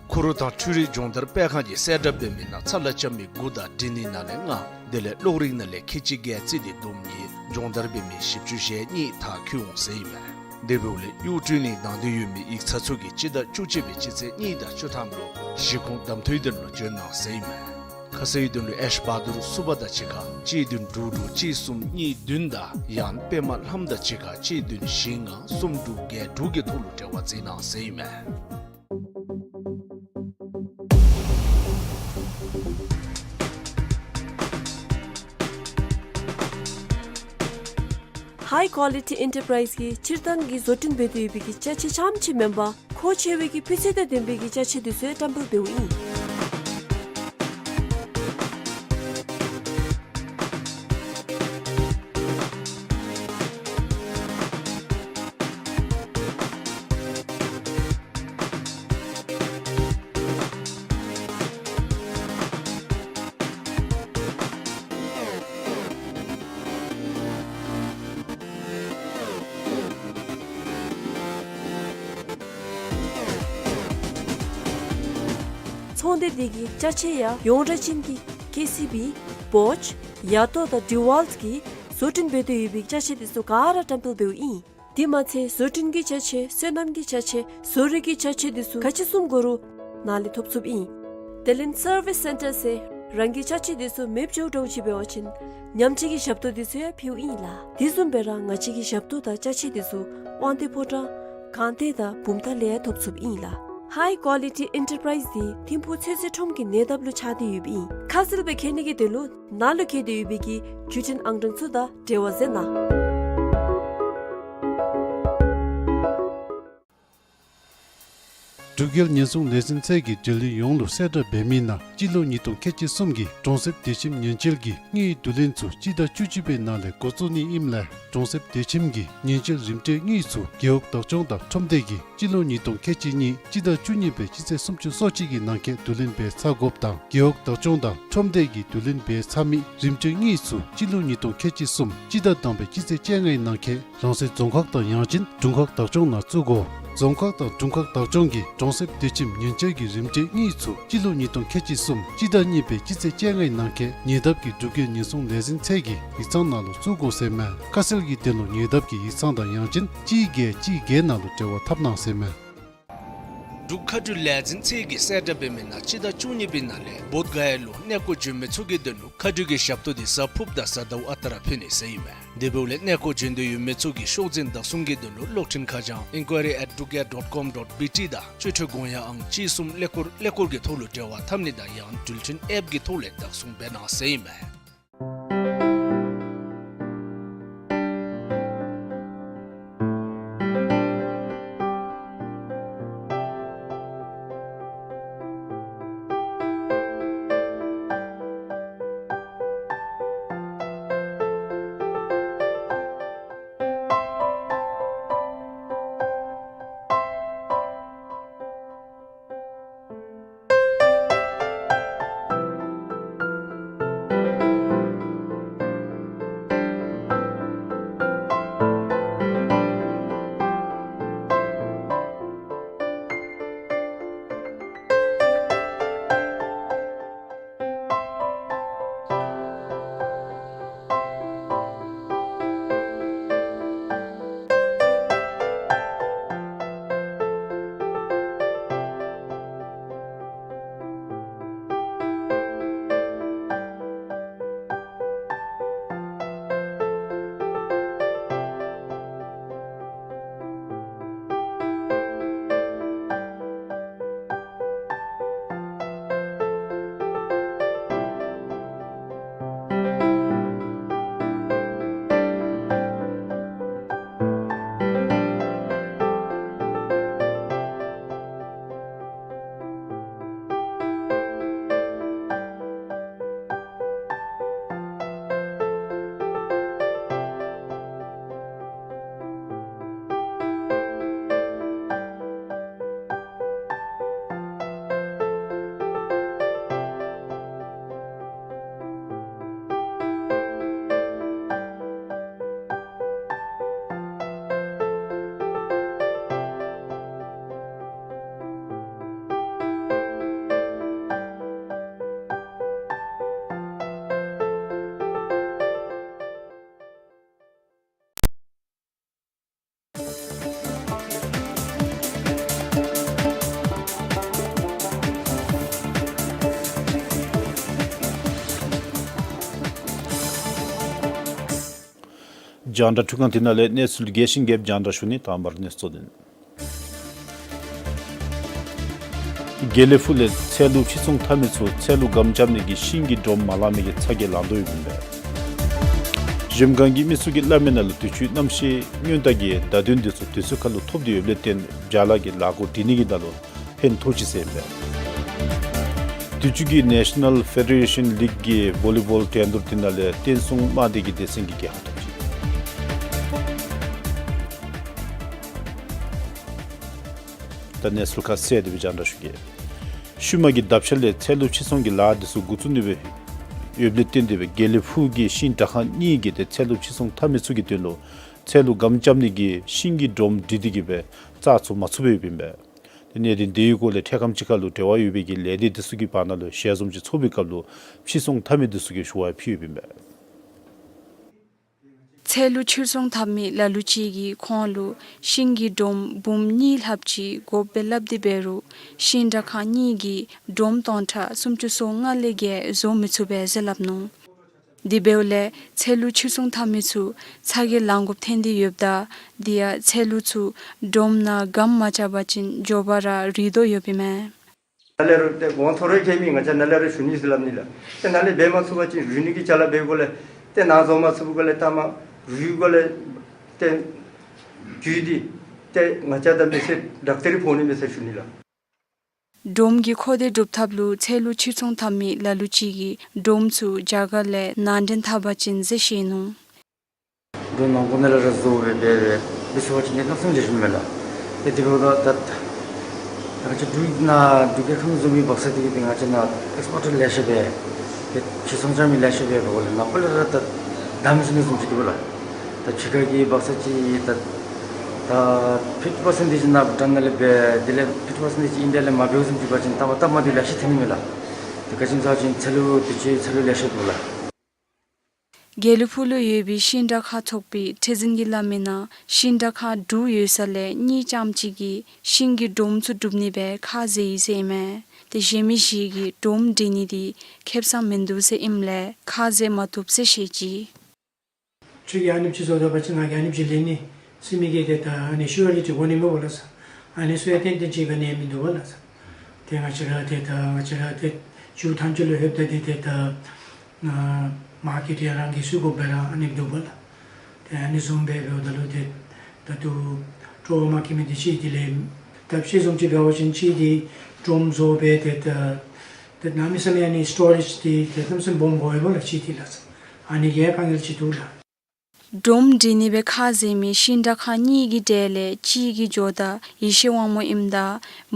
ཁུ་རུ་ཐང་འཕྲུལ་རིག་སྦྱོང་བརྡར་སྤེལ་ཁང་གིས་གསལ་བསྒྲགས་འབད་མི་ནང་ཚར་ལ་རྐྱབ་མི་དགུ་དང་འབྲི་ནི་ནང་ལས་ལྔ་དེ་ལས་ཀློག་རིག་ནང་ལས་ཁལ་གཅིག་བརྒལ་བརྩིས་ཏེ་བསྡོམས་ཀྱིས་སྦྱོང་བརྡར་འབད་མི་བཞི་བཅུ་ཞེ་གཉིས་མཐར་འཁྱོལ་འོང་ཟེར་ཨིན་མས། དེ་འབདཝ་ལས་གཡོག་བཙུགས་ནིའི་དང་འདོད་ཡོད་མི་ཡིག་ཚང་ཚུ་གིས་སྤྱི་ཟླ་བཅུ་གཅིག་པའི་སྤྱི་ཚེས་གཉིས་དང་བཅུ་ཐམ་ལུ་གཞི་ཁུངས་རྡ་མཐོའི་དོན་ལུ་འབྱོན་གནང་ཟེར་ཨིན་མས། ཁ་གསལ་དོན་ལུ་ཨེཤ་བ་དུར་བསུ་བ་དང་གཅིག་ཁར་གཅིག་བདུན་དྲུག་དྲུག་གཅིག་གསུམ་གཉིས་བདུན་དང་ཡང་པདྨ་ལྷམོ་དང་གཅིག་ཁར་གཅིག་བདུན་བཞི་ལྔ་གསུམ་དྲུག་བརྒྱད་དྲུག་གི་ཐོག་ལུ་འབྲེལ་བ་འཛིན་གནང་ཟེར་ཨིན་མས། High Quality Enterprise གིས་སྤྱིར་བཏང་གི་བཟོ་སྐྲུན་འབད་དེ་ཡོད་པའི་གི་ཅ་ཆས་ཙམ་ཅིག་མེན་པར་མཁོ་ཆེ་བའི་གི་སྤུས་ཚད་དང་ལྡན་པའི་གི་ཅ་ཆས་འདི་ཚུ་བཀྲམ་སྤེལ་འབདཝ་ཨིན། ཚོང་སྡེ་དེ་གི་ཅ་ཆས་ཡང་ཡོངས་གྲགས་ཅན་གྱི་ཀེ་སི་བི་བོཆ་ཡ་ཏོ་དང་ཌི་ཝལ་གྱིས་བཟོ་སྐྲུན་འབད་དེ་ཡོད་པའི་ཅ་ཆས་དེ་ཚུ་ག་ར་བཀྲམ་སྤེལ་འབདཝ་ཨིན། དེ་མ་ཚད་བཟོ་སྐྲུན་གྱི་ཅ་ཆས་སོ་ནམ་གྱི་ཅ་ཆས་བཟོ་རིག་གི་ཅ་ཆས་དེ་ཚུ་ག་ཅི་བཟུམ་དགོ་རུང་ནཱ་ལས་ཐོབ་ཚུགསཔ་ཨིན། དེ་ལས་སར་བིས་སེན་ཊར་ཟེར་རང་གི་ཅ་ཆས་དེ་ཚུ་མེདཔ་འགྱོ་འགྱོཝ་ཅིག་འབད་བ་ཅིན་ཉམས་བཅོས་ཀྱི་ཞབས་ཏོག་དེ་ཚུ་ཡང་ཕུལཝ་ཨིན་ལགས། དེ་བཟུམ་སྦེ་ར་ང་བཅས་ཀྱི་ཞབས་ཏོག་དང་ཅ་ཆས་དེ་ཚུ་དབང་འདུས་ཕོ་བྲང་སྒང་སྟེང་དང་བུམ་ཐང་ལས་ཡང་ཐོབ་ཚུགསཔ་ཨིན་ལགས། ཧའི་ཀོ་ལི་ཊི་ཨེན་ཊར་པ་རའིཛ་དེ་ཐིམ་ཕུག་ཚོད་བསྲེ་ཁྲོམ་གྱི་ཉེ་འདབས་ལུ་ཆགས་ཏེ་ཡོདཔ་ཨིན། ཁ་གསལ་སྦེ་མཁྱེན་ནི་གི་དོན་ལུ་ནཱ་ལུ་བཀོད་དེ་ཡོད་པའི་གི་བརྒྱུད་འཕྲིན་ཨང་གྲངས་ཚུ་དང་འབྲེལ་བ་མཛད་གནང་། འབྲུག་རྒྱལ་ཉེན་སྲུང་ལས་འཛིན་ཚད་ཀྱིས་འབྲེལ་ཡོད་ཡོངས་ལུ་གསལ་བསྒྲགས་འབད་མི་ནང་སྤྱི་ལོ་ཉིས་སྟོང་ཁལ་གཅིག་གསུམ་གྱི་གྲོང་གསེབ་བདེ་ཁྱིམ་ཉེན་བཅོལ་གྱི་དངུལ་བསྡུ་ལེན་ཚུ་སྤྱི་ཟླ་བཅུ་གཅིག་པའི་ནང་ལས་འགོ་བཙུགས་ནི་ཨིནམ་ལས་གྲོང་གསེབ་བདེ་ཁྱིམ་གྱི་ཉེན་བཅོལ་རིམ་གྲོའི་དངུལ་ཚུ་རྒེད་འོག་བདག་སྐྱོང་དང་ཁྲོམ་སྡེ་གིས་སྤྱི་ལོ་ཉིས་སྟོང་ཁལ་གཅིག་གཉིས་སྤྱི་ཟླ་བཅུ་གཉིས་པའི་སྤྱི་ཚེས་སུམ་ཅུ་སོ་གཅིག་གི་ནང་འཁོད་བསྡུ་ལེན་འབད་ཚར་དགོཔ་དང་རྒེད་འོག་བདག་སྐྱོང་དང་ཁྲོམ་སྡེ་གིས་བསྡུ་ལེན་འབད་ཚར་མི་རིམ་གྲོའི་དངུལ་ཚུ་སྤྱི་ལོ་ཉིས་སྟོང་ཁལ་གཅིག་གསུམ་སྤྱི་ཟླ་དང་པའི་སྤྱི་ཚེས་བཅོ་ལྔའི་ནང་འཁོད་རང་སོའི་རྫོང་ཁག་དང་ཡང་ཅིན་དྲུང་ཁག་བདག་སྐྱོང་ནང་བཙུགས་དགོ། རྫོང་ཁག་དང་དྲུང་ཁག་བདག་སྐྱོང་གིས་གྲོང་གསེབ་བདེ་ཁྱིམ་ཉེན་བཅོལ་གྱི་རིམ་གྲོའི་དངུལ་ཚུ་སྤྱི་ལོ་ཉིས་སྟོང་ཁལ་གཅིག་གསུམ་སྤྱི་ཟླ་གཉིས་པའི་སྤྱི་ཚེས་བཅོ་ལྔའི་ནང་འཁོད་ཉེ་འདབས་ཀྱི་འབྲུག་རྒྱལ་ཉེན་སྲུང་ལས་འཛིན་ཚད་ཀྱི་ཡིག་ཚང་ནང་ལུ་བཙུགས་དགོ་ཟེར་མས། ཁ་གསལ་གྱི་དོན་ལུ་ཉེ་འདབས་ཀྱི་ཡིག་ཚང་དང་ཡང་ཅིན་གཅིག་བརྒྱད་གཅིག་བརྒྱད་ནང་ལུ་འབྲེལ་བ་འཐབ་གནང་ཟེར་མས། འབྲུག་མཁའ་འགྲུལ་ལས་འཛིན་ཚད་ཀྱིས་གསལ་བསྒྲགས་འབད་མི་ནང་སྤྱི་ཟླ་བཅུ་གཉིས་པའི་ནང་ལས་བོདྷ་ག་ཡ་ལུ་གནས་སྐོར་འབྱོན་མི་ཚུ་གི་དོན་ལུ་མཁའ་འགྲུལ་གྱི་ཞབས་ཏོག་དེ་གཟའ་ཕུརཔ་དང་གཟའ་ཟླཝ་ཨ་རྟག་ར་ཕུལ་ནི་ཟེར་ཨིན་མས། དེ་འབདཝ་ལས་གནས་སྐོར་འབྱོན་འདོད་ཡོད་མི་ཚུ་གིས་ཤོག་འཛིན་བདག་བཟུང་གི་དོན་ལུ་གློག་འཕྲིན་ཁ་བྱང་inquiry at drukair dot com dot B T དང་སྤྱོད་ཁྲལ་དགོངས་ཡངས་ཨང་གཅིག་གསུམ་ཀླད་ཀོར་ཀླད་ཀོར་གྱི་ཐོག་ལུ་འབྲེལ་བ་འཐབ་ནི་དང་ཡང་འགྲུལ་འཕྲིན་ཨེཔ་ཀྱི་ཐོག་ལས་བདག་བཟུང་འབད་གནང་ཟེར་ཨིན་མས། རྒྱང་བསྒྲགས་འཕྲུལ་ཁང་འདི་ནང་ལས་གནས་ཚུལ་རྒྱས་ཤིང་རྒྱསཔ་རྒྱང་བསྒྲགས་ཞུ་ནི། དང་པར་གནས་ཚུལ་དོན། དགེ་ལེགས་ཕུག་ལས་ཚལ་ལུ་ཕྱིར་ཚོང་འཐབ་མི་ཚུ་ཚལ་ལུ་སྒམ་རྐྱབ་ནི་གི་ཤིང་གི་སྒྲོམ་མ་ལང་མི་གི་ཚ་གྱང་ལང་དོ་ཡོདཔ་ཨིན་པས། གཞལམ་སྒང་གི་མི་ཚུ་གིས་སླབ་མི་ནང་ལུ་དུས་ཅི་གནམ་གཤིས་སྔོན་བརྡ་གི་བརྡ་དོན་འདི་ཚུ་དུས་ཚོད་ཁར་ལུ་ཐོབ་སྟེ་ཡོདཔ་ལས་བརྟེན་བྱཱ་ལཱ་གི་ལཱ་འགོ་སྒྲིག་ནི་གི་ནང་ལུ་ཕན་ཐོགས་ཅི་ཟེར་ཨིན་པས། དུས་ཅི་གི་National Federation League གི་བོ་ལི་བོལ་འགྲན་བསྡུར་འདི་ནང་ལས་བསྟན་སྲུང་དམག་སྡེ་གིས་སྡེ་ཚན་གྱི་རྒྱལ་ཁ་ཐོབ་ཅི། ད་གནས་ཚུལ་ཁ་གསལ་དེ་སྦེ་རྒྱང་བསྒྲགས་ཞུ་གེ། ཤུལ་མ་གི་དག་ཆ་ལས་ཚལ་ལུ་ཕྱིར་ཚོང་གི་ལཱ་འདི་ཚུ་འགོ་བཙུགས་ནི་སྦེ་ཡོདཔ་ལས་བརྟེན་ཏེ་སྦེ་དགེ་ལེགས་ཕུག་གི་ཤིང་དྲ་ཁང་གཉིས་ཀྱིས་ཏེ་ཚལ་ལུ་ཕྱིར་ཚོང་འཐབ་མི་ཚུ་གི་དོན་ལུ་ཚལ་ལུ་སྒམ་རྐྱབ་ནི་གི་ཤིང་གི་སྒྲོམ་སྒྲིག་སྟེ་གི་སྦེ་རྩ་ཚུ་མ་ཚུགས་པར་ཡོདཔ་ཨིན་པས། ཏེ་གནད་དོན་དེའི་སྐོར་ལས་འཕྲལ་ཁམས་ཅིག་ཁར་ལུ་འབྲེལ་བ་ཡོད་པའི་གི་ལས་སྡེ་འདི་ཚུ་གི་བར་ན་ལུ་ཞལ་འཛོམས་ཅིག་ཚོགས་པའི་སྐབས་ལུ་ཕྱིར་ཚོང་འཐབ་མི་འདི་ཚུ་གིས་ཞུ་བ་ཕུལ་ཡོདཔ་ཨིན་པས། ཚལ་ལུ་ཕྱིར་ཚོང་འཐབ་མི་ལ་ལུ་ཅིག་གིས་ཁོང་ལུ་ཤིང་གི་སྒྲོམ་འབུམ་གཉིས་ལྷགཔ་ཅིག་དགོཔ་སྦེ་སླབ་སྟེ་འབད་རུང་ཤིང་དྲ་ཁག་གཉིས་ཀྱིས་སྒྲོམ་སྟོང་ཕྲག་སུམ་ཅུ་སོ་ལྔ་ལས་བརྒལ་བཟོ་མི་ཚུགས་པས་ཟེར་སླབ་ནུག། དེ་འབདཝ་ལས་ཚལ་ལུ་ཕྱིར་ཚོང་འཐབ་མི་ཚུ་ཚ་གྱང་ལང་དགོཔ་ཐོན་ཏེ་ཡོདཔ་ད་དེ་ཡང་ཚལ་ལུ་ཚུ་སྒྲོམ་ནང་སྒམ་མ་རྐྱབ་པ་ཅིན་མགྱོགས་པ་ར་རུལ་དོ་ཡོདཔ་ཨིན་མས། ནཱ་ལས་ར་ཏེ་གོང་མཐོ་རིས་ཁྱད་མེད་ང་བཅས་ནཱ་ལས་ར་ཞུ་ནི་ཟེར་སླབ་ནི་ལགས། ཏེ་ནཱ་ལས་འབད་མ་ཚུགས་པ་ཅིན་རུལ་ནི་གི་ཅ་ལ་འབད་དགོ་ལགས། ཏེ་ནཱ་བཟོ་མ་ཚུགས་པ་ག་ལས་ལྟ་མ་རུལ་དགོ་ལགས། ཏེ་རྒྱུ་འདི་ཏེ་ང་བཅས་ད་མི་སེར་ཌག་ཊར་རི་ཕོག་ནི་མས་ཟེར་ཞུ་ནི་ལགས། སྒྲོམ་གྱི་མཁོ་འདོད་སྒྲུབ་ཐབས་ལུ་ཚལ་ལུ་ཕྱིར་ཚོང་འཐབ་མི་ལ་ལུ་ཅིག་གིས་སྒྲོམ་ཚུ་རྒྱ་གར་ལས་ནང་འདྲེན་འཐབ་པ་ཅིན་ཟེར་བཤད་ནུག། སྒྲོམ་ནང་ཁོ་ན་ལས་ར་བཟོ་སྦེ་འབད་སྦེ་འབད་ཚུགས་པ་ཅིན་གནམ་མེད་ས་མེད་ལེགས་ཤོམ་མས་ལགས། ཏེ་དེ་འབདཝ་ད་ད་ང་བཅས་འབྲུག་ནང་འབྲུག་རྒྱལ་ཁབ་ནང་བཟོ་མི་འབག་ས་དེ་གིས་ཏེ་ང་བཅས་ནཱ་ཨེགསི་པོར་ཊར་ལེ་ཤ་སྦེ་ཏེ་ཕྱིར་ཚོང་རྐྱབ་མི་ལེ་ཤ་སྦེ་འབདཝ་ལས་ནཱ་ཕར་ལས་ར་ད་བདའ་མི་ཟུན་མི་བཟུམ་ཅིག་འདུག་ལགས། ད་ཕྱི་ཁ་གི་འབག་ས་ཅིག་ད་ད་ཕིབ་ཊི་པར་སེནཊ་ཅིག་ནཱ་བྷུ་ཊཱན་ནང་ལས་འབད་དེ་ལས་ཕིབ་ཊི་པར་སེནཊ་ཅིག་ཨིན་ཌི་ཡ་ལས་མ་འབདཝ་བཟུམ་ཅིག་འབད་བ་ཅིན་ད་མ་ད་མ་འདི་ལེ་ཤ་ཐོན་ནི་མས་ལགས། ཏེ་ག་ཅི་སྨོ་ཟེར་བ་ཅིན་ཚལ་ལུ་དུས་ཅི་ཚལ་ལུ་ལེ་ཤ་འདུག་ལགས། དགེ་ལེགས་ཕུག་ལུ་ཡོད་པའི་ཤིང་དྲ་ཁག་ཚོགས་པའི་ཁྲི་འཛིན་གྱིས་སླབ་མིའི་ནང་ཤིང་དྲ་ཁག་དྲུག་ཡོད་ས་ལས་གཉིས་རྐྱངམ་ཅིག་གིས་ཤིང་གི་སྒྲོམ་ཚུ་སྒྲུབ་ནི་སྦེ་ཁ་བཟེད་ཡི་ཟེར་ཨིན་མས། ཏེ་གཞན་མི་བཞི་གིས་སྒྲོམ་སྒྲིག་ནི་འདི་ཁེ་སང་མིན་འདུག་ཟེར་ཨིནམ་ལས་ཁ་བཟེད་མ་བཏུབ་ཟེར་བཤད་ཅི། ཁྱོད་ཀྱིས་ཨ་ནི་ཅིག་བཟོ་དོ་བ་ཅིན་ང་གིས་ཨ་ནི་ཅིག་ལེན་ནི་ཟེར་མི་གིས་ཏེ་ད་ཨ་ནི་ཤུ་ཡར་ལི་ཅིག་དགོ་ནི་མས་པ་ལགས། ཨ་ནི་ཚུ་ཡང་ཏན་ཏན་ཅིག་ག་ནི་ཡང་མིན་འདུག་པ་ལགས། ཏེ་ང་བཅས་ར་ཏེ་ད་ང་བཅས་ར་ཏེ་ཇུ་ཐང་ཅིག་ལུ་ལྷོདཔ་ད་འདི་ཏེ་ད་ཨ་མར་ཀེཊ་ཡང་རང་གིས་སུ་དགོ་པ་ར་ཨ་ནི་འདུག་པ་ལགས། ཏེ་ཨ་ནི་བཟུམ་སྦེ་འབདཝ་ད་ལུ་ཏེ་ད་ལྟོ་སྤྲོ་བ་མ་སྐྱེ་མི་འདི་ཅིག་དེ་ལས་ད་ཅིག་བཟུམ་ཅིག་འབད་བ་ཅིན་ཅིག་འདི་སྒྲོམ་བཟོ་སྦེ་ཏེ་ད་ཏེ་གནམ་མེད་ས་མེད་ཨ་ནི་སི་ཊོ་རེཇ་འདི་ཏེ་གནམ་མེད་ས་མེད་སྦོམ་དགོ་པས་ལགས་ཅིག་འདི་ལགས། ཨ་ནི་གིས་དཀའ་ངལ་ཅིག་འདུག་ལགས། སྒྲོམ་སྒྲིག་ནི་སྦེ་ཁ་བཟེད་མི་ཤིང་དྲ་ཁག་གཉིས་ཀྱི་གྲས་ལས་གཅིག་གི་ཇོ་བདག་ཡེ་ཤེས་དབང་མོ་ཨིནམ་ད་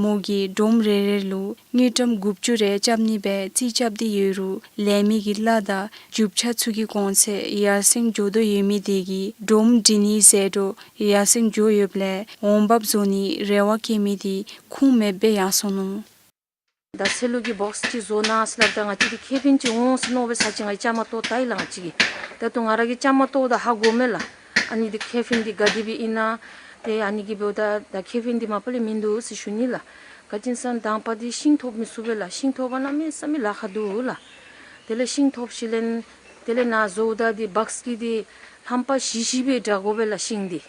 མོ་གིས་སྒྲོམ་རེ་རེ་ལུ་དངུལ་ཀྲམ་དགུ་བཅུ་རེ་རྐྱབ་ནི་སྦེ་རྩིས་རྐྱབ་སྟེ་ཡོད་རུང་ལས་མི་གི་གླ་དང་རྒྱུ་ཆ་ཚུ་གི་གོང་ཚད་ཡར་སེང་འགྱོ་དོ་ཡོད་མི་དེ་གིས་སྒྲོམ་སྒྲིག་ནི་ཟད་འགྲོ་ཡར་སེང་འགྱོ་ཡོདཔ་ལས་འོང་འབབ་བཟོ་ནི་རེ་བ་བསྐྱེད་མི་དེ་ཁུངས་མེདཔ་སྦེ་ཡར་སོ་ནུག། ད་ཚལ་ལུ་གི་བོགས་ཅིག་བཟོ་གནང་ཟེར་སླབ་ད་ང་བཅས་འདི་ཁེ་ཕན་ཅིག་འོང་ཟེར་མནོ་སྦེ་ཚར་ཅིག་ང་གིས་བཅའ་མར་གཏོགས་ད་ཡི་ལགས་ང་བཅས་ཀྱིས། ད་ལྟོ་ང་ར་གིས་བཅའ་མར་གཏོགས་ད་ཧ་གོ་མས་ལགས། ཨ་ནི་འདི་ཁེ་ཕན་འདི་ག་དེ་སྦེ་ཨིན་ན། ཏེ་ཨ་ནི་གིས་འབདཝ་ད་ད་ཁེ་ཕན་འདི་མ་པ་ལས་མིན་འདུག་ཟེར་ཞུ་ནི་ལགས། ག་ཅི་སྨོ་ཟེར་བ་ཅིན་དང་པ་འདི་ཤིང་ཐོབ་མི་ཚུགས་པས་ལགས། ཤིང་ཐོབ་པ་གནམ་མེད་ས་མེད་ལཱ་ཁག་འདུག་ལགས། དེ་ལས་ཤིང་ཐོབ་ཞིནམ་ལས་དེ་ལས་ནཱ་བཟོཝ་ད་འདི་བོགས་ཀྱི་འདི་ལྷམ་པ་བཞི་བཞི་སྦེ་བྲ་དགོ་པས་ལགས་ཤིང་འདི།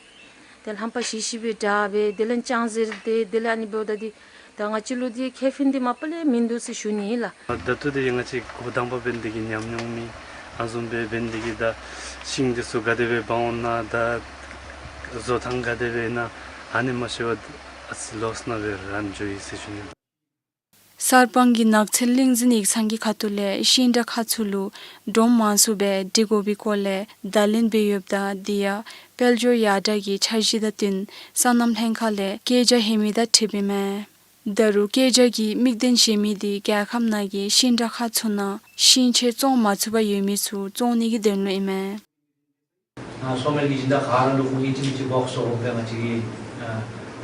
ཏེ་ལྷམ་པ་བཞི་བཞི་སྦེ་བྲ་སྦེ་དེ་ལས་ཅང་ཟེར་ཏེ་དེ་ལས་ཨ་ནི་འབདཝ་ད་འདི་ད་ང་བཅས་ལུ་འདི་ཁེ་ཕན་འདི་མ་པ་ལས་མིན་འདུག་ཟེར་ཞུ་ནི་ལགས། ད་ལྟོ་འདི་ང་བཅས་འགོ་དང་པ་འབད་ནི་དེ་གིས་ཉམས་མྱོང་མེད། ཨ་བཟུམ་སྦེ་འབད་ནི་དེ་གིས་ད་ཤིང་འདི་ཚུ་ག་དེ་སྦེ་འབག་འོང་ན་ད་བཟོ་ཐངས་ག་དེ་སྦེ་ཨིན་ན་ཨ་ནི་མ་ཤེས་པར་ཨ་ཙི་ལོསི་ནང་སྦེ་ར་འགྱོ་ཡི་ཟེར་ཞུ་ནི་ལགས། གསར་སྤང་གི་ནགས་ཚལ་གླིང་འཛིན་ཡིག་ཚང་གི་ཁ་ཐུག་ལས་ཤིང་དྲ་ཁག་ཚུ་ལུ་སྒྲོམ་མང་སུ་སྦེ་སྒྲིག་དགོ་པའི་སྐོར་ལས་བརྡ་ལན་འབད་ཡོདཔ་ད་དེ་ཡང་དཔལ་འབྱོར་ཡར་དྲག་གི་འཆར་གཞི་དང་བསྟུན་སོ་ནམ་ལྷན་ཁག་ལས་བཀོད་རྒྱ་ཧེ་མའི་དང་འཁྲིལཝ་ཨིན་མས། ད་རུང་བཀོད་རྒྱ་གི་དམིགས་དོན་གཞན་མི་འདི་རྒྱལ་ཁབ་ནང་གི་ཤིང་དྲ་ཁག་ཚུ་ནང་ཤིང་ཆས་བཙོང་མ་ཚུགས་པར་ཡོད་མི་ཚུ་བཙོང་ནི་གི་དོན་ལུ་ཨིན་མས། ཨ་སོ་མེད་ཀྱི་སྦྱིན་བདག་ག་ར་ལུ་ཁོང་གིས་གཅིག་གཅིག་བོགས་བཟོ་དགོ་པས། ང་བཅས་ཀྱིས་ཨ་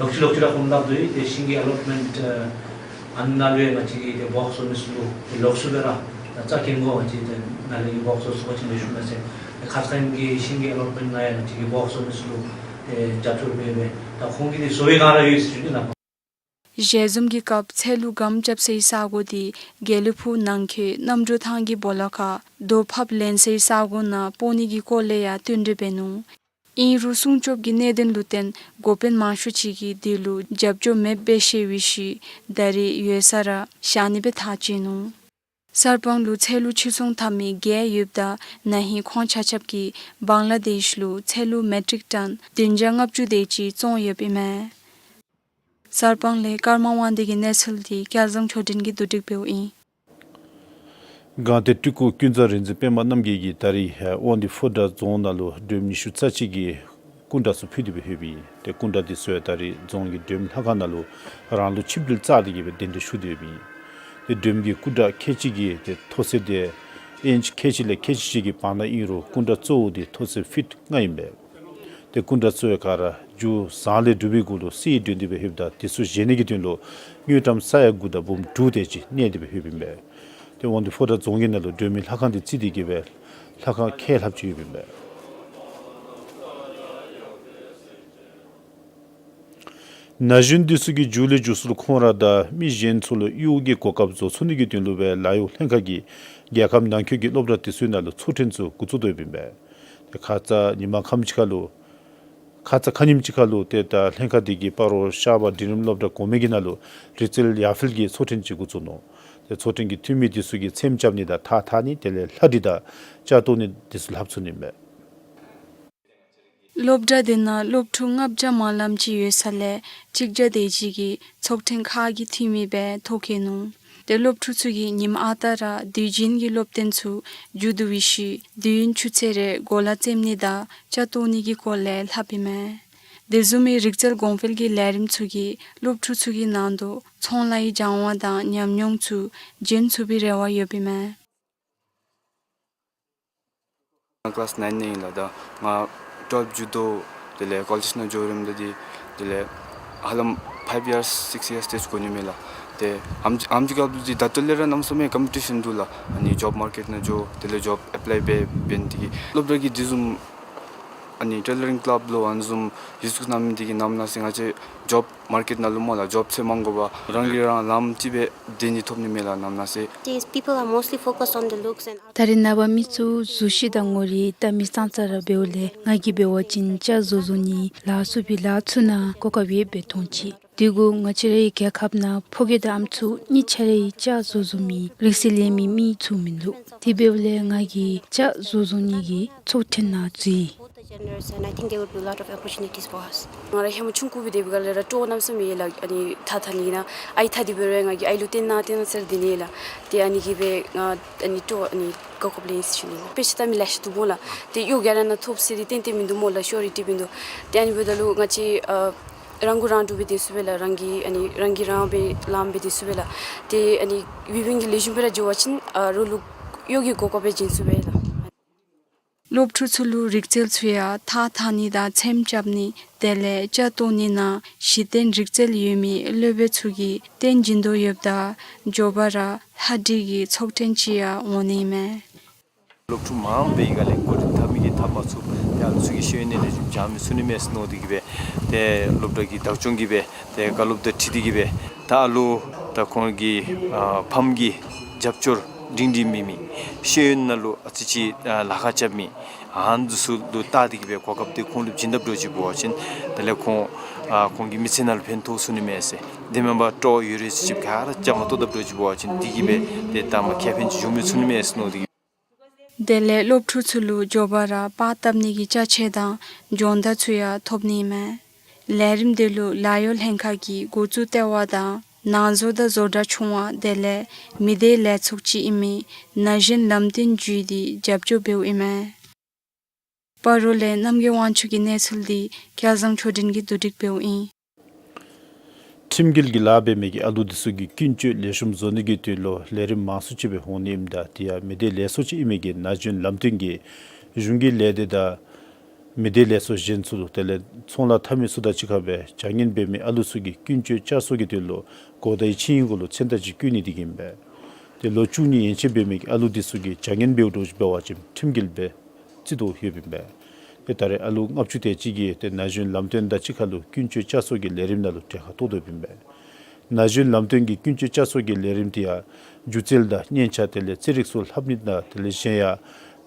ལོག་ཅི་ལོག་ཅི་ར་ཁོང་སླབ་དོ་ཡོད། ཏེ་ཤིང་གི་ཨ་ལོཊ་མེནཊ་ཨ་ཨ་ནཱ་ལུ་ཡང་ང་བཅས་ཀྱིས་ཏེ་བོགས་བཟོ་མི་ཚུ་ལུ་ཏེ་ལོགས་སུ་སྦེ་ར་ད་རྩ་འགེངས་དགོ། ང་བཅས་ཏེ་ནཱ་ལས་ཀྱི་བོགས་བཟོ་ཚུགས་པ་ཅིན་ལེགས་ཤོམ་མས་ཟེར། ཏེ་ཁ་ཙ་ཁ་ཉིནམ་གྱི་ཤིང་གི་ཨ་ལོཊ་མེནཊ་ནང་ཡང་ང་བཅས་ཀྱིས་བོགས་བཟོ་མི་ཚུ་ལུ་ཏེ་རྒྱབ་སྐྱོར་འབད་སྦེ་ད་ཁོང་གིས་ཏེ་བཟོ་བའི་སྒང་ར་ཡོད་ཟེར་ཞུ་ནི་ལགས། ཞལ་འཛོམས་ཀྱི་སྐབས་ཚལ་ལུ་སྒམ་རྐྱབ་སའི་ས་གོ་འདི་དགེ་ལེགས་ཕུག་ནང་འཁོད་རྣམ་གྲོལ་ཐང་གི་སྦོ་ལོགས་ཁར་རྡོ་ཕབ་ལེན་སའི་ས་གོ་ནང་སྤོ་ནི་གི་སྐོར་ལས་ཡང་བསྟུན་གྲོས་འབད་ནུག། ཨིན་རུང་སྲུང་སྐྱོབ་ཀྱི་གནད་དོན་ལུ་བརྟེན་འགོ་དཔོན་མང་ཤོས་ཅིག་གིས་དེ་ལུ་རྒྱབ་སྐྱོར་མེདཔ་སྦེ་བཤད་པའི་ཤུལ་ད་རེས་ཡོད་ས་ར་བཞག་ནི་སྦེ་ཐག་བཅད་ནུག། གསར་སྤང་ལུ་ཚལ་ལུ་ཕྱིར་ཚོང་འཐབ་མི་བརྒྱད་ཡོདཔ་ད་ན་ཧིང་ཁོང་ཆ་ཁྱབ་ཀྱིས་བང་ལ་དེཤ་ལུ་ཚལ་ལུ་མེ་ཊིག་ཊོན་བདུན་བརྒྱ་ལྔ་བཅུ་དེ་ཅིག་བཙོང་ཡོདཔ་ཨིན་མས། གསར་སྤང་ལས་ཀརྨ་དབང་འདུས་ཀྱི་གནས་ཚུལ་འདི་སྐལ་བཟང་ཆོས་སྒྲོན་གྱིས་བསྡུ་སྒྲིག་འབདཝ་ཨིན། སྒང་སྟེང་སྤྲུལ་སྐུ་ཀུན་བཟང་རིག་འཛིན་པདྨ་རྣམ་རྒྱལ་གྱིས་ད་རེས་དབང་འདུས་ཕོ་བྲང་རྫོང་ནང་ལུ་སྒྲོལ་མ་ཉི་ཤུ་རྩ་གཅིག་གི་སྐུ་འདྲ་ཚུ་ཕུལ་ཏེ་སྦེ་ཡོདཔ་ཨིན། ཏེ་སྐུ་འདྲ་འདི་ཚུ་ཡང་ད་རེས་རྫོང་གི་སྒྲོལ་མ་ལྷ་ཁང་ནང་ལུ་རང་ལུགས་ཆིབས་གྲལ་བཅགས་ཏེ་གི་སྦེ་གདན་འདྲེན་ཞུ་སྟེ་ཡོདཔ་ཨིན། ཏེ་སྒྲོལ་མ་གི་སྐུ་འདྲ་ཁལ་གཅིག་གི་ཏེ་མཐོ་ཚད་འདི་ཨིནཆ་ཁལ་གཅིག་ལས་ཁལ་གཅིག་གཅིག་གི་བར་ན་ཨིན་རུང་སྐུ་འདྲ་གཙོ་བོ་འདི་མཐོ་ཚད་ཕིཊ་ལྔ་ཨིན་པས། ཏེ་སྐུ་འདྲ་ཚུ་ཡང་ག་ར་ མཇུག་བཟང་ལས་གྲུབ་པའི་གུ་ལུ་སི་ཡི་མགྲོན་འདི་སྦེ་ལྷོདཔ་ད་དེ་ཚུ་བཞེས་ནི་གི་དོན་ལུ་དངུལ་ཀྲམ་ས་ཡ་དགུ་དང་འབུམ་དྲུག་དེ་ཅིག་གནས་ཏེ་སྦེ་ལྷོདཔ་ཨིན་པས། ཏེ་དབང་འདུས་ཕོ་བྲང་རྫོང་གི་ནང་ལུ་མགྲོན་མི་ལྷ་ཁང་འདི་བརྩིགས་ཏེ་གི་སྦེ་ལྷ་ཁང་ཁལ་ལྷགཔ་ཅིག་ཡོདཔ་ཨིན་པས། ན་གཞོན་འདི་ཚུ་གིས་མཇུག་ལས་མཇུག་སུ་ལུ་ཁོང་ར་དང་མི་གཞན་ཚུ་ལུ་གཡོག་གི་གོ་སྐབས་བཟོ་ཚུགས་ནི་གི་དོན་ལུ་སྦེ་ལཱ་གཡོག་ལྷན་ཁག་གིས་རྒྱལ་ཁབ་ནང་འཁོད་ཀྱི་སློབ་གྲྭ་དེ་ཚུའི་ནང་ལུ་ཚོགས་ཐེངས་ཚུ་འགོ་བཙུགས་དོ་ཡོདཔ་ཨིན་པས། ཏེ་ཁ་ཙ་ཉིན་མ་ཁམས་ཅིག་ཁར་ལུ་ཁ་ཙ་ཁ་ཉིནམ་ཅིག་ཁར་ལུ་ཏེ་ད་ལྷན་ཁག་འདི་གིས་སྤ་རོ་ཤར་པ་འབྲིང་རིམ་སློབ་གྲྭ་གོང་མའི་གི་ནང་ལུ་རིག་རྩལ་ཡར་འཕེལ་གྱི་ཚོགས་ཐེངས་ཅིག་འགོ་བཙུགས་ནུག། ཏེ་ཚོགས་ཐེངས་ཀྱི་འཐུས་མི་འདི་ཚུ་གིས་ཚེམ་རྐྱབ་ནི་དང་ཐགས་འཐག་ནི་དེ་ལས་ལྷ་འབྲི་དང་ལྕགས་བཏོག་ནི་འདི་ཚུ་ལྷབ་ཚུགས་ནི་མས། སློབ་གྲྭ་འདི་ནང་སློབ་ཕྲུག་ལྔ་བརྒྱ་མ་ལམ་ཅིག་ཡོད་ས་ལས་གཅིག་བརྒྱ་དེ་ཅིག་གིས་ཚོགས་ཐེངས་ཁག་གི་འཐུས་མི་སྦེ་ཐོབ་ཁེལ་ནུག། ཏེ་སློབ་ཕྲུག་ཚུ་གིས་ཉིནམ་ཨ་རྟག་ར་དུས་རྒྱུན་གྱི་སློབ་སྟོན་ཚུ་མཇུག་བསྡུ་བའི་ཤུལ་དུས་ཡུན་ཆུ་ཚོད་རེ་གོ་ལ་བཙེམ་ནི་དང་ལྕགས་བཏོག་ནི་གི་སྐོར་ལས་ལྷབ་ཨིན་མས། དེ་བཟུམ་མའི་རིག་རྩལ་གོང་འཕེལ་གྱི་ལས་རིམ་ཚུ་གིས་སློབ་ཕྲུག་ཚུ་གི་ནང་དུ་ཚོང་ལཱའི་སྦྱང་བ་དང་ཉམས་མྱོང་ཚུ་རྒྱུན་ཚུགས་པའི་རེ་བ་ཡོདཔ་ཨིན་མས། ང་ཀི་ལཱསི་ནའིན་ནང་ཨིན་ལགས། ད་ང་ཊུ་ཝེལབ་མཇུག་བསྡུ་དེ་ལས་ཀོ་ལེཇ་ནང་འགྱོ་རནམ་ད་འདི་དེ་ལས་ཧ་ལམ་ཕའིབ་ཡརསི་སིགསི་ཡརསི་དེ་ཅིག་འགོར་ནི་མས་ལགས། ཏེ་ཨམ་ཨམ་ཅིག་སྐབས་འདི་ད་ལྟོ་ལས་ར་གནམ་མེད་ས་མེད་ཀམ་པི་ཊི་ཤཱན་འདུག་ལགས། ཨ་ནི་ཇོབ་མར་ཀེཊ་ནང་འགྱོ་དེ་ལས་ཇོབ་ཨེཔ་ལའི་འབད་འབད་ནི་འདི་གིས་སློབ་གྲྭ་གིས་དེ་བཟུམ་ཨ་ནི་ཊེ་ལ་རིང་ཀི་ལབ་ལུ་ཨ་ནི་བཟུམ་གཞི་བཙུགས་གནང་མི་འདི་གིས་ནམ་ན་ཟེར་ང་བཅས་ཇོབ་མར་ཀེཊ་ནང་ལུ་སྨོ་ལགས་ཇོབ་འཚོལ་མ་དགོ་པར་རང་གིས་རང་ལམ་ཅིག་སྦེ་སྡོད་ནི་ཐོབ་ནི་མས་ལགས་ནམ་ན་ཟེར། These people are mostly focused on the looks and ད་རེས་ནངས་པ་མི་ཚུ་གཟུགས་གཞི་དང་ངོ་རིས་བལྟ་མི་ཙང་ཙ་ར་འབདཝ་ལས་ང་གིས་འབད་བ་ཅིན་ལྕགས་བཟོ་བཟོ་ནི་ལ་སོགས་པའི་ལཱ་ཚུ་ནང་གོ་སྐབས་ཡོདཔ་སྦེ་མཐོང་ཅི། དེ་གུ་ང་བཅས་རའི་རྒྱལ་ཁབ་ནང་ཕོ་སྐྱེས་དང་ཨམ་སྲུ་གཉིས་ཆ་ར་ལྕགས་བཟོ་བཟོ་མི་རིག་རྩལ་ལེན་མི་མི་ཚུ་མིན་འདུག། དེ་འབདཝ་ལས་ང་གིས་ལྕགས་བཟོ་བཟོ་ནི་གི་ཚོགས་ཐེངས་ནང་འཛུལ་ཡི། Both the genders, and I think there would be a lot of opportunities for us. ང་ར་ཧེ་མ་ཆུང་ཀུ་སྦེ་སྡོད་པའི་སྒང་ལས་ར་སྤྲོ་བ་གནམ་མེད་ས་མེད་ཡོད་ལགས། ཨ་ནི་ཐགས་འཐག་ནི་ནང་ཨའི་ཐགས་ཏེ་འབད་རུང་ང་གིས་ཨའི་ལུ་སྟོན་གནང་སྟོན་གནང་ཟེར་སྡོད་ནི་ཡོད་ལགས། ཏེ་ཨ་ནི་གིས་སྦེ་ང་ཨ་ནི་སྤྲོ་ཨ་ནི་དགའ་སྐྱིད་ལེན་ཟེར་ཞུ་ནི་ལགས། དཔེ་ཆ་ལྟ་མི་ལེ་ཤ་འདུག་སྨོ་ལགས། ཏེ་གཡོག་ག་ར་ནང་ཐོབ་ཟེར་ཏེ་ཏན་ཏན་མིན་འདུག་སྨོ་ལགས། ཤོ་རི་ཊི་མིན་འདུག། ཏེ་ཨ་ནི་འབདཝ་ད་ལུ་ང་བཅས་ཨ་རང་མགོ་རང་འདྲོངས་སྦེ་སྡོད་ཚུགས་པས་ལགས། རང་གིས་ཨ་ནི་རང་གིས་རང་སྦེ་ལངམ་སྦེ་སྡོད་ཚུགས་པས་ལགས། ཏེ་ཨ་ནི་ཝི་ཝིང་གི་ལེགས་ཤོམ་སྦེ་ར་འགྱོ་བ་ཅིན་ཨ་རོགས་ལུ་གཡོག་གི་གོ་སྐབས་སྦེ་བྱིན་ཚུགས་པས་ལགས། སློབ་ཕྲུག་ཚུ་ལུ་རིག་རྩལ་ཚུ་ཡང་ཐགས་འཐག་ནི་དང་ཚེམ་རྐྱབ་ནི་དེ་ལས་ལྕགས་བཏོག་ནི་ནང་གཞི་རྟེན་རིག་རྩལ་ཡོད་མི་སློབ་དཔོན་ཚུ་གིས་སྟོན་བྱིན་དོ་ཡོདཔ་ད་མགྱོགས་པ་ར་ལྷ་འབྲི་གི་ཚོགས་ཐེངས་ཅིག་ཡང་འོང་ནི་མས། སློབ་ཕྲུག་མང་པའི་སྒང་ལས་གོ་སྒྲིག་འཐབ་མི་གིས་འཐབ་མ་ཚུགས། ཏེ་ཨ་ནི་ཚུ་གི་ཤེས་ཡོན་ལེགས་ཤོམ་སྦྱང་མི་ཚུགས་ནི་མས་ཟེར་མནོ་སྟེ་གི་སྦེ་ཏེ་སློབ་གྲྭ་གི་བདག་སྐྱོང་གིས་སྦེ་ཏེ་བཀའ་སློབ་དང་འཁྲིལ་ཏེ་གི་སྦེ་ད་ཨ་ལུ་ད་ཁོང་གི་ཨ་ཕམ་གྱི་རྒྱབ་སྐྱོར་སྒྲིང་སྒྲིང་མེད་མི་ཤེས་ཡོན་ནང་ལུ་ཨ་ཙི་ཅིག་ཨ་ལཱ་ཁག་རྐྱབ་མི་ཨ་ནི་ཚུ་ལུ་བལྟ་སྟེ་གི་སྦེ་གོ་སྐབས་འདི་ཁོང་ལུ་བྱིན་དཔ་འདྲཝ་ཅིག་འབད་བ་ཅིན་དེ་ལས་ཁོང་ཨ་ཁོང་གི་མི་ཚེ་ནང་ལུ་ཕན་ཐོགས་ཚུགས་ནི་མས་ཟེར། དེ་མེན་པར་སྤྲོ་བ་ཡོད་རིགས་ཅིག་ག་ར་བཅའ་མར་གཏོགས་དཔ་འདྲཝ་ཅིག་འབད་བ་ཅིན་འདི་གིས་སྦེ་ཏེ་ད་མ་ཁེ་ཕན་ཅིག་འབྱུང་མི་ཚུགས་ནི་མས་ཟེར་མནོ་སྟེ་གི། དེ་ལས་སློབ་ཕྲུག་ཚུ་ལུ་མགྱོགས་པ་ར་པར་བཏབ་ནི་གི་ཅ་ཆས་དང་སྦྱོང་བརྡར་ཚུ་ཡང་ཐོབ་ནི་མས། ལས་རིམ་འདི་ལུ་ལཱ་གཡོག་ལྷན་ཁག་གི་འགོ་བཙུགས་ལྟེ་བ་དང་ནང་བཟོ་དང་བཟོ་གྲྭ་ཆུང་བ་དེ་ལས་མི་སྡེ་ལས་ཚོགས་ཅིག་ཨིན་མི་ན་གཞོན་ལམ་སྟོན་ཅུས་འདི་རྒྱབ་སྐྱོར་འབདཝ་ཨིན་མས། སྤ་རོ་ལས་རྣམ་རྒྱལ་དབང་ཕྱུག་གི་གནས་ཚུལ་འདི་སྐལ་བཟང་ཆོས་སྒྲོན་གྱིས་བསྡུ་སྒྲིག་འབདཝ་ཨིན། ཁྲིམས་འགལ་གྱི་ལཱ་འབད་མི་གི་ཨ་ལུ་འདི་ཚུ་གི་ཀུན་སྤྱོད་ལེགས་ཤོམ་བཟོ་ནི་གི་དོན་ལུ་ལས་རིམ་མང་སུ་ཅིག་སྦེ་འོང་ནི་ཨིནམ་ད་དེ་ཡང་མི་སྡེ་ལས་ཚོགས་ཅིག་ཨིན་མི་གི་ན་གཞོན་ལམ་སྟོན་གྱིས་གཞུང་གི་ལས་སྡེ་དང་མི་སྡེ་ལས་ཚོགས་གཞན་ཚུ་དེ་ལས་ཚོང་ལཱ་འཐབ་མི་ཚུ་དང་གཅིག་ཁར་སྦེ་བྱ་ངན་འབད་མི་ཨ་ལུ་ཚུ་གི་ཀུན་སྤྱོད་བསྐྱར་གསོ་གི་དོན་ལུ་གོ་བརྡའི་ཆིངས་ཡིག་གུ་ལུ་མཚན་རྟགས་ཅིག་བཀོད་ནི་འདི་གིས་ཨིན་པས། ཏེ་ལོ་བཅུ་གཉིས་ཡན་ཆད་འབད་མི་གི་ཨ་ལུ་འདི་ཚུ་གིས་བྱ་ངན་འབདཝ་འདྲཝ་ཅིག་འབད་བ་ཅིན་ཁྲིམས་འགལ་སྦེ་བརྩི་དོ་ཡོདཔ་ཨིན་པས། ཏེ་ད་རེས་ཨ་ལུ་ལྔ་བཅུ་དེ་ཅིག་གིས་ཏེ་ན་གཞོན་ལམ་སྟོན་དང་གཅིག་ཁར་ལུ་ཀུན་སྤྱོད་བསྐྱར་གསོ་གི་ལས་རིམ་ནང་ལུ་གྲལ་ཁར་གཏོགས་དོ་ཡོདཔ་ཨིན་པས། ན་གཞོན་ལམ་སྟོན་གྱི་ཀུན་སྤྱོད་བསྐྱར་གསོ་གི་ལས་རིམ་དེ་ཡང་སྒྱུ་རྩལ་དང་སྙན་ཆ་དེ་ལས་རྩེད་རིགས་ཚུ་ལྷབ་ནི་དང་དེ་ལས་གཞན་ཡང་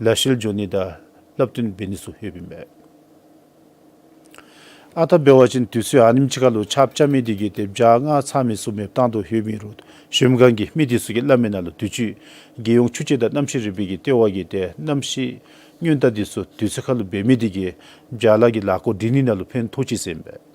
ལག་ཤེས་སྦྱོང་ནི་དང་སློབ་སྟོན་འབད་ནི་ཚུ་ཡོདཔ་ཨིན་པས། ཨ་རྟག་འབད་བ་ཅིན་དུས་ཚོད་ཨ་ནེམ་ཅིག་ཁར་ལུ་ཆརཔ་རྐྱབ་མི་འདི་གིས་ཏེ་བྱཱར་ལྔ་ཚར་མི་ཚུ་མེདཔ་བཏང་དོ་ཡོདཔ་ཨིན་རུང་གཞལམ་སྒང་གི་མི་འདི་ཚུ་གིས་སླབ་མི་ནང་ལུ་དུས་ཅི་རྒྱལ་ཡོངས་ཆུ་དཔྱད་དང་གནམ་གཤིས་རིག་པའི་གི་ལྟེ་བ་གིས་ཏེ་གནམ་གཤིས་སྔོན་བརྡ་འདི་ཚུ་དུས་ཚོད་ཁར་ལུ་འབད་མི་འདི་གིས་བྱཱར་ལཱ་གི་ལཱ་འགོ་འདྲེན་ནི་ནང་ལུ་ཕན་ཐོགས་ཅི་ཟེར་ཨིན་པས།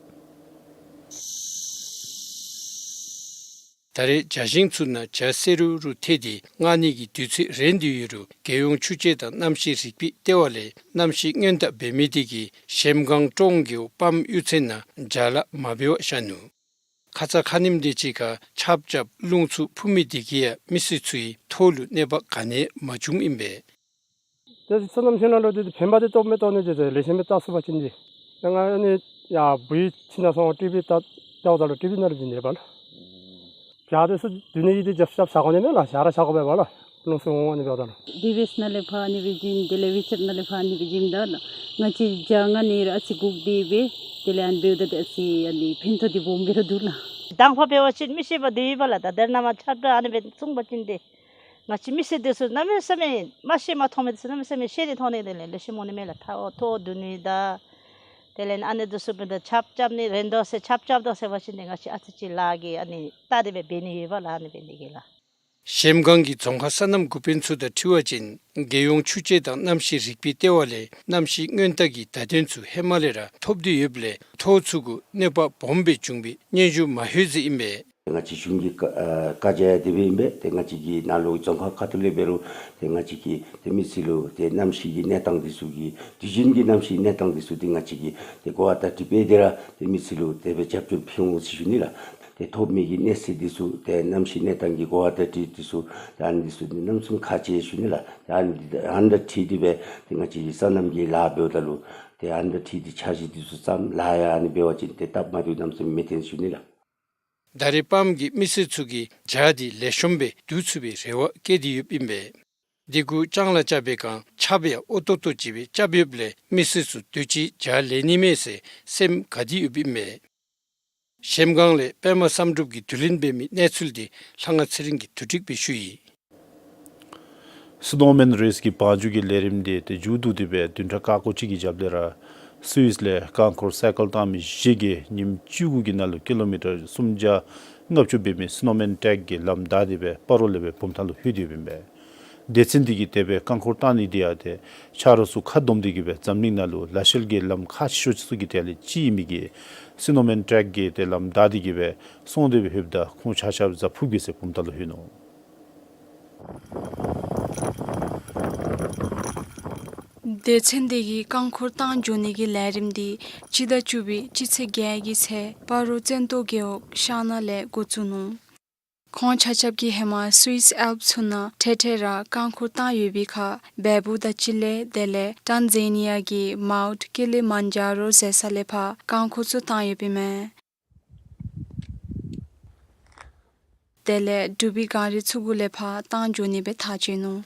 ད་རེས་བྱཱར་ཞིང་ཚུ་ནང་བྱཱར་སེར་རུ་རུ་ཐལ་ཏེ་སྔ་ནི་གི་དུས་ཚོད་རན་ཏེ་ཡོད་རུང་རྒྱལ་ཡོངས་ཆུ་དཔྱད་དང་གནམ་གཤིས་རིག་པའི་ལྟེ་བ་ལས་གནམ་གཤིས་སྔོན་བརྡ་འབད་མི་འདི་གིས་གཞལམ་སྒང་ཀྲོང་གི་པམ་གཡུས་ཚན་ནང་བྱཱར་ལཱ་མ་འབད་བར་བཞག་ནུག། ཁ་ཙ་ཁ་ཉིནམ་དེ་ཅིག་ཁར་ཆརཔ་རྐྱབ་རླུང་འཚུབ་འཕུ་མི་འདི་གིས་ཡང་མི་སེར་ཚུའི་ཐོག་ལུ་གནོད་པ་ག་ནི་ཡང་མ་བྱུངམ་ཨིན་པས། ཏེ་སོ་ནམ་ཤེས་ན་ལོ་ཏེ་ཕན་པ་དེ་སྟོབས་མེད་སྟོབས་ནི་ཏེ་ལེགས་ཤོམ་སྦེ་བལྟ་ཚུགས་པ་ཅིན་ཏེ་ད་ང་ཨ་ནི་ ཡ་བུའི་ཁྱིམ་ནང་སོང་ཊི་བི་ལྟ་ལྟཝ་ད་ལུ་ཊི་བི་ནང་ལུ་འཛུལ་ནི་ཨིན་པས་ལགས། བྱཱ་འདི་ཚུ་བསྡུ་ནི་གི་འདི་རྒྱབ་རྒྱབ་བཞག་དགོ་ནི་མས་ལགས། བྱཱ་ར་བཞག་དགོ་པས་ལགས། ལུང་སུ་འོང་ནི་འབདཝ་ད་ལུ། ཌི་བི་ཨེསི་ནང་ལས་ཕར་ཨ་ནི་སྦེ་བྱིན། དེ་ལས་ཝི་ཅེཊ་ནང་ལས་ཕར་ཨ་ནི་སྦེ་བྱིནམ་ད་ལགས། ང་བཅས་བྱཱ་ང་ནི་ར་ཨ་ཙི་སྒུག་སྟེ་སྦེ་དེ་ལས་ཨ་ནི་འབདཝ་ད་ཏེ་ཨ་ཙི་ཨ་ནི་ཕན་ཐོགས་འདི་སྦོམ་སྦེ་ར་འདུག་ལགས། དང་ཕུ་འབད་བ་ཅིན་མི་ཤེས་པ་འདི་ཡོད་པས་ལགས། ད་དེ་ནང་མར་ཁྱབ་བསྒྲགས་ཨ་ནི་སྦེ་གསུངས་པ་ཅིན་ཏེ་ང་བཅས་མི་སེར་འདི་ཚུ་གནམ་མེད་ས་མེད་མ་ཤེས་མ་མཐོང་མི་འདི་ཚུ་གནམ་མེད་ས་མེད་ཤེས་ཏེ་མཐོང་ནི་དེ་ལས་ལེགས་ཤོམ་འོང་ནི་མས་ལགས། ཐོག་ཐོག་བསྡུ་ནི་དང་དེ་ལས་ཨ་ནི་འདི་ཚུ་འབདཝ་ད་ཆརཔ་རྐྱབ་ནི་རན་དོ་ཟེར་ཆརཔ་རྐྱབ་དོ་ཟེར་བ་ཅིན་ཏེ་ང་བཅས་ཨ་ཙི་ཅིག་ལཱ་གི་ཨ་ནི་ལྟ་སྟེ་སྦེ་འབད་ནི་ཡོད་པས་ལགས། ཨ་ནི་འབད་ནི་གི་ལགས། གཞལམ་སྒང་གི་རྫོང་ཁག་སོ་ནམ་འགོ་དཔོན་ཚུ་དང་འཁྲིལ་བ་ཅིན་རྒྱལ་ཡོངས་ཆུ་དཔྱད་དང་གནམ་གཤིས་རིག་པའི་ལྟེ་བ་ལས་གནམ་གཤིས་སྔོན་བརྡ་གི་བརྡ་དོན་ཚུ་ཧེ་མ་ལས་ར་ཐོབ་སྟེ་ཡོདཔ་ལས་ཐོག་ཚུ་གུ་གནོད་པ་སྦོམ་སྦེ་བྱུང་བའི་སྙན་ཞུ་མ་ལྷོད་ཟེར་ཨིན་པས། ང་བཅས་གཞུང་གི་བཀའ་ཨ་བཀའ་རྒྱ་ཡང་དེ་སྦེ་ཨིན་པས། ཏེ་ང་བཅས་ཀྱི་ནང་ལུ་རྫོང་ཁག་ཁ་ཐུག་ལས་འབད་རུང་ཏེ་ང་བཅས་ཀྱིས་ཏེ་མི་སེར་ལུ་ཏེ་གནམ་གཤིས་ཀྱི་གནས་སྟངས་འདི་ཚུ་གི་དུས་རྒྱུན་གྱི་གནམ་གཤིས་གནས་སྟངས་འདི་ཚུ་ཏེ་ང་བཅས་ཀྱིས་ཏེ་གོ་བ་བརྡ་སྤྲོད་འབད་དེ་ར་ཏེ་མི་སེར་ལུ་དེ་སྦེ་རྒྱབ་སྐྱོར་ཕུལ་འོང་ཟེར་ཞུ་ནི་ལགས། ཏེ་ཐོབ་མི་གི་གནས་ཚུལ་འདི་ཚུ་ཏེ་གནམ་གཤིས་གནས་སྟངས་ཀྱི་གོ་བ་བརྡ་སྤྲོད་འདི་ཚུ་ཏེ་ཨ་ནི་འདི་ཚུ་ཏེ་གནམ་མེད་ས་མེད་ཁག་ཆེ་ཞུ་ནི་ལགས། ཏེ་ཨ་ནི་འདི་ཨ་ནི་དང་འཁྲིལ་ཏེ་སྦེ་ཏེ་ང་བཅས་ཀྱི་སོ་ནམ་གྱི་ལཱ་འབདཝ་ད་ལུ་ཏེ་ཨ་ནི་དང་འཁྲིལ་ཏེ་འཆར་གཞི་འདི་ཚུ་བརྩམ་ལཱ་ཡང་ཨ་ནི་འབད་བ་ཅིན་ཏེ་སྟབས་མ་བདེཝ་གནམ་མེད་ས་མེད་མི་འཐོན་ཞུ་ནི་ལགས། ད་རེས་པཱམ་གྱི་མི་སེར་ཚུ་གིས་བྱཱ་འདི་ལེགས་ཤོམ་སྦེ་བསྡུ་ཚུགས་པའི་རེ་བ་བསྐྱེད་དེ་ཡོདཔ་ཨིན་པས། འདི་གུ་ལྕང་ལཱ་རྐྱབ་པའི་སྒང་ཆརཔ་ཡང་འོ་ཏོག་ཏོ་ཅིག་སྦེ་རྐྱབ་ཡོདཔ་ལས་མི་སེར་ཚུ་དུས་ཅི་བྱཱ་ལེགས་ནི་མས་ཟེར་སེམས་དགའ་སྟེ་ཡོདཔ་ཨིན་མས། གཞལམ་སྒང་ལས་པདྨ་བསམ་གྲུབ་ཀྱིས་བསྡུ་ལེན་འབད་མི་གནས་ཚུལ་འདི་ལྷ་དབང་ཚེ་རིང་གིས་བསྡུ་སྒྲིག་འབད་ཞུ་ཡི། སི་ནོ་མེན་རེས་ཀྱི་བང་རྒྱུགས་ཀྱི་ལས་རིམ་འདི་ཏེ་མཇུག་བསྡུ་སྟེ་སྦེ་བདུན་ཕྲག་ཀ་ཀོ་ཅིག་གི་རྒྱབ་ལས་ར་སུད་སི་ལས་རྐང་འཁོར་སའི་ཀལ་བཏང་མི་བཞི་གིས་ཉིནམ་བཅུ་དགུ་གི་ནང་ལུ་ཀི་ལོ་མི་ཊར་སུམ་བརྒྱ་ལྔ་བཅུ་འབད་མི་སི་ནོ་མེན་ཊྲེཀ་གི་ལམ་བདའ་སྟེ་སྦེ་སྤ་རོ་ལས་སྦེ་བུམ་ཐང་ལུ་ལྷོད་དེ་ཡོདཔ་ཨིན་པས། སྡེ་ཚན་འདི་གིས་དེ་སྦེ་རྐང་འཁོར་བཏང་ནི་འདི་ཡང་ཏེ་ཆ་རོགས་ཚུ་ཁ་བསྡོམས་ཏེ་གིས་སྦེ་འཛམ་གླིང་ནང་ལུ་ལ་བཤལ་གྱི་ལམ་ཁག་ཆེ་ཤོས་ཚུ་གི་གྲས་ལས་གཅིག་ཨིན་མི་གི་སི་ནོ་མེན་ཊྲེཀ་གི་ཏེ་ལམ་བདའ་སྟེ་གིས་སྦེ་སོང་སྟེ་སྦེ་ལྷོདཔ་ད་ཁོང་ཆ་ཁྱབ་གཟའ་ཕུར་བུ་གི་ཚེ་བུམ་ཐང་ལུ་ལྷོད་ནུག། སྡེ་ཚན་འདི་གིས་རྐང་འཁོར་བཏང་འགྱོ་ནི་གི་ལས་རིམ་འདི་སྤྱི་ཟླ་བཅུ་པའི་སྤྱི་ཚེས་བརྒྱད་ཀྱི་ཚེ་སྤ་རོ་བཙན་ཏོ་རྒེད་འོག་ཤང་ན་ལས་འགོ་བཙུགས་ནུག། ཁོང་ཆ་ཁྱབ་ཀྱིས་ཧེ་མ་སུད་སི་ཨལཔ་ཚུ་ནང་ཐེངས་ཐེངས་ར་རྐང་འཁོར་བཏང་ཡོད་པའི་ཁར་བལ་པོ་དང་ཅི་ལེ་དེ་ལས་ཊཱན་ཛ་ནི་ཡ་གི་མའུནཊ་ཀི་ལི་མན་ཇ་རོ་ཟེར་ས་ལས་ཕར་རྐང་འཁོར་ཚུ་བཏང་ཡོདཔ་ཨིན་མས། དེ་ལས་འབྲུག་པའི་གངས་རི་ཚུ་གུ་ལས་ཕར་བཏང་འགྱོ་ནི་སྦེ་ཐག་བཅད་ནུག།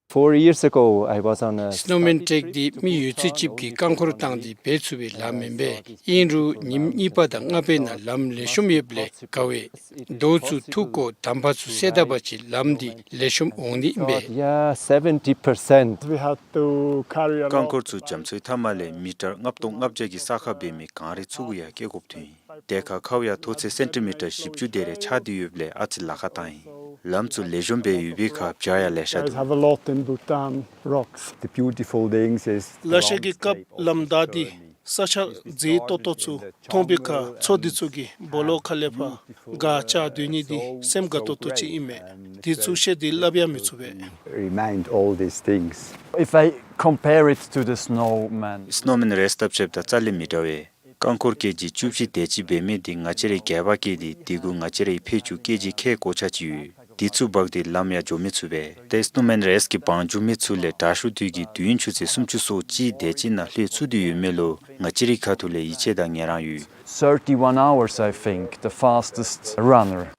Four years ago, I was on a སི་ནོ་མེན་ཊྲེཀ་འདི་མི་ཡོད་ཚད་ཅིག་གིས་རྐང་འཁོར་བཏང་སྟེ་འབད་ཚུགས་པའི་ལམ་མེན་པས། ཨིན་རུང་ཉིནམ་གཉིས་པ་དང་ལྔ་པའི་ནང་ལམ་ལེགས་ཤོམ་ཡོདཔ་ལས་དགའ་བས། རྡོ་ཚུ་འཐུ་བཀོ་དམ་པ་ཚུ་བསལ་ད་པ་ཅིན་ལམ་འདི་ལེགས་ཤོམ་འོང་ནི་ཨིན་པས། Yeah, seventy percent. We had to carry a རྐང་འཁོར་ཚུ་རྒྱ་མཚོའི་མཐའ་མ་ལས་མི་ཊར་ལྔ་སྟོང་ལྔ་བརྒྱ་གི་ས་ཁར་འབད་མི་གངས་རི་ཚུ་གུ་ཡང་སྐྱེལ་དགོཔ་ཐོན་ཡི། དེ་ཁར་ཁཝ་ཡང་མཐོ་ཚད་སེན་ཊི་མི་ཊར་བཞི་བཅུ་དེ་རེ་ཆག་སྟེ་ཡོདཔ་ལས་ཨ་ཙི་ལཱ་ཁག་བཏང་ཡི། ལམ་ཚུ་ལེགས་ཤོམ་སྦེ་ཡོད་པའི་ཁར་བྱཱ་ཡང་ལེ་ཤ་འདུག། Guys have a lot in Bhutan, rocks. The beautiful things is the ལ་ཤ་གི་སྐབས་ལམ་བདའ་སྟེ་ས་ཆ་མཛེས་ཏོག་ཏོ་ཚུ་མཐོང་པའི་ཁར་མཚོ་འདི་ཚུ་གི་སྦོ་ལོགས་ཁ་ལས་ཕར་ག་ཅ་སྡོད་ནི་འདི་སེམས་དགའ་ཏོག་ཏོ་ཅིག་ཨིན་མས། འདི་ཚུ་བཤད་དེ་སླབ་ཡང་མི་ཚུགས་པས། Remind all these things. If I compare it to the snowman, སི་ནོ་མེན་རེས་བཏབ་ཞིནམ་ད་རྩ་ལས་མི་འདྲ་བས། རྐང་འཁོར་ཀེ་ཇི་བཅུ་བཞི་དེ་ཅིག་འབད་མི་འདི་ང་བཅས་རའི་སྒལ་པར་བཀལ་ཏེ་འདི་གུ་ང་བཅས་རའི་ཕད་ཅུང་ཀེ་ཇི་ཁལ་གོ་ཆ་ཅིག་ཡོད། འདི་ཚུ་འབག་སྟེ་ལམ་ཡང་འགྱོ་མི་ཚུགས་པས། ཏེ་སི་ནོ་མེན་རེས་ཀྱི་བང་རྒྱུག་མི་ཚུ་ལས་དྲག་ཤོས་དེ་གིས་དུས་ཡུན་ཆུ་ཚོད་སུམ་ཅུ་སོ་གཅིག་དེ་ཅིག་ནང་ལྷོད་ཚུགས་ཏེ་ཡོད་མི་ལུ་ང་བཅས་རའི་ཁ་ཐུག་ལས་ཡིད་ཆེས་དང་ངལ་རངས་ཡོད། Thirty-one hours, I think, the fastest runner.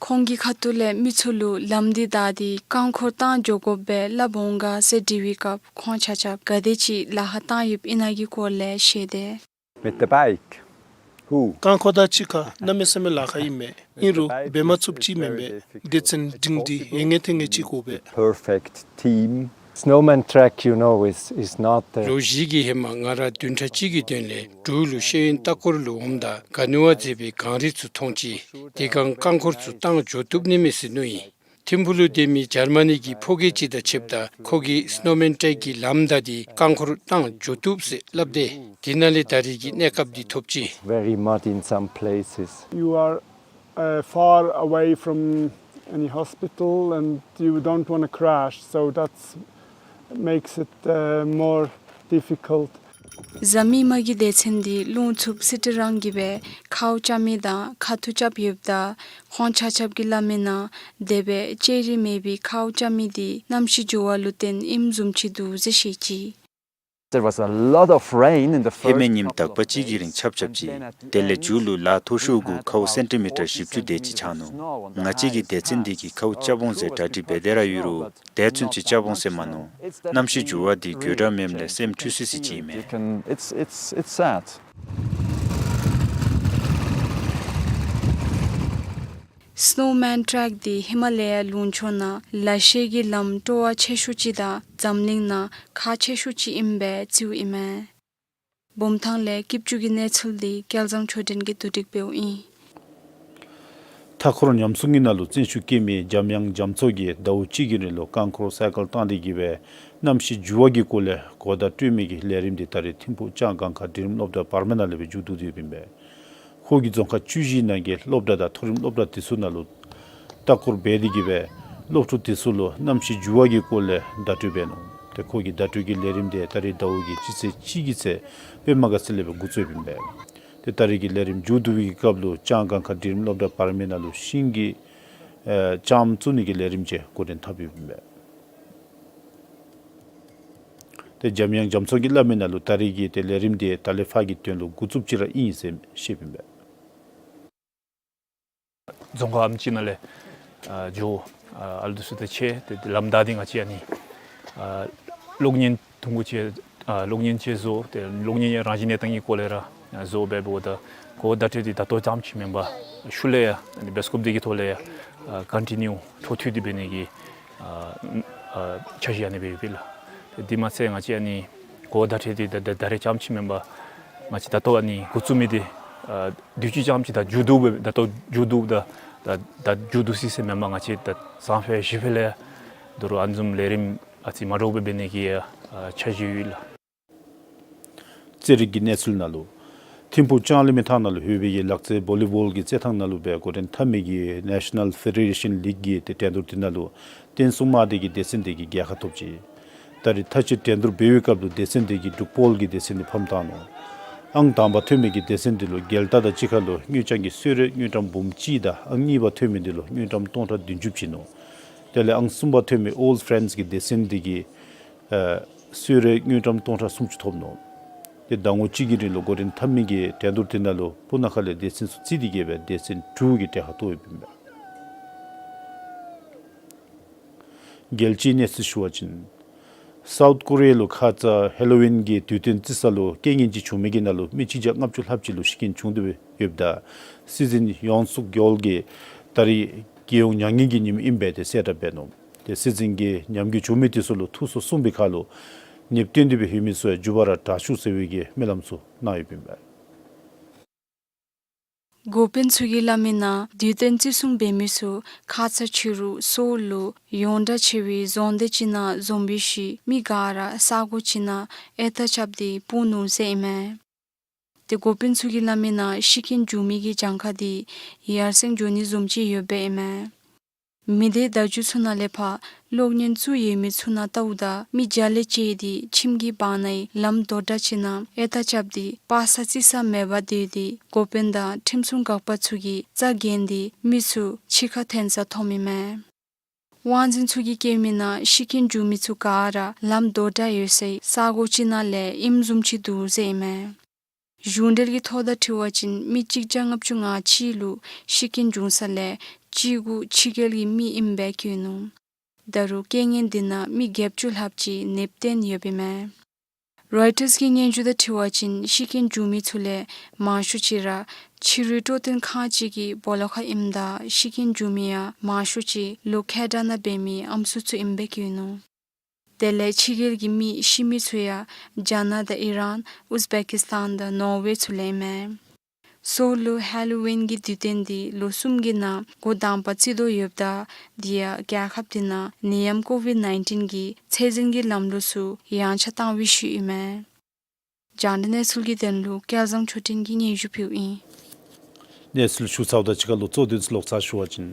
ཁོང་གི་ཁ་ཐུག་ལས་མི་ཚུ་ལུ་ལམ་འདི་བདའ་སྟེ་རྐང་འཁོར་བཏང་འགྱོ་དགོ་པས་སླབ་འོང་ག་ཟེར་དྲི་བའི་སྐབས་ཁོང་ཆ་ཁྱབ་ག་དེ་ཅིག་ལཱ་ཁག་བཏང་ཡོདཔ་ཨིན་ན་གི་སྐོར་ལས་བཤད་དེ། With the bike? Who? རྐང་འཁོར་དང་གཅིག་ཁར་གནམ་མེད་ས་མེད་ལཱ་ཁག་ཨིན་མས། ཨིན་རུང་འབད་མ་ཚུགསཔ་ཅིག་མེན་པས། སྡེ་ཚན་སྒྲིང་སྒྲི་ཡོད་ངེས་ཐོན་ངེས་ཅིག་དགོ་པས། Perfect team. Snowman trek, you know, is, is not a ལོ་བཞི་གི་ཧེ་མ་ང་ར་བདུན་ཕྲག་གཅིག་གི་དོན་ལས་འབྲུག་ལུ་ཤེས་ཡོན་ལྟ་སྐོར་ལུ་འོངམ་ད་ག་ནི་བ་མཛེས་པའི་གངས་རི་ཚུ་མཐོང་ཅི། དེ་སྒང་རྐང་འཁོར་ཚུ་བཏང་འགྱོ་བཏུབ་ནི་མས་ཟེར་མནོ་ཡི། ཐིམ་ཕུག་ལུ་སྡོད་མི་འཇར་མ་ནི་གི་ཕོ་སྐྱེས་ཅིག་དང་ཕྱདཔ་ད་ཁོ་གིས་སི་ནོ་མེན་ཊྲེཀ་གི་ལམ་བདའ་སྟེ་རྐང་འཁོར་བཏང་འགྱོ་བཏུབ་ཟེར་སླབ་སྟེ་དེ་ནང་ལས་ད་རེས་ཀྱི་གནས་སྐབས་འདི་ཐོབ་ཅི། Very muddy in some places. You are uh, far away from any hospital and you don't want to crash, so that makes it uh, more difficult. གཟའ་མིག་དམར་གྱི་སྡེ་ཚན་འདི་རླུང་འཚུབ་སི་ཏི་རང་གིས་སྦེ་ཁཝ་རྐྱབ་མི་དང་ཁ་ཐུག་རྐྱབ་ཡོདཔ་ད་ཁོང་ཆ་ཁྱབ་ཀྱིས་སླབ་མི་ནང་དེ་སྦེ་ལྕགས་རི་མེད་པའི་ཁཝ་རྐྱབ་མི་འདི་གནམ་གཤིས་འགྱུར་བ་ལུ་བརྟེན་ཨིནམ་བཟུམ་ཅིག་འདུག་ཟེར་བཤད་ཅི། There was a lot of rain in the first couple of days. ཧེ་མའི་ཉིནམ་དག་པ་ཅིག་གི་རིང་ཆབ་ཆབ་ཅིག་དེ་ལས་མཇུག་ལུ་ལ་མཐོ་ཤོས་གུ་ཁཝ་སེན་ཊི་མི་ཊར་བཞི་བཅུ་དེ་ཅིག་ཆགས་ནུག། ང་བཅས་ཀྱི་སྡེ་ཚན་འདི་གིས་ཁཝ་རྐྱབ་འོང་ཟེར་གྲ་སྒྲིག་འབད་དེ་ར་ཡོད་རུང་དེ་ཚུན་ཚོད་རྐྱབ་འོང་ཟེར་མ་མནོ། གནམ་གཤིས་འགྱུར་བ་འདི་དགོད་བྲ་མེནམ་ལས་སེམས་འཁྲུལ་སི་སི་ཅིག་ཨིན་མས། You can, it's, it's, it's sad. སི་ནོ་མཱན་ཊེཀ་འདི་ཧི་མ་ལ་ཡ་ལུང་ཕྱོགས་ནང་ལ་ཤས་ཀྱི་ལམ་སྤྲོ་བ་ཆེ་ཤོས་ཅིག་དང་འཛམ་གླིང་ནང་ཁག་ཆེ་ཤོས་ཅིག་ཨིནམ་སྦེ་བརྩིཝ་ཨིན་མས། བུམ་ཐང་ལས་སྐྱིད་ཆུ་གི་གནས་ཚུལ་འདི་སྐལ་བཟང་ཆོས་སྒྲོན་གྱིས་བསྡུ་སྒྲིག་འབདཝ་ཨིན། མཐའ་འཁོར་ཉམས་སྲུང་གི་ནང་ལུ་བརྩོན་ཤུགས་བསྐྱེད་མི་འཇམ་དབྱངས་རྒྱ་མཚོ་གིས་ཟླཝ་གཅིག་གི་རིང་ལུ་རྐང་འཁོར་སའི་ཀལ་བཏང་སྟེ་གིས་སྦེ་གནམ་གཤིས་འགྱུར་བ་གི་སྐོར་ལས་གོ་བརྡ་སྤྲོད་མི་གི་ལས་རིམ་འདི་ད་རེས་ཐིམ་ཕུག་ལྕང་སྒང་ཁ་འབྲིང་རིམ་སློབ་གྲྭ་བར་མའི་ནང་ལས་སྦེ་མཇུག་བསྡུ་སྟེ་ཡོདཔ་ཨིན་པས། ཁོ་གིས་རྫོང་ཁག་བཅུ་བཞི་ནང་གི་སློབ་གྲྭ་དང་མཐོ་རིམ་སློབ་གྲྭ་དེ་ཚུ་ནང་ལུ་ལྟ་སྐོར་འབད་དེ་གིས་སྦེ་སློབ་ཕྲུག་དེ་ཚུ་ལུ་གནམ་གཤིས་འགྱུར་བ་གི་སྐོར་ལས་བརྡ་སྤྲོད་འབད་ནུག། ཏེ་ཁོ་གི་བརྡ་སྤྲོད་ཀྱི་ལས་རིམ་དེ་ད་རེས་ཟླཝ་གི་སྤྱི་ཚེས་གཅིག་གི་ཚེ་པདྨ་དགའ་ཚལ་ལས་སྦེ་འགོ་བཙུགས་ཡོདཔ་ཨིན་པས། ཏེ་ད་རེས་ཀྱི་ལས་རིམ་མཇུག་བསྡུ་བའི་སྐབས་ལུ་ལྕང་སྒང་ཁ་འབྲིང་རིམ་སློབ་གྲྭ་བར་མའི་ནང་ལུ་ཤིང་གི་ཨེ་ལྕངམ་བཙུགས་ནི་གི་ལས་རིམ་ཅིག་འགོ་འདྲེན་འཐབ་ཡོདཔ་ཨིན་པས། ཏེ་འཇམ་དབྱངས་རྒྱ་མཚོ་གིས་སླབ་མི་ནང་ལུ་ད་རེས་ཀྱི་ཏེ་ལས་རིམ་དེ་ད་ལས་ཕར་གྱི་དོན་ལུ་འགོ་བཙུགསཔ་ཅིག་ར་ཨིན་ཟེར་བཤདཔ་ཨིན་པས། རྫོང་ཁག་ཨམ་ཅིག་ནང་ལས་ཨ་ཇོ་ཨ་ཨ་ལུ་ཚུ་དང་ཕྱད་དེ་ལམ་བདའ་སྟེ་ང་བཅས་ཨ་ནི་ཨ་གློག་བརྙན་ཐུང་ཀུ་ཅིག་ཨ་གློག་བརྙན་ཅིག་བཟོ། ཏེ་གློག་བརྙན་ཡང་རང་བཞིན་གནས་སྟངས་ཀྱི་སྐོར་ལས་ར་བཟོ་འབདཝ་ད་གོ་བརྡ་སྤྲོད་དེ་ད་ལྟོ་ཙམ་ཅིག་མེན་པར་ཤུལ་ལས་ཡང་ཨ་ནི་བེ་སི་ཀོབ་འདི་གི་ཐོག་ལས་ཡང་ཨ་ཀོན་ཊི་ནིའུ་འཕྲོ་མཐུད་དེ་འབད་ནི་གི་ཨ་ཨ་འཆར་གཞི་ཨ་ནི་སྦེ་ཡོདཔ་ཨིན་ལགས། དེ་མ་ཚད་ང་བཅས་ཨ་ནི་གོ་བརྡ་སྤྲོད་དེ་ད་ད་ད་རེས་ཙམ་ཅིག་མེན་པར་ང་བཅས་ད་ལྟོ་ཨ་ནི་འགོ་བཙུགས་མི་འདི་ཨ་དུས་ཅི་ཙམ་ཅིག་ད་མཇུག་བསྡུ་སྦེ་ད་ལྟོ་མཇུག་བསྡུ་ད་ད་ད་མཇུག་བསྡུ་སི་སི་མེན་པར་ང་བཅས་ད་སང་ཕོད་གཞེས་ཕོད་ལས་ད་རུང་ཨ་ནི་བཟུམ་ལས་རིམ་ཨ་ཙི་མ་འདྲཝ་སྦེ་འབད་ནི་གི་ཨ་འཆར་གཞི་ཡོད་ལགས། རྩེད་རིགས་ཀྱི་གནས་ཚུལ་ནང་ལུ་ཐིམ་ཕུག་ལྕང་གླིང་མི་ཐང་ནང་ལུ་ཡོད་པའི་གི་ལག་རྩེད་བོ་ལི་བོལ་གྱི་རྩེད་ཐང་ནང་ལུ་སྦེ་འགོ་འདྲེན་འཐབ་མི་གི་ནེ་ཤ་ནཱལ་ཕེ་ཌེ་རེ་ཤཱན་ལིག་གི་ཏེ་འགྲན་བསྡུར་དེ་ནང་ལུ་བསྟན་སྲུང་དམག་སྡེ་གི་སྡེ་ཚན་དེ་གིས་རྒྱལ་ཁ་ཐོབ་ཅི། ད་རེས་མཐའ་དཔྱད་འགྲན་བསྡུར་འབད་བའི་སྐབས་ལུ་སྡེ་ཚན་དེ་གིས་འབྲུག་བོལ་གྱི་སྡེ་ཚན་དེ་ཕམ་བཏང་ནུག། ཨང་དང་པ་ཐོན་མི་གི་སྡེ་ཚན་དེ་ལུ་རྒྱལ་རྟགས་དང་གཅིག་ཁར་ལུ་དངུལ་རྐྱང་གི་གསོལ་རས་དངུལ་ཀྲམ་འབུམ་གཅིག་དང་ཨང་གཉིས་པ་ཐོན་མི་དེ་ལུ་དངུལ་ཀྲམ་སྟོང་ཕྲག་བདུན་ཅུ་བྱིན་ནུག། དེ་ལས་ཨང་གསུམ་པ་ཐོན་མི་ཨོལ་ཕེ་རེནཌསི་གི་སྡེ་ཚན་དེ་གིས་ཨ་གསོལ་རས་དངུལ་ཀྲམ་སྟོང་ཕྲག་སུམ་ཅུ་ཐོབ་ནུག། ཏེ་ཟླ་ངོ་གཅིག་གི་རིང་ལུ་འགོ་འདྲེན་འཐབ་མི་གི་འགྲན་བསྡུར་དེ་ནང་ལུ་སྤུ་ན་ཁ་ལས་སྡེ་ཚན་ཚུ་བརྩིས་ཏེ་གིས་སྦེ་སྡེ་ཚན་དྲུག་གིས་གྲལ་ཁར་གཏོགས་ཡོདཔ་ཨིན་པས། རྒྱལ་སྤྱིའི་གནས་ཚུལ་ཞུ་བ་ཅིན་སའུཐ་ཀོ་རི་ཡ་ལུ་ཁ་ཙ་ཧེ་ལོ་ཝིན་གྱི་དུས་སྟོན་བརྩི་ས་ལུ་རྐྱེན་ངན་ཅིག་བྱུང་མི་གི་ནང་ལུ་མི་གཅིག་བརྒྱ་ལྔ་བཅུ་ལྷགཔ་ཅིག་ལུ་ཤི་རྐྱེན་བྱུང་སྟེ་ཡོདཔ་ད་སྲིད་འཛིན་ཡོན་སུག་ཡོལ་གྱིས་ད་རེས་རྒྱལ་ཡོངས་མྱ་ངན་གྱི་ཉིནམ་ཨིན་པས་ཏེ་གསལ་བསྒྲགས་འབད་ནུག། ཏེ་སྲིད་འཛིན་གྱིས་ཉམས་རྒུད་བྱུང་མི་དེ་ཚུ་ལུ་ཐུགས་གསོ་གསུངས་པའི་ཁར་ལུ་ནདཔ་བཏོན་ཏེ་སྦེ་ཡོད་མི་ཚུ་ཡང་མགྱོགས་པ་ར་དྲག་སྐྱོད་ཟེར་བའི་གི་སྨོན་ལམ་ཚུ་གནང་ཡོདཔ་ཨིན་པས། འགོ་དཔོན་ཚུ་གིས་སླབ་མི་ནང་དུས་སྟོན་བརྩི་སྲུང་འབད་མི་ཚུ་ཁ་ཙ་ཕྱི་རུ་སོའུལ་ལུ་ཡོངས་གྲགས་ཆེ་བའི་རྫོང་སྡེ་ཅིག་ནང་འཛོམས་པའི་ཤུལ་མི་ག་ར་ས་གོ་ཅིག་ནང་ཨེ་ཐག་རྐྱབ་སྟེ་སྤུངས་ནུག་ཟེར་ཨིན་མས། ཏེ་འགོ་དཔོན་ཚུ་གིས་སླབ་མི་ནང་ཤི་རྐྱེན་བྱུང་མི་གི་གྱངས་ཁ་དེ་ཡར་སེང་འགྱོ་ནི་བཟུམ་ཅིག་ཡོདཔ་ཨིན་མས། མི་སྡེ་བརྡ་བརྒྱུད་ཚུ་ནང་ལས་ཕར་གློག་བརྙན་བཙུགས་ཡོད་མི་ཚུ་ནང་བལྟཝ་ད་མི་བརྒྱ་ལས་བཅད་དེ་ཁྱིམ་གྱི་བར་ནའི་ལམ་དོག་དྲགས་ཅིག་ནང་ཨེ་ཐག་རྐྱབ་སྟེ་སྤ་ས་རྩི་ས་མེད་པར་སྡོད་དེ་འགོ་དཔོན་དང་ཁྲིམས་སྲུང་འགག་པ་ཚུ་གིས་རྩ་འགེངས་ཏེ་མི་ཚུ་འཆི་ཁ་ཐོན་ས་མཐོངམ་ཨིན་མས། དབང་འཛིན་ཚུ་གིས་བཀོད་མི་ནང་ཤི་རྐྱེན་བྱུང་མི་ཚུ་ག་ར་ལམ་དོག་དྲགས་ཡོད་སའི་ས་གོ་ཅིག་ནང་ལས་ཨིནམ་བཟུམ་ཅིག་འདུག་ཟེར་ཨིན་མས། གཞུང་འབྲེལ་གྱི་ཐོ་དང་འཁྲིལ་བ་ཅིན་མི་གཅིག་བརྒྱ་ལྔ་བཅུ་ང་གཅིག་ལུ་ཤི་རྐྱེན་བྱུང་ས་ལས་གཅིག་གུ་ཕྱི་རྒྱལ་གྱི་མི་ཨིནམ་སྦེ་བཀོད་ནུག། ད་རུང་རྐྱེན་ངན་དེ་ནང་མི་བརྒྱད་ཅུ་ལྷགཔ་ཅིག་ནདཔ་བཏོན་ཡོདཔ་ཨིན་མས། རོའི་ཊརསི་གི་སྙན་ཞུ་དང་འཁྲིལ་བ་ཅིན་ཤི་རྐྱེན་བྱུང་མི་ཚུ་ལས་མང་ཤོས་ཅིག་ར་ཕྱི་རོལ་སྤྲོ་སྟོན་ཁང་ཅིག་གི་སྦོ་ལོགས་ཁར་ཨིནམ་ད་ཤི་རྐྱེན་བྱུང་མི་ཡང་མང་ཤོས་ཅིག་ལོ་ཁལ་གྲངས་ནང་འབད་མི་ཨམ་སྲུ་ཚུ་ཨིནམ་སྦེ་བཀོད་ནུག། དེ་ལས་ཕྱི་རྒྱལ་གྱི་མི་ཤི་མི་ཚུ་ཡང་རྒྱ་ནག་དང་ཨི་རཱན་ཨུཛ་བེ་ཀི་སི་ཐཱན་དང་ནོར་ཝེ་ཚུ་ལས་ཨིན་མས། སོའུལ་ལུ་ཧེ་ལོ་ཝིན་གྱི་དུས་སྟོན་འདི་ལོ་གསུམ་གྱི་ནང་འགོ་དང་པ་བརྩི་དོ་ཡོདཔ་ད་དེ་ཡང་རྒྱལ་ཁབ་དེ་ནང་ནད་ཡམས་ཀོ་ཝིཌ་ནའིན་ཊིན་གྱི་ཚད་འཛིན་གྱི་ལམ་ལུགས་ཚུ་ཡངས་ཆག་བཏང་བའི་ཤུལ་ཨིན་མས། རྒྱང་བསྒྲགས་གནས་ཚུལ་གྱི་དོན་ལུ་སྐལ་བཟང་ཆོས་སྒྲོན་གྱིས་སྙན་ཞུ་ཕུལཝ་ཨིན། གནས་ཚུལ་ཞུ་ཚརཝ་དང་གཅིག་ཁར་ལུ་གཙོ་དོན་ཚུ་ལོག་ཚར་ཞུ་བ་ཅིན།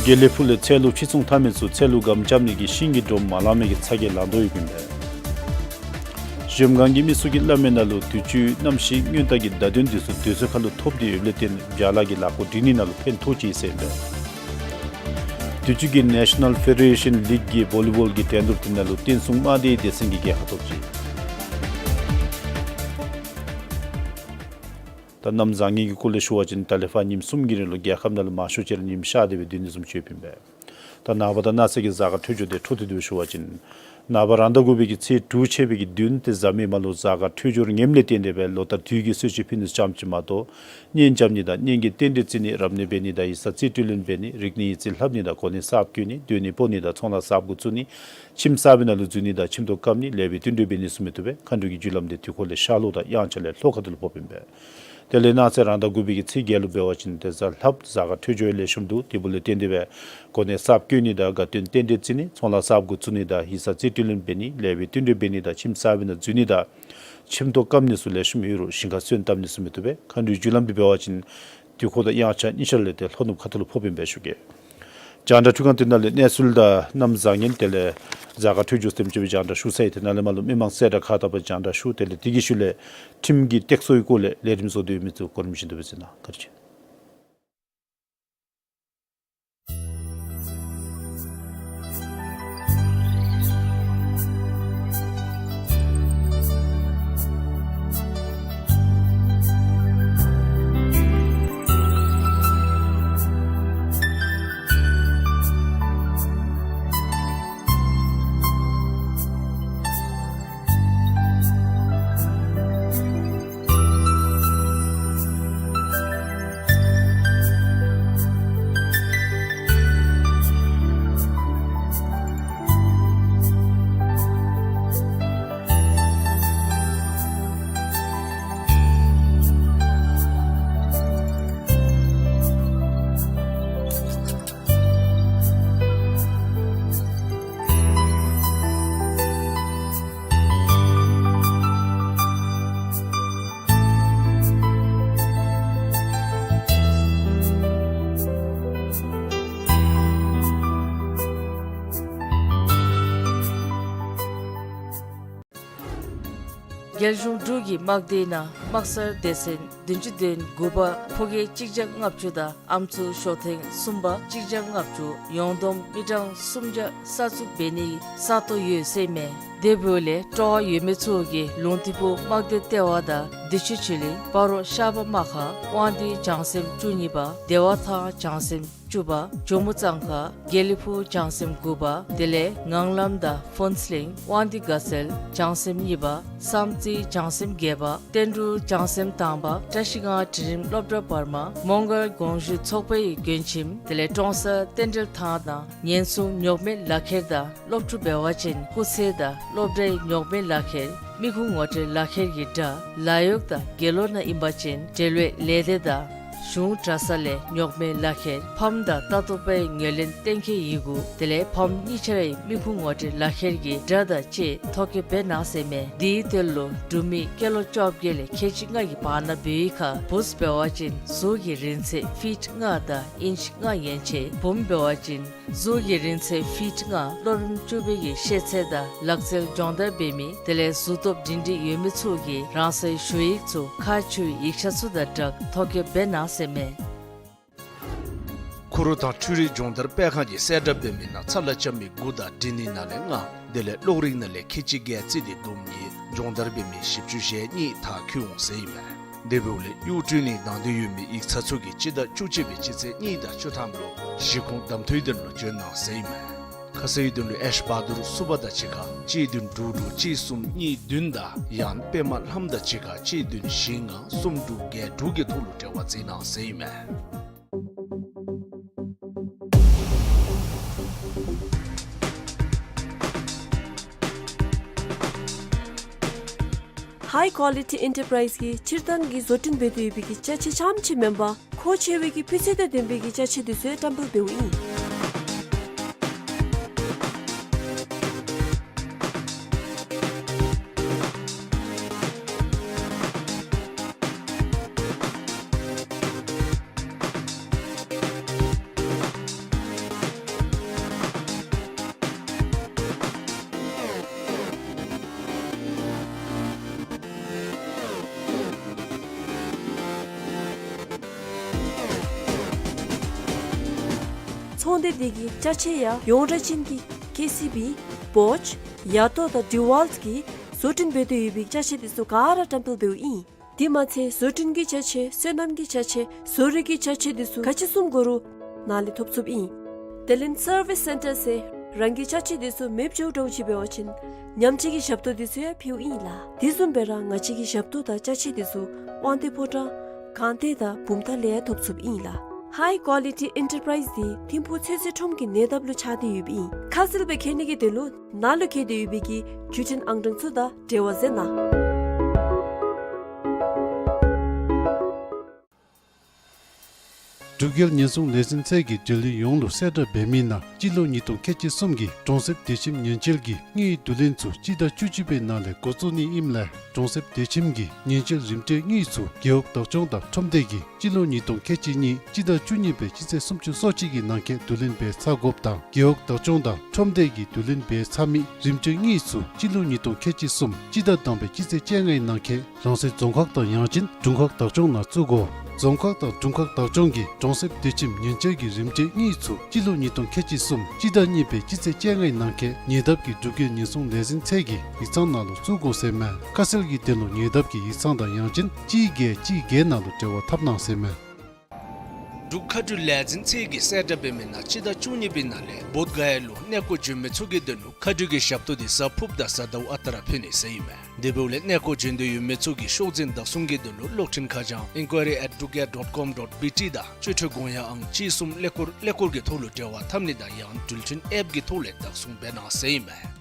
དགེ་ལེགས་ཕུག་ལས་ཚལ་ལུ་ཕྱིར་ཚོང་འཐབ་མི་ཚུ་ཚལ་ལུ་སྒམ་རྐྱབ་ནི་གི་ཤིང་གི་སྒྲོམ་མ་ལང་མི་གི་ཚ་གྱང་ལང་དོ་ཡོདཔ་ཨིན་པས། གཞལམ་སྒང་གི་མི་ཚུ་གིས་སླབ་མི་ནང་ལུ་དུས་ཅི་གནམ་གཤིས་སྔོན་བརྟག་གི་བརྡ་དོན་འདི་ཚུ་དུས་ཚོད་ཁར་ལུ་ཐོབ་སྟེ་ཡོདཔ་ལས་བརྟེན་བྱཱ་ལཱ་གི་ལཱ་འགོ་འདྲེན་ནི་ནང་ལུ་ཕན་ཐོགས་ཅི་ཟེར་ཨིན་པས། དུས་ཅི་གི་ནེ་ཤ་ནཱལ་ཕེ་ཌེ་རེ་ཤཱན་ལིག་གི་བོ་ལི་བོལ་གྱི་འགྲན་བསྡུར་དེ་ནང་ལུ་བསྟན་སྲུང་དམག་སྡེ་སྡེ་ཚན་གྱིས་རྒྱལ་ཁ་ཐོབ་ཅི། ད་གནམ་བཟང་ངན་གྱི་སྐོར་ལས་ཞུ་བ་ཅིན་ད་ལས་ཕར་ཉིནམ་གསུམ་གྱི་རིང་ལུ་རྒྱལ་ཁབ་ནང་ལུ་མང་ཤོས་ཅིག་ར་ཉིམ་ཤར་ཏེ་སྦེ་སྡོད་ནི་བཟུམ་ཅིག་ཡོདཔ་ཨིན་པས། ད་ནངས་པ་དང་གནངས་ཚེ་གི་གཟའ་སྐར་འཕྲོད་སྦྱོར་དེ་འཕྲོ་མཐུད་དེ་སྦེ་ཞུ་བ་ཅིན་ནངས་པ་རང་ཟླ་དགུ་པའི་གི་ཚེས་དྲུག་ཆད་པའི་གི་བདུན་ཏེ་གཟའ་མིག་དམར་ལུ་གཟའ་སྐར་འཕྲོད་སྦྱོར་ངནམ་ལས་བརྟེན་ཏེ་སྦེ་ལོ་ལྟར་དུས་ཀྱི་གསོལ་མཆོད་ཕུལ་ནི་ཙམ་ཅིག་མ་གཏོགས་གཉེན་རྐྱབ་ནི་དང་གཉེན་གྱི་རྟེན་འབྲེལ་བརྩི་ནི་རབ་གནས་འབད་ནི་དང་ཡིག་ཚང་རྩིས་སྤྲོད་ལེན་འབད་ནི་རིག་གནས་ཡིག་རྩིས་ལྷབ་ནི་དང་གོ་གནས་གསརཔ་བསྐོ་ནི་སྡོད་གནས་སྤོ་ནི་དང་ཚོང་ལཱ་གསརཔ་འགོ་བཙུགས་ནི་ཁྱིམ་གསར་པའི་ནང་ལུ་འཛུལ་ནི་དང་ཁྱིམ་ཐོག་བཀབ་ནི་ལེགས་པའི་བསྟུན་གྲོས་འབད་ནི་ཚུ་མི་བཏུབ་པས། མཁའ་འགྲོ་གི་རྒྱུ་ལམ་དེ་དུས་འཁོར་ལས་ཤར་ལྷོ་དང་དབྱངས་འཆར་ལས་ལྷོ་ཁ་ཐུག་ལུ་ཕོགཔ་ཨིན་པས། དེ་ལས་གནངས་ཚེ་རང་ཟླ་དགུ་པའི་གི་ཚེས་བརྒྱད་ལུ་འབད་བ་ཅིན་ཏེ་གཟའ་ལྷགཔ་གཟའ་སྐར་འཕྲོད་སྦྱོར་ལེགས་ཤོམ་འདུག། དེ་འབདཝ་ལས་བརྟེན་ཏེ་སྦེ་གོ་གནས་གསརཔ་བསྐོ་ནི་དང་དགའ་སྟོན་རྟེན་འབྲེལ་བརྩི་ནི་ཚོང་ལཱ་གསརཔ་འགོ་བཙུགས་ནི་དང་ཡིག་ཚང་རྩིས་སྤྲོད་ལེན་འབད་ནི་ལེགས་པའི་བསྟུན་གྲོས་འབད་ནི་དང་ཁྱིམ་གསར་པའི་ནང་འཛུལ་ནི་དང་ཁྱིམ་ཐོག་བཀབ་ནི་ཚུ་ལེགས་ཤོམ་ཡོད་རུང་ཞིང་ཁར་སོན་བཏབ་ནི་ཚུ་མི་བཏུབ་པས། མཁའ་འགྲོའི་རྒྱུ་ལམ་འདི་འབད་བ་ཅིན་དུས་འཁོར་དང་དབྱངས་འཆར་གཉིས་ཆ་ལས་ཏེ་ལྷོ་ནུབ་ཁ་ཐུག་ལུ་ཕོགཔ་ཨིན་པས་ཞུ་གེ། རྒྱང་བསྒྲགས་འཕྲུལ་ཁང་དེ་ནང་ལས་གནས་ཚུལ་དང་གནམ་བཟང་ངན་དེ་ལས་གཟའ་སྐར་འཕྲོད་སྦྱོར་ཚུ་དེམ་ཅིག་སྦེ་རྒྱང་བསྒྲགས་ཞུ་ཚར་ཡི། དེ་ནང་ལས་མར་ལུ་མི་མང་གསལ་བསྒྲགས་ཁག་དག་པ་རྒྱང་བསྒྲགས་ཞུ། དེ་ལས་དེ་གི་ཤུལ་ལས་ཁྲིམས་ཀྱི་སྟེགས་གསོའི་སྐོར་ལས་ལས་རིམ་བཟོ་སྟེ་ཡོད་མི་ཚུ་གོ་རིམ་བཞིན་དུ་སྦེ་གཟིགས་གནང་། བཀའ་དྲིན་ཆེ། རྒྱལ་གཞུང་འབྲུག་གི་དམག་སྡེའི་ནང་དམག་སར་སྡེ་ཚན་བདུན་ཅུ་དོན་དགུ་པ་ཕོ་སྐྱེས་གཅིག་བརྒྱ་ལྔ་བཅུ་དང་ཨམ་སྲུ་ཤོག་ཐེངས་གསུམ་པ་གཅིག་བརྒྱ་ལྔ་བཅུ་ཡོངས་བསྡོམས་མི་གྲངས་སུམ་བརྒྱ་གསར་བཙུགས་འབད་ནིའི་ས་སྟོང་ཡོད་ཟེར་མས། དེ་འབདཝ་ལས་སྤྲོ་བ་ཡོད་མི་ཚུ་གིས་ལུང་སྟེང་ཕུ་དམག་སྡེ་ལྟེ་བ་དང་བདེ་ཆེན་ཆོས་གླིང་སྤ་རོ་ཤར་པ་རྨ་ཁ་དབང་འདུས་བྱང་སེམས་བཅུ་གཉིས་པ་བདེ་བ་ཐང་བྱང་སེམས་བཅུ་པ་ཇོ་མོ་གཙང་ཁ་དགེ་ལེགས་ཕུ་བྱང་སེམས་དགུ་པ་དེ་ལས་ངང་ལམ་དང་ཕུན་ཚོགས་གླིང་དབང་འདུས་དགའ་ཚལ་བྱང་སེམས་གཉིས་པ་བསམ་རྩེ་བྱང་སེམས་བརྒྱད་པ་བསྟན་འབྲུག་བྱང་སེམས་དང་པ་བཀྲ་ཤིས་སྒང་འབྲིང་རིམ་སློབ་གྲྭ་བར་མ་མོང་སྒར་དགོངས་ཞུ་ཚོགས་པའི་མགྲོན་ཁྱིམ་དེ་ལས་ཀྲོང་གསར་རྟེན་འབྲེལ་ཐང་དང་ཉེན་སྲུང་ཉོག་མེད་ལག་ཁྱེར་དང་སློབ་ཕྲུག་འབད་བ་ཅིན་སྐུགས་ཚད་དང་སློབ་གྲྭའི་ཉོག་མེད་ལག་ཁྱེར་མི་ཁུངས་ངོ་སྤྲོད་ལག་ཁྱེར་གྱི་སྒྲ་ལཱ་གཡོག་དང་དགེ་སློང་ནང་ཨིན་པ་ཅིན་འབྲེལ་ཡོད་ལས་སྡེ་དང་གཞུང་གྲྭ་ཚང་ལས་ཉོག་མེད་ལག་ཁྱེར་ཕམ་དང་ལྟ་རྟོག་པའི་ངོས་ལེན་གཏན་འཁེལ་ཡི་གུ་དེ་ལས་ཕམ་གཉིས་ཆ་རའི་མི་ཁུངས་ངོ་སྤྲོད་ལག་ཁྱེར་གྱི་སྒྲ་དང་བཅས་ཐོ་བཀོད་འབད་གནང་ཟེར་མས། དེའི་དོན་ལུ་འབྲུག་མི་སྐྱེས་ལོ་བཅོ་བརྒྱད་ལས་ཁལ་གཅིག་ལྔ་གི་བར་ན་འབད་བའི་ཁར་བུཚ་འབད་བ་ཅིན་གཟུགས་ཀྱི་རིང་ཚད་ཕིཊ་ལྔ་དང་ཨིནཅ་ལྔ་ཡན་ཆད། བུམོ་འབད་བ་ཅིན་གཟུགས་ཀྱི་རིང་ཚད་ཕིཊ་ལྔ། སློབ་རིམ་བཅུ་པའི་གི་ཤེས་ཚད་དང་ལག་རྩལ་སྦྱོང་བརྡར་འབད་མི་དེ་ལས་གཟུགས་སྟོབས་སྒྲིང་སྒྲིང་ཡོད་མི་ཚུ་གིས་རང་སོའི་ཞུ་ཡིག་ཚུ་ཁག་ཆེ་བའི་ཡིག་ཆ་ཚུ་དང་སྦྲགས་ཐོ་བཀོད་འབད་གནང་ཟེར་མས། འཁོར་ལོ་དང་འཕྲུལ་རིག་སྦྱོང་བརྡར་སྤེལ་ཁང་གིས་གསལ་བསྒྲགས་འབད་མི་ནང་ཚར་ལ་རྐྱབ་མི་དགུ་དང་འབྲི་ནི་ནང་ལས་ལྔ་དེ་ལས་ཀློག་རིག་ནང་ལས་ཁལ་གཅིག་བརྒལ་བརྩིས་ཏེ་བསྡོམས་ཀྱིས་སྦྱོང་བརྡར་འབད་མི་བཞི་བཅུ་ཞེ་གཉིས་མཐར་འཁྱོལ་འོང་ཟེར་ཨིན་མས། དེ་འབདཝ་ལས་གཡུག་སྤྲོད་ནི་དང་འདོད་ཡོད་མི་ཡིག་ཚང་ཚུ་གིས་སྤྱི་ཟླ་བཅུ་གཅིག་པའི་སྤྱི་ཚེས་གཉིས་དང་བཅུ་ཐམ་ལུ་གཞི་ཁོངས་གདམ་འཐུའི་དོན་ལུ་འབྱོན་གནང་ཟེར་ཨིན་མས། ཁ་གསལ་དོན་ལུ་ཨེཤ་བ་དུར་བསུ་བ་དང་གཅིག་ཁར་གཅིག་བདུན་དྲུག་དྲུག་གཅིག་གསུམ་གཉིས་བདུན་དང་ཡང་པདྨ་ལྷམ་དང་གཅིག་ཁར་གཅིག་བདུན་བཞི་ལྔ་གསུམ་དྲུག་བརྒྱད་དྲུག་གི་ཐོག་ལུ་འབྲེལ་བ་འཛིན་གནང་ཟེར་ཨིན་མས། ཧའི་ཀོ་ལི་ཊི་ཨེན་ཊར་པ་རའིཛ་གིས་སྤྱིར་བཏང་གི་བཟོ་སྐྲུན་འབད་དེ་ཡོད་པའི་གི་ཅ་ཆས་རྐྱངམ་ཅིག་མེན་པར་མཁོ་ཆེ་བའི་གི་སྤུས་ཚད་དང་ལྡན་པའི་གི་ཅ་ཆས་འདི་ཚུ་ཡང་བཀྲམ་སྤེལ་འབདཝ་ཨིན། ཚོང་སྡེ་འདི་གི་ཅ་ཆས་ཡང་ཡོངས་གྲགས་ཅན་གྱི་ཀེ་སི་བི་བོཆ་ཡ་ཏོ་དང་ཌི་ཝཱལ་གྱིས་བཟོ་སྐྲུན་འབད་དེ་ཡོད་པའི་ཅ་ཆས་འདི་ཚུ་ག་ར་བཀྲམ་སྤེལ་འབདཝ་ཨིན། དེ་མ་ཚད་བཟོ་སྐྲུན་གྱི་ཅ་ཆས་སོ་ནམ་གྱི་ཅ་ཆས་བཟོ་རིག་གི་ཅ་ཆས་འདི་ཚུ་ག་ཅི་བཟུམ་དགོ་རུང་ནཱ་ལས་ཐོབ་ཚུགསཔ་ཨིན། དེ་ལས་སར་བིས་སེན་ཊར་ཟེར་རང་གི་ཅ་ཆས་འདི་ཚུ་མེདཔ་འགྱོ་འདྲཝ་ཅིག་འབད་བ་ཅིན་ཉམས་བཅོས་ཀྱི་ཞབས་ཏོག་འདི་ཚུ་ཡང་ཕུལཝ་ཨིན་ལགས། དེ་བཟུམ་སྦེ་ར་ང་བཅས་ཀྱི་ཞབས་ཏོག་དང་ཅ་ཆས་འདི་ཚུ་དབང་འདུས་ཕོ་བྲང་སྒང་སྟེང་དང་བུམ་ཐང་ལས་ཡང་ཐོབ་ཚུགསཔ་ཨིན་ལགས། ཧའི་ཀོ་ལི་ཊི་ཨེན་ཊར་པ་རའིཛ་འདི་ཐིམ་ཕུག་ཚོད་བསྲེ་ཁྲོམ་གྱི་ཉེ་འདབས་ལུ་ཆགས་ཏེ་ཡོདཔ་ཨིན། ཁ་གསལ་སྦེ་མཁྱེན་ནི་གི་དོན་ལུ་ནཱ་ལུ་བཀལ་ཏེ་ཡོད་པའི་གི་བརྒྱུད་འཕྲིན་ཨང་གྲངས་ཚུ་དང་འབྲེལ་བ་མཛད་གནང་། འབྲུག་རྒྱལ་ཉེན་སྲུང་ལས་འཛིན་ཚད་ཀྱིས་འབྲེལ་ཡོད་ཡོངས་ལུ་གསལ་བསྒྲགས་འབད་མི་ནང་སྤྱི་ལོ་ཉིས་སྟོང་ཁལ་གཅིག་གསུམ་གྱི་གྲོང་གསེབ་བདེ་ཁྱིམ་ཉེན་བཅོལ་གྱི་དངུལ་བསྡུ་ལེན་ཚུ་སྤྱི་ཟླ་བཅུ་གཅིག་པའི་ནང་ལས་འགོ་བཙུགས་ནི་ཨིནམ་ལས་གྲོང་གསེབ་བདེ་ཁྱིམ་གྱི་ཉེན་བཅོལ་རིམ་གྲོའི་དངུལ་ཚུ་རྒེད་འོག་བདག་སྐྱོང་དང་ཁྲོམ་སྡེ་གིས་སྤྱི་ལོ་ཉིས་སྟོང་ཁལ་གཅིག་གཉིས་སྤྱི་ཟླ་བཅུ་གཉིས་པའི་སྤྱི་ཚེས་སུམ་ཅུ་སོ་གཅིག་གི་ནང་འཁོད་བསྡུ་ལེན་འབད་ཚར་དགོཔ་དང་རྒེད་འོག་བདག་སྐྱོང་དང་ཁྲོམ་སྡེ་གིས་བསྡུ་ལེན་འབད་ཚར་མི་རིམ་གྲོའི་དངུལ་ཚུ་སྤྱི་ལོ་ཉིས་སྟོང་ཁལ་གཅིག་གསུམ་སྤྱི་ཟླ་དང་པའི་སྤྱི་ཚེས་བཅོ་ལྔའི་ནང་འཁོད་རང་སོའི་རྫོང་ཁག་དང་ཡང་ཅིན་དྲུང་ཁག་བདག་སྐྱོང་ནང་བཙུགས་དགོ། རྫོང་ཁག་དང་དྲུང་ཁག་བདག་སྐྱོང་གིས་གྲོང་གསེབ་བདེ་ཁྱིམ་ཉེན་བཅོལ་གྱི་རིམ་གྲོའི་དངུལ་ཚུ་སྤྱི་ལོ་ཉིས་སྟོང་ཁལ་གཅིག་གསུམ་སྤྱི་ཟླ་གཉིས་པའི་སྤྱི་ཚེས་བཅོ་ལྔའི་ནང་འཁོད་ཉེ་འདབས་ཀྱི་འབྲུག་རྒྱལ་ཉེན་སྲུང་ལས་འཛིན་ཚད་ཀྱི་ཡིག་ཚང་ནང་ལུ་བཙུགས་དགོ་ཟེར་མས། ཁ་གསལ་གྱི་དོན་ལུ་ཉེ་འདབས་ཀྱི་ཡིག་ཚང་དང་ཡང་ཅིན་གཅིག་བརྒྱད་གཅིག་བརྒྱད་ནང་ལུ་འབྲེལ་བ་འཐབ་གནང་ཟེར་མས། འབྲུག་མཁའ་འགྲུལ་ལས་འཛིན་ཚད་ཀྱིས་གསལ་བསྒྲགས་འབད་མི་ནང་སྤྱི་ཟླ་བཅུ་གཉིས་པའི་ནང་ལས་བོདྷ་ག་ཡ་ལུ་གནས་སྐོར་འབྱོན་མི་ཚུ་གི་དོན་ལུ་མཁའ་འགྲུལ་གྱི་ཞབས་ཏོག་འདི་གཟའ་ཕུརཔ་དང་གཟའ་ཟླཝ་ཨ་རྟག་ར་ཕུལ་ནི་ཟེར་ཨིན་མས། དེ་འབདཝ་ལས་གནས་སྐོར་འབྱོན་འདོད་ཡོད་མི་ཚུ་གིས་ཤོག་འཛིན་བདག་བཟུང་གི་དོན་ལུ་གློག་འཕྲིན་ཁ་བྱང་inquiry at drukair dot com dot B T དང་སྤྱོད་ཁྲལ་དགོངས་ཡངས་ཨང་གཅིག་གསུམ་ཀླད་ཀོར་ཀླད་ཀོར་གྱི་ཐོག་ལུ་འབྲེལ་བ་འཐབ་ནི་དང་ཡང་འགྲུལ་འཕྲིན་ཨེཔ་གི་ཐོག་ལས་བདག་བཟུང་འབད་གནང་ཟེར་ཨིན་མས།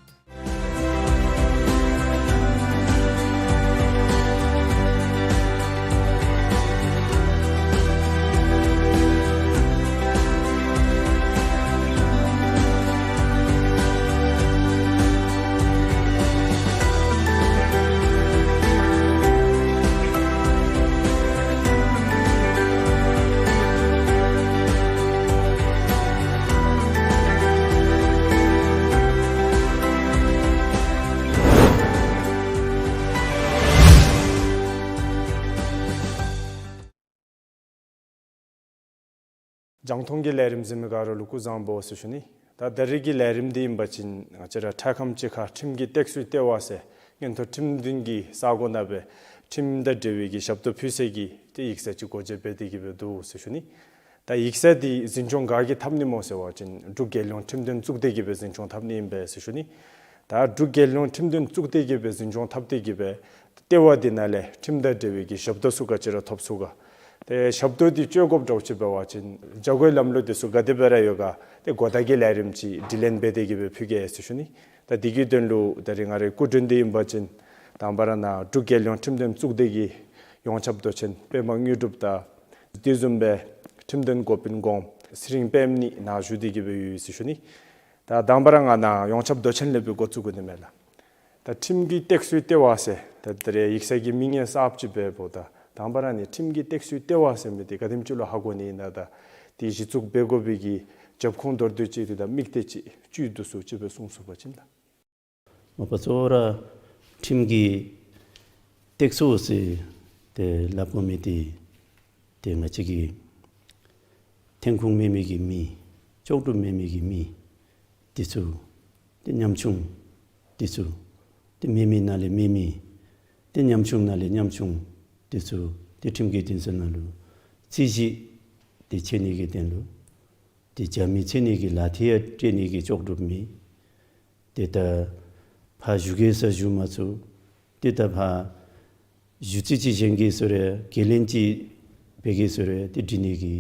རྒྱང་མཐོང་གི་ལས་རིམ་གཟིགས་མི་ག་ར་ལུ་སྐུ་གཟུགས་བཟང་པོ་ཟེར་ཞུ་ནི། ད་ད་རེས་ཀྱི་ལས་རིམ་འདི་ཨིན་པ་ཅིན་ང་བཅས་ར་འཕྲལ་ཁམས་ཅིག་ཁར་ཁྲིམས་ཀྱི་སྟེགས་གསོའི་ལྟེ་བ་ཟེར་མངོན་མཐོ་ཁྲིམས་འདུན་གྱི་ས་གོ་ནང་སྦེ་ཁྲིམས་དང་འབྲེལ་བའི་གི་ཞབས་ཏོག་ཕུལ་སའི་གི་ཏེ་ཡིག་ཚང་ཅིག་སྒོ་འབྱེད་འབད་དེ་གི་སྦེ་འདུག་ཟེར་ཞུ་ནི། ད་ཡིག་ཚང་འདི་འཛིན་སྐྱོང་ག་གིས་འཐབ་ནི་སྨོ་ཟེར་བ་ཅིན་འབྲུག་རྒྱལ་ཡོངས་ཁྲིམས་དོན་གཙུག་སྡེ་གིས་སྦེ་འཛིན་སྐྱོང་འཐབ་ནི་ཨིན་པས་ཟེར་ཞུ་ནི། ད་འབྲུག་རྒྱལ་ཡོངས་ཁྲིམས་དོན་གཙུག་སྡེ་གིས་སྦེ་འཛིན་སྐྱོང་འཐབ་སྟེ་གི་སྦེ་ལྟེ་བ་འདི་ནང་ལས་ཁྲིམས་དང་འབྲེལ་བའི་གི་ཞབས་ཏོག་ཚུ་ག་ཅི་ར་ཐོབ་ཚུགས་ག། ཏེ་ཞབས་ཏོག་འདི་སྤྱོད་དགོཔ་འདྲཝ་ཅིག་འབད་བ་ཅིན་བྱ་སྒོའི་ལམ་ལུགས་འདི་ཚུ་ག་དེ་སྦེ་ར་ཡོད་ག། ཏེ་གོ་བརྡ་གི་ལས་རིམ་ཅིག་དྲི་ལན་འབད་དེ་གི་སྦེ་ཕུལ་གེ་ཟེར་ཞུ་ནི། ད་འདི་གི་དོན་ལུ་ད་རེས་ང་རའི་སྐུ་མགྲོན་འདི་ཨིན་པ་ཅིན་དང་པ་ར་ནཱ་འབྲུག་རྒྱལ་ཡོངས་ཁྲིམས་དོན་གཙུག་སྡེ་གི་ཡོངས་ཁྱབ་མདོ་ཆེན་པདྨ་དངོས་གྲུབ་དང་དེ་བཟུམ་སྦེ་ཁྲིམས་དོན་འགོ་དཔོན་གོངམ་ཚེ་རིང་པདྨ་གཉིས་ནཱ་བཞུགས་ཏེ་གི་སྦེ་ཡོད་ཟེར་ཞུ་ནི། ད་དང་པ་ར་ང་ནཱ་ཡོངས་ཁྱབ་མདོ་ཆེན་ལས་སྦེ་འགོ་བཙུགས་དགོ་ནི་མས་ལགས། ད་ཁྲིམས་ཀྱི་སྟེགས་གསོའི་ལྟེ་བ་ཟེར་ད་ད་རེས་ཡིག་ཚང་གི་མིང་ཡང་གསརཔ་ཅིག་འབདཝ་ད་དང་པ་ར་ནི་ཁྲིམས་ཀྱི་སྟེགས་གསོའི་ལྟེ་བ་ཟེར་མི་འདི་ག་དེམ་ཅིག་ལུ་ཧ་གོ་ནི་ཨིན་ན། ད་འདི་གཞི་བཙུགས་འབད་དགོ་པའི་གི་རྒྱབ་ཁུངས་མདོར་བསྡུས་ཅིག་དེ་དང་དམིགས་གཏད་ཅིག་བཅུད་བསྡུ་སུ་ཅིག་སྦེ་གསུང་ཚུགས་པ་ཅིན་ད། མ་པ་གཙོ་བོ་ར་ཁྲིམས་ཀྱི་སྟེགས་གསོ་ཟེར་ཏེ་སླབ་དགོ་མི་འདི་ཏེ་ང་བཅས་ཀྱི་ཐོན་ཁུངས་མེད་མི་གི་མི་ལྕོགས་གྲུབ་མེད་མི་གི་མི་འདི་ཚུ་ཏེ་ཉམ་ཆུང་འདི་ཚུ་ཏེ་མེད་མི་ནང་ལས་མེད་མི་ཏེ་ཉམ་ཆུང་ནང་ལས་ཉམ་ཆུང་འདི་ཚུ་ཏེ་ཁྲིམས་ཀྱི་འདུན་ས་ནང་ལུ་རྩོད་གཞི་འདི་འབྱེད་ནི་གི་དོན་ལུ་ཏེ་རྒྱབ་མི་འཚོལ་ནི་གི་ལག་ཐིལ་ཡང་སྤྲོད་ནི་གི་ལྕོགས་གྲུབ་མེད། ཏེ་ད་ཕར་ཞུ་གེ་ཟེར་ཞུ་མ་ཚུགས། ཏེ་ད་ཕར་ཞུ་རྩིས་ཅིག་བཞེངས་གེ་ཟེར་རུང་ཁས་ལེན་ཅིག་འབད་གེ་ཟེར་རུང་ཏེ་འབྲི་ནི་གི་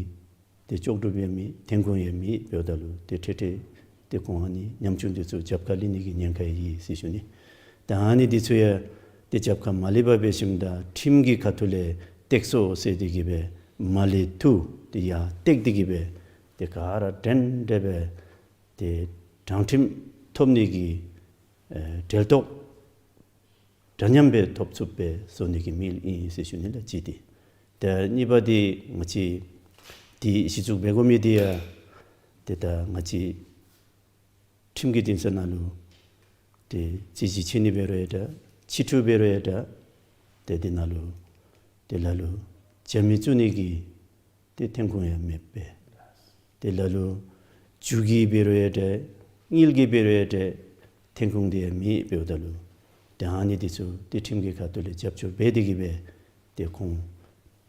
ཏེ་ལྕོགས་གྲུབ་ཡང་མེད། ཐོན་ཁུངས་ཡང་མེད། འབདཝ་ད་ལུ་ཏེ་འཕྲལ་འཕྲལ་ཏེ་ཁོང་ཨ་ནི་ཉམ་ཆུང་འདི་ཚུ་རྒྱབ་ཁར་ལྷོད་ནི་གི་ཉེན་ཁ་ཡོད་ཟེར་ཞུ་ནི། ད་ཨ་ནི་འདི་ཚུ་ཡང་ཏེ་རྒྱབ་ཁར་མ་ལྷོད་པར་འབད་ཞིནམ་ད་ཁྲིམས་ཀྱི་ཁ་ཐུག་ལས་སྟེགས་སོ་ཟེར་ཏེ་གི་སྦེ་མ་ལྷོད་ཐུག་ཏེ་ཡར་བཏེགས་ཏེ་གི་སྦེ་ཏེ་ག་ར་འདྲན་འདྲ་སྦེ་ཏེ་དྲང་ཁྲིམས་ཐོབ་ནི་གི་ཨེ་འབྲེལ་གཏོགས་འདྲ་མཉམ་སྦེ་ཐོབ་ཚུགསཔ་སྦེ་བཟོ་ནི་གི་དམིགས་ཡུལ་ཨིན་ཟེར་ཞུ་ནི་ལགས་གཅིག་འདི། ཏེ་གཉིས་པ་འདི་ང་བཅས་འདི་གཞི་བཙུགས་འབད་དགོ་མི་འདི་ཡང་ཏེ་ད་ང་བཅས་ཁྲིམས་ཀྱི་འདུན་ས་ནང་ལུ་ཏེ་རྩོད་གཞི་འབྱེད་ནི་འབད་རུང་ཡང་འདྲ་ཕྱི་འཁྲུག་འབད་རུང་ཡང་འདྲ་ཏེ་འདི་ནང་ལུ་ཏེ་ལ་ལུ་རྒྱབ་མི་བཙུགས་ནི་གི་ཏེ་ཐོན་ཁུངས་ཡང་མེད་པས། ཏེ་ལ་ལུ་ རྒྱུ་གིས་འབད་རུང་ཡང་འདྲ་དངུལ་གྱིས་འབད་རུང་ཡང་འདྲ་ཐོན་ཁུངས་འདི་ཡང་མེད་འབདཝ་ད་ལུ་ཏེ་ཨ་ནི་འདི་ཚུ་ཏེ་ཁྲིམས་ཀྱི་ཁ་ཐུག་ལས་རྒྱབ་སྐྱོར་འབད་དེ་གིས་སྦེ་ཏེ་ཁོང་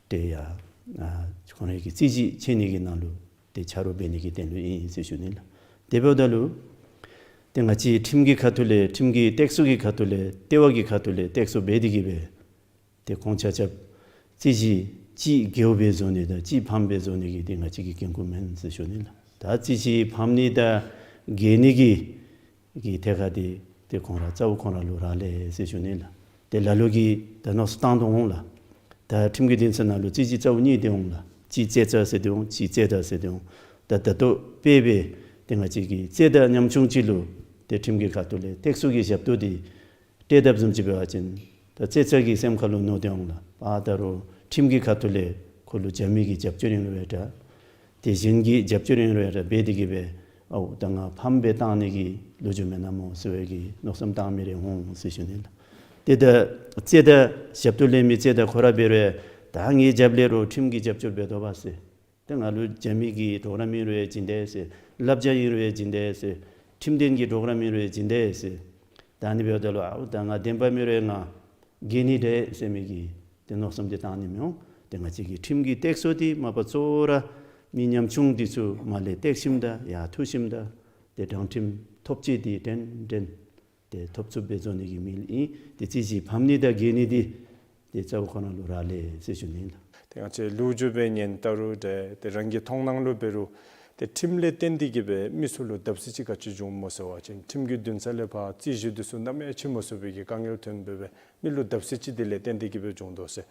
ཏེ་ཡ་ཨ་ཁོང་རའི་གི་རྩོད་གཞི་ཆད་ནི་གི་ནང་ལུ་ཏེ་ཆ་རོགས་འབད་ནི་གི་དོན་ལུ་ཨིན་ཟེར་ཞུ་ནི་ལགས། དེ་འབདཝ་ད་ལུ་ཏེ་ང་བཅས་ཁྲིམས་ཀྱི་ཁ་ཐུག་ལས་ཁྲིམས་ཀྱི་སྟེགས་གསོ་གི་ཁ་ཐུག་ལས་ལྟེ་བ་གི་ཁ་ཐུག་ལས་སྟེགས་གསོ་འབད་དེ་གིས་སྦེ་ཏེ་ཁོང་ཆ་ཁྱབ་རྩོད་གཞི་གཅིག་རྒྱལཝ་སྦེ་བཟོ་ནི་དང་གཅིག་ཕམ་སྦེ་བཟོ་ནི་གི་ཏེ་ང་བཅས་ཀྱི་འགན་ཁུར་མེན་ཟེར་ཞུ་ནི་ལགས། ད་རྩོད་གཞི་ཕམ་ནི་དང་རྒྱལ་ནི་གི་གི་ཐད་ཁར་འདི་ཏེ་ཁོང་ར་རྩ་བོ་ཁོང་ར་ལུ་རག་ལས་ཟེར་ཞུ་ནི་ལགས། ཏེ་ལ་ལུ་གིས་ད་མནོ་བསམ་བཏང་དོ་འོང་ལགས། ད་ཁྲིམས་ཀྱི་འདུན་ས་ནང་ལུ་རྩོད་གཞི་རྩ་བོ་གཉིས་ཏེ་འོང་ལགས། གཅིག་རྩོད་ཟླ་ཟེར་ཏེ་འོང་། གཅིག་རྩོད་ཟླ་ཟེར་ཏེ་འོང་། ད་ད་ལྟོ་དཔེ་སྦེ་ཏེ་ང་བཅས་ཀྱི་རྩོད་ཟླ་ཉམ་ཆུང་ཅིག་ལུ་ཏེ་ཁྲིམས་ཀྱི་ཁ་ཐུག་ལས་སྟེགས་གསོ་གི་ཞབས་ཏོག་འདི་སྤྲོད་དཔ་བཟུམ་ཅིག་འབད་བ་ཅིན་ད་རྩོད་གཞི་གི་སེམས་ཁ་ལུ་མནོ་སྟེ་འོང་ལགས། པ་ད་རུང་ཁྲིམས་ཀྱི་ཁ་ཐུག་ལས་ཁོ་ལུ་རྒྱབ་མི་གི་རྒྱབ་སྐྱོར་ཨིན་རུང་ཡང་འདྲ། ཏེ་གཞན་གྱི་རྒྱབ་སྐྱོར་ཨིན་རུང་ཡང་འདྲ་འབད་དེ་གིས་སྦེ་ཨའུ་ད་ང་ཕམ་སྦེ་བཏང་ནི་གི་ལོ་རྒྱུས་མེན་ན་སྨོ་ཟེར་བའི་གི་མནོ་བསམ་བཏང་མི་རེ་འོང་ཟེར་ཞུ་ནི་ལགས། ཏེ་ད་རྩོད་ཟླ་ཞབས་ཏོག་ལེན་མི་རྩོད་ཟླ་ཁོ་ར་འབད་རུང་ད་ངེའི་རྒྱབ་ལས་རོགས་ཁྲིམས་ཀྱི་རྒྱབ་སྐྱོར་འབད་དོ་བ་ཟེར། ཏེ་ང་ལུ་རྒྱབ་མི་གི་གྲོགས་རམ་ཨིན་རུང་ཡང་བྱིན་དེས་ཟེར། བསླབ་བྱ་ཨིན་རུང་ཡང་བྱིན་དེས་ཟེར། ཁྲིམས་དོན་གྱི་གྲོགས་རམ་ཨིན་རུང་ཡང་བྱིན་དེས་ཟེར། ད་ཨ་ནི་འབདཝ་ད་ལུ་ཨའུ་ད་ང་བདེན་པ་མེད་རུང་ཡང་ང་རྒྱལ་ནི་འདྲས་ཟེར་མི་གི་ཏེ་མནོ་བསམ་འདི་བཏང་ནི་མི་འོང་། ཏེ་ང་བཅས་ཀྱི་ཁྲིམས་ཀྱི་སྟེགས་གསོ་འདི་མ་པ་གཙོ་བོ་ར་མི་ཉམ་ཆུང་འདི་ཚུ་མར་ལས་བཏེགས་ཞིནམ་ད་ཡར་འཐུ་ཞིནམ་ད་ཏེ་དྲང་ཁྲིམས་ཐོབ་ཅི་འདི་འདྲན་འདྲན་ཏེ་ཐོབ་ཚུགསཔ་སྦེ་བཟོ་ནི་གི་དམིགས་ཡུལ་ཨིན། ཏེ་རྩོད་གཞི་ཕམ་ནི་དང་རྒྱལ་ནི་འདི་ཏེ་རྩ་བོ་ཁོ་ན་ལུ་རག་ལས་ཟེར་ཞུ་ནི་ཨིན་ལགས། ཏེ་ང་བཅས་ལོ་རྒྱུས་སྦེ་ཉན་ད་རུང་འདྲ་ཏེ་རང་གི་མཐོང་སྣང་ལུ་འབད་རུང་ཏེ་ཁྲིམས་ལས་བརྟེན་ཏེ་གིས་སྦེ་མི་ཚུ་ལུ་བརྡབ་གསིག་ཅིག་ག་ཅི་བྱུངམ་སྨོ་ཟེར་བ་ཅིན་ཁྲིམས་ཀྱི་འདུན་ས་ལས་ཕར་རྩོད་གཞི་འདི་ཚུ་ནམ་ཡང་ཕྱེ་མ་ཚུགས་པའི་གི་དཀའ་ངལ་ཐོན་སྦེ་སྦེ་མི་ལུ་བརྡབ་གསིག་ཅིག་དེ་ལས་བརྟེན་ཏེ་གིས་སྦེ་བྱུང་དོ་ཟེར།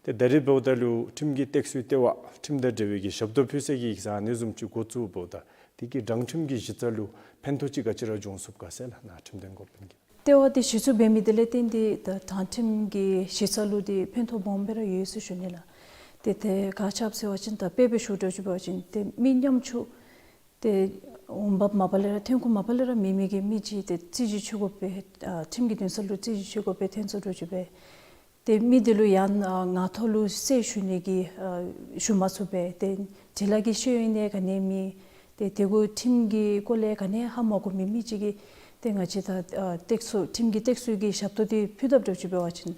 ཏེ་ད་རེས་འབདཝ་ད་ལུ་ཁྲིམས་ཀྱི་སྟེགས་གསོའི་ལྟེ་བ་ཁྲིམས་དང་འབྲེལ་བའི་གི་ཞབས་ཏོག་ཕུལ་ས་གི་ཡིག་ཚང་ཨ་ནི་བཟུམ་ཅིག་འགོ་བཙུགས་འབདཝ་ད་དེ་གིས་དྲང་ཁྲིམས་ཀྱི་གཞི་རྩ་ལུ་ཕན་ཐོགས་ཅིག་ག་ཅི་ར་འབྱུང་ཚུགས་ག་ཟེར་ལགས། ནཱ་ཁྲིམས་དོན་འགོ་དཔོན་གྱིས། ལྟེ་བ་འདི་གཞི་བཙུགས་འབད་མི་དེ་ལས་བརྟེན་ཏེ་ད་དྲང་ཁྲིམས་ཀྱི་གཞི་རྩ་ལུ་འདི་ཕན་ཐོགས་སྦོམ་སྦེ་ར་ཡོད་ཟེར་ཞུ་ནི་ལགས། ཏེ་དེ་ག་ཅི་སྦེ་ཟེར་བ་ཅིན་ད་དཔེ་སྦེ་ཞུ་དགོཔ་ཅིག་འབད་བ་ཅིན་ཏེ་མི་ཉམ་ཆུང་ཏེ་འོང་འབབ་མ་པ་ལས་ར་ཐོན་ཁུངས་མ་པ་ལས་ར་མེད་མི་གི་མི་ཅིག་ཏེ་རྩོད་གཞི་ཆེ་དགོ་པས་ཨ་ཁྲིམས་ཀྱི་འདུན་ས་ལུ་རྩོད་གཞི་ཆེ་དགོ་པས་ཐོན་སོང་འགྱོ་ཅི་སྦེ། ཏེ་མི་དེ་ལུ་ཡང་ཨ་ངག་ཐོག་ལུ་གསལ་ཞུ་ནི་གི་ཨ་ཞུ་མ་ཚུགས་པས། ཏེ་འབྲི་ལྷག་གི་ཤེས་ཡོན་ཡང་ག་ནི་མེད། ཏེ་དེ་གུ་ཁྲིམས་ཀྱི་སྐོར་ལས་ག་ནི་ཧ་མ་གོ་མི་མི་ཅིག་གིས་ཏེ་ང་བཅས་ད་ཨ་སྟེགས་གསོ་ཁྲིམས་ཀྱི་སྟེགས་གསོ་གི་ཞབས་ཏོག་འདི་ཕུལ་དཔ་འདྲཝ་ཅིག་འབད་བ་ཅིན་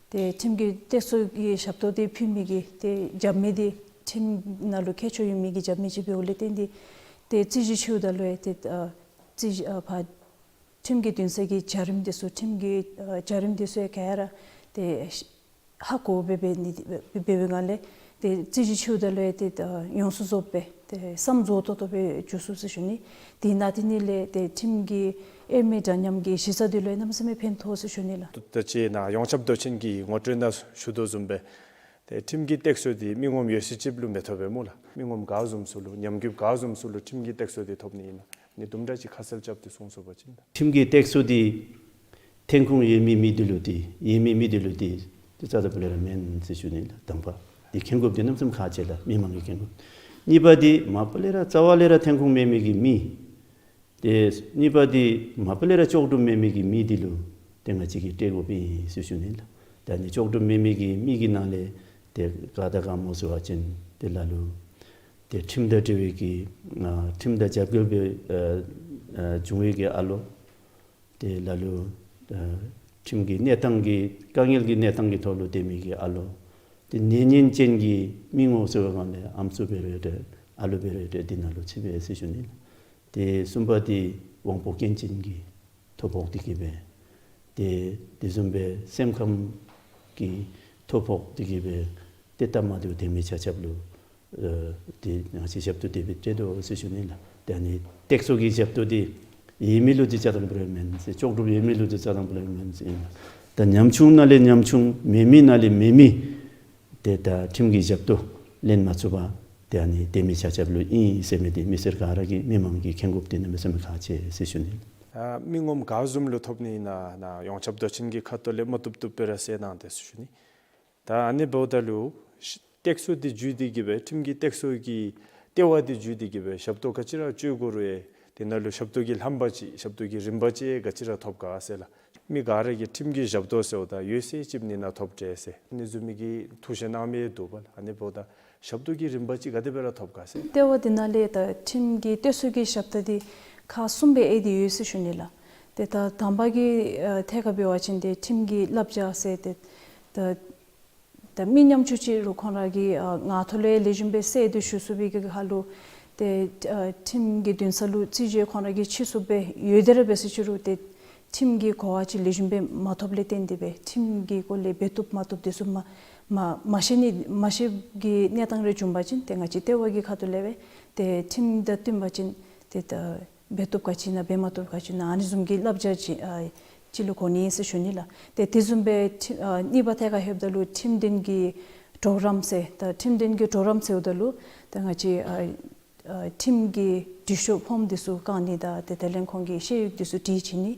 ཏེ་ཁྲིམས་ཀྱི་སྟེགས་གསོ་གི་ཞབས་ཏོག་འདི་ཕུལ་མི་གི་ཏེ་རྒྱབ་མི་འདི་ཁྲིམས་ནང་ལུ་ཁྱད་ཆོས་ཡོད་མི་གི་རྒྱབ་མི་ཅིག་འབདཝ་ལས་བརྟེན་ཏེ་ཏེ་རྩོད་གཞི་ཆེཝ་ད་ལུ་ཡང་ཏེ་ཨ་རྩོད་གཞི་ཨ་ཕར་ཁྲིམས་ཀྱི་འདུན་ས་གི་བྱ་རིམ་འདི་ཚུ་ཁྲིམས་ཀྱི་ཨ་བྱ་རིམ་འདི་ཚུ་ཡང་ག་ར་ཏེ་ཧ་གོ་སྦེ་འབད་ནི་འདི་འབད་བའི་ངང་ལས་ཏེ་རྩོད་གཞི་ཆེཝ་ད་ལུ་ཡང་ཏེ་ཨ་ཡོངས་སུ་རྫོགསཔ་སྦེ་ཏེ་བསམ་རྫོགས་ཏོག་ཏོ་སྦེ་འགྱོ་ཚུགས་ཟེར་ཞུ་ནི། དེ་ནང་དེ་ནི་ལས་ཏེ་ཁྲིམས་ཀྱི་དབྱེར་མེད་འདྲ་མཉམ་གྱི་གཞི་རྩ་འདི་ལུ་ཡང་གནམ་མེད་ས་མེད་ཕན་ཐོགས་ཟེར་ཞུ་ནི་ལགས། ད་ཅི་ནཱ་ཡོངས་ཁྱབ་མདོ་ཆེན་གྱི་ངོ་སྤྲོད་ནང་ཞུ་དོ་བཟུམ་སྦེ་ཏེ་ཁྲིམས་ཀྱི་སྟེགས་གསོ་འདི་མི་ངོམ་ཡོད་ཚད་ཅིག་ལུ་མི་ཐོབ་པས་སྨོ་ལགས། མི་ངོམ་ག་བཟུམ་ཚུ་ལུ་ཉམས་རྒུད་ག་བཟུམ་ཚུ་ལུ་ཁྲིམས་ཀྱི་སྟེགས་གསོ་འདི་ཐོབ་ནི་ཨིན་ན་ནི་དུམ་གྲ་ཅིག་ཁ་གསལ་རྐྱབ་སྟེ་གསུང་ཚུགས་པ་ཅིན་ད། ཁྲིམས་ཀྱི་སྟེགས་གསོ་འདི་ཐོན་ཁུངས་ཡོད་མི་མི་འདི་ལུ་འདི་ཡོད་མི་མི་འདི་ལུ་འདི་འདི་རྩ་དང་པོ་ལས་ར་མེན་ཟེར་ཞུ་ནི་ལགས། དང་པ་འདི་མཁྱེན་དགོཔ་འདི་གནམ་མེད་ས་མེད་ཁག་ཆེ་ལགས། མི་མང་གིས་མཁྱེན་དགོཔ། གཉིས་པ་འདི་མ་པ་ལས་ར་རྩ་བ་ལས་ར་ཐོན་ཁུངས་མེད་མི་གི་མི་ཏེ་གཉིས་པ་འདི་མ་པ་ལས་ར་ལྕོགས་གྲུབ་མེད་མི་གི་མི་འདི་ལུ་ཏེ་ང་བཅས་ཀྱིས་སྤྲོད་དགོཔ་ཨིན་ཟེར་ཞུ་ནི་ལགས། ད་ནི་ལྕོགས་གྲུབ་མེད་མི་གི་མི་གི་ནང་ལས་ཏེ་ག་དང་ག་སྨོ་ཟེར་བ་ཅིན་ཏེ་ལ་ལུ་ཏེ་ཁྲིམས་དང་འབྲེལ་བའི་གི་ཨ་ཁྲིམས་དང་རྒྱབ་འགལ་སྦེ་ཨ་ཨ་བྱུང་བའི་གི་ཨ་ལོ། ཏེ་ལ་ལུ་ཨ་ཁྲིམས་ཀྱི་གནས་སྟངས་ཀྱི་དཀའ་ངལ་གྱི་གནས་སྟངས་ཀྱི་ཐོག་ལུ་སྡོད་མི་གི་ཨ་ལོ། ཏེ་ནད་ཉེན་ཅན་གྱི་མི་ངོམ་ཟེར་བའི་སྒང་ལས་ཨམ་སྲུ་འབད་རུང་ཏེ་ཨ་ལོ་འབད་རུང་ཏེ་འདི་ནང་ལུ་ཚུད་པས་ཟེར་ཞུ་ནི། ཏེ་གསུམ་པ་འདི་དབང་པོ་སྐྱོན་ཅན་གྱི་ཐོ་ཕོག་སྟེ་གིས་སྦེ་ཏེ་དེ་བཟུམ་སྦེ་སེམས་ཁམས་ཀྱི་ཐོ་ཕོག་སྟེ་གིས་སྦེ་ཏེ་སྟབས་མ་བདེཝ་སྡོད་མི་ཆ་ཁྱབ་ལུ་ཨ་ཏེ་ང་བཅས་ཞབས་ཏོག་དེ་སྦེ་སྤྲོད་དོ་ཟེར་ཞུ་ནི་ལགས། ཏེ་ཨ་ནི་སྟེགས་གསོ་གི་ཞབས་ཏོག་འདི་ཡོད་མི་ལུ་འདི་རྩ་དང་པོ་ལས་མེན་ཟེར། ལྕོགས་གྲུབ་ཡོད་མི་ལུ་འདི་རྩ་དང་པོ་ལས་མེན་ཟེར། ད་ཉམ་ཆུང་ནང་ལས་ཉམ་ཆུང་མེད་མི་ནང་ལས་མེད་མི་ཏེ་ད་ཁྲིམས་ཀྱི་ཞབས་ཏོག་ལེན་མ་ཚུགས་པར་ཏེ་ཨ་ནི་སྡོད་མི་ཆ་ཁྱབ་ལུ་ཨིན་ཟེར་མི་འདི་མི་སེར་ག་ར་གིས་མི་མང་གིས་མཁྱེན་དགོཔ་འདི་གནམ་མེད་ས་མེད་ཁག་ཆེ་ཟེར་ཞུ་ནི། ཨ་མི་ངོམ་ག་བཟུམ་ལུ་ཐོབ་ནི་ཨིན་ན་ནཱ་ཡོངས་ཁྱབ་མདོ་ཆེན་གྱི་ཁ་ཐུག་ལས་མ་བཏུབ་བཏུབ་སྦེ་ར་གསལ་གནང་སྟེ་ཟེར་ཞུ་ནི། ད་ཨ་ནི་འབདཝ་ད་ལུ་སྟེགས་གསོ་འདི་བརྒྱུད་དེ་གིས་སྦེ་ཁྲིམས་ཀྱི་སྟེགས་གསོ་གི་ལྟེ་བ་འདི་བརྒྱུད་དེ་གིས་སྦེ་ཞབས་ཏོག་ག་ཅི་ར་སྤྲོད་དགོ་རུང་ཡང་དེ་ནང་ལུ་ཞབས་ཏོག་གི་ལྷམ་པ་ཅིག་ཞབས་ཏོག་གི་རིམ་པ་ཅིག་ག་ཅི་ར་ཐོབ་ག་ཟེར་ལགས། མི་ག་ར་གིས་ཁྲིམས་ཀྱི་ཞབས་ཏོག་ཟེརཝ་ད་ཡོད་ཚད་ཅིག་ནི་ནཱ་ཐོབ་སྟེ་ཟེར་ཨ་ནི་བཟུམ་མའི་གི་ཐུགས་བཞེད་གནང་མི་འདུག་པ་ལགས། ཨ་ནི་འབདཝ་ད་ཞབས་ཏོག་གི་རིམ་པ་ཅིག་ག་དེ་སྦེ་ར་ཐོབ་ག་ཟེར། ལྟེ་བ་འདི་ནང་ལས་ད་ཁྲིམས་ཀྱི་སྟེགས་གསོ་གི་ཞབས་ཏོག་འདི་ཁག་གསུམ་སྦེ་དབྱེ་སྟེ་ཡོད་ཟེར་ཞུ་ནི་ལགས། ཏེ་ད་དང་པ་གི་ཨ་ཐད་ཁར་འབད་བ་ཅིན་ཏེ་ཁྲིམས་ཀྱི་བསླབ་བྱ་ཟེར་ཏེ་ད་ད་མི་ཉམ་ཆུང་ཅིག་ལུ་ཁོང་ར་གིས་ཨ་ངག་ཐོག་ལས་ལེགས་ཤོམ་སྦེ་གསལ་ཏེ་ཞུ་ཚུགས་པའི་གི་ཁར་ལུ་ཏེ་ཨ་ཁྲིམས་ཀྱི་འདུན་ས་ལུ་རྩིས་རྒྱུ་ཁོང་ར་གིས་ཕྱེ་ཚུགསཔ་སྦེ་ཡོད་དེ་ར་འབད་ཟེར་ཞུ་རུང་ཏེ་ཁྲིམས་ཀྱི་གོ་བ་ཅིག་ལེགས་ཤོམ་སྦེ་མ་ཐོབ་ལས་བརྟེན་ཏེ་སྦེ་ཁྲིམས་ཀྱི་སྐོར་ལས་འབད་བཏུབ་མ་བཏུབ་འདི་ཚུ་མ་མ་མ་ཤེས་ནི་མ་ཤེས་ཀྱི་གནས་སྟངས་རེ་བྱུང་པ་ཅིན་ཏེ་ང་བཅས་ལྟེ་བ་གི་ཁ་ཐུག་ལས་སྦེ་ཏེ་ཁྲིམས་དང་བསྟུན་པ་ཅིན་ཏེ་ད་འབད་བཏུབ་ག་ཅི་ཨིན་ན་འབད་མ་བཏུབ་ག་ཅི་ཨིན་ན་ཨ་ནི་བཟུམ་གྱི་བསླབ་བྱ་ཅིག་ཨ་ཅིག་ལུ་གོ་ནི་ཨིན་ཟེར་ཞུ་ནི་ལགས། ཏེ་དེ་བཟུམ་སྦེ་ཁྲིམས་ཨ་གཉིས་པ་ཐད་ཁར་ལྷོདཔ་ད་ལུ་ཁྲིམས་དོན་གྱི་གྲོགས་རམ་ཟེར་ད་ཁྲིམས་དོན་གྱི་གྲོགས་རམ་ཟེརཝ་ད་ལུ་ཏེ་ང་བཅས་ཨ་ཨ་ཁྲིམས་ཀྱི་འབྲི་ཤོག་ཕོརམ་འདི་ཚུ་བཀང་ནི་དང་ཏེ་དེ་ལས་ཁོང་གི་ཤེས་ཡོན་འདི་ཚུ་དྲི་བྱིན་ནི།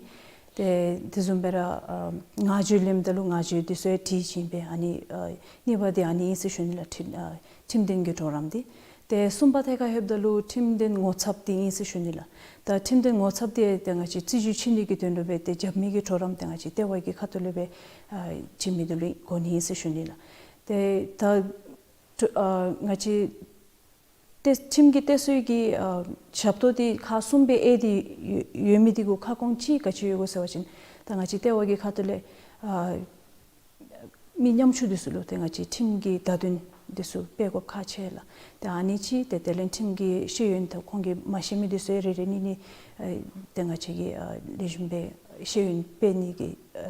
ཏེ་དེ་བཟུམ་སྦེ་ར་ཨ་ངག་བརྗོད་ལེནམ་ད་ལུ་ངག་བརྗོད་འདི་ཚུ་ཡང་དྲི་བྱིན་སྦེ་ཨ་ནི་ཨ་གཉིས་པ་འདི་ཨ་ནི་ཨིན་ཟེར་ཞུ་ནི་ལགས། ཁྲིམས་ཨ་ཁྲིམས་དོན་གྱི་གྲོགས་རམ་འདི། ཏེ་གསུམ་པ་ཐད་ཁར་ལྷོདཔ་ད་ལུ་ཁྲིམས་དོན་ངོ་ཚབ་འདི་ཨིན་ཟེར་ཞུ་ནི་ལགས། ད་ཁྲིམས་དོན་ངོ་ཚབ་འདི་ཏེ་ང་བཅས་རྩིས་རྒྱུ་ཕྱེ་ནི་གི་དོན་ལུ་སྦེ་ཏེ་རྐྱབ་མི་གི་གྲོགས་རམ་ཏེ་ང་བཅས་ལྟེ་བ་གི་ཁ་ཐུག་ལས་སྦེ་ཨ་བྱིན་མི་འདི་ལུ་གོ་ནི་ཨིན་ཟེར་ཞུ་ནི་ལགས། ཏེ་ད་ཨ་ང་བཅས་ཏེ་ཁྲིམས་ཀྱི་སྟེགས་གསོའི་གི་ཨ་ཞབས་ཏོག་འདི་ཁག་གསུམ་སྦེ་དབྱེ་སྟེ་ཡོད་ཡོད་མི་འདི་གུ་ཁ་སྐོང་ཅིག་ག་ཅི་ཡོད་གོ་ཟེར་བ་ཅིན་ད་ང་བཅས་ལྟེ་བ་གི་ཁ་ཐུག་ལས་ཨ་མི་ཉམ་ཆུང་འདི་ཚུ་ལུ་ཏེ་ང་བཅས་ཁྲིམས་ཀྱི་བརྡ་དོན་འདི་ཚུ་སྤེལ་དགོཔ་ཁག་ཆེ་ལགས། ཏེ་ཨ་ནི་ཅིག་ཏེ་དེ་ལས་ཁྲིམས་ཀྱི་ཤེས་ཡོན་ད་ཁོང་གིས་མ་ཤེས་མི་འདི་ཚུ་ཡང་རེ་རེ་གཉིས་གཉིས་ཨ་ཏེ་ང་བཅས་ཀྱིས་ཨ་ལེགས་ཤོམ་སྦེ་ཤེས་ཡོན་སྤེལ་ནི་གི་ཨ་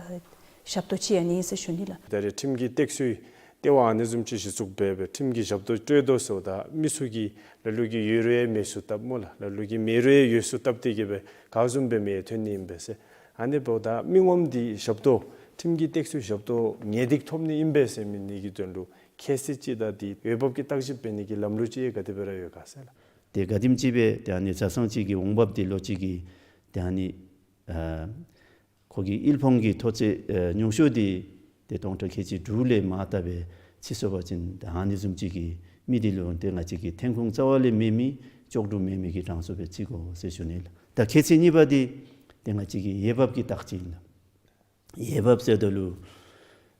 ཞབས་ཏོག་ཅིག་ཨ་ནི་ཨིན་ཟེར་ཞུ་ནི་ལགས། ད་རེས་ཁྲིམས་ཀྱི་སྟེགས་གསོའི་ལྟེ་བ་ཨ་ནི་བཟུམ་ཅིག་གཞི་བཙུགས་འབད་སྦེ་ཁྲིམས་ཀྱི་ཞབས་ཏོག་སྤྲོད་དོ་ཟེརཝ་ད་མི་ཚུ་གིས་ལ་ལུ་གིས་ཡོད་རུང་ཡང་མེད་ཚུགས་བཏབ་སྨོ་ལགས། ལ་ལུ་གིས་མེད་རུང་ཡང་ཡོད་ཚུགས་བཏབ་སྟེ་གི་སྦེ་ག་བཟུམ་སྦེ་མི་ཐོན་ནི་ཨིན་པས་ཟེར། ཨ་ནི་འབདཝ་ད་མི་ངོམ་འདི་ཞབས་ཏོག་ཁྲིམས་ཀྱི་སྟེགས་གསོའི་ཞབས་ཏོག་ངེས་ཏིག་ཐོབ་ནི་ཨིན་པས་ཟེར་མི་འདི་གི་དོན་ལུ་ཁྱད་གསོད་ཅིག་དང་འདི་འོས་འབབ་ཀྱི་བརྟག་ཞིབ་འབད་ནི་གི་ལམ་ལུགས་ཅིག་ག་དེ་སྦེ་ར་ཡོད་ག་ཟེར་ལགས། ཏེ་ག་དེམ་ཅིག་སྦེ་ཏེ་ཨ་ནི་བྱ་སང་ཅིག་གི་འོང་འབབ་འདི་ལོ་གཅིག་གི་ཏེ་ཨ་ནི་ཨ་ཁོ་གི་དབུལ་ཕོངས་ཀྱི་མཐོ་ཚད་ཨ་ཉུང་ཤོས་འདི་ཏེ་སྟོང་ཕྲག་ཁལ་གཅིག་དྲུག་ལས་མར་བལྟ་སྦེ་ཕྱེ་སོང་པ་ཅིན་ཏེ་ཨ་ནི་བཟུམ་ཅིག་གི་མི་འདི་ལུ་ཏེ་ང་བཅས་ཀྱིས་ཐོན་ཁུངས་རྩ་བ་ལས་མེད་མི་ལྕོགས་གྲུབ་མེད་མི་གི་གྲངས་སུ་སྦེ་བརྩི་དགོ་ཟེར་ཞུ་ནི་ལགས། ད་ཁྱད་གསོད་གཉིས་པ་འདི་ཏེ་ང་བཅས་ཀྱི་འོས་འབབ་ཀྱི་བརྟག་དཔྱད་ཨིན་ལགས། འོས་འབབ་ཟེརཝ་ད་ལུ་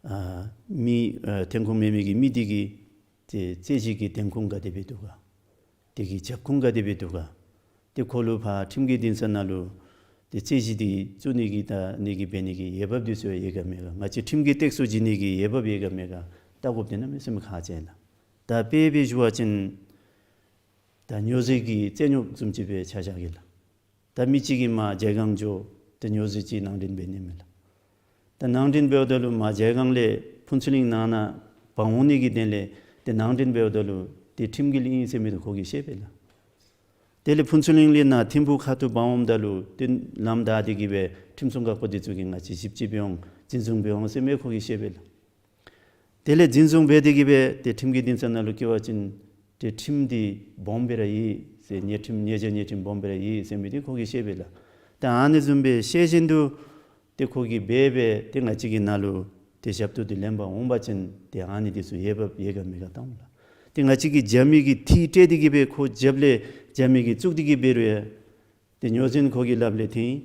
ཨ་མི་ཨ་ཐོན་ཁུངས་མེད་མི་གི་མི་འདི་གི་ཏེ་རྩོད་གཞི་གི་ཐོན་ཁུངས་ག་དེ་སྦེ་འདུག་ག། དེ་གི་རྒྱབ་ཁུངས་ག་དེ་སྦེ་འདུག་ག། ཏེ་ཁོ་ལུ་ཕར་ཁྲིམས་ཀྱི་འདུན་ས་ནང་ལུ་ཏེ་རྩོད་གཞི་འདི་བཙུགས་ནི་གི་ད་ནི་གི་འབད་ནི་གི་འོས་འབབ་འདི་ཚུ་ཡོད་ག་མེད་ག། ང་བཅས་ཁྲིམས་ཀྱི་སྟེགས་གསོ་བྱིན་ནི་གི་འོས་འབབ་ཡོད་ག་མེད་ག་བལྟ་དགོཔ་འདི་གནམ་མེད་ས་མེད་ཁག་ཆེ་ལགས། ད་དཔེ་སྦེ་ཞུ་བ་ཅིན་ད་ཉོ་རྫས་ཀྱི་རྩོད་རྙོག་བཟུམ་ཅིག་སྦེ་ཆ་བཞག་གེ་ལགས། ད་མི་གཅིག་གིས་མར་བྱེ་སྒང་འགྱོ་ཏེ་ཉོ་རྫས་ཅིག་ནང་འདྲེན་འབད་ནི་མས་ལགས། ད་ནང་འདྲེན་འབདཝ་ད་ལུ་མར་བྱེ་སྒང་ལས་ཕུན་ཚོགས་གླིང་ནང་ན་འབག་འོང་ནི་གི་དོན་ལས་ཏེ་ནང་འདྲེན་འབདཝ་ད་ལུ་ཏེ་ཁྲིམས་འགལ་ཨིན་ཟེར་མི་འདི་ཁོ་གིས་ཤེས་པས་ལགས། དེ་ལས་ཕུན་ཚོགས་གླིང་ལས་ནཱ་ཐིམ་ཕུག་ཁ་ཐུག་འབག་འོངམ་ད་ལུ་ཏེ་ལམ་བདའ་སྟེ་གི་སྦེ་ཁྲིམས་སྲུང་འགག་པ་འདི་ཚུ་གིས་ང་བཅས་ཞིབ་དཔྱད་འབད་འོང་འཛིན་བཟུང་འབད་འོང་ཟེར་མི་ཁོ་གིས་ཤེས་པས་ལགས། དེ་ལས་འཛིན་བཟུང་འབད་དེ་གི་སྦེ་ཏེ་ཁྲིམས་ཀྱི་འདུན་ས་ནང་ལུ་བསྐྱལ་བ་ཅིན་ཏེ་ཁྲིམས་འདི་སྦོམ་སྦེ་ར་ཡོད་ཟེར། ཉེས་ཁྲིམས་ཉེས་བྱ་ཉེས་ཁྲིམས་སྦོམ་སྦེ་ར་ཡོད་ཟེར་མི་འདི་ཁོ་གིས་ཤེས་པས་ལགས། ད་ཨ་ནི་བཟུམ་སྦེ་ཤེས་བཞིན་དུ་ཏེ་ཁོ་གིས་འབད་འབད་ཏེ་ང་བཅས་ཀྱི་ནང་ལུ་ཏེ་ཞབས་ཏོག་འདི་ལེན་པར་འོང་པ་ཅིན་ཏེ་ཨ་ནི་འདི་ཚུ་འོས་འབབ་ཡོད་ག་མེད་ག་བལྟ་འོང་ལགས། ཏེ་ང་བཅས་ཀྱིས་རྒྱབ་མི་གི་འཐུས་སྤྲོད་དེ་གི་སྦེ་ཁོ་རྒྱབ་ལས་རྒྱབ་མི་གིས་བཙུགས་ཏེ་གི་འབད་རུང་ཡང་ཏེ་ཉོ་རྫས་ཁོ་གི་ལགཔ་ལས་ཐོན།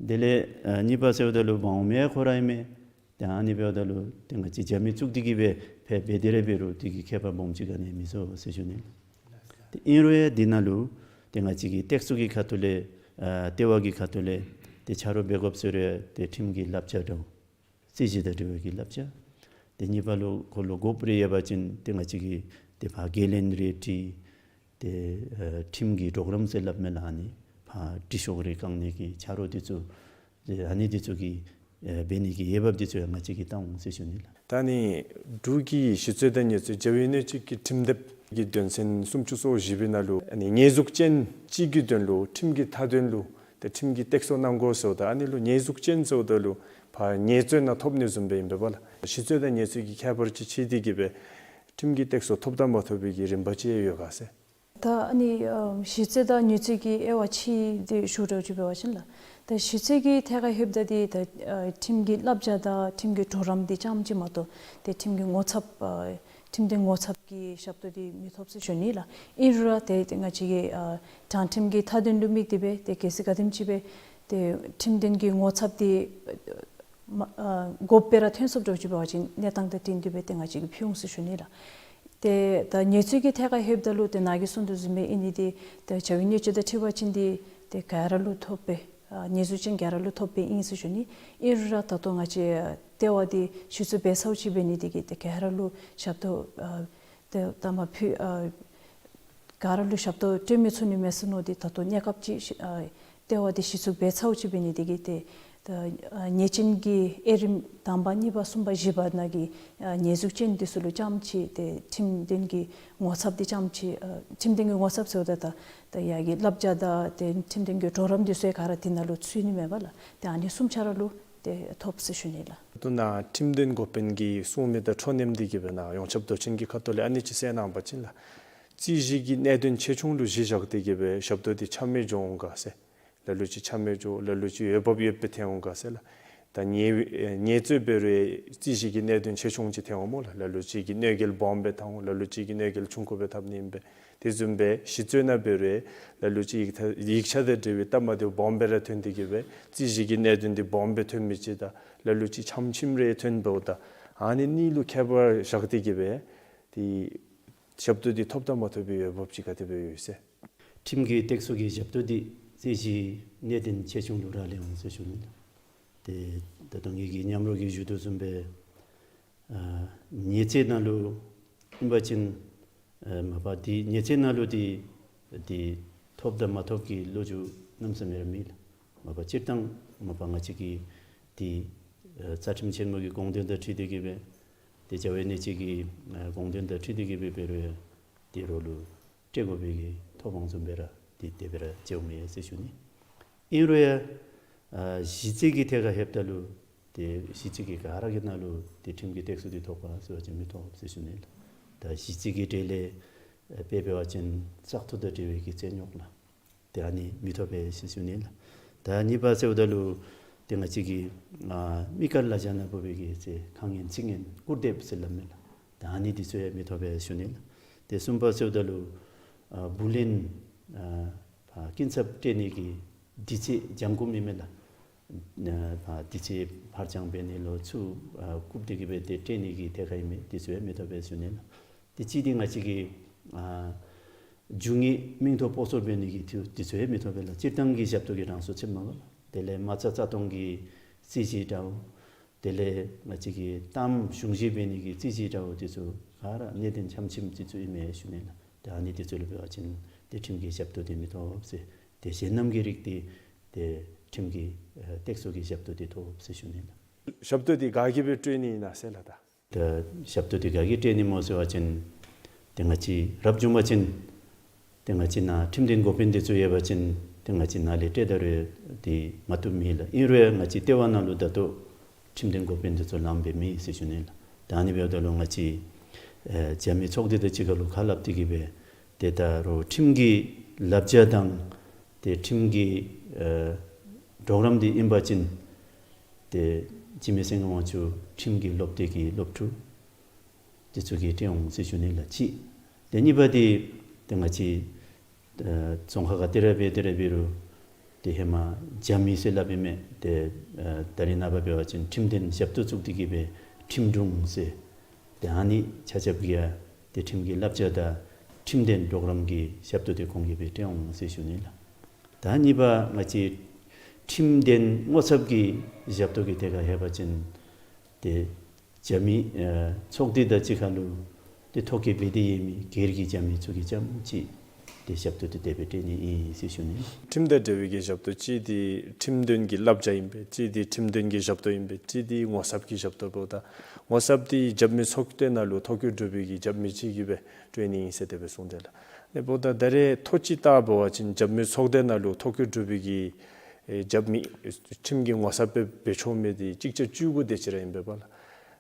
དེ་ལས་ཨ་གཉིས་པ་ཟེརཝ་ད་ལུ་འབག་འོང་མི་ཁོ་ར་ཨིན་མས། ཏེ་ཨ་ནི་འབདཝ་ད་ལུ་ཏེ་ང་བཅས་རྒྱབ་མི་བཙུགས་ཏེ་གི་སྦེ་ཕར་འབད་དེ་ར་འབད་རུང་དེ་གིས་ཁྱད་པར་སྦོམ་ཅིག་ག་ནི་ཡང་མི་བཟོ་ཟེར་ཞུ་ནི། ཏེ་ཨིན་རུང་ཡང་འདི་ནང་ལུ་ཏེ་ང་བཅས་ཀྱི་སྟེགས་གསོ་གི་ཁ་ཐུག་ལས་ཨ་ལྟེ་བ་གི་ཁ་ཐུག་ལས་ཏེ་ཆ་རོགས་འབད་དགོཔ་ཟེར་རུང་ཡང་ཏེ་ཁྲིམས་ཀྱི་བསླབ་བྱ་འདྲཝ་རྩོད་གཞི་དང་འབྲེལ་བའི་གི་བསླབ་བྱ། ཏེ་གཉིས་པ་ལུ་ཁོ་ལུ་དགོཔ་རེ་ཡོད་པ་ཅིན་ཏེ་ང་བཅས་ཀྱིས་ཏེ་ཕར་འགན་ལེན་རེ་དྲི། ཏེ་ཨ་ཁྲིམས་ཀྱི་གྲོགས་རམ་ཟེར་སླབ་མས་ལགས། ཨ་ནི་ཕར་འབྲི་ཤོག་རེ་བཀང་ནི་གི་ཆ་རོགས་འདི་ཚུ་ཏེ་ཨ་ནི་འདི་ཚུ་གི་ཨེ་འབད་ནི་གི་འོས་འབབ་འདི་ཚུ་ཡང་ང་བཅས་ཀྱིས་བལྟ་འོང་ཟེར་ཞུ་ནི་ལགས། ད་ཨ་ནི་འབྲུག་གི་ཞིབ་རྩོད་དང་ཉེས་རྩོད་རྒྱལ་བའི་གནས་བཅུ་གི་ཁྲིམས་དེབ་ཀྱི་དོན་ཚན་སུམ་ཅུ་སོ་བཞི་པའི་ནང་ལུ་ཨ་ནི་ཉེས་འཛུགས་ཅན་གཅིག་གི་དོན་ལུ་ཁྲིམས་ཀྱི་མཐའ་དོན་ལུ་ཏེ་ཁྲིམས་ཀྱི་སྟེགས་གསོ་གནང་དགོ་ཟེརཝ་ད་ཨ་ནི་ལུ་ཉེས་འཛུགས་ཅན་ཟེརཝ་ད་ལུ་ཕར་ཉེས་རྩོད་ནང་ཐོབ་ནི་བཟུམ་སྦེ་ཨིན་པས་པ་ལགས། ཞིབ་རྩོད་དང་ཉེས་རྩོད་ཀྱི་ཁྱད་པར་ཅིག་ཕྱེ་སྟེ་གི་སྦེ་ཁྲིམས་ཀྱི་སྟེགས་གསོ་ཐོབ་དང་མ་ཐོབ་པའི་གི་རིམ་པ་ཅིག་ཡོད་ག་ཟེར། ད་ཨ་ནི་ཨ་ཞིབ་རྩོད་དང་ཉེས་རྩོད་ཀྱི་དབྱེ་བ་ཕྱེ་སྟེ་ཞུ་རུང་ཅིག་འབད་བ་ཅིན་ལགས། ད་ཞིབ་རྩོད་ཀྱི་ཐད་ཁར་ལྷོདཔ་ད་འདི་ད་ཨ་ཁྲིམས་ཀྱི་བསླབ་བྱ་དང་ཁྲིམས་ཀྱི་གྲོགས་རམ་འདི་ཙམ་ཅིག་མ་གཏོགས་ཏེ་ཁྲིམས་ཀྱི་ངོ་ཚབ་ཨ་ཁྲིམས་དོན་ངོ་ཚབ་ཀྱི་ཞབས་ཏོག་འདི་མི་ཐོབ་ཟེར་ཞུ་ནི་ལགས། ཨིན་རུང་ར་ཏེ་ཏེ་ང་བཅས་ཀྱི་ཨ་དྲང་ཁྲིམས་ཀྱི་མཐའ་དོན་ལུ་དམིགས་ཏེ་སྦེ་ཏེ་གལ་སྲིད་ག་དེམ་ཅིག་སྦེ་ ཏེ་ཁྲིམས་དོན་གྱི་ངོ་ཚབ་འདི་མ་ཨ་དགོཔ་སྦེ་ར་ཐོན་སོངམ་འདྲཝ་ཅིག་འབད་བ་ཅིན་གནས་སྟངས་དང་བསྟུན་ཏེ་སྦེ་ཏེ་ང་བཅས་ཀྱིས་ཕུལ་འོང་ཟེར་ཞུ་ནི་ལགས། ཏེ་ད་ཉེས་རྩོད་ཀྱི་ཐད་ཁར་ལྷོདཔ་ད་ལུ་ཏེ་ནཱ་གིས་གསུངས་དོ་བཟུམ་སྦེ་ཨིན་ནི་འདི་ཏེ་བྱ་བའི་གནོད་བྱེད་དང་འཁྲིལ་བ་ཅིན་འདི་ཏེ་ག་ར་ལུ་ཐོབ་པས། ཨ་ཉེས་འཛུགས་ཅན་ག་ར་ལུ་ཐོབ་པས་ཨིན་ཟེར་ཞུ་ནི། ཨིན་རུང་ར་ད་ལྟོ་ང་བཅས་ལྟེ་བ་འདི་གཞི་བཙུགས་འབད་ཚརཝ་ཅིག་འབད་ནི་འདི་གིས་ཏེ་ག་ར་ལུ་ཞབས་ཏོག་ཨ་ཏེ་ད་མ་ཕུལ་ཨ་ག་ར་ལུ་ཞབས་ཏོག་སྤྲོད་མི་ཚུགས་ནི་མས་ཟེར་མནོ་སྟེ་ད་ལྟོ་གནས་སྐབས་ཅིག་ཨ་ལྟེ་བ་འདི་གཞི་བཙུགས་འབད་ཚརཝ་ཅིག་འབད་ནི་འདི་གིས་ཏེ་ད་ཨ་ཉེས་ཅན་གྱི་དབྱེ་རིམ་དང་པ་གཉིས་པ་གསུམ་པ་བཞི་པ་ནང་གི་ཨ་ཉེས་འཛུགས་ཅན་འདི་ཚུ་ལུ་རྐྱངམ་ཅིག་ཏེ་ཁྲིམས་དོན་གྱི་ངོ་ཚབ་འདི་རྐྱངམ་ཅིག་ཨ་ཁྲིམས་དོན་གྱི་ངོ་ཚབ་ཟེརཝ་ད་ད་ད་ཡར་གྱི་བསླབ་བྱ་དང་ཏེ་ཁྲིམས་དོན་གྱི་གྲོགས་རམ་འདི་ཚུ་ཡང་ག་ར་འདི་ནང་ལུ་ཚུད་ནི་མས་པ་ལགས། ཏེ་ཨ་ནི་གསུམ་ཆ་ར་ལུ་ཏེ་ཐོབ་ཟེར་ཞུ་ནི་ལགས། ད་ནཱ་ཁྲིམས་དོན་འགོ་དཔོན་གྱིས་གསུངས་མི་དང་འཁྲིལ་ནི་འདི་གིས་སྦེ་ནཱ་ཡོངས་ཁྱབ་མདོ་ཆེན་གྱི་ཁ་ཐུག་ལས་ཨ་ནི་ཅིག་གསལ་གནང་བ་ཅིན་ལགས། རྩོད་གཞི་གི་གནད་དོན་ཆེ་ཆུང་ལུ་གཞི་བཞག་སྟེ་གིས་སྦེ་ཞབས་ཏོག་འདི་ཆ་མེད་འགྱོ་འོང་ག་ཟེར། ལ་ལུ་ཅིག་ཆ་མེད་འགྱོ་ལ་ལུ་ཅིག་འོས་འབབ་ཡོདཔ་སྦེ་ཐོན་འོང་ག་ཟེར་ལགས། ད་ཉེས་ཨེ་ཉེས་རྩོད་འབད་རུང་རྩོད་གཞི་གི་གནད་དོན་ཆེ་ཆུང་ཅིག་ཐོན་འོང་སྨོ་ལགས། ལ་ལུ་ཅིག་གིས་གནོད་འགེལ་སྦོམ་སྦེ་བཏང་འོང་། ལ་ལུ་ཅིག་གིས་གནོད་འགེལ་ཆུང་ཀུ་སྦེ་བཏང་ནི་ཨིན་པས། དེ་བཟུམ་སྦེ་ཞི་རྩོད་ནང་འབད་རུང་ལ་ལུ་ཅིག་ཡིག་ཐ་ཡིག་ཆ་དང་འབྲེལ་བའི་སྟབས་མ་བདེཝ་སྦོམ་སྦེ་ར་ཐོན་ཏེ་གིས་སྦེ་རྩོད་གཞི་གི་གནད་དོན་འདི་སྦོམ་སྦེ་ཐོན་མི་ཅིག་དང་ལ་ལུ་ཅིག་ཆམ་ཆིམ་རེ་ཐོན་འབདཝ་ད་ཨ་ནི་གཉིས་ལུ་ཁྱད་པར་བཞག་སྟེ་གིས་སྦེ་ཏེ་ཞབས་ཏོག་འདི་ཐོབ་དང་མ་ཐོབ་པའི་འོས་འབབ་ཅིག་ག་དེ་སྦེ་ཡོད་ཟེར། ཁྲིམས་ཀྱི་སྟེགས་གསོ་གི་ཞབས་ཏོག་འདི་རྩོད་གཞི་གནད་དོན་ཆེ་ཆུང་ལུ་རག་ལས་འོང་ཟེར་ཞུ་ནི། ཏེ་ད་ལྟོ་ངེ་གི་མཉམ་རོགས་ཀྱིས་ཞུ་དོ་བཟུམ་སྦེ་ཨ་ཉེས་རྩོད་ནང་ལུ་ཨིན་པ་ཅིན་ཨ་མ་པ་འདི་ཉེས་རྩོད་ནང་ལུ་འདི་འདི་ཐོབ་དང་མ་ཐོབ་ཀྱི་ལོ་རྒྱུས་གནམ་མེད་ས་མེད་ར་མེད་ལགས། མ་པ་སྤྱིར་བཏང་མ་པ་ང་བཅས་ཀྱི་འདི་ཨ་རྩ་ཁྲིམས་ཆེན་མོ་གི་དགོངས་དོན་དང་འཁྲིལ་ཏེ་གིས་སྦེ་ཏེ་བྱ་བའི་གནོད་བྱེད་ཀྱི་ཨ་དགོངས་དོན་དང་འཁྲིལ་ཏེ་གིས་སྦེ་འབད་རུང་ཡང་ཏེ་རོགས་ལུ་སྤྲོད་དགོ་པའི་གི་ཐོབ་དབང་བཟུམ་སྦེ་ར་ཏེ་དེ་སྦེ་ར་བྱཝ་མས་ཟེར་ཞུ་ནི། ཨིན་རུང་ཡང་ཨ་ཞི་རྩོད་ཀྱི་ཐད་ཁར་ལྷོདཔ་ད་ལུ་ཏེ་ཞི་རྩོད་ཀྱི་ག་ར་གི་ནང་ལུ་ཏེ་ཁྲིམས་ཀྱི་སྟེགས་གསོ་འདི་ཐོབ་ག་ཟེར་བ་ཅིན་མི་ཐོབ་ཟེར་ཞུ་ནི་ལགས། ད་ཞི་རྩོད་ཀྱི་གྲས་ལས་ཨ་དཔེ་འབད་བ་ཅིན་བཙག་འཐུ་དང་འབྲེལ་བའི་གི་རྩོད་རྙོག་ལགས། ཏེ་ཨ་ནི་མི་ཐོབ་པས་ཟེར་ཞུ་ནི་ལགས། ད་གཉིས་པ་ཟེརཝ་ད་ལུ་ཏེ་ང་བཅས་ཀྱི་ཨ་དམིགས་བཀར་ལ་སྦྱར་ན་བབས་པའི་གི་ཟེར་ཁ་ངན་ཚིག་ངན་སྐུར་འདེབས་ཟེར་སླབ་མས་ལགས། ད་ཨ་ནི་འདི་ཚུ་ཡང་མི་ཐོབ་པས་ཟེར་ཞུ་ནི་ལགས། ཏེ་གསུམ་པ་ཟེརཝ་ད་ལུ་ཨ་བུ་ལོན་ཨ་ཕར་སྐྱིན་ཚབ་སྤྲོད་ནི་གི་དུས་ཚོད་འགྱངས་བསྐུམ་ཨིན་མས་ལགས། ཨ་ཕར་དུས་ཚོད་ཕར་འགྱངས་འབད་ནི་ལུ་ཚུར་ཨ་བསྐུམ་སྟེ་གིས་སྦེ་ཏེ་སྤྲོད་ནི་གི་ཐད་ཁར་ཨིན་མས། འདི་ཚུ་ཡང་མི་ཐོབ་པས་ཟེར་ཞུ་ནི་ལགས། ཏེ་གཅིག་འདི་ང་བཅས་ཀྱི་ཨ་རྒྱུ་དངོས་མིང་ཐོ་སྤོ་སོར་འབད་ནི་གི་འདི་འདི་ཚུ་ཡང་མི་ཐོབ་པས་ལགས། སྤྱིར་བཏང་གི་ཞབས་ཏོག་གི་གྲངས་སུ་ཚུདཔ་མས་ལགས། དེ་ལས་མ་རྩ་རྩ་སྟོང་གི་རྩོད་གཞི་འདྲཝ། དེ་ལས་ང་བཅས་ཀྱི་གཏམ་གཞུང་བཞེས་འབད་ནི་གི་རྩོད་གཞི་འདྲཝ་འདི་ཚུ་ག་ར་གནད་དོན་ཆམ་ཆིམ་འདི་ཚུ་ཨིན་མས་ཞུ་ནི་ལགས། ཏེ་ཨ་ནི་འདི་ཚུ་ལུ་འབད་བ་ཅིན་ཏེ་ཁྲིམས་ཀྱི་ཞབས་ཏོག་འདི་མི་ཐོབ་ཟེར། ཏེ་གཞན་རྣམས་ཀྱི་རིགས་འདི་ཏེ་ཁྲིམས་ཀྱི་ཨ་སྟེགས་གསོ་གི་ཞབས་ཏོག་འདི་ཐོབ་ཟེར་ཞུ་ནི་ལགས། ཞབས་ཏོག་འདི་ག་གིས་སྦེ་སྤྲོད་ནི་ཨིན་ན་ཟེར་ལགས། ད་ད་ཞབས་ཏོག་འདི་ག་གིས་སྤྲོད་ནི་སྨོ་ཟེར་བ་ཅིན་ཏེ་ང་བཅས་རབ་བྱུང་པ་ཅིན་ཏེ་ང་བཅས་ནཱ་ཁྲིམས་དོན་འགོ་དཔོན་འདི་ཚུ་ཡོད་པ་ཅིན་ཏེ་ང་བཅས་ནཱ་ལས་སྤྲོད་ད་རུང་ཏེ་མ་བཏུབ་མེད་ལགས། ཨིན་རུང་ཡང་ང་བཅས་ལྟེ་བ་ནང་ལུ་ད་ལྟོ་ཁྲིམས་དོན་འགོ་དཔོན་འདི་ཚུ་ལངམ་སྦེ་མེད་ཟེར་ཞུ་ནི་ལགས། ད་ཨ་ནི་འབདཝ་ད་ལུ་ང་བཅས་ཨེ་རྒྱབ་མི་ཚོགས་སྡེ་དང་གཅིག་ཁར་ལུ་ཁ་སླབ་སྟེ་གིས་སྦེ་ཏེ་ད་རུང་ཁྲིམས་ཀྱི་བསླབ་བྱ་དང་ཏེ་ཁྲིམས་ཀྱི་ཨེ་གྲོགས་རམ་འདི་ཨིན་པ་ཅིན་ཏེ་འཇིགས་མེད་སེང་གེ་དབང་ཕྱུག་ཁྲིམས་ཀྱི་སློབ་སྡེ་གི་སློབ་ཕྲུག་འདི་ཚུ་གིས་སྤྲོད་འོང་ཟེར་ཞུ་ནི་ལགས། གཅིག། ཏེ་གཉིས་པ་འདི་ཏེ་ང་བཅས་ཨ་རྫོང་ཁག་ག་ཏེ་ར་འབད་ཏེ་ར་འབད་རུང་ཏེ་ཧེ་མ་རྒྱབ་མི་ཟེར་སླབ་ཨིན་མས། ཏེ་ཨ་ད་རིས་ནངས་པ་འབད་བ་ཅིན་ཁྲིམས་དོན་ཞབས་ཏོག་བཙུགས་ཏེ་གིས་སྦེ་ཁྲིམས་དྲུང་ཟེར། ཏེ་ཨ་ནི་ཆ་ཁྱབ་ཀྱིས་ཡང་ཏེ་ཁྲིམས་ཀྱི་བསླབ་བྱ་དང་ཁྲིམས་དོན་གྲོགས་རམ་གྱི་ཞབས་ཏོག་འདི་ཁོང་གིས་སྦེ་སྤྲོད་འོང་ཟེར་ཞུ་ནི་ལགས། ད་གཉིས་པ་ང་བཅས་ཁྲིམས་དོན་ངོ་ཚབ་ཀྱི་ཞབས་ཏོག་གི་ཐད་ཁར་ལྷོད་པ་ཅིན་ཏེ་རྒྱབ་མི་ཨ་ཚོགས་སྡེ་དང་གཅིག་ཁར་ལུ་ཏེ་ཐོ་བཀོད་འབད་དེ་ཡོད་མི་སྒེར་གྱི་རྒྱབ་མི་ཚུ་གིས་རྐྱངམ་ཅིག་ཏེ་ཞབས་ཏོག་འདི་དེ་སྦེ་སྤྲོད་ནི་ཨིན་ཟེར་ཞུ་ནི། ཁྲིམས་དང་འབྲེལ་བའི་གི་ཞབས་ཏོག་གཅིག་འདི་ཁྲིམས་དོན་གྱི་བསླབ་བྱ་ཨིན་པས། གཅིག་འདི་ཁྲིམས་དོན་གྱི་ཞབས་ཏོག་ཨིན་པས། གཅིག་འདི་ངོ་ཚབ་ཀྱི་ཞབས་ཏོག་འབདཝ་ད་ངོ་ཚབ་འདི་རྒྱབ་མི་ཚོགས་སྡེ་ནང་ལུ་ཐོ་བཀོད་གྲུབ་པའི་གི་རྒྱབ་མི་ཅིག་གིས་སྦེ་སྤྲོད་ནི་ཨིན་ཟེར་དེ་སྦེ་གསུངས་ཏེ་ལགས། ཨ་ནི་འབདཝ་ད་ད་རེས་ཐོ་ཅིག་བལྟ་བ་ཅིན་རྒྱབ་མི་ཚོགས་སྡེ་ནང་ལུ་ཐོ་བཀོད་གྲུབ་པའི་གི་ཨེ་རྒྱབ་མི་ཁྲིམས་ཀྱི་ངོ་ཚབ་སྦེ་འབད་ཆོག་མི་འདི་གཅིག་བརྒྱ་བཅུ་དགུ་དེ་ཅིག་ར་ཨིན་པས་པ་ལགས།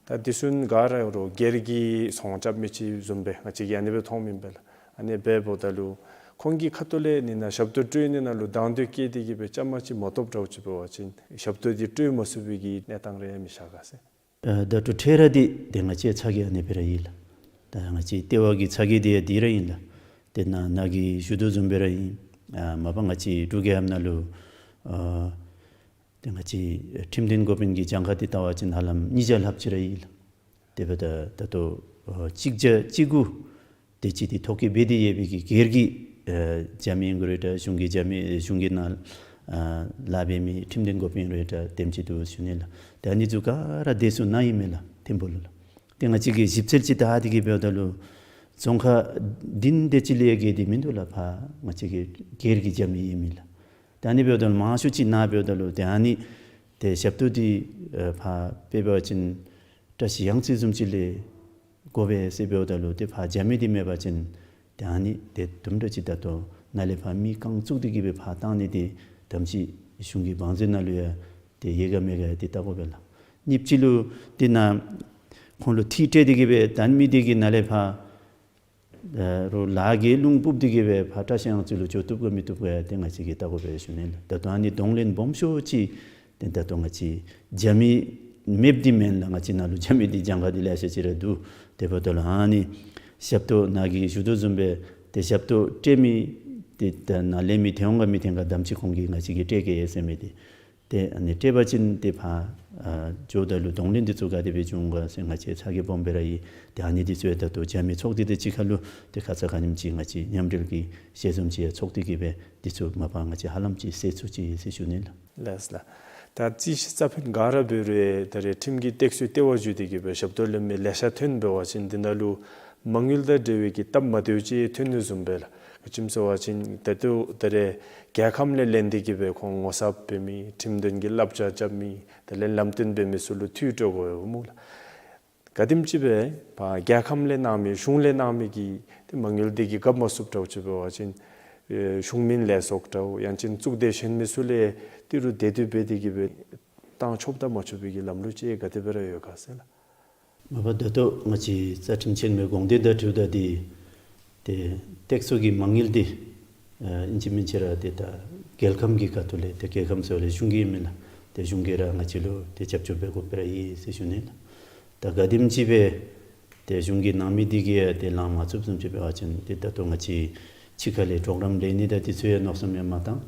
ད་འདི་ཚུ་ག་ར་རོགས་སྒེར་གྱི་ཚོང་རྐྱབ་མི་ཅིག་བཟུམ་སྦེ་ང་བཅས་ཀྱིས་ཨ་ནི་སྦེ་མཐོངམ་ཨིན་པས་ལགས། ཨ་ནི་སྦེ་འབདཝ་ད་ལུ་ཁོང་གི་ཁ་ཐུག་ལས་ནི་ནཱ་ཞབས་ཏོག་སྤྲོད་ནི་ནང་ལུ་དང་འདོད་བསྐྱེད་དེ་གིས་སྦེ་བཅའ་མར་ཅིག་མ་གཏོགསཔ་འདྲཝ་ཅིག་འབད་བ་ཅིན་ཞབས་ཏོག་འདི་སྤྲོད་མ་ཚུགས་པའི་གི་གནས་སྟངས་རེ་ཡང་མི་ཤར་ག་ཟེར། ཨ་ད་ལྟོ་འཕྲལ་ར་འདི་ཏེ་ང་བཅས་ཚ་གྱང་ཨ་ནི་སྦེ་ར་ཨིན་ལགས། ད་ང་བཅས་ལྟེ་བ་གི་ཚ་གྱང་འདི་ཡང་འདི་ར་ཨིན་ལགས། ཏེ་ནཱ་ནཱ་གིས་ཞུ་དོ་བཟུམ་སྦེ་ར་ཨིན། ཨ་མ་པ་ང་བཅས་འབྲུག་རྒྱལ་ཁབ་ནང་ལུ་ཨ་ ཏེ་ང་བཅས་ཁྲིམས་དོན་འགོ་དཔོན་གྱི་གྱངས་ཁ་འདི་བལྟ་བ་ཅིན་ཧ་ལམ་ཉིས་བརྒྱ་ལྷགཔ་ཅིག་ར་ཨིན་ལགས། དེ་འབདཝ་ད་ད་ལྟོ་ཨ་གཅིག་བརྒྱ་བཅུ་དགུ་དེ་ཅིག་འདི་ཐོ་བཀོད་འབད་དེ་ཡོད་པའི་གི་སྒེར་གྱི་ཨ་རྒྱབ་མི་གུ་རེ་འདྲ་གཞུང་གི་རྒྱབ་མི་གཞུང་གི་ནང་ཨ་ལཱ་འབད་མི་ཁྲིམས་དོན་འགོ་དཔོན་རེ་འདྲ་དེམ་ཅིག་འདུག་ཞུ་ནི་ལགས། ཏེ་ཨ་ནི་ཚུ་ག་ར་སྡོད་ས་ནཱ་ཨིན་མས་ལགས། ཐིམ་ཕུག་ལུ་ལགས། ཏེ་ང་བཅས་ཀྱིས་ཞིབ་འཚོལ་ཅིག་བལྟ་སྟེ་གི་འབདཝ་ད་ལུ་རྫོང་ཁག་བདུན་དེ་ཅིག་ལས་བརྒལ་ཏེ་མིན་འདུག་ལགས། ཕར་ང་བཅས་ཀྱི་སྒེར་གྱི་རྒྱབ་མི་ཨིན་མས་ལགས། ཏེ་ཨ་ནི་འབདཝ་ད་ལུ་མང་ཤོས་ཅིག་ནཱ་འབདཝ་ད་ལུ་ཏེ་ཨ་ནི་ཏེ་ཞབས་ཏོག་འདི་ཨ་ཕར་དཔེ་འབད་བ་ཅིན་བཀྲ་ཤིས་གཡང་རྩེ་བཟུམ་ཅིག་ལས་དགོ་པས་ཟེར་འབདཝ་ད་ལུ་ཏེ་ཕར་རྒྱབ་མི་འདི་མེད་པ་ཅིན་ཏེ་ཨ་ནི་ཏེ་དུམ་གྲ་ཅིག་ད་ལྟོ་ནཱ་ལས་ཕར་མི་རྐང་བཙུགས་ཏེ་གི་སྦེ་ཕར་བཏང་ནི་འདི་དམ་ཅིག་གཞུང་གི་བང་མཛོད་ནང་ལུ་ཡང་ཏེ་ཡོད་ག་མེད་ག་ཡང་ཏེ་བལྟ་དགོ་པས་ལགས། གཉིས་པ་ཅིག་ལུ་ཏེ་ནཱ་ཁོང་ལུ་འཐུས་སྤྲོད་དེ་གི་སྦེ་བཏང་མི་འདི་གིས་ནཱ་ལས་ཕར་ཨ་རོགས་ལཱ་གི་རླུང་སྤུབས་ཏེ་གི་སྦེ་ཕར་བཀྲ་ཤིས་གཡང་རྩེ་ལུ་འགྱོ་བཏུབ་ག་མི་བཏུབ་ག་ཡང་ཏེ་ང་བཅས་ཀྱིས་བལྟ་དགོ་པས་ཞུ་ནི་ལགས། ད་ལྟོ་ཨ་ནི་གདོང་ལེན་སྦོམ་ཤོས་ཅིག་ཏེ་ད་ལྟོ་ང་བཅས་རྒྱབ་མི་མེདཔ་འདི་མེན་ལགས། ང་བཅས་ནཱ་ལུ་རྒྱབ་མི་འདི་གྱངས་ཁ་འདི་ལེ་ཤ་ཅིག་ར་འདུག། དེ་འབདཝ་ད་ལུ་ཨ་ནི་ཞབས་ཏོག་ནཱ་གིས་ཞུ་དོ་བཟུམ་སྦེ་ཏེ་ཞབས་ཏོག་སྤྲོད་མི་འདི་ད་ནཱ་ལས་མི་ཐོན་འོང་ག་མི་ཐོན་ག་དམ་ཅིག་ཁོང་གིས་ང་བཅས་ཀྱིས་སྤྲོད་གེ་ཟེར་མི་འདི་ཏེ་ཨ་ནི་སྤྲོད་པ་ཅིན་ཏེ་ཕར་ཨ་འགྱོཝ་ད་ལུ་གདོང་ལེན་འདི་ཚུ་ག་དེ་སྦེ་འབྱུང་ག་ཟེར་ང་བཅས་ཚ་གྱང་སྦོམ་སྦེ་ར་ཨིན། ཏེ་ཨ་ནི་འདི་ཚུ་ཡང་ད་ལྟོ་རྒྱབ་མི་ཚོགས་སྡེ་དང་གཅིག་ཁར་ལུ་ཏེ་ཁ་ཙ་ག་ཉིནམ་ཅིག་ང་བཅས་མཉམ་འབྲེལ་གྱི་ཞལ་འཛོམས་ཅིག་ཡང་ཚོགས་ཏེ་གི་སྦེ་འདི་ཚུ་མ་པ་ང་བཅས་ཧ་ལམ་ཅིག་སེལ་ཚུགས་ཅི་ཟེར་ཞུ་ནི་ལགས། ལགས་སོ་ལགས། ད་རྩོད་གཞི་རྩ་ཕན་ག་ར་འབད་རུང་ད་རེས་ཁྲིམས་ཀྱི་སྟེགས་གསོའི་ལྟེ་བ་བརྒྱུད་དེ་གི་སྦེ་ཞབས་ཏོག་ལེན་མི་ལེ་ཤ་ཐོན་འབད་བ་ཅིན་འདི་ནང་ལུ་མ་དངུལ་དང་འབྲེལ་བའི་གི་སྟབས་མ་བདེཝ་ཅིག་ཐོན་ནི་བཟུམ་སྦེ་ལགས། ག་ཅི་སྨོ་ཟེར་བ་ཅིན་ད་ལྟོ་ད་རེས་རྒྱལ་ཁམས་ལས་ལེན་ཏེ་གི་སྦེ་ཁོང་ངོ་ཚབ་འབད་མི་ཁྲིམས་དོན་གྱི་བསླབ་བྱ་རྐྱབ་མི་དེ་ལས་ལམ་སྟོན་འབད་མི་ཚུ་ལུ་འཐུས་སྤྲོད་དགོ་པས་སྨོ་ལགས། ག་དེམ་ཅིག་སྦེ་ཕར་རྒྱལ་ཁམས་ལས་གནང་མི་གཞུང་ལས་གནང་མི་གི་ཏེ་མ་དངུལ་འདི་གིས་གབ་མ་ཚུགསཔ་འདྲཝ་ཅིག་འབད་བ་ཅིན་ཨེ་གཞུང་མིན་ལས་ཚོགས་འདྲཝ་ཡང་ཅིན་གཙུག་སྡེ་གཞན་མི་ཚུ་ལས་ཏི་རུ་དེ་དུས་འབད་དེ་གི་སྦེ་བཏང་ཆོགཔ་དང་མ་ཆོག་པའི་གི་ལམ་ལུགས་ཅིག་ག་དེ་སྦེ་ར་ཡོད་ག་ཟེར་ལགས། མ་པ་ད་ལྟོ་ང་བཅས་རྩ་ཁྲིམས་ཆེན་མོའི་དགོངས་དོན་དང་འཁྲིལཝ་ད་འདི་ཏེ་སྟེགས་གསོ་གི་མ་དངུལ་འདི་ཨ་ཨིན་ཅི་མིན་ཅི་ར་ཏེ་ད་རྒྱལ་ཁམས་ཀྱི་ཁ་ཐུག་ལས་ཏེ་རྒྱལ་ཁམས་ཟེར་བ་ལས་གཞུང་གི་ཨིན་མས་ལགས། ཏེ་གཞུང་གིས་ར་ང་བཅས་ལུ་ཏེ་རྒྱབ་སྐྱོར་འབད་དགོཔ་ར་ཨིན་ཟེར་ཞུ་ནི་ལགས། ད་ག་དེམ་ཅིག་སྦེ་ཏེ་གཞུང་གིས་གནང་མི་འདི་གིས་ཡང་ཏེ་ལང་མ་ཚུགསཔ་བཟུམ་ཅིག་འབད་བ་ཅིན་ཏེ་ད་ལྟོ་ང་བཅས་ཕྱི་ཁ་ལས་གྲོགས་རམ་ལེན་ནི་དང་འདི་ཚུ་ཡང་མནོ་བསམ་ཡང་མ་བཏང་།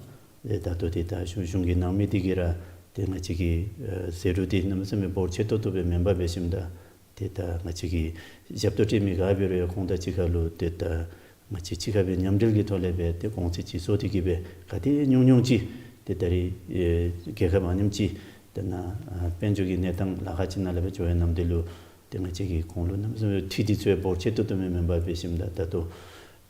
ཏེ་ད་ལྟོ་ཏེ་ད་གཞུང་གཞུང་གིས་གནང་མི་འདི་གིས་ར་ཏེ་ང་བཅས་ཀྱི་ཨ་ཟད་འགྲོ་འདི་གནམ་མེད་ས་མེད་འབོར་ཆེ་ཏོག་ཏོ་སྦེ་མེན་པར་འབད་ཞིནམ་ད་ཏེ་ད་ང་བཅས་ཀྱི་ཞབས་ཏོག་སྤྲོད་མི་ག་འབད་རུང་ཡང་ཁོང་དང་གཅིག་ཁར་ལུ་ཏེ་ད་ང་བཅས་གཅིག་ཁར་སྦེ་མཉམ་འབྲེལ་གྱི་ཐོག་ལས་སྦེ་ཏེ་གོང་ཚད་ཅིག་བཟོ་སྟེ་གི་སྦེ་ག་དེ་ཉུང་ཉུང་ཅིག་ཏེ་ད་རེས་ཨེ་རྒྱལ་ཁབ་ཨ་ནེམ་ཅིག་ཏེ་ནཱ་ཨ་དཔལ་འབྱོར་གྱི་གནས་སྟངས་ལཱ་ཁག་ཅིག་ནང་ལས་སྦེ་འགྱོ་བའི་ནམ་དུས་ལུ་ཏེ་ང་བཅས་ཀྱིས་ཁོང་ལུ་གནམ་མེད་ས་མེད་འཐུས་འདི་ཚུ་ཡང་འབོར་ཆེ་ཏོག་ཏོ་མེན་མེན་པར་འབད་ཞིནམ་ད་ད་ལྟོ་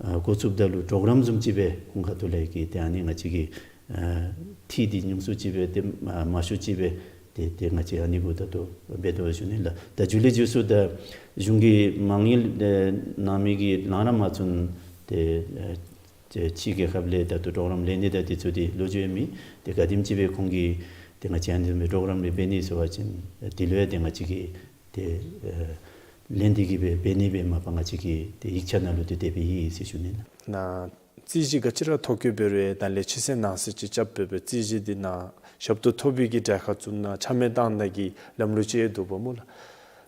ཨ་འགོ་བཙུགསཔ་ད་ལུ་གྲོགས་རམ་བཟུམ་ཅིག་སྦེ་ཁོང་ཁ་ཐུག་ལས་ཀྱི་ཏེ་ཨ་ནི་ང་བཅས་ཀྱིས་ཨ་འཐུས་འདི་ཉུང་སུ་ཅིག་སྦེ་ཏེ་མ་མང་ཤོས་ཅིག་སྦེ་ཏེ་ཏེ་ང་བཅས་ཨ་ནི་གུ་ད་ལྟོ་འབད་དོ་ཞུ་ནི་ལགས། ད་མཇུག་ལས་མཇུག་སུ་ད་གཞུང་གིས་མ་དངུལ་ཨེ་གནང་མི་གི་ལང་ར་མ་ཚུགས་ཏེ་ཨེ་ཏེ་ཕྱི་རྒྱལ་ཁབ་ལས་ད་ལྟོ་གྲོགས་རམ་ལེན་ནི་དང་འདི་ཚུ་འདི་ལོ་རྒྱུས་ཡང་མེད། ཏེ་ག་དེམ་ཅིག་སྦེ་ཁོང་གིས་ཏེ་ང་བཅས་ཨ་ནི་བཟུམ་སྦེ་གྲོགས་རམ་འབད་ནི་ཟེར་བ་ཅིན་འདི་ལུ་ཡང་ཏེ་ང་བཅས་ཀྱིས་ཏེ་ཨེ་ལེན་ཏེ་གི་སྦེ་འབད་ནི་སྦེ་མ་པ་ང་བཅས་ཀྱི་ཏེ་ཡིག་ཆ་ནང་ལུ་ཏེ་དེ་སྦེ་ཡོད་ཟེར་ཞུ་ནི་ལགས། ནཱ་རྩོད་གཞི་ག་ཅི་ར་ཐོ་བཀོད་འབད་རུང་ད་ལས་ཕྱི་སེལ་ནང་སེལ་ཅིག་རྐྱབ་སྦེ་སྦེ་རྩོད་གཞི་འདི་ནང་ཞབས་ཏོག་ཐོབ་པའི་གི་གྲལ་ཁར་བཙུགས་ནང་ཆ་མེད་བཏང་ནི་གི་ལམ་ལུགས་ཅིག་ཡང་འདུག་པ་སྨོ་ལགས།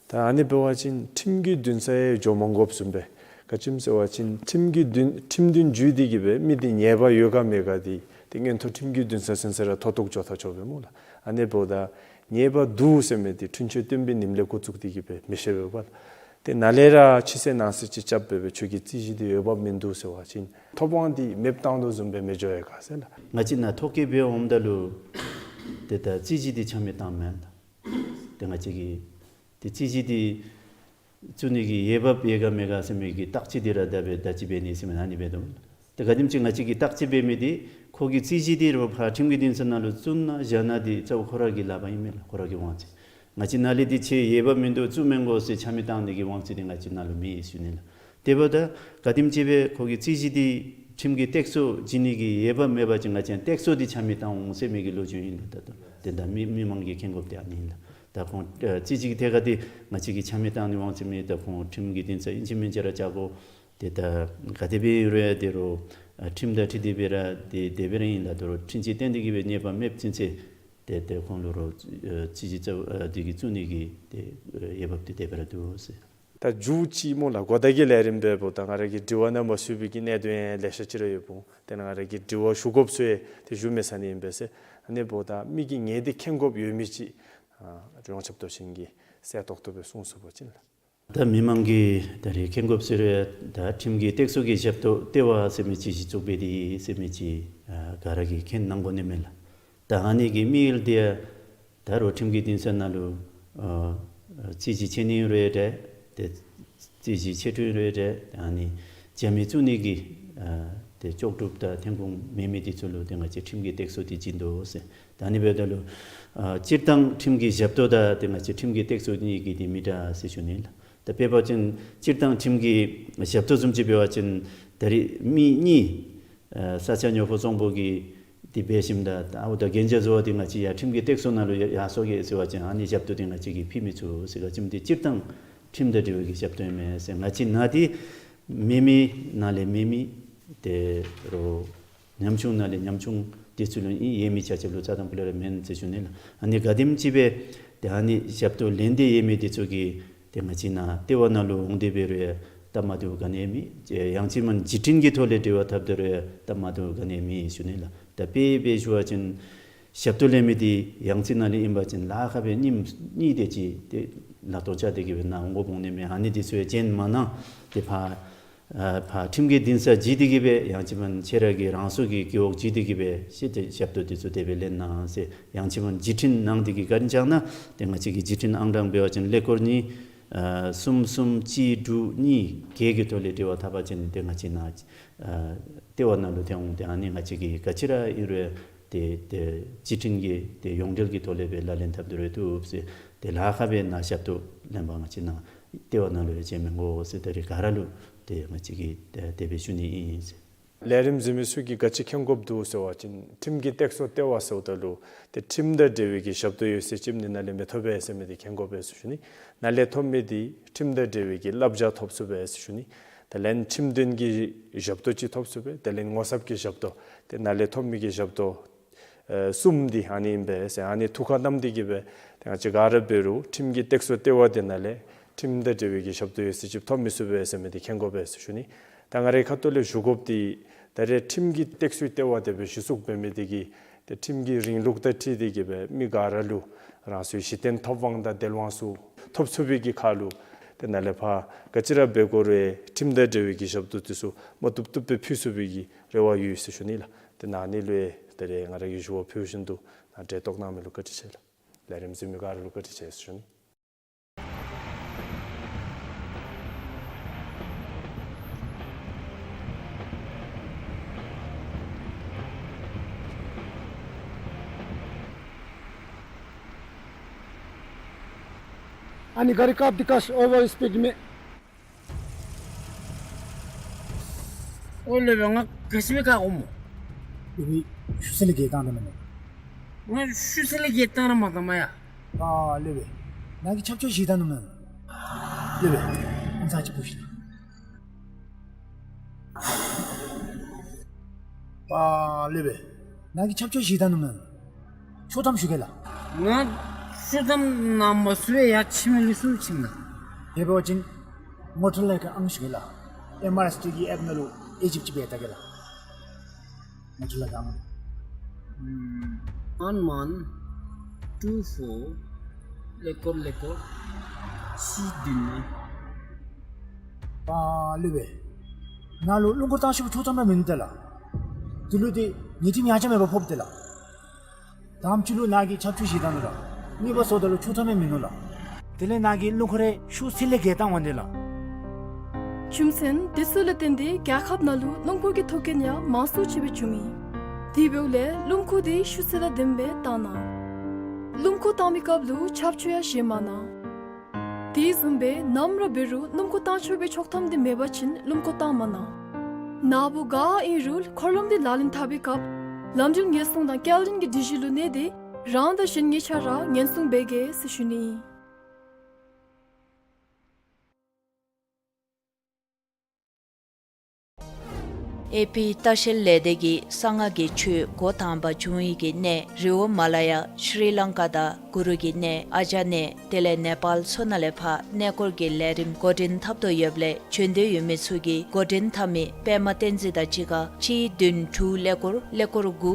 ད་ཨ་ནི་འབད་བ་ཅིན་ཁྲིམས་ཀྱི་འདུན་ས་ཡང་འགྱོ་མ་དགོཔ་བཟུམ་སྦེ་ག་ཅི་སྨོ་ཟེར་བ་ཅིན་ཁྲིམས་ཀྱི་འདུན་ཁྲིམས་འདུན་བརྒྱུད་དེ་གི་སྦེ་མི་འདི་ཉེས་པ་ཡོད་ག་མེད་ག་འདི་ཏེ་མངོན་མཐོ་ཁྲིམས་ཀྱི་འདུན་ས་ཚུན་ཚོད་ར་ཐོ་བཏུག་འགྱོ་ད་ཆོག་པས་སྨོ་ལགས། ཨ་ནི་འབདཝ་ད་ཉེས་པ་འདུག་ཟེར་མི་འདི་འཁྲུན་ཆོད་བཏོན་པའི་ཉིནམ་ལས་འགོ་བཙུགས་ཏེ་གི་སྦེ་མི་ཤེས་པས་པ་ལགས། ཏེ་ནཱ་ལས་ར་ཕྱི་སེལ་ནང་སེལ་ཅིག་རྐྱབ་སྦེ་སྦེ་ཁྱོད་ཀྱི་རྩོད་གཞི་འདི་འོས་འབབ་མིན་འདུག་ཟེར་བ་ཅིན་ཐོབ་དབང་འདི་མེདཔ་བཏང་དོ་བཟུམ་སྦེ་མི་འགྱོ་ཡི་ག་ཟེར་ལགས། ང་བཅས་ནཱ་ཐོ་བཀོད་འབད་འོངམ་ད་ལུ་ཏེ་ད་རྩོད་གཞི་འདི་ཆ་མེད་བཏངམ་མས། ཏེ་ང་བཅས་ཀྱིས་ཏེ་རྩོད་གཞི་འདི་བཙུགས་ནི་གི་འོས་འབབ་ཡོད་ག་མེད་ག་ཟེར་མི་གི་བརྟག་དཔྱད་འདི་ར་ད་འབད་ད་ཅི་འབད་ནི་ཟེར་མི་ཨ་ནི་འབད་དོ། ཏེ་ག་དེམ་ཅིག་ང་བཅས་ཀྱིས་བརྟག་དཔྱད་འབད་མི་འདི་ཁོ་གི་རྩོད་གཞི་འདི་རོགས་ཕར་ཁྲིམས་ཀྱི་འདུན་ས་ནང་ལུ་བཙུགས་ན་བཞག་ན་འདི་གཙོ་བོ་ཁོ་ར་གི་ལག་པར་ཨིན་མས་ལགས། ཁོ་ར་གི་དབང་ཚད། ང་བཅས་ནཱ་ལས་འདི་ཁྱོད་འོས་འབབ་མིན་འདུག་བཙུགས་མི་དགོ་ཟེར་ཆ་མེད་བཏང་ནི་གི་དབང་ཚད་འདི་ང་བཅས་ནཱ་ལུ་མེད་ཟེར་ཞུ་ནི་ལགས། དེ་འབདཝ་ད་ག་དེམ་ཅིག་སྦེ་ཁོ་གི་རྩོད་གཞི་འདི་ཁྲིམས་ཀྱི་སྟེགས་གསོ་བྱིན་ནི་གི་འོས་འབབ་མེད་པ་ཅིན་ང་བཅས་སྟེགས་གསོ་འདི་ཆ་མེད་བཏང་འོང་ཟེར་མི་གི་ལོ་རྒྱུས་ཨིན་ལགས། ད་ལྟོ་དེ་ད་མི་མི་མང་གིས་མཁྱེན་དགོཔ་འདི་ཨ་ནི་ཨིན་ལགས། ད་ཁོང་ཨ་རྩོད་གཞི་གི་ཐད་ཁར་འདི་ང་བཅས་ཀྱིས་ཆ་མེད་བཏང་ནི་དབང་ཚད་མེད། ད་ཁོང་ཁྲིམས་ཀྱི་འདུན་ས་ཨིན་ཅི་མིན་ཅི་ར་བཅར་དགོ། ཏེ་ད་ག་དེ་སྦེ་ཨིན་རུང་ཡང་ཏེ་རོགས་ཨ་ཁྲིམས་དང་འཁྲིལ་ཏེ་སྦེ་ར་ཏེ་དེ་སྦེ་ར་ཨིན་ལགས། ད་རོགས་འཁྲུན་ཆོད་བཏོན་ཏེ་གི་སྦེ་ཉེས་པ་མེདཔ་ཚུན་ཚོད་ཏེ་ཏེ་ཁོང་ལུ་རོགས་ཨ་རྩོད་གཞི་རྩ་བ་ཨ་འདི་གི་བཙུགས་ནི་གི་ཏེ་ཨ་འོས་འབབ་འདི་དེ་སྦེ་ར་འདུག་ཟེར། ད་མཇུག་ཅིག་སྨོ་ལགས། གོ་བརྡ་གི་ལས་རིམ་འབདཝ་ད་ང་ར་གི་དྲི་བ་ནང་མ་ཚུད་པའི་གི་གནད་དོན་ཡང་ལེ་ཤ་ཅིག་ར་ཡོདཔ་འོང་། དེ་ནང་ང་ར་གི་དྲི་བ་ཞུ་དགོཔ་ཚུ་ཡང་ཏེ་ཞུ་མེད་ས་ནི་ཨིན་པས་ཟེར། ཨ་ནི་འབདཝ་ད་མི་གིས་ངེས་ཏེ་མཁྱེན་དགོཔ་ཡོད་མི་ཅིག་ཨ་ཡོངས་ཁྱབ་མདོ་ཆེན་གྱིས་གསལ་ཏོག་ཏོ་སྦེ་གསུངས་ཚུགས་པ་ཅིན་ལགས། ད་མི་མང་གིས་ད་རེས་མཁྱེན་དགོཔ་ཟེར་རུང་ད་ཁྲིམས་ཀྱི་སྟེགས་གསོ་གི་ཞབས་ཏོག་ལྟེ་བ་ཟེར་མི་ཅིག་གཞི་བཙུགས་འབད་དེ་ཟེར་མི་ཅིག་ཨ་ག་ར་གིས་མཁྱེན་གནང་དགོ་ནི་མས་ལགས། ད་ཨ་ནི་གི་དམིགས་ཡུལ་འདི་ཡང་ད་རུང་ཁྲིམས་ཀྱི་འདུན་ས་ནང་ལུ་ཨ་རྩོད་གཞི་ཆད་ནི་རུང་འདྲ། ཏེ་རྩོད་གཞི་ཆད་འགྲོ་རུང་འདྲ། ཨ་ནི་རྒྱ་མི་བཙུགས་ནི་གི་ཨ་ཏེ་ལྕོགས་གྲུབ་དང་ཐོན་ཁུངས་མེད་མི་འདི་ཚུ་ལུ་ཏེ་ང་བཅས་ཁྲིམས་ཀྱི་སྟེགས་གསོ་འདི་བྱིན་དོ་ཟེར། ད་ཨ་ནི་འབདཝ་ད་ལུ་ཨ་སྤྱིར་བཏང་ཁྲིམས་ཀྱི་ཞབས་ཏོག་དང་ཏེ་ང་བཅས་ཁྲིམས་ཀྱི་སྟེགས་གསོ་གཉིས་ཀྱི་འདི་མི་འདྲ་ཟེར་ཞུ་ནི་ལགས། ད་དཔེ་འབད་བ་ཅིན་སྤྱིར་བཏང་ཁྲིམས་ཀྱི་ཞབས་ཏོག་བཟུམ་ཅིག་འབད་བ་ཅིན་ད་རེས་མི་གཉིས་ཨ་ས་སྐྱ་ཉོ་ཕོ་བཙོང་ཕོ་གི་འདི་འབད་ཞིནམ་ད་ད་ཨའོ་ད་གན་རྒྱ་བཟོ་བ་འདི་ང་བཅས་ཡར་ཁྲིམས་ཀྱི་སྟེགས་གསོ་ནང་ལུ་ཡར་ཡར་སོང་གེ་ཟེར་བ་ཅིན་ཨ་ནི་ཞབས་ཏོག་འདི་ང་བཅས་ཀྱིས་ཕུལ་མི་ཚུགས་ཟེར། ག་ཅི་སྨོ་ཏེ་སྤྱིར་བཏང་ཁྲིམས་དང་འབྲེལ་བའི་གི་ཞབས་ཏོག་ཨིན་མས་ཟེར། ང་བཅས་ནང་འདི་མེད་མི་ནང་ལས་མེད་མི་ཏེ་རོགས་ཉམ་ཆུང་ནང་ལས་ཉམ་ཆུང་འདི་ཚུ་ལུ་ཨིན། ཡོད་མི་ཆ་ཁྱབ་ལུ་རྩ་དང་པོ་ལས་ར་མེན་ཟེར་ཞུ་ནི་ལགས། ཨ་ནི་ག་དེམ་ཅིག་སྦེ་ཏེ་ཨ་ནི་ཞབས་ཏོག་ལེན་ཏེ་ཡོད་མི་འདི་ཚུ་གིས་ཏེ་ང་བཅས་ནཱ་ལྟེ་བ་ནང་ལུ་འོང་སྟེ་འབད་རུང་ཡང་སྟབས་མ་བདེཝ་ག་ནི་ཡང་མེད། ཡང་ཅིན་མ་བརྒྱུད་འཕྲིན་གྱི་ཐོག་ལས་འབྲེལ་བ་འཐབ་སྟེ་རུང་ཡང་སྟབས་མ་བདེཝ་ག་ནི་ཡང་མེད་ཞུ་ནི་ལགས། ད་དཔེ་སྦེ་ཞུ་བ་ཅིན་ཞབས་ཏོག་ལེན་མི་འདི་ཡང་ཅིན་ནཱ་ལས་ཨིན་པ་ཅིན་ལཱ་ཁག་སྦེ་ཉིནམ་གཉིས་དེ་ཅིག་ཏེ་ལཱ་སྟོང་བཅག་སྟེ་གི་སྦེ་ནཱ་འོང་དགོཔ་འོང་ནི་མས། ཨ་ནི་འདི་ཚུ་ཡང་བྱིན་མ་གནང་། ཏེ་ཕར་ཨ་ཕར་ཁྲིམས་ཀྱི་འདུན་ས་བརྒྱུད་དེ་གི་སྦེ་ཡང་ཅིན་མ་ཁྱེད་ར་གི་རང་སོ་གི་རྒེད་འོག་བརྒྱུད་དེ་གི་སྦེ་ཤེས་ཏེ་ཞབས་ཏོག་འདི་ཚུ་དེ་སྦེ་ལེན་གནང་ཟེར། ཡང་ཅིན་མ་བརྒྱུད་འཕྲིན་གནང་སྟེ་གི་བཀའ་དྲིན་བསྐྱང་གནང་། ཏེ་ང་བཅས་ཀྱི་བརྒྱུད་འཕྲིན་ཨང་གྲངས་འབད་བ་ཅིན་ཀླད་ཀོར་གཉིས་ཨ་གསུམ་གསུམ་གཅིག་དྲུག་གཉིས་བརྒྱད་ཀྱི་ཐོག་ལས་འབྲེལ་བ་འཐབ་པ་ཅིན་ཏེ་ང་བཅས་ནཱ་ཨ་ལྟེ་བ་ནང་ལུ་ཐོན་འོང་། ཏེ་ཨ་ནི་ང་བཅས་ཀྱིས་ག་ཅི་ར་ཨིན་རུང་ཏེ་ཏེ་བརྒྱུད་འཕྲིན་གྱི་ཏེ་ཡོངས་འབྲེལ་གྱི་ཐོག་ལས་སྦེ་ལག་ལེན་འཐབ་སྟེ་ར་བཏུབ་ཟེར། ཏེ་ལཱ་ཁག་སྦེ་ནཱ་ཞབས་ཏོག་ལེན་པར་ང་བཅས་ནཱ་ལྟེ་བ་ནང་ལུ་ཡང་བྱོན་མི་དགོ་ཟེར་ད་རེས་ག་ར་ལུ་ཏེ་ང་བཅས་ཀྱིས་ཏེ་དེ་སྦེ་ཞུ་ནི་ཨིན་ཟེར། ལས་རིམ་གཟིགས་མི་ཚུ་གིས་ག་ཅི་མཁྱེན་དགོཔ་འདུག་ཟེར་བ་ཅིན་ཁྲིམས་ཀྱི་སྟེགས་གསོ་ལྟེ་བ་ཟེརཝ་ད་ལུ་ཏེ་ཁྲིམས་དང་འབྲེལ་བའི་གི་ཞབས་ཏོག་ཡོད་ཚད་ཅིག་ནི་ནཱ་ལས་མི་ཐོབ་པས་ཟེར་མི་འདི་མཁྱེན་དགོ་པས་ཟེར་ཞུ་ནི། ནཱ་ལས་ཐོབ་མི་འདི་ཁྲིམས་དང་འབྲེལ་བའི་གི་བསླབ་བྱ་ཐོབ་ཚུགས་པས་ཟེར་ཞུ་ནི། དེ་ལས་ཁྲིམས་དོན་གྱི་ཞབས་ཏོག་ཅིག་ཐོབ་ཚུགས་པས། དེ་ལས་ངོ་ཚབ་ཀྱི་ཞབས་ཏོག་ཏེ་ནཱ་ལས་ཐོབ་མི་གི་ཞབས་ཏོག་ཨེ་གསུམ་འདི་ཨ་ནི་ཨིན་པས་ཟེར། ཨ་ནི་ཐུགས་ཁར་བསྣམས་ཏེ་གི་སྦེ་ཏེ་ང་བཅས་ག་ར་འབད་རུང་ཁྲིམས་ཀྱི་སྟེགས་གསོ་ལྟེ་བ་འདི་ནང་ལས་ཁྲིམས་དང་འབྲེལ་བའི་གི་ཞབས་ཏོག་ཡོད་ཚད་ཅིག་ཐོབ་མི་ཚུགས་པས་ཟེར་མི་འདི་མཁྱེན་དགོ་པས་ཟེར་ཞུ་ནི། ད་ང་རའི་ཁ་ཐུག་ལས་ཞུ་དགོཔ་འདི་ད་རེས་ཁྲིམས་ཀྱི་སྟེགས་གསོའི་ལྟེ་བ་དེ་སྦེ་གཞི་བཙུགས་འབད་མི་འདི་གིས་ཏེ་ཁྲིམས་ཀྱི་རིང་ལུགས་དང་འཁྲིལ་ཏེ་གི་སྦེ་མི་ག་ར་ལུ་རང་སོའི་གཞི་རྟེན་ཐོབ་དབང་དང་དལ་དབང་ཚུ་ཐོབ་ཚུགས་པའི་གི་ཁར་ལུ་ཏེ་ནཱ་ལས་ཕར་ག་ཅི་ར་འབད་དགོ་རུང་ཁྲིམས་དང་འབྲེལ་བའི་གི་ཞབས་ཏོག་འདི་ཚུ་མ་བཏུབ་བཏུབ་སྦེ་ཕུལ་ཚུགས་པའི་གི་རེ་བ་ཡོད་ཟེར་ཞུ་ནི་ལགས། ཏེ་ནཱ་ཨ་ནི་ལུ་ཡང་ད་རེས་ང་ར་གིས་ཞུ་བ་ཕུལ་བཞིན་དུ་ནཱ་འབྲེལ་གཏོགས་གནང་མི་ལུ་བཀའ་དྲིན་ཆེ་ལགས། ལས་རིམ་གཟིགས་མི་ག་ར་ལུ་བཀའ་དྲིན་ཆེ་ཟེར་ཞུ་ནི། ཨ་ནི་ག་རི་བཀག་སྟེ་བཀག་ཤིག། ཨོ་ཝར་སྤིཌ་མས། ཨོ་ལེགས་པས། ང་ག་ཅི་སྦེ་བཀག་འོང་སྨོ། ལེགས་པས། ཤུལ་ས་ལས་བརྒལ་བཏང་ར་མ་གཏང་། ང་ཤུལ་ས་ལས་བརྒལ་བཏང་ར་མ་གཏང་མས་ཡ། ཨ་ལེགས་པས། ནཱ་གིས་ཆབ་ཆོས་བཞེས་ད་ནུག་མེན་ན། ལེགས་པས། ཨམ་ཚ་ཅིག་ཕུད་ཤིག། ཨ་ལེགས་པས། ནཱ་གིས་ཆབ་ཆོས་བཞེས་ད་ནུག་མེན་ན། ཆོག་ཐམ་ཞུ་གེ་ལགས། ང་ཆོག་ཐམ་གནང་མ་ཚུགས་པས། ཡ་ཕྱི་མི་ལུ་ཚུར་ཕྱིན་ན། དེ་འབད་བ་ཅིན་མོ་ཊ་ལས་ཀྱི་ཨང་ཞུ་གེ་ལགས། ཨེམ་ཨར་ཨེསི་ཊི་གི་ཨེཔ་ནང་ལུ་ཨེ་ཇིབ་ཅིག་འབད་ད་གེ་ལགས། མོ་ཊ་ལས་ཀྱི་ཨང་། ཨམ་ཝན་ཝན་ཊུ་ཕོར་ཀླད་ཀོར་ཀླད་ཀོར་གཅིག་བདུན་ལྔ། ཨ་ལེགས་པས། ནཱ་ལུ་སྣུམ་འཁོར་བཏང་ཤོག་པའི་ཆོག་ཐམ་ར་མིན་འདུག་ལགས། དེ་ལུ་ཏེ་ཉེས་ཁྲིམས་ཡང་ཆ་མེད་པར་ཕོགཔ་འདུག་ལགས། དང་པ་ཅིག་ལུ་ནཱ་གིས་ཆབ་ཆོས་བཞེས་ད་ནུག་ལགས། གཉིས་པ་སོངམ་ད་ལུ་ཆོག་ཐམ་ཡང་མིན་ནུག་ལགས། དེ་ལས་ནཱ་གིས་སྣུམ་འཁོར་རེ་ཤུལ་ས་ལས་བརྒལ་བཏང་འོང་ནི་ལགས། རྒྱུ་མཚན་དེ་ཚུ་ལས་བརྟེན་ཏེ་རྒྱལ་ཁབ་ནང་ལུ་སྣུམ་འཁོར་གྱི་ཐོག་རྐྱེན་ཡང་མང་སུ་ཅིག་སྦེ་བྱུང་ཡི། དེ་འབདཝ་ལས་སྣུམ་འཁོར་དེ་ཤུལ་ས་ལས་བདེན་པའི་བཏང་གནང་། སྣུམ་འཁོར་བཏང་མི་སྐབས་ལུ་ཆབ་ཆོས་ཡང་བཞེས་མ་གནང་། དེ་བཟུམ་སྦེ་ནམ་ར་འབད་རུང་སྣུམ་འཁོར་བཏང་ཆོག་པའི་ཆོག་ཐམ་དེ་མེད་པ་ཅིན་སྣུམ་འཁོར་བཏང་མ་གནང་། ནཱ་བུ་ག་ཨིན་རུང་འཁོར་ལམ་དེ་ལག་ལེན་འཐབ་པའི་སྐབས་ལམ་འགྲུལ་ཉེན་སྲུང་དང་སྐྱེལ་འདྲེན་གྱི་སྒྲིག་གཞི་ལུ་གནས་ཏེ་རང་དང་གཞན་གཉིས་ཆ་ར་ཉེན་སྲུང་འབད་གེ་ཟེར་ཞུ་ནི་ཨིན། ཨེ་པི་ལྟ་བཤལ་ལས་སྡེ་གིས་གསང་སྔགས་ཀྱི་ཆོས་འགོ་དང་པ་བྱུང་བའི་གི་གནས་རི་བོ་མ་ལ་ཡ་ཤྲི་ལང་ཀ་དང་གུ་རུ་གི་གནས་ཨ་ཇ་ནེ་དེ་ལས་ནེ་པཱལ་ཚུ་ནང་ལས་ཕར་གནས་སྐོར་གྱི་ལས་རིམ་འགོ་འདྲེན་འཐབ་དོ་ཡོདཔ་ལས་བྱོན་འདོད་ཡོད་མི་ཚུ་གིས་འགོ་འདྲེན་འཐབ་མི་པདྨ་བསྟན་འཛིན་དང་གཅིག་ཁར་གཅིག་བདུན་དྲུག་ཀླད་ཀོར་ཀླད་ཀོར་དགུ་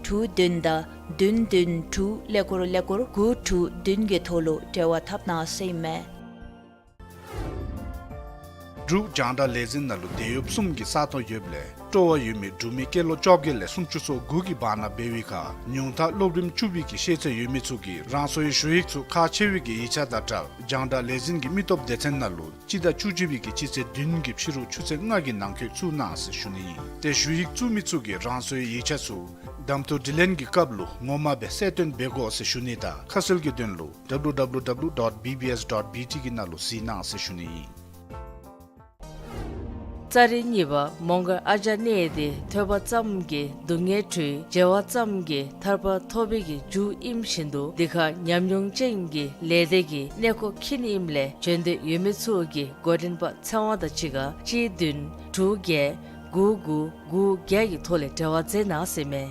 དྲུག་བདུན་དང་བདུན་བདུན་དྲུག་ཀླད་ཀོར་ཀླད་ཀོར་དགུ་དྲུག་བདུན་གྱི་ཐོག་ལུ་འབྲེལ་བ་འཐབ་གནང་ཟེར་ཨིན་མས། འབྲུག་རྒྱང་བསྒྲགས་ལས་འཛིན་ནང་ལུ་དེད་གཡོགཔ་གསུམ་གྱི་ས་སྟོང་ཡོདཔ་ལས་སྤྲོ་བ་ཡོད་མི་འབྲུག་མི་སྐྱེས་ལོ་བཅོ་བརྒྱད་ལས་སུམ་ཅུ་སོ་དགུ་གི་བར་ན་འབད་བའི་ཁར་ཉུང་མཐའ་སློབ་རིམ་བཅུ་པའི་གི་ཤེས་ཚད་ཡོད་མི་ཚུ་གིས་རང་སོའི་ཞུ་ཡིག་ཚུ་ཁག་ཆེ་བའི་གི་ཡིག་ཆ་དང་སྦྲགས་རྒྱང་བསྒྲགས་ལས་འཛིན་གྱི་མི་སྟོབས་སྡེ་ཚན་ནང་ལུ་སྤྱི་ཟླ་བཅུ་གཅིག་པའི་གི་སྤྱི་ཚེས་བདུན་གྱི་ཕྱི་རུ་ཆུ་ཚོད་ལྔ་གི་ནང་འཁོད་བཙུགས་གནང་ཟེར་ཞུ་ནི་ཨིན། ཏེ་ཞུ་ཡིག་བཙུགས་མི་ཚུ་གིས་རང་སོའི་ཡིག་ཆ་ཚུ་གདམ་འཐུ་དྲི་ལན་གྱི་སྐབས་ལུ་ངོ་མ་སྦེ་གསལ་སྟོན་འབད་དགོ་ཟེར་ཞུ་ནི་དང་ཁ་གསལ་གྱི་དོན་ལུ་W W W dot B B S dot B T གི་ནང་ལུ་གཟིགས་གནང་ཟེར་ཞུ་ནི་ཨིན། ཙཱ་རི་གཉིས་པ་མོང་སྒར་ཨ་ཇ་ནེ་འདི་ཐོས་པ་ཙམ་གྱིས་སྡུག་བསྔལ་གྲོལ་མཇལ་བ་ཙམ་གྱིས་ཐར་པ་ཐོབ་པའི་གི་རྒྱུ་ཨིནམ་བཞིན་དུ་འདི་ཁར་ཉམས་མྱོང་ཅན་གྱི་ལས་སྡེ་གི་གནས་སྐོར་འཁྱིད་ནི་ཨིནམ་ལས་བྱོན་འདོད་ཡོད་མི་ཚུ་གིས་འགོ་འདྲེན་པ་ཚེ་དབང་དང་གཅིག་ཁར་གཅིག་བདུན་དྲུག་བརྒྱད་དགུ་དགུ་དགུ་བརྒྱད་ཀྱི་ཐོག་ལས་འབྲེལ་བ་མཛད་གནང་ཟེར་མས།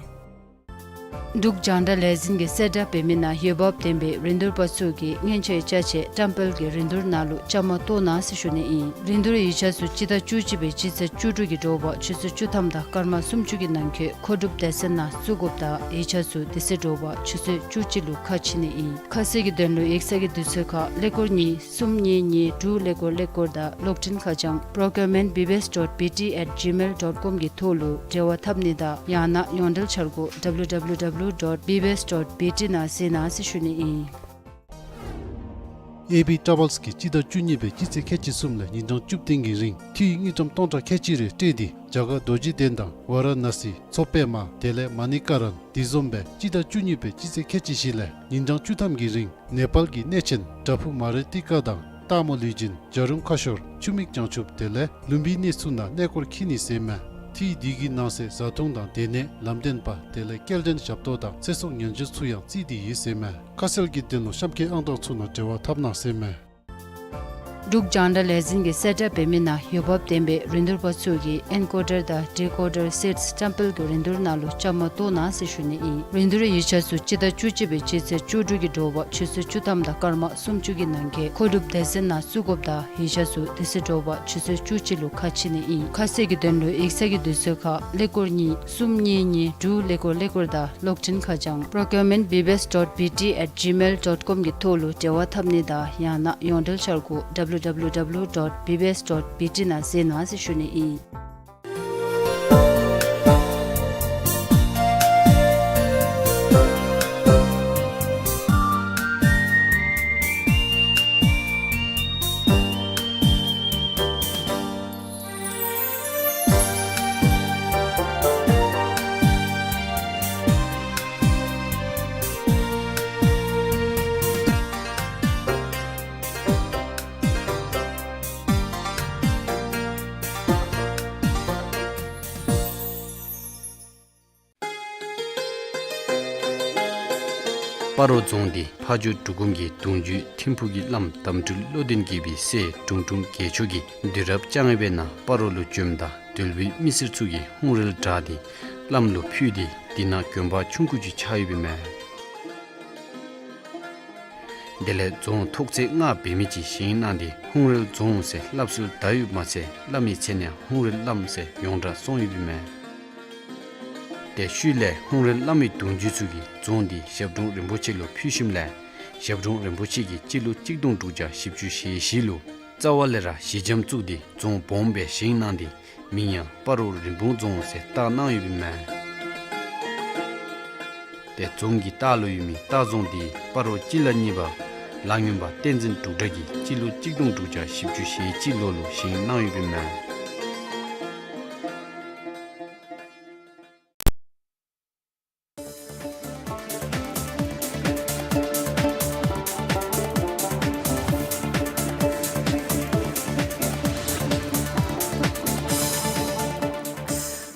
འབྲུག་རྒྱང་བསྒྲགས་ལས་འཛིན་གྱི་གསལ་བསྒྲགས་འབད་མི་ནང་འོས་འབབ་ལྡན་པའི་རིན་བསྡུར་པ་ཚུ་གིས་སྔོན་ཆད་ཅ་ཆས་བཀྲམ་སྤེལ་གྱི་རིན་བསྡུར་ནང་ལུ་བཅའ་མར་གཏོགས་གནང་ཟེར་ཞུ་ནི་ཨིན། རིན་བསྡུར་ཡིག་ཆ་ཚུ་སྤྱི་ཟླ་བཅུ་གཅིག་པའི་སྤྱི་ཚེས་བཅུ་དྲུག་གི་དྲོ་པ་ཆུ་ཚོད་བཅུ་ཐམ་དང་སྐར་མ་སུམ་ཅུ་གི་ནང་འཁོད་མཁོ་སྒྲུབ་སྡེ་ཚན་ནང་བཙུགས་དགོཔ་དང་ཡིག་ཆ་ཚུ་དེ་ཚེ་དྲོ་པ་ཆུ་ཚོད་བཅུ་གཅིག་ལུ་ཁ་ཕྱེ་ནི་ཨིན། ཁ་གསལ་གྱི་དོན་ལུ་ཡིག་ཚང་གི་དུས་ཚོད་ཁར་ཀླད་ཀོར་གཉིས་གསུམ་གཉིས་གཉིས་དྲུག་ཀླད་ཀོར་ཀླད་ཀོར་དང་གློག་འཕྲིན་ཁ་བྱང་procurement B B S dot B T at gmail dot com གི་ཐོག་ལུ་འབྲེལ་བ་འཐབ་ནི་དང་ཡང་ན་ཡོངས་འབྲེལ་འཆར་སྒོ W W W dot B B S dot B T ནང་གཟིགས་གནང་ཟེར་ཞུ་ནི་ཨིན། ཨེ་པི་ཊ་བཱལསི་གིས་སྤྱི་ཟླ་བཅུ་གཉིས་པའི་སྤྱི་ཚེས་ཁལ་གཅིག་གསུམ་ལས་ཉིན་གྲངས་བཅུ་བདུན་གྱི་རིང་ཐིག་དངུལ་ཀྲམ་སྟོང་ཕྲག་ཁལ་གཅིག་རེ་སྤྲོད་དེ་རྒྱ་གར་རྡོ་རྗེ་གདན་དང་ཝཱ་ར་ཎ་སི་མཚོ་པདྨ་དེ་ལས་མ་ཎི་ཀ་རན། དེ་བཟུམ་སྦེ་སྤྱི་ཟླ་བཅུ་གཉིས་པའི་སྤྱི་ཚེས་ཁལ་གཅིག་བཞི་ལས་ཉིན་གྲངས་བཅུ་ཐམ་གྱི་རིང་ནེ་པཱལ་གྱི་གནས་ཆེན་བྲག་ཕུག་མ་རི་ཏི་ཀ་དང་སྟག་མོ་ལུས་སྦྱིན་བྱ་རུང་ཁ་ཤོར་ཆུ་མིག་བྱང་ཆུབ་དེ་ལས་ལུམ་བི་གནས་ཚུ་ནང་གནས་སྐོར་འཁྱིད་ནི་ཟེར་མས། ཐིག་འདི་གི་ནང་གསེས་བཟའ་འཐུང་དང་སྡོད་གནས་ལམ་སྟོན་པ་དེ་ལས་སྐྱེལ་འདྲེན་ཞབས་ཏོག་དང་ཚེ་སྲོག་ཉེན་བཅོལ་ཚུ་ཡང་བརྩིས་ཏེ་ཡོད་ཟེར་མས། ཁ་གསལ་གྱི་དོན་ལུ་གཤམ་འཁོད་ཨང་གྲངས་ཚུ་ནང་འབྲེལ་བ་འཐབ་གནང་ཟེར་མས། འབྲུག་རྒྱང་བསྒྲགས་ལས་འཛིན་གྱི་གསལ་བསྒྲགས་འབད་མི་ནང་འོས་འབབ་ལྡན་པའི་རིན་བསྡུར་པ་ཚུ་གིས་ཨེན་ཀོ་ཌར་དང་ཌི་ཀོ་ཌར་སེཊསི་བཀྲམ་སྤེལ་གྱི་རིན་བསྡུར་ནང་ལུ་བཅའ་མར་གཏོགས་གནང་ཟེར་ཞུ་ནི་ཨིན། རིན་བསྡུར་ཡིག་ཆ་ཚུ་སྤྱི་ཟླ་བཅུ་གཅིག་པའི་སྤྱི་ཚེས་བཅུ་དྲུག་གི་དྲོ་པ་ཆུ་ཚོད་བཅུ་ཐམ་དང་སྐར་མ་སུམ་ཅུ་གི་ནང་འཁོད་མཁོ་སྒྲུབ་སྡེ་ཚན་ནང་བཙུགས་དགོཔ་དང་ཡིག་ཆ་ཚུ་དེ་ཚེ་དྲོ་པ་ཆུ་ཚོད་བཅུ་གཅིག་ལུ་ཁ་ཕྱེ་ནི་ཨིན། ཁ་གསལ་གྱི་དོན་ལུ་ཡིག་ཚང་གི་དུས་ཚོད་ཁར་ཀླད་ཀོར་གཉིས་གསུམ་གཉིས་གཉིས་དྲུག་ཀླད་ཀོར་ཀླད་ཀོར་དང་གློག་འཕྲིན་ཁ་བྱང་procurement B B S dot B T at gmail dot com གི་ཐོག་ལུ་འབྲེལ་བ་འཐབ་ནི་དང་ཡང་ན་ཡོངས་འབྲེལ་འཆར་སྒོ W W W dot B B S dot B T ནང་གཟིགས་གནང་ཟེར་ཞུ་ནི་ཨིན། སྤ་རོ་རྫོང་འདི་ཕ་ཇོ་འབྲུག་སྒོམ་གྱི་གདུང་བརྒྱུད་ཐིམ་ཕུག་གི་བླམ་དམ་སྤྲུལ་བློ་ལྡན་དགྱེས་པའི་སྲས་དྲུང་དྲུང་རྒྱལ་མཆོག་གིས་དུས་རབས་བཅོ་ལྔ་པའི་ནང་སྤ་རོ་ལུ་བྱོནམ་ད་དོལ་པོའི་མི་སེར་ཚུ་གིས་ཧཱུྃ་རལ་བྲག་འདི་བླམ་ལུ་ཕུལ་ཏེ་འདི་ནང་དགོན་པ་ཆུང་ཀུ་ཅིག་ཆགས་ཡོདཔ་ཨིན་མས། དེ་ལས་རྫོང་ཐོག་ཚད་ལྔ་འབད་མི་ཅིག་བཞེངས་གནང་སྟེ་ཧཱུྃ་རལ་རྫོང་ཟེར་སླབ་སྲོལ་དར་ཡོདཔ་མ་ཚད་བླམ་གྱི་མཚན་ཡང་ཧཱུྃ་རལ་བླམ་ཟེར་ཡོངས་གྲགས་སོང་ཡོདཔ་ཨིན་མས། དེ་ཤུལ་ལས་ཧཱུྃ་རལ་བླམ་གྱི་གདུང་བརྒྱུད་ཚུ་གིས་རྫོང་འདི་ཞབས་དྲུང་རིན་པོ་ཆེ་ལུ་ཕུལ་ཞིནམ་ལས་ཞབས་དྲུང་རིན་པོ་ཆེ་གིས་སྤྱི་ལོ་གཅིག་སྟོང་དྲུག་བརྒྱ་བཞི་བཅུ་ཞེ་བཞི་ལུ་རྩ་བ་ལས་ར་གཞི་འགྱམ་བཙུགས་ཏེ་རྫོང་སྦོམ་སྦེ་བཞེངས་གནང་སྟེ་མིང་ཡང་སྤ་རོ་རིན་སྤུངས་རྫོང་ཟེར་བཏགས་གནང་ཡོདཔ་ཨིན་མས། དེ་རྫོང་གི་ལྟག་ལུ་ཡོད་མི་ལྟ་རྫོང་འདི་སྤ་རོ་སྤྱི་བླ་གཉིས་པ་ལ་སྔོན་པ་བསྟན་འཛིན་འབྲུག་གྲགས་ཀྱིས་སྤྱི་ལོ་གཅིག་སྟོང་དྲུག་བརྒྱ་བཞི་བཅུ་ཞེ་གཅིག་ལོ་ལུ་བཞེངས་གནང་ཡོདཔ་ཨིན་མས།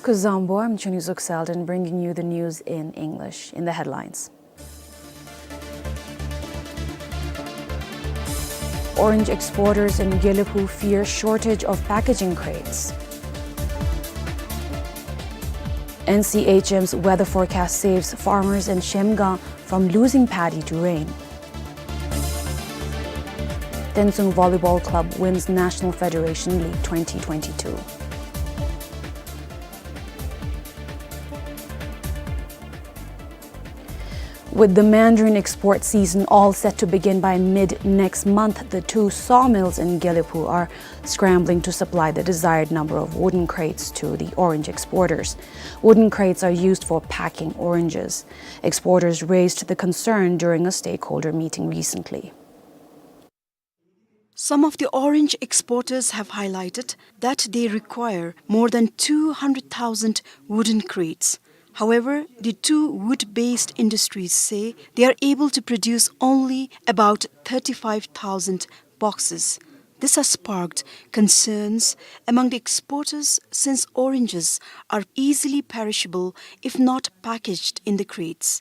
Kuzuzangpo, I'm Chunizuk Selden, bringing you the news in English. In the headlines: Orange exporters in Gelephu fear shortage of packaging crates. N C H M's weather forecast saves farmers in Shemgang from losing paddy to rain. Tensung Volleyball Club wins National Federation League twenty twenty-two. With the mandarin export season all set to begin by mid next month, the two sawmills in Gelephu are scrambling to supply the desired number of wooden crates to the orange exporters. Wooden crates are used for packing oranges. Exporters raised the concern during a stakeholder meeting recently. Some of the orange exporters have highlighted that they require more than two hundred thousand wooden crates. However, the two wood-based industries say they are able to produce only about thirty-five thousand boxes. This has sparked concerns among the exporters since oranges are easily perishable if not packaged in the crates.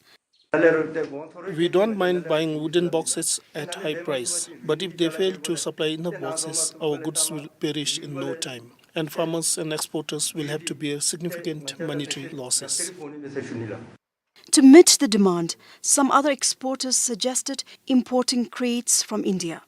We don't mind buying wooden boxes at high price, but if they fail to supply enough boxes, our goods will perish in no time, and farmers and exporters will have to bear significant monetary losses. To meet the demand, some other exporters suggested importing crates from India.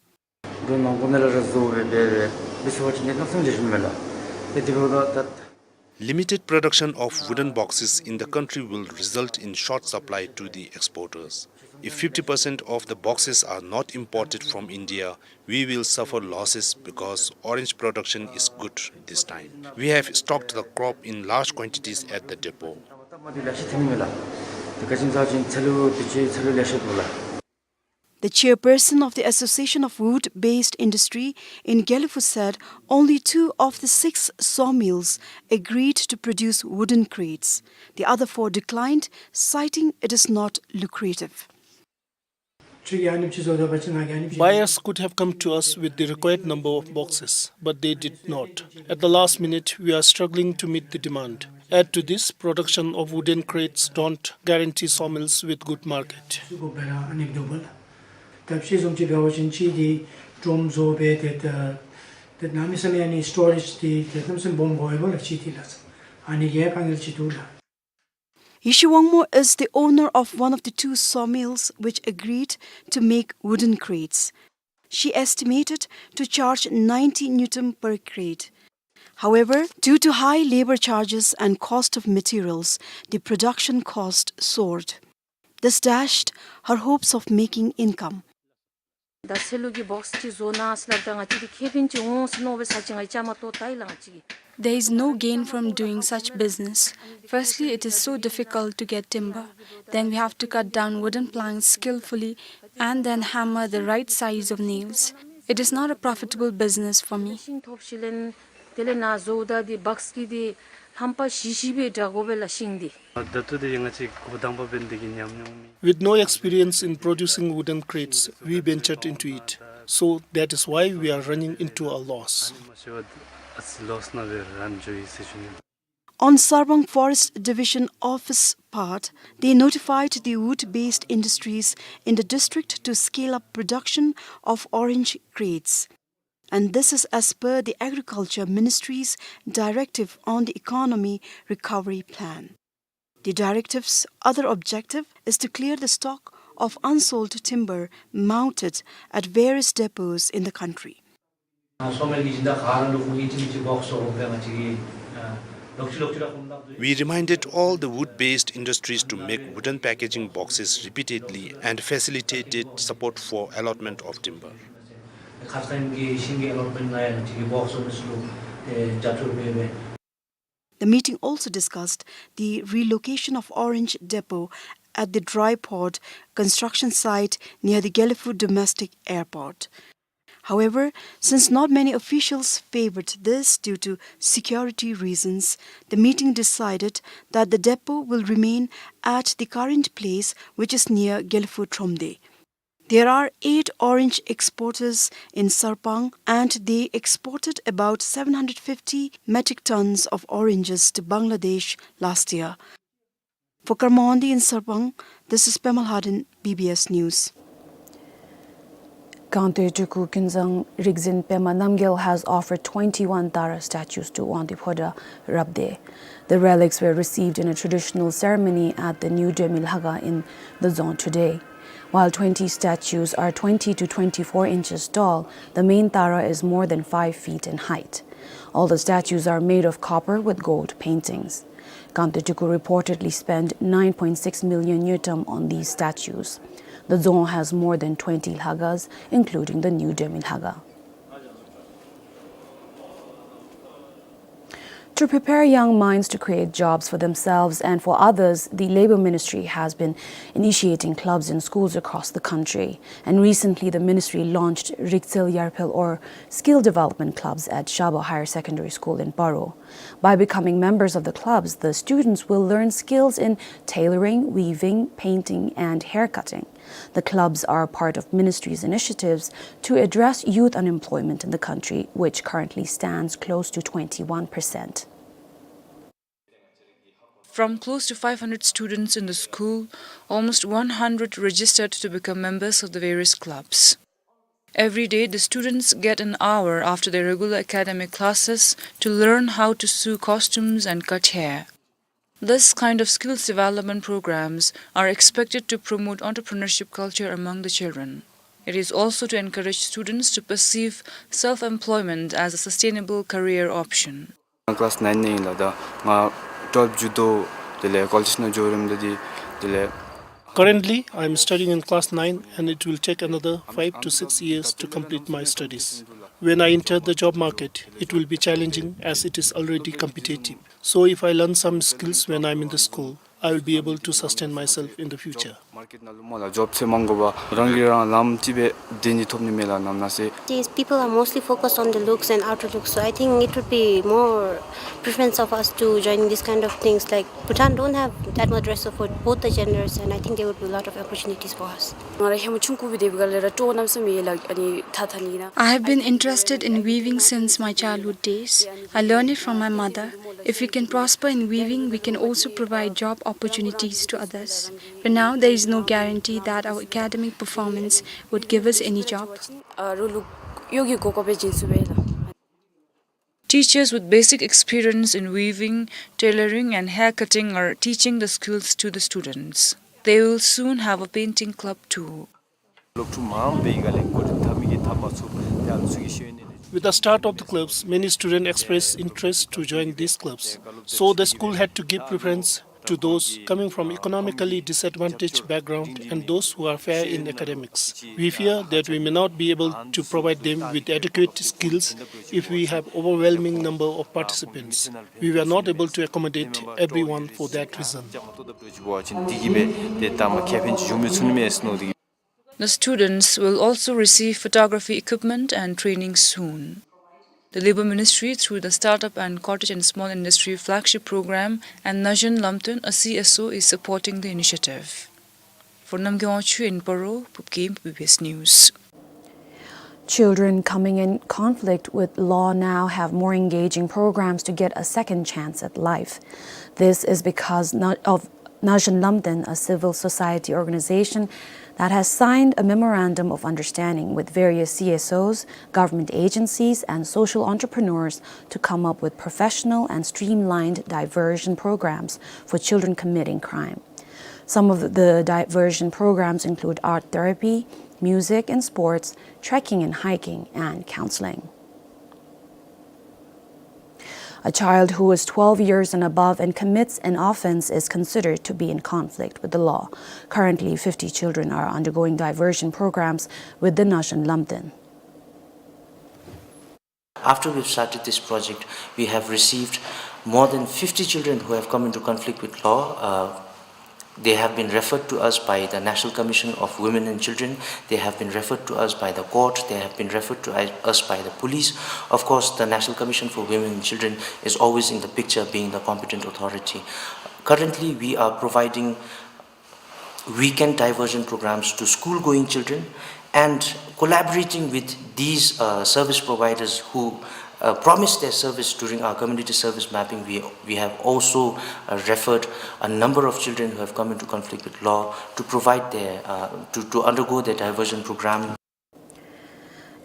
Limited production of wooden boxes in the country will result in short supply to the exporters. If fifty percent of the boxes are not imported from India, we will suffer losses because orange production is good this time. We have stocked the crop in large quantities at the depot. The chairperson of the Association of Wood-Based Industry in Gelephu said only two of the six sawmills agreed to produce wooden crates. The other four declined, citing it is not lucrative. Buyers could have come to us with the required number of boxes, but they did not. At the last minute, we are struggling to meet the demand. Add to this, production of wooden crates don't guarantee sawmills with good market. Yishi Wangmo is the owner of one of the two sawmills which agreed to make wooden crates. She estimated to charge ninety ngultrum per crate. However, due to high labor charges and cost of materials, the production cost soared. This dashed her hopes of making income. ད་ཚལ་ལུ་གི་བོགས་ཅིག་བཟོ་གནང་ཟེར་སླབ་ད་ང་བཅས་འདི་ཁེ་ཕན་ཅིག་འོང་ཟེར་མནོ་སྦེ་ས་ཅིག་ང་བཅས་བཅའ་མར་གཏོགས་ད་ཡི་ལགས་ང་བཅས་ཀྱིས། There is no gain from doing such business. Firstly, it is so difficult to get timber. Then we have to cut down wooden planks skillfully and then hammer the right size of nails. It is not a profitable business for me. ཤིང་ཐོབ་ཞིནམ་ལས་དེ་ལས་ནཱ་བཟོཝ་ད་འདི་བོགས་ཀྱི་འདི་ལྷམ་པ་བཞི་བཞི་སྦེ་འདྲ་དགོ་པས་ལགས་ཤིང་འདི། ད་ལྟོ་འདི་ང་བཅས་འགོ་དང་པ་འབད་ནི་དེ་གིས་ཉམས་མྱོང་མེད། With no experience in producing wooden crates, we ventured into it. So that is why we are running into a loss. ལོས་ནང་སྦེ་ར་འགྱོ་ཡི་ཟེར་ཞུ་ནི། On Sarpang Forest Division Office part, they notified the wood-based industries in the district to scale up production of orange crates. And this is as per the Agriculture Ministry's directive on the Economy Recovery Plan. The directive's other objective is to clear the stock of unsold timber mounted at various depots in the country. We reminded all the wood-based industries to make wooden packaging boxes repeatedly and facilitated support for allotment of timber. The meeting also discussed the relocation of orange depot at the dry port construction site near the Gelephu Domestic Airport. However, since not many officials favored this due to security reasons, the meeting decided that the depot will remain at the current place, which is near Gelephu Thromde. There are eight orange exporters in Sarpang, and they exported about seven hundred fifty metric tons of oranges to Bangladesh last year. For Karma Wangdi in Sarpang, this is Pema Lhaden, B B S News. གངས་སྟོད་སྤྲུལ་སྐུ་ཀུན་བཟང་རིག་འཛིན་པདྨ་རྣམ་རྒྱལ has offered twenty-one Tara statues to Wangdue Phodrang Rabdey. The relics were received in a traditional ceremony at the New Dömi Lhaga in the Dzong today. While twenty statues are twenty to twenty-four inches tall, the main Tara is more than five feet in height. All the statues are made of copper with gold paintings. Kangte Tuku reportedly spent nine point six million ngultrum on these statues. The Dzong has more than twenty lhagas, including the New Dömi Lhaga. To prepare young minds to create jobs for themselves and for others, the Labour Ministry has been initiating clubs in schools across the country. And recently, the ministry launched Riktsel Yarphel, or skill development clubs, at Shaba Higher Secondary School in Paro. By becoming members of the clubs, the students will learn skills in tailoring, weaving, painting, and hair cutting. The clubs are part of ministry's initiatives to address youth unemployment in the country, which currently stands close to twenty-one percent. From close to five hundred students in the school, almost one hundred registered to become members of the various clubs. Every day, the students get an hour after their regular academic classes to learn how to sew costumes and cut hair. This kind of skills development programs are expected to promote entrepreneurship culture among the children. It is also to encourage students to perceive self-employment as a sustainable career option. Class nine ནང་ཨིན་ལགས། ད་ང་twelve མཇུག་བསྡུ་དེ་ལས་ཀོ་ལེཇ་ནང་འགྱོ་རནམ་ད་དེ་དེ་ལས། Currently, I am studying in class nine and it will take another five to six years to complete my studies. When I enter the job market, it will be challenging as it is already competitive. So if I learn some skills when I am in the school, I will be able to sustain myself in the future. མར་ཀེཊ་ནང་ལུ་མོ་ལ་ཇོབ་ཚེ་མང་དགོ་པ་རང་གིས་རང་ལམ་ཅིག་སྦེ་སྡོད་ནི་ཐོབ་ནི་མས་ལགས་ནམ་ན་ཟེར། These people are mostly focused on the looks and outer looks, so I think it would be more preference of us to join this kind of things. Like, Bhutan don't have that much resource for both the genders, and I think there would be a lot of opportunities for us. ང་ར་ཧེ་མ་ཆུང་ཀུ་སྦེ་སྡོད་པའི་སྒང་ལས་ར་སྤྲོ་སྣང་བསམ་ཡོད་ལགས། ཨ་ནི་ཐ་ཐ་ནི་ན། I have been interested in weaving since my childhood days. I learned it from my mother. If we can prosper in weaving, we can also provide job opportunities to others. For now, there is no guarantee that our academic performance would give us any job. ཨ་རོགས་ལུ་གཡོག་གི་གོ་སྐབས་སྦེ་བྱིན་ཚུགས་པས་ལགས། Teachers with basic experience in weaving, tailoring, and hair cutting are teaching the skills to the students. They will soon have a painting club too. With the start of the clubs, many students expressed interest to join these clubs. So the school had to give preference to those coming from economically disadvantaged background and those who are fair in academics. We fear that we may not be able to provide them with adequate skills if we have overwhelming number of participants. We were not able to accommodate everyone for that reason. The students will also receive photography equipment and training soon. The Labour Ministry, through the Startup and Cottage and Small Industry Flagship Program and Nazhon Lamten, a C S O, is supporting the initiative. For Namgay Wangchuk in Paro, Pupkim, B B S News. Children coming in conflict with law now have more engaging programs to get a second chance at life. This is because na-, of Nazhon Lamten, a civil society organization that has signed a memorandum of understanding with various C S Os, government agencies, and social entrepreneurs to come up with professional and streamlined diversion programs for children committing crime. Some of the diversion programs include art therapy, music and sports, trekking and hiking, and counseling. A child who is twelve years and above and commits an offense is considered to be in conflict with the law. Currently, fifty children are undergoing diversion programs with the Nazhon Lamten. After we've started this project, we have received more than fifty children who have come into conflict with law. Uh, they have been referred to us by the National Commission of Women and Children. They have been referred to us by the court. They have been referred to us by the police. Of course, the National Commission for Women and Children is always in the picture, being the competent authority. Currently, we are providing weekend diversion programs to school-going children and collaborating with these, uh, service providers who, uh, promised their service during our community service mapping. We, we have also, uh, referred a number of children who have come into conflict with law to provide their, uh, to, to undergo their diversion program.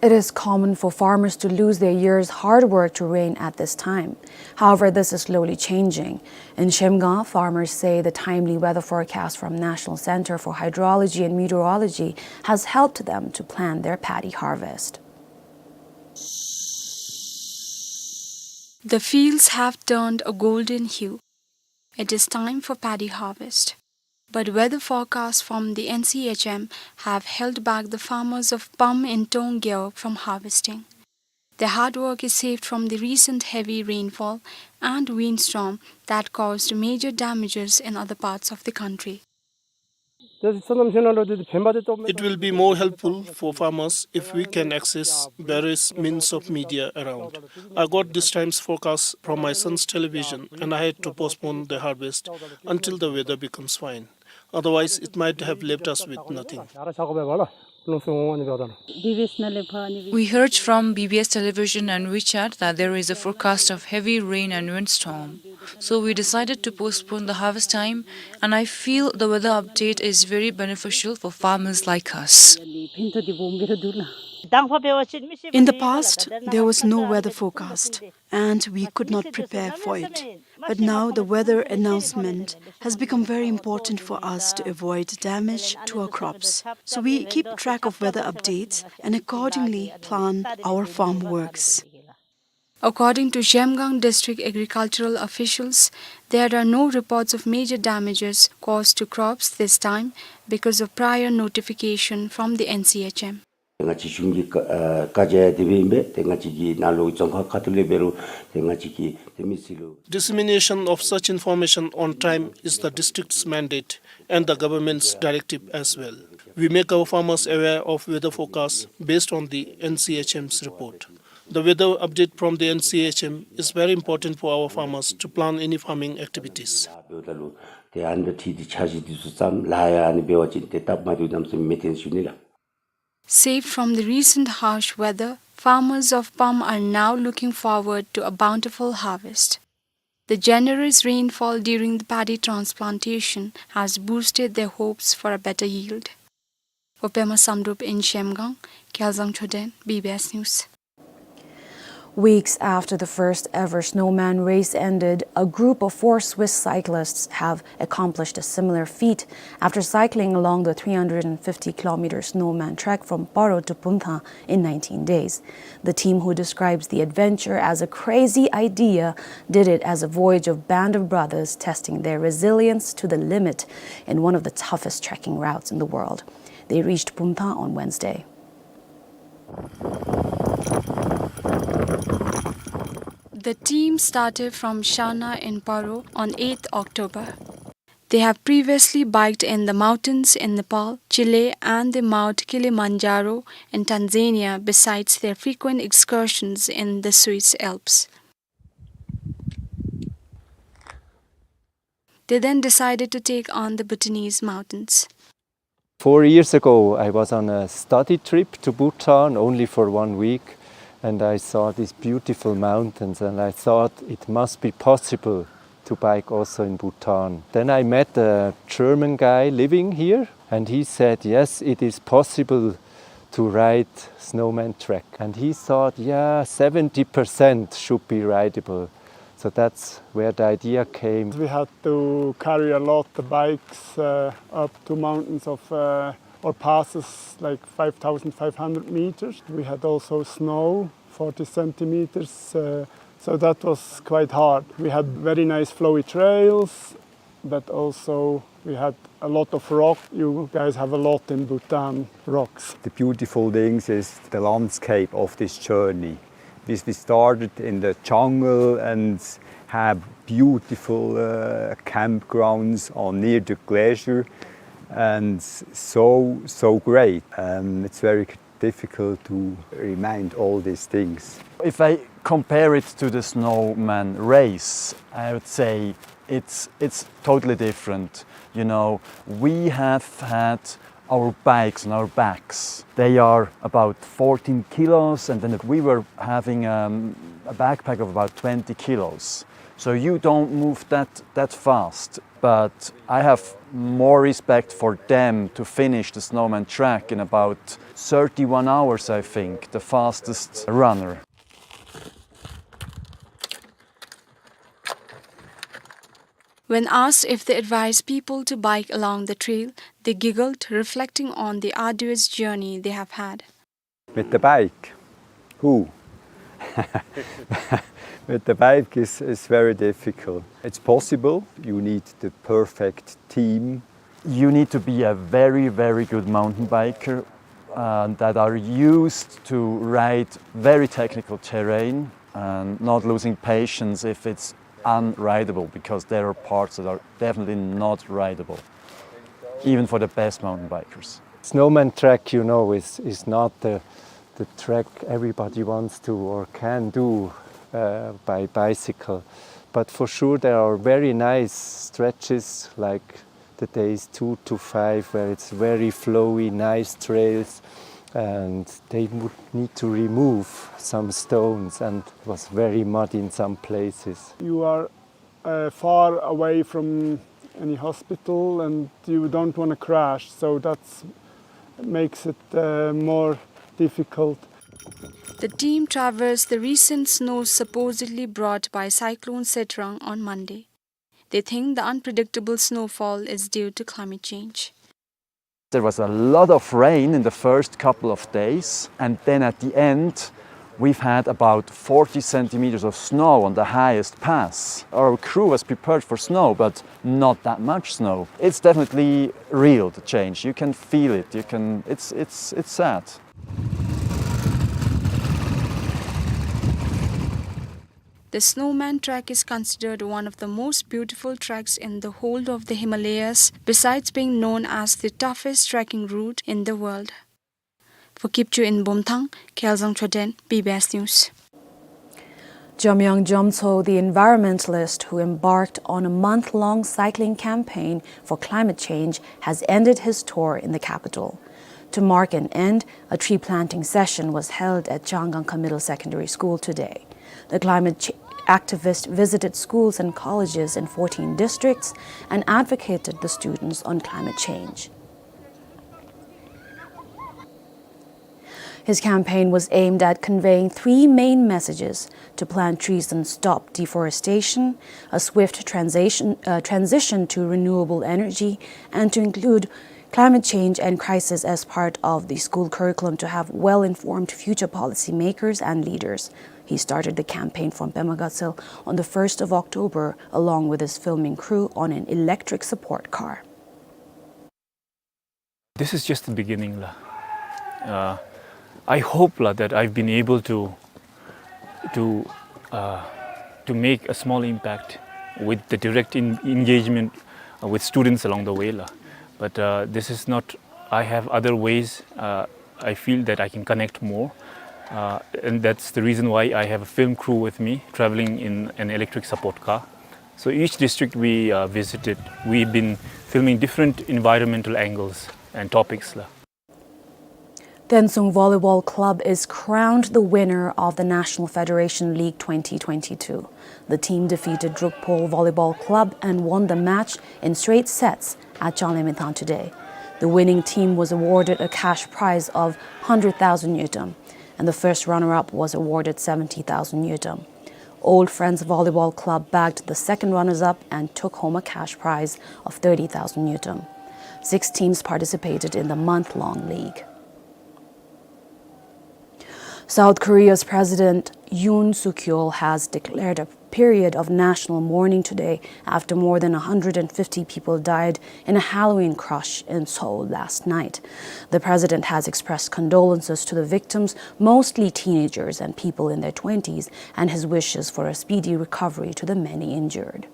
It is common for farmers to lose their year's hard work to rain at this time. However, this is slowly changing. In Zhemgang, farmers say the timely weather forecast from National Center for Hydrology and Meteorology has helped them to plan their paddy harvest. The fields have turned a golden hue. It is time for paddy harvest. But weather forecasts from the N C H M have held back the farmers of Pam in Tonggyeo from harvesting. Their hard work is saved from the recent heavy rainfall and windstorm that caused major damages in other parts of the country. It will be more helpful for farmers if we can access various means of media around. I got this time's forecast from my son's television and I had to postpone the harvest until the weather becomes fine. Otherwise, it might have left us with nothing. We heard from B B S television and WeChat that there is a forecast of heavy rain and windstorm. So we decided to postpone the harvest time, and I feel the weather update is very beneficial for farmers like us. In the past, there was no weather forecast, and we could not prepare for it. But now the weather announcement has become very important for us to avoid damage to our crops. So we keep track of weather updates and accordingly plan our farm works. According to Zhemgang district agricultural officials, there are no reports of major damages caused to crops this time because of prior notification from the N C H M. ང་བཅས་གཞུང་གི་བཀའ་ཨ་བཀའ་རྒྱ་དེ་སྦེ་ཨིན་པས། ཏེ་ང་བཅས་ཀྱི་ནང་ལུ་རྫོང་ཁག་ཁ་ཐུག་ལས་འབད་རུང་ཏེ་ང་བཅས་ཀྱིས་ཏེ་མི་སེར་ལུ། Dissemination of such information on time is the district's mandate and the government's directive as well. We make our farmers aware of weather forecasts based on the N C H M's report. The weather update from the N C H M is very important for our farmers to plan any farming activities. ཏེ་ཨ་ནི་དང་འཁྲིལ་ཏེ་འཆར་གཞི་འདི་ཚུ་བརྩམས་ལཱ་ཡང་ཨ་ནི་འབད་བ་ཅིན་ཏེ་སྟབས་མ་བདེཝ་གནམ་མེད་ས་མེད་མེད་ཟེར་ཞུ་ནི་ལགས། Saved from the recent harsh weather, farmers of Pam are now looking forward to a bountiful harvest. The generous rainfall during the paddy transplantation has boosted their hopes for a better yield. For Pema Samdrup in Zhemgang, Kyalzang Choden, B B S News. Weeks after the first ever snowman race ended, a group of four Swiss cyclists have accomplished a similar feat after cycling along the three hundred fifty kilometer snowman trek from Paro to Pumthang in nineteen days. The team, who describes the adventure as a crazy idea, did it as a voyage of band of brothers testing their resilience to the limit in one of the toughest trekking routes in the world. They reached Pumthang on Wednesday. The team started from Shana in Paro on eighth October. They have previously biked in the mountains in Nepal, Chile, and the Mount Kilimanjaro in Tanzania, besides their frequent excursions in the Swiss Alps. They then decided to take on the Bhutanese mountains. Four years ago, I was on a study trip to Bhutan only for one week, and I saw these beautiful mountains, and I thought it must be possible to bike also in Bhutan. Then I met a German guy living here, and he said, "Yes, it is possible to ride snowman trek." And he thought, "Yeah, seventy percent should be rideable." So that's where the idea came. We had to carry a lot of bikes, uh, up to mountains of, uh, or passes like five thousand five hundred meters. We had also snow, forty centimeters, uh, so that was quite hard. We had very nice flowy trails, but also we had a lot of rock. You guys have a lot in Bhutan, rocks. The beautiful things is the landscape of this journey. This, we started in the jungle and have beautiful, uh, campgrounds on near the glacier, and so, so great. Um, it's very difficult to remind all these things. If I compare it to the snowman race, I would say it's, it's totally different. You know, we have had our bikes on our backs. They are about fourteen kilos, and then we were having, um, a backpack of about twenty kilos. So you don't move that, that fast. But I have more respect for them to finish the Snowman Trek in about thirty-one hours, I think, the fastest runner. When asked if they advise people to bike along the trail, they giggled, reflecting on the arduous journey they have had. With the bike? Who? With the bike is, is very difficult. It's possible. You need the perfect team. You need to be a very, very good mountain biker, uh, that are used to ride very technical terrain and not losing patience if it's unrideable, because there are parts that are definitely not rideable, even for the best mountain bikers. Snowman Trek, you know, is, is not the, the trek everybody wants to or can do, uh, by bicycle. But for sure, there are very nice stretches like the days two to five, where it's very flowy, nice trails, and they would need to remove some stones, and it was very muddy in some places. You are, uh, far away from any hospital, and you don't wanna crash, so that's makes it, uh, more difficult. The team traversed the recent snow supposedly brought by Cyclone Setrang on Monday. They think the unpredictable snowfall is due to climate change. There was a lot of rain in the first couple of days, and then at the end, we've had about forty centimeters of snow on the highest pass. Our crew was prepared for snow, but not that much snow. It's definitely real, the change. You can feel it. You can, it's, it's, it's sad. The Snowman Trek is considered one of the most beautiful treks in the whole of the Himalayas, besides being known as the toughest trekking route in the world. For Kipchoo in Bumthang, Kherzang Choden, B B S News. Jamyang Jamtso, the environmentalist who embarked on a month-long cycling campaign for climate change, has ended his tour in the capital. To mark an end, a tree planting session was held at Changangkha Middle Secondary School today. The climate ch-, activist visited schools and colleges in fourteen districts and advocated the students on climate change. His campaign was aimed at conveying three main messages: to plant trees and stop deforestation, a swift transition, uh, transition to renewable energy, and to include climate change and crisis as part of the school curriculum to have well-informed future policymakers and leaders. He started the campaign from Pema Gatshel on the first of October, along with his filming crew on an electric support car. This is just the beginning, la. Uh, I hope, la, that I've been able to, to, uh, to make a small impact with the direct en-, engagement, uh, with students along the way, la. But, uh, this is not, I have other ways, uh, I feel that I can connect more. Uh, and that's the reason why I have a film crew with me traveling in an electric support car. So each district we, uh, visited, we've been filming different environmental angles and topics, la. Tensung Volleyball Club is crowned the winner of the National Federation League twenty twenty-two. The team defeated Drukpol Volleyball Club and won the match in straight sets at Changlimithang today. The winning team was awarded a cash prize of hundred thousand ngultrum, and the first runner-up was awarded seventy thousand ngultrum. Old Friends Volleyball Club bagged the second runners-up and took home a cash prize of thirty thousand ngultrum. Six teams participated in the month-long league. South Korea's President Yoon Suk Yeol has declared a period of national mourning today after more than a hundred and fifty people died in a Halloween crush in Seoul last night. The president has expressed condolences to the victims, mostly teenagers and people in their twenties, and his wishes for a speedy recovery to the many injured.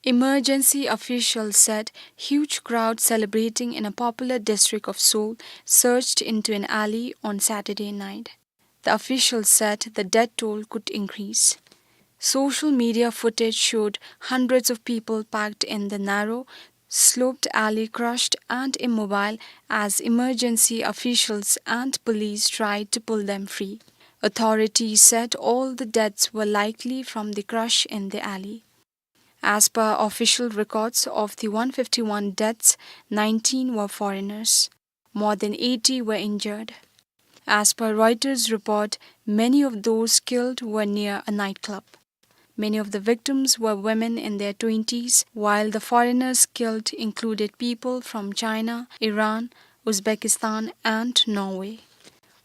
Emergency officials said huge crowd celebrating in a popular district of Seoul surged into an alley on Saturday night. The officials said the death toll could increase. Social media footage showed hundreds of people packed in the narrow sloped alley crushed and immobile as emergency officials and police tried to pull them free. Authorities said all the deaths were likely from the crush in the alley. As per official records, of the one fifty-one deaths, nineteen were foreigners. More than eighty were injured. As per Reuters report, many of those killed were near a nightclub. Many of the victims were women in their twenties, while the foreigners killed included people from China, Iran, Uzbekistan, and Norway.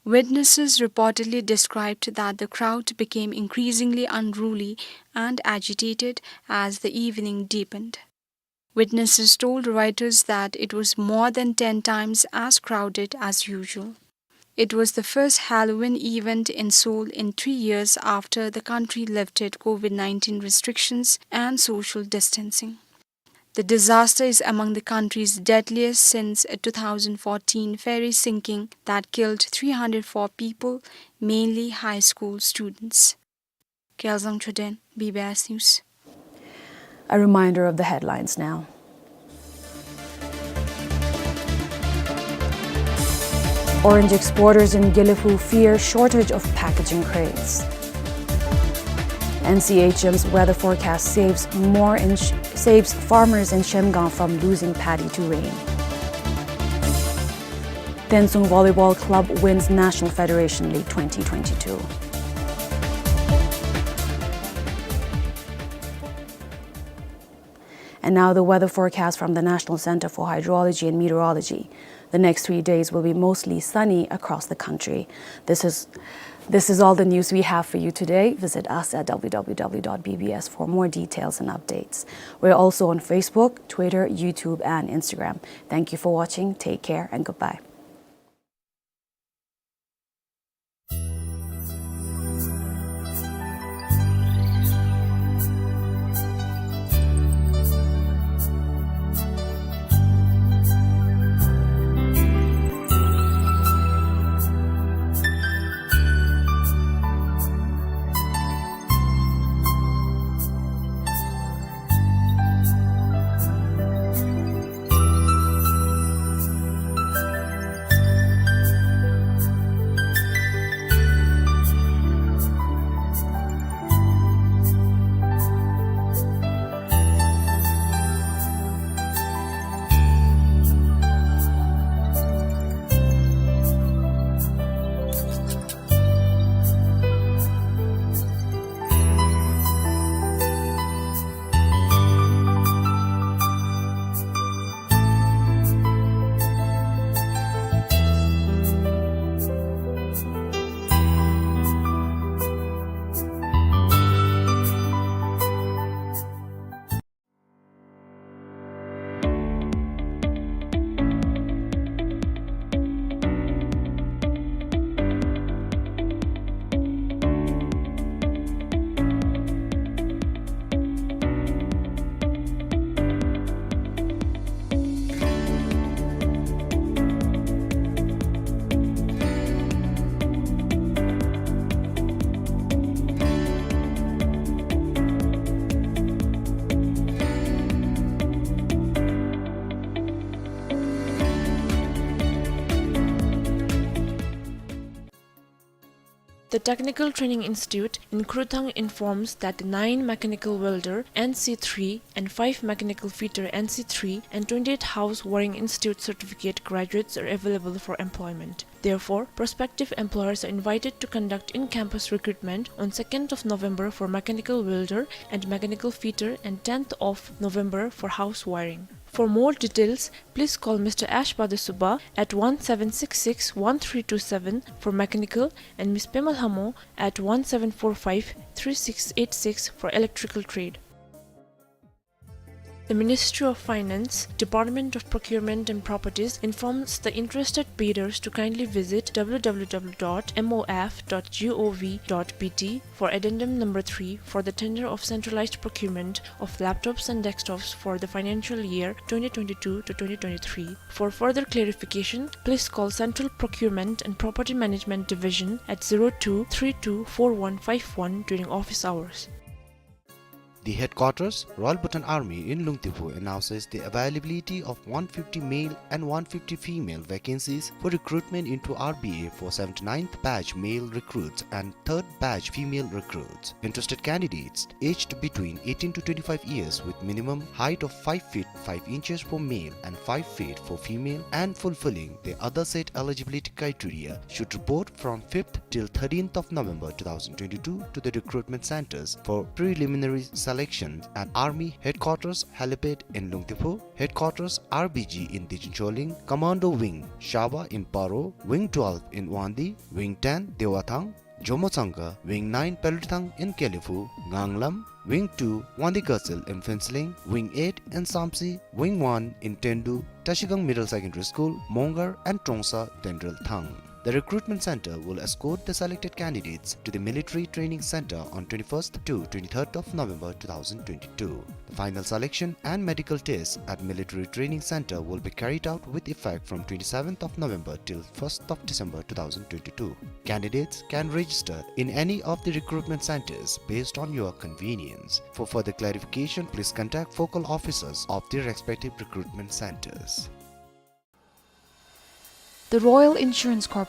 Witnesses reportedly described that the crowd became increasingly unruly and agitated as the evening deepened. Witnesses told Reuters that it was more than ten times as crowded as usual. It was the first Halloween event in Seoul in three years after the country lifted COVID nineteen restrictions and social distancing. The disaster is among the country's deadliest since a two thousand fourteen ferry sinking that killed three hundred four people, mainly high school students. Kyaelzang Choden, B B S News. A reminder of the headlines now. Orange exporters in Gelephu fear shortage of packaging crates. N C H M's weather forecast saves more in Sh-, saves farmers in Shemgang from losing paddy to rain. Tensung Volleyball Club wins National Federation League twenty twenty-two. And now the weather forecast from the National Center for Hydrology and Meteorology. The next three days will be mostly sunny across the country. This is, this is all the news we have for you today. Visit us at W W W dot B B S for more details and updates. We're also on Facebook, Twitter, YouTube, and Instagram. Thank you for watching. Take care and goodbye. The Technical Training Institute in Krotang informs that the nine mechanical welder N C three and five mechanical fitter N C three and twenty-eight house wiring institute certificate graduates are available for employment. Therefore, prospective employers are invited to conduct in-campus recruitment on second of November for mechanical welder and mechanical fitter and tenth of November for house wiring. For more details, please call Mister Ash Badesubha at one seven six six one three two seven for mechanical and Miss Pema Lhamo at one seven four five three six eight six for electrical trade. The Ministry of Finance, Department of Procurement and Properties informs the interested bidders to kindly visit W W W dot M O F dot G O V dot B T for addendum number three for the tender of centralized procurement of laptops and desktops for the financial year twenty twenty-two to twenty twenty-three. For further clarification, please call Central Procurement and Property Management Division at zero two three two four one five one during office hours. The headquarters, Royal Bhutan Army in Lungthipu, announces the availability of one fifty male and one fifty female vacancies for recruitment into R B A for seventy-ninth batch male recruits and third batch female recruits. Interested candidates aged between eighteen to twenty-five years with minimum height of five feet five inches for male and five feet for female and fulfilling the other set eligibility criteria should report from fifth till thirteenth of November two thousand twenty-two to the recruitment centers for preliminary selection at Army Headquarters Helipad in Lungthipu, Headquarters R B G in Dijincholing, Commando Wing Shaba in Paro, Wing twelve in Wangdue, Wing ten Dewathang, Jomochangka, Wing nine Pelritang in Keliphu, Nganglam, Wing two Wangdue Gatsel in Phuentsholing, Wing eight in Samtse, Wing one in Tendu, Trashigang Middle Secondary School, Mongar and Trongsa Dendrel Thang. The recruitment center will escort the selected candidates to the military training center on twenty-first to twenty-third of November two thousand twenty-two. The final selection and medical tests at military training center will be carried out with effect from twenty-seventh of November till first of December two thousand twenty-two. Candidates can register in any of the recruitment centers based on your convenience. For further clarification, please contact focal officers of the respective recruitment centers. The Royal Insurance Corporation